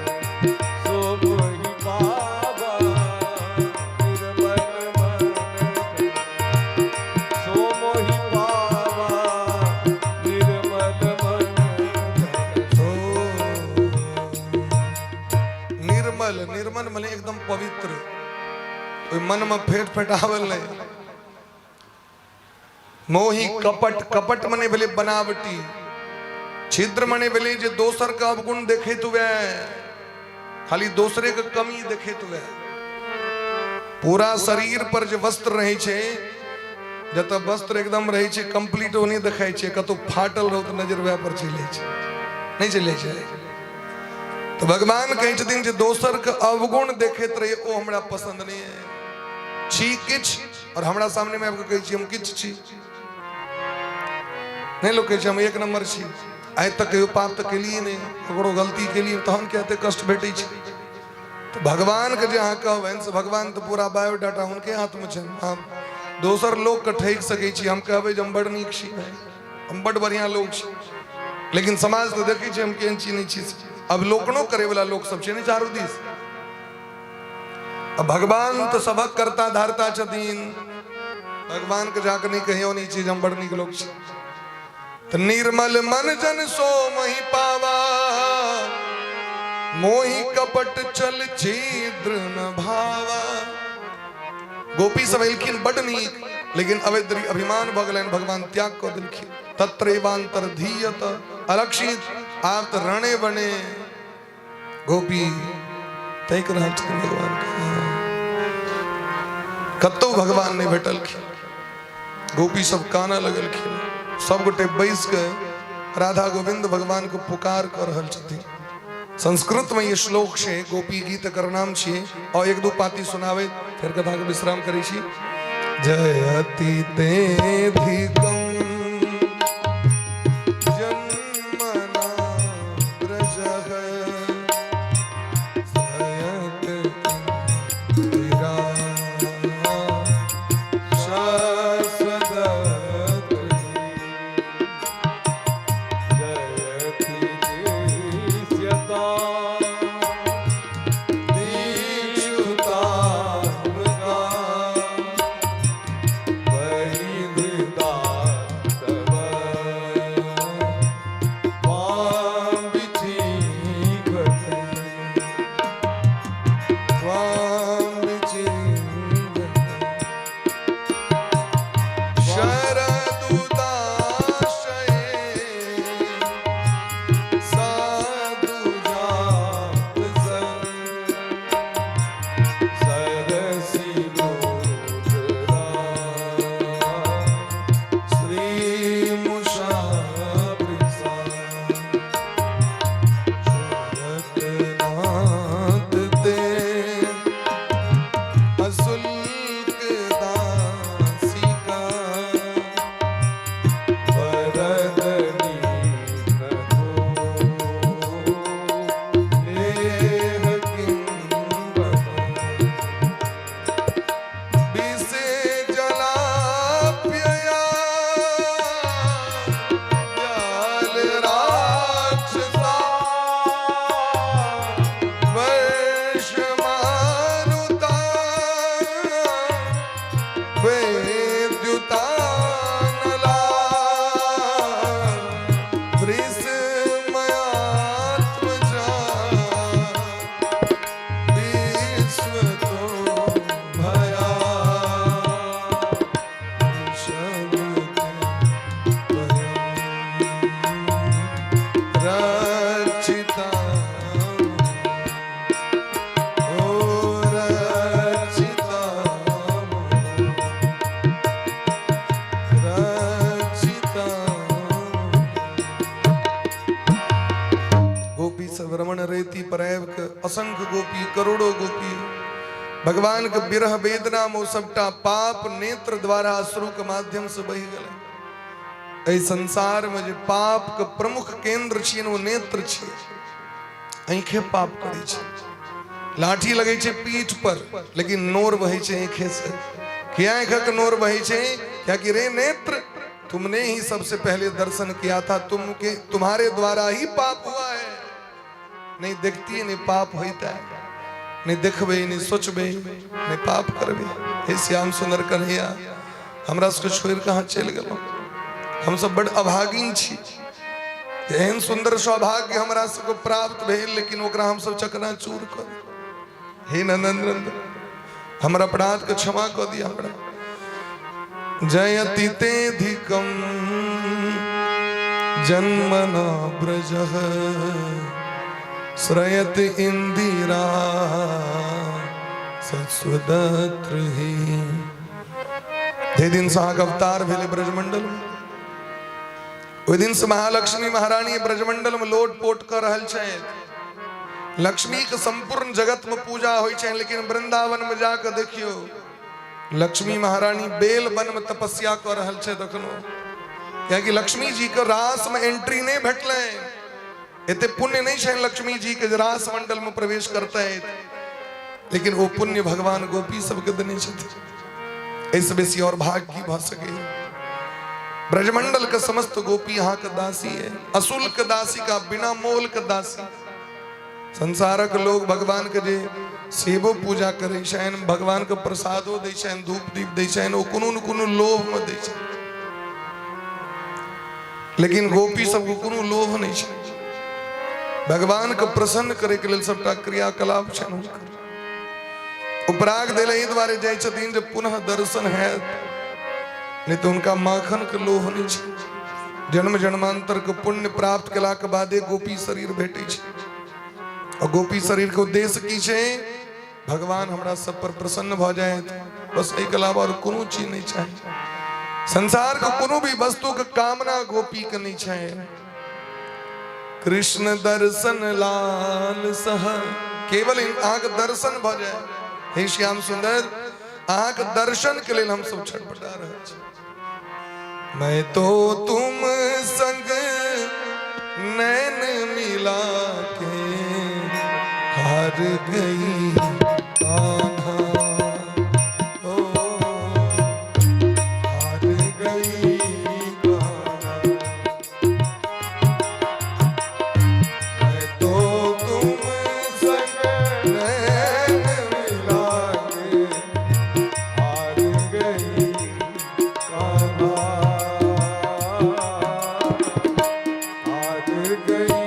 सो मोहि पावा। निर्मल मन जन सो मोहि पावा। निर्मल मन जन सो निर्मल, निर्मल मने एकदम पवित्र, ओहि मन में फेट फेटावल नहीं। मोहि कपट, कपट मने भेलै बनावटी, छिद्र मने भेलै जे दोसर के अवगुण देखैत हुए, खाली दोसरे के कमी देखैत हुए। पूरा शरीर पर जे वस्त्र रहै छै, जतऽ वस्त्र एकदम रहै छै कंप्लीट, ओ नहि देखाइ छै, कतौ फाटल रहौ तऽ नजर वएह पर चलि जाइ छै, नहि चलि जाइ छै? तऽ भगवान कहै छथिन जे दोसर के अवगुण देखैत रही, ओ हमरा पसंद नहि है। छी किछु और हमरा सामने में आबि कऽ कहै छी हम किछु छी नहि। लोक कहै छै हम एक नंबर छी, आइ तक कहियो पाप तऽ केलियै नहि, ककरो गलती केलियै तहन किया एते कष्ट भेटै छै? तऽ भगवानके जे अहाँ कहबनि से भगवान तऽ पूरा बायोडाटा हुनके हाथमे छनि। हम दोसर लोकके ठकि सकै छी, हम कहबै जे हम बड़ नीक छी भाई, हम बड़ बढ़िआँ लोक छी, लेकिन समाज तऽ देखै छै हम केहन छी नहि छी। अवलोकनो करैवला लोक सब छै ने चारू दिस। आ भगवान तऽ सबक कर्ता धारता छथिन, भगवान के जाके नहि कहियो नहि छी जे हम बड़ नीक लोक छी। तऽ निर्मल मन जन सो मही पावा, मोहि कपट छल छिद्र न भावा। गोपी सब एलखिन बड नीक, लेकिन अवैध अभिमान भऽ गेलनि, भगवान त्याग कऽ देलखिन। तत्रैवांतर धीयत अलक्षित, आब तऽ रणे बने गोपी। ताकि रहल छथिन भगवान के। कतौ भगवान नहि भेटलखिन। गोपी सब कानऽ लगलखिन। सब गोटे बैस के राधा गोविंद भगवान के पुकार कर रहल छथिन। संस्कृत में ये श्लोक छै, गोपी गीत एकर नाम छियै। और एक दू पाती सुनावे फिर कथा के विश्राम करै छी। जयति तेधिकम जन्मना ब्रजः श्रयत इंदिरा शाश्वत जयति दृश्यता दीक्षुता परिधृता तव त्वां विचिन्वते त्वां विचिन्वते शरदुदाशये साधु जात संग सरसि लोचना श्री मुषावृषा शरतनाथ ते अशुल्क दासिका वरद दीनको नेह किंबत विषे जलाप्यया व्याल राक्षसा वर्षमारुता वेद्युतानला वृषमयात्मजा विश्वतो भया शब्दे रचिता ओ रचिता रचिता। गोपी सब रमण रेती पर आबि के असंख्य गोपी, करोड़ों गोपी भगवान के विरह वेदना में ओ सबटा पाप नेत्र द्वारा अश्रु के माध्यम से बहि गेलै। एहि संसार में जे पाप के प्रमुख केंद्र छियै ओ नेत्र छियै। आँखे पाप करै छै। लाठी लगै छै पीठ पर, लेकिन नोर बहै छै आँखे से। किया आँखक नोर बहै छै? कियाकि रे नेत्र, तुमने ही सबसे पहले दर्शन किया था, तुम के तुम्हारे द्वारा ही पाप हुआ है। नहीं देखती नहीं पाप होता है, नहीं देखबे नहीं सोचबे नहीं पाप करबे। हे श्याम सुंदर कन्हैया, हमरा सबके छोड़ि कहाँ चलि गेलहुँ? हम सब बड़ अभागिन छी। एहन सुंदर सौभाग्य हमरा सबके प्राप्त भेल, लेकिन ओकरा हम सब चकनाचूर कऽ देलहुँ। हे नंदन नंदन, हमर अपराध के क्षमा कऽ दिअ हमरा। जयति तेधिकम जन्मना ब्रजः श्रयति इंदिरा सत्सुदत्र ही। जाहि दिन से अहाँके अवतार भेलै ब्रजमंडल में, ओहि दिन से महालक्ष्मी महारानी ब्रजमंडल में लोट पोट कऽ रहल छथि। लक्ष्मी के संपूर्ण जगत में पूजा होइ छै, लेकिन वृंदावन में जाके देखियौ लक्ष्मी महारानी बेल वन में तपस्या कऽ रहल छथि अखनो। कियाकि लक्ष्मी जी के रास में एंट्री नहि भेटलनि, एते पुण्य नहि छनि लक्ष्मी जी के जे रास मंडल में प्रवेश करतै, लेकिन ओ पुण्य भगवान गोपी सबके देने छथिन। एहिसँ बेसी और भाग की भऽ सकैए? ब्रजमंडल के समस्त गोपी अहाँ के दासी है, अशुल्क दासी का, बिना मोल के दासी। संसारक लोग भगवान के जे सेवो पूजा करै छनि, भगवान के प्रसादो दै छनि, धूप दीप दै छनि, ओ कोनो न कोनो लोभ में दै छनि, लेकिन गोपी सबके कोनो लोभ नहि छै। भगवान के प्रसन्न करे के लेल सबटा क्रियाकलाप छनि हुनकर। उपराग देल एहि दुआरे जाइ छथिन जे पुनः दर्शन हैत, नहि तऽ हुनका माखन के लोभ नहि छै। जन्म जन्मांतर के पुण्य प्राप्त केला के बादे गोपी शरीर भेटै छै। आ गोपी शरीर के उद्देश्य की छै? भगवान हमरा सब पर प्रसन्न भऽ जाए, बस। एहिके अलावा आओर कोनो चीज नहि चाही। संसार के कोनो भी वस्तु के कामना गोपी के नहि छै। कृष्ण दर्शन लाल सह, केवल अहाँके दर्शन भऽ जाए। हे श्याम सुंदर, अहाँके दर्शन के लेल हम सब छटपटा रहल छी। मैं तो तुम संग नैन मिला के हार गई कान्हा, ओ हार गई कान्हा। मैं तो तुम संग नैन मिला के हार गई कान्हा, हार गई।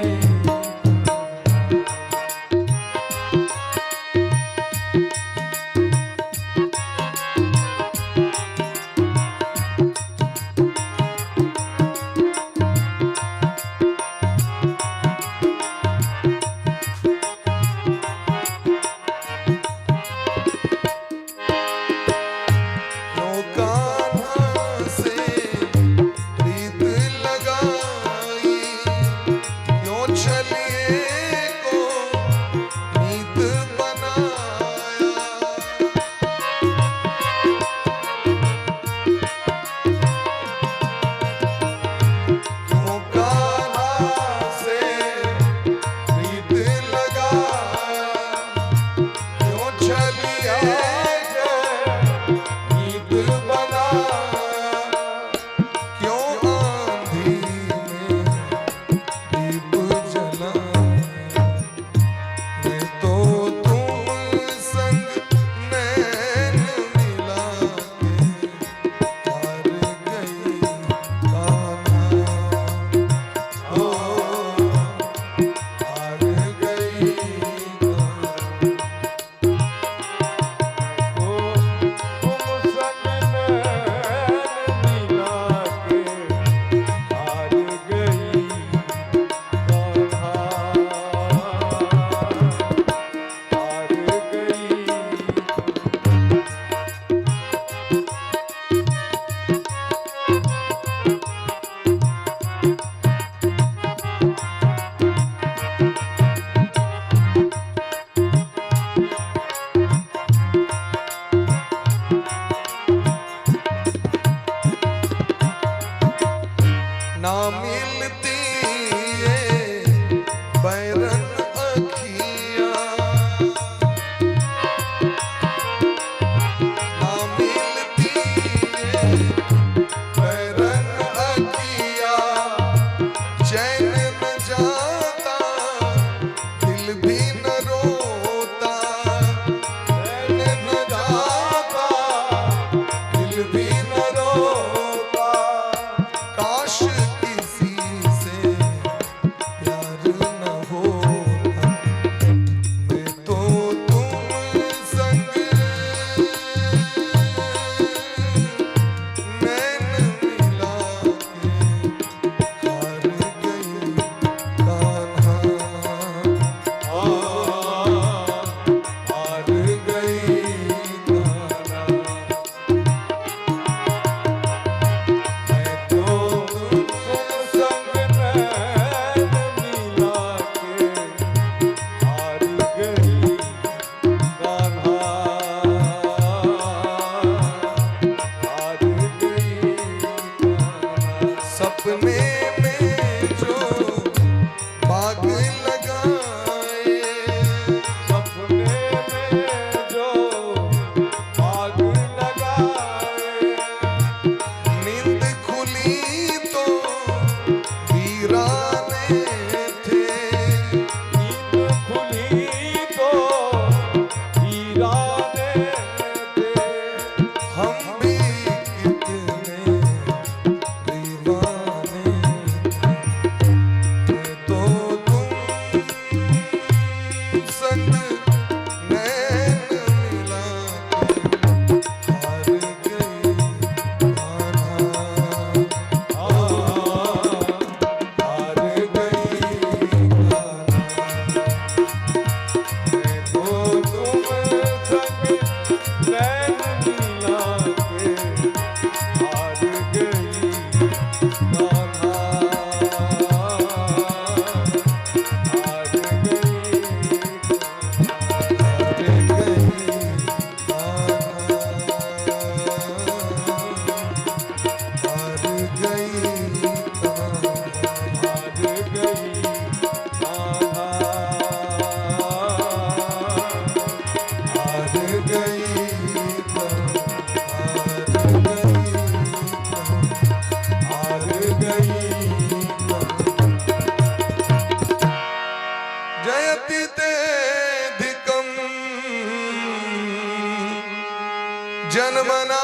जन्मना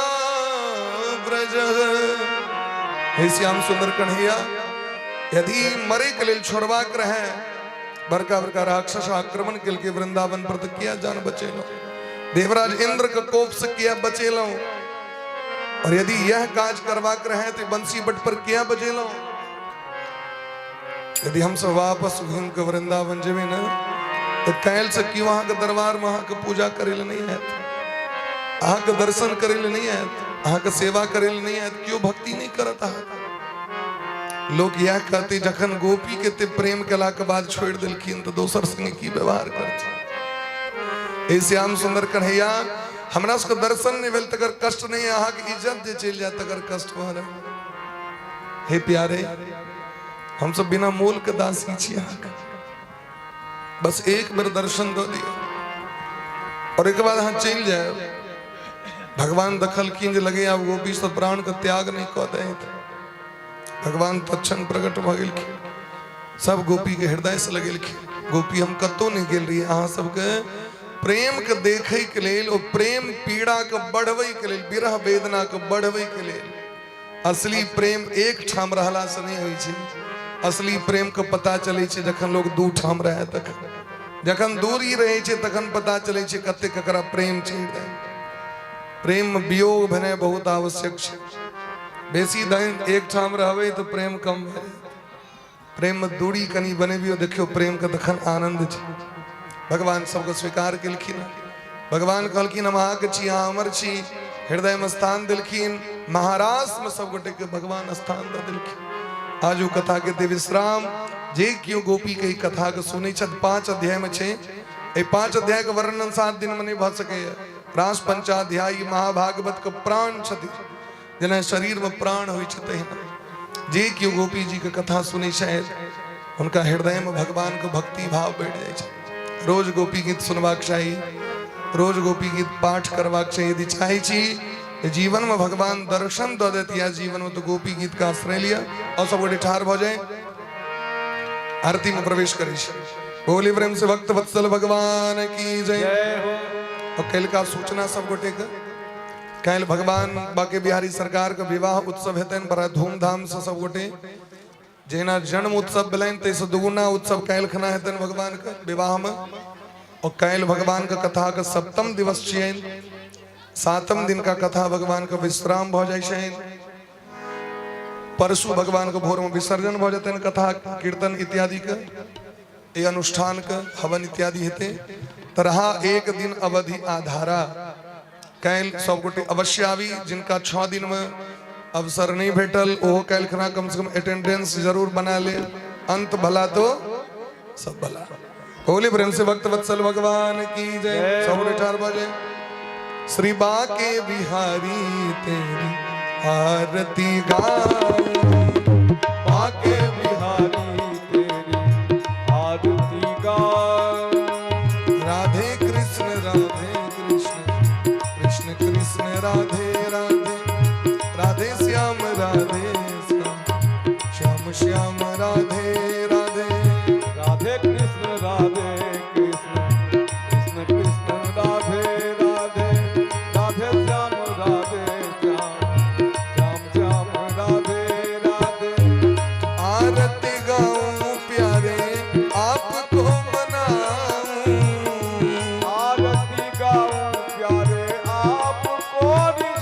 ब्रज। हे श्याम सुंदर कन्हैया, यदि मरे के लेल छोड़बाक रहे, बड़का बड़का राक्षस आक्रमण केलकै वृंदावन पर, तऽ किया जान बचेलहुँ? देवराज इंद्र के कोप से किया बचेलहुँ? और यदि यह काज करबाक रहे तो बंसी बट पर किया बजेलहुँ? यदि हम सब वापस घूम के वृंदावन जेबै ने, तऽ काल्हि से केओ अहाँके दरबार में अहाँके पूजा करै लए नहि आयत, अहाँके दर्शन करै लए नहि आयत, अहाँके सेवा करै लए नहि आयत, केओ भक्ति नहि करत अहाँके। लोक इएह कहते, जखन गोपी के एते प्रेम केला के बाद छोड़ि देलखिन तऽ दोसर संगे की व्यवहार करथिन? हे श्याम सुंदर कन्हैया, हमरा सबके दर्शन नहि भेल तकर कष्ट नहि, अहाँके इज्जत जे चलि जायत तकर कष्ट भऽ रहल। हे प्यारे, हम सब बिना मोल के दासी छी अहाँके, बस एक बेर दर्शन दऽ दिअ और एक बाद अहाँ चलि जायब। भगवान देखलखिन जे लगैया आब गोपी सब प्राण के त्याग नहि कऽ दै। भगवान तत्क्षण प्रकट भऽ गेलखिन, सब गोपी के हृदय से लगेलखिन। गोपी, हम कतौ नहि गेल रहियै, अहाँ सबके प्रेम के देखै के लेल, ओ प्रेम पीड़ा के बढ़बै के लेल, विरह वेदना के बढ़बै के लेल। असली प्रेम एक ठाम रहला से नहि होइ छै, असली प्रेम के पता चलै छै जखन लोग दू ठाम रहै तखन। जखन दूरी रहै छै तखन पता चलै छै कते ककरा प्रेम छै हृदय। प्रेम में वियोग भेनाइ बहुत आवश्यक छै। बेसी दिन एक ठाम रहबै तऽ प्रेम कम भए जायत। प्रेम में दूरी कनि बनेबियो, देखियो प्रेम के तखन आनंद छै। भगवान सबके स्वीकार केलखिन। भगवान कहलखिन हम अहाँके छी, अहाँ हमर छी। हृदय में स्थान देलखिन। महाराष्ट्र में सब गोटे के भगवान स्थान दऽ देलखिन। आजू कथा के दे विश्राम। जे केओ गोपी के ई कथा के सुनै छथि, 5 अध्याय में छै, एहि 5 अध्याय के वर्णन 7 दिन में नहीं भऽ सकैए। रास पंचाध्यायी महाभागवत के प्राण छथि, जेना शरीर में प्राण होइ छै तहिना। जे केओ गोपी जी के कथा सुनै छथि हुनका हृदय में भगवान के भक्ति भाव बढ़ि जाइ छै। रोज गोपी गीत सुनबाक चाही, रोज गोपी गीत पाठ करबाक चाही। यदि चाहै छी जीवन में भगवान दर्शन दऽ देत या जीवन में, तो गोपी गीत का आश्रय लिअ। और सब गोटे ठाढ़ भऽ जाए, आरती में प्रवेश करै छी। बोली प्रेम से भक्त वत्सल भगवान की जय। और काल्हिका सूचना सब गोटे के, काल्हि भगवान बाके बिहारी सरकार के विवाह उत्सव हेतनि बड़ा धूमधाम से। सब गोटे जहिना जन्म उत्सव भेलनि ताहिसँ दुगुना उत्सव काल्हि खना हेतनि भगवान के विवाह में। और काल्हि भगवान के कथा के सप्तम दिवस छियनि। सातम दिन का कथा भगवान के विश्राम भऽ जाइ छनि। परसू भगवान के भोर में विसर्जन भऽ जेतनि कथा कीर्तन इत्यादि के, ई अनुष्ठान के हवन इत्यादि हेतै। तऽ रहा एक दिन अवधि आधारा। काल्हि सब गोटे अवश्य आबी। जिनका 6 दिन में अवसर नहीं भेटल ओहो काल्हि खना कम से कम अटेंडेंस जरूर बना ले। अंत भला तो सब भला। बोले प्रेम से भक्त वत्सल भगवान की जय। सब गोटे ठाढ़ भऽ जाए। श्री बाके बिहारी तेरी आरती गाऊं, बाके बिहारी तेरी आरती गाऊं। राधे कृष्ण राधे कृष्ण कृष्ण कृष्ण राधे राधे, राधे श्याम राधे श्याम श्याम श्याम राधे राधे। राधे कृष्ण राधे कृष्ण कृष्ण कृष्ण राधे राधे, राधे श्याम राधे श्याम श्याम श्याम राधे राधे। आरती गाऊं प्यारे आपको मनाऊं, आरती गाऊं प्यारे आपको रिझाऊं।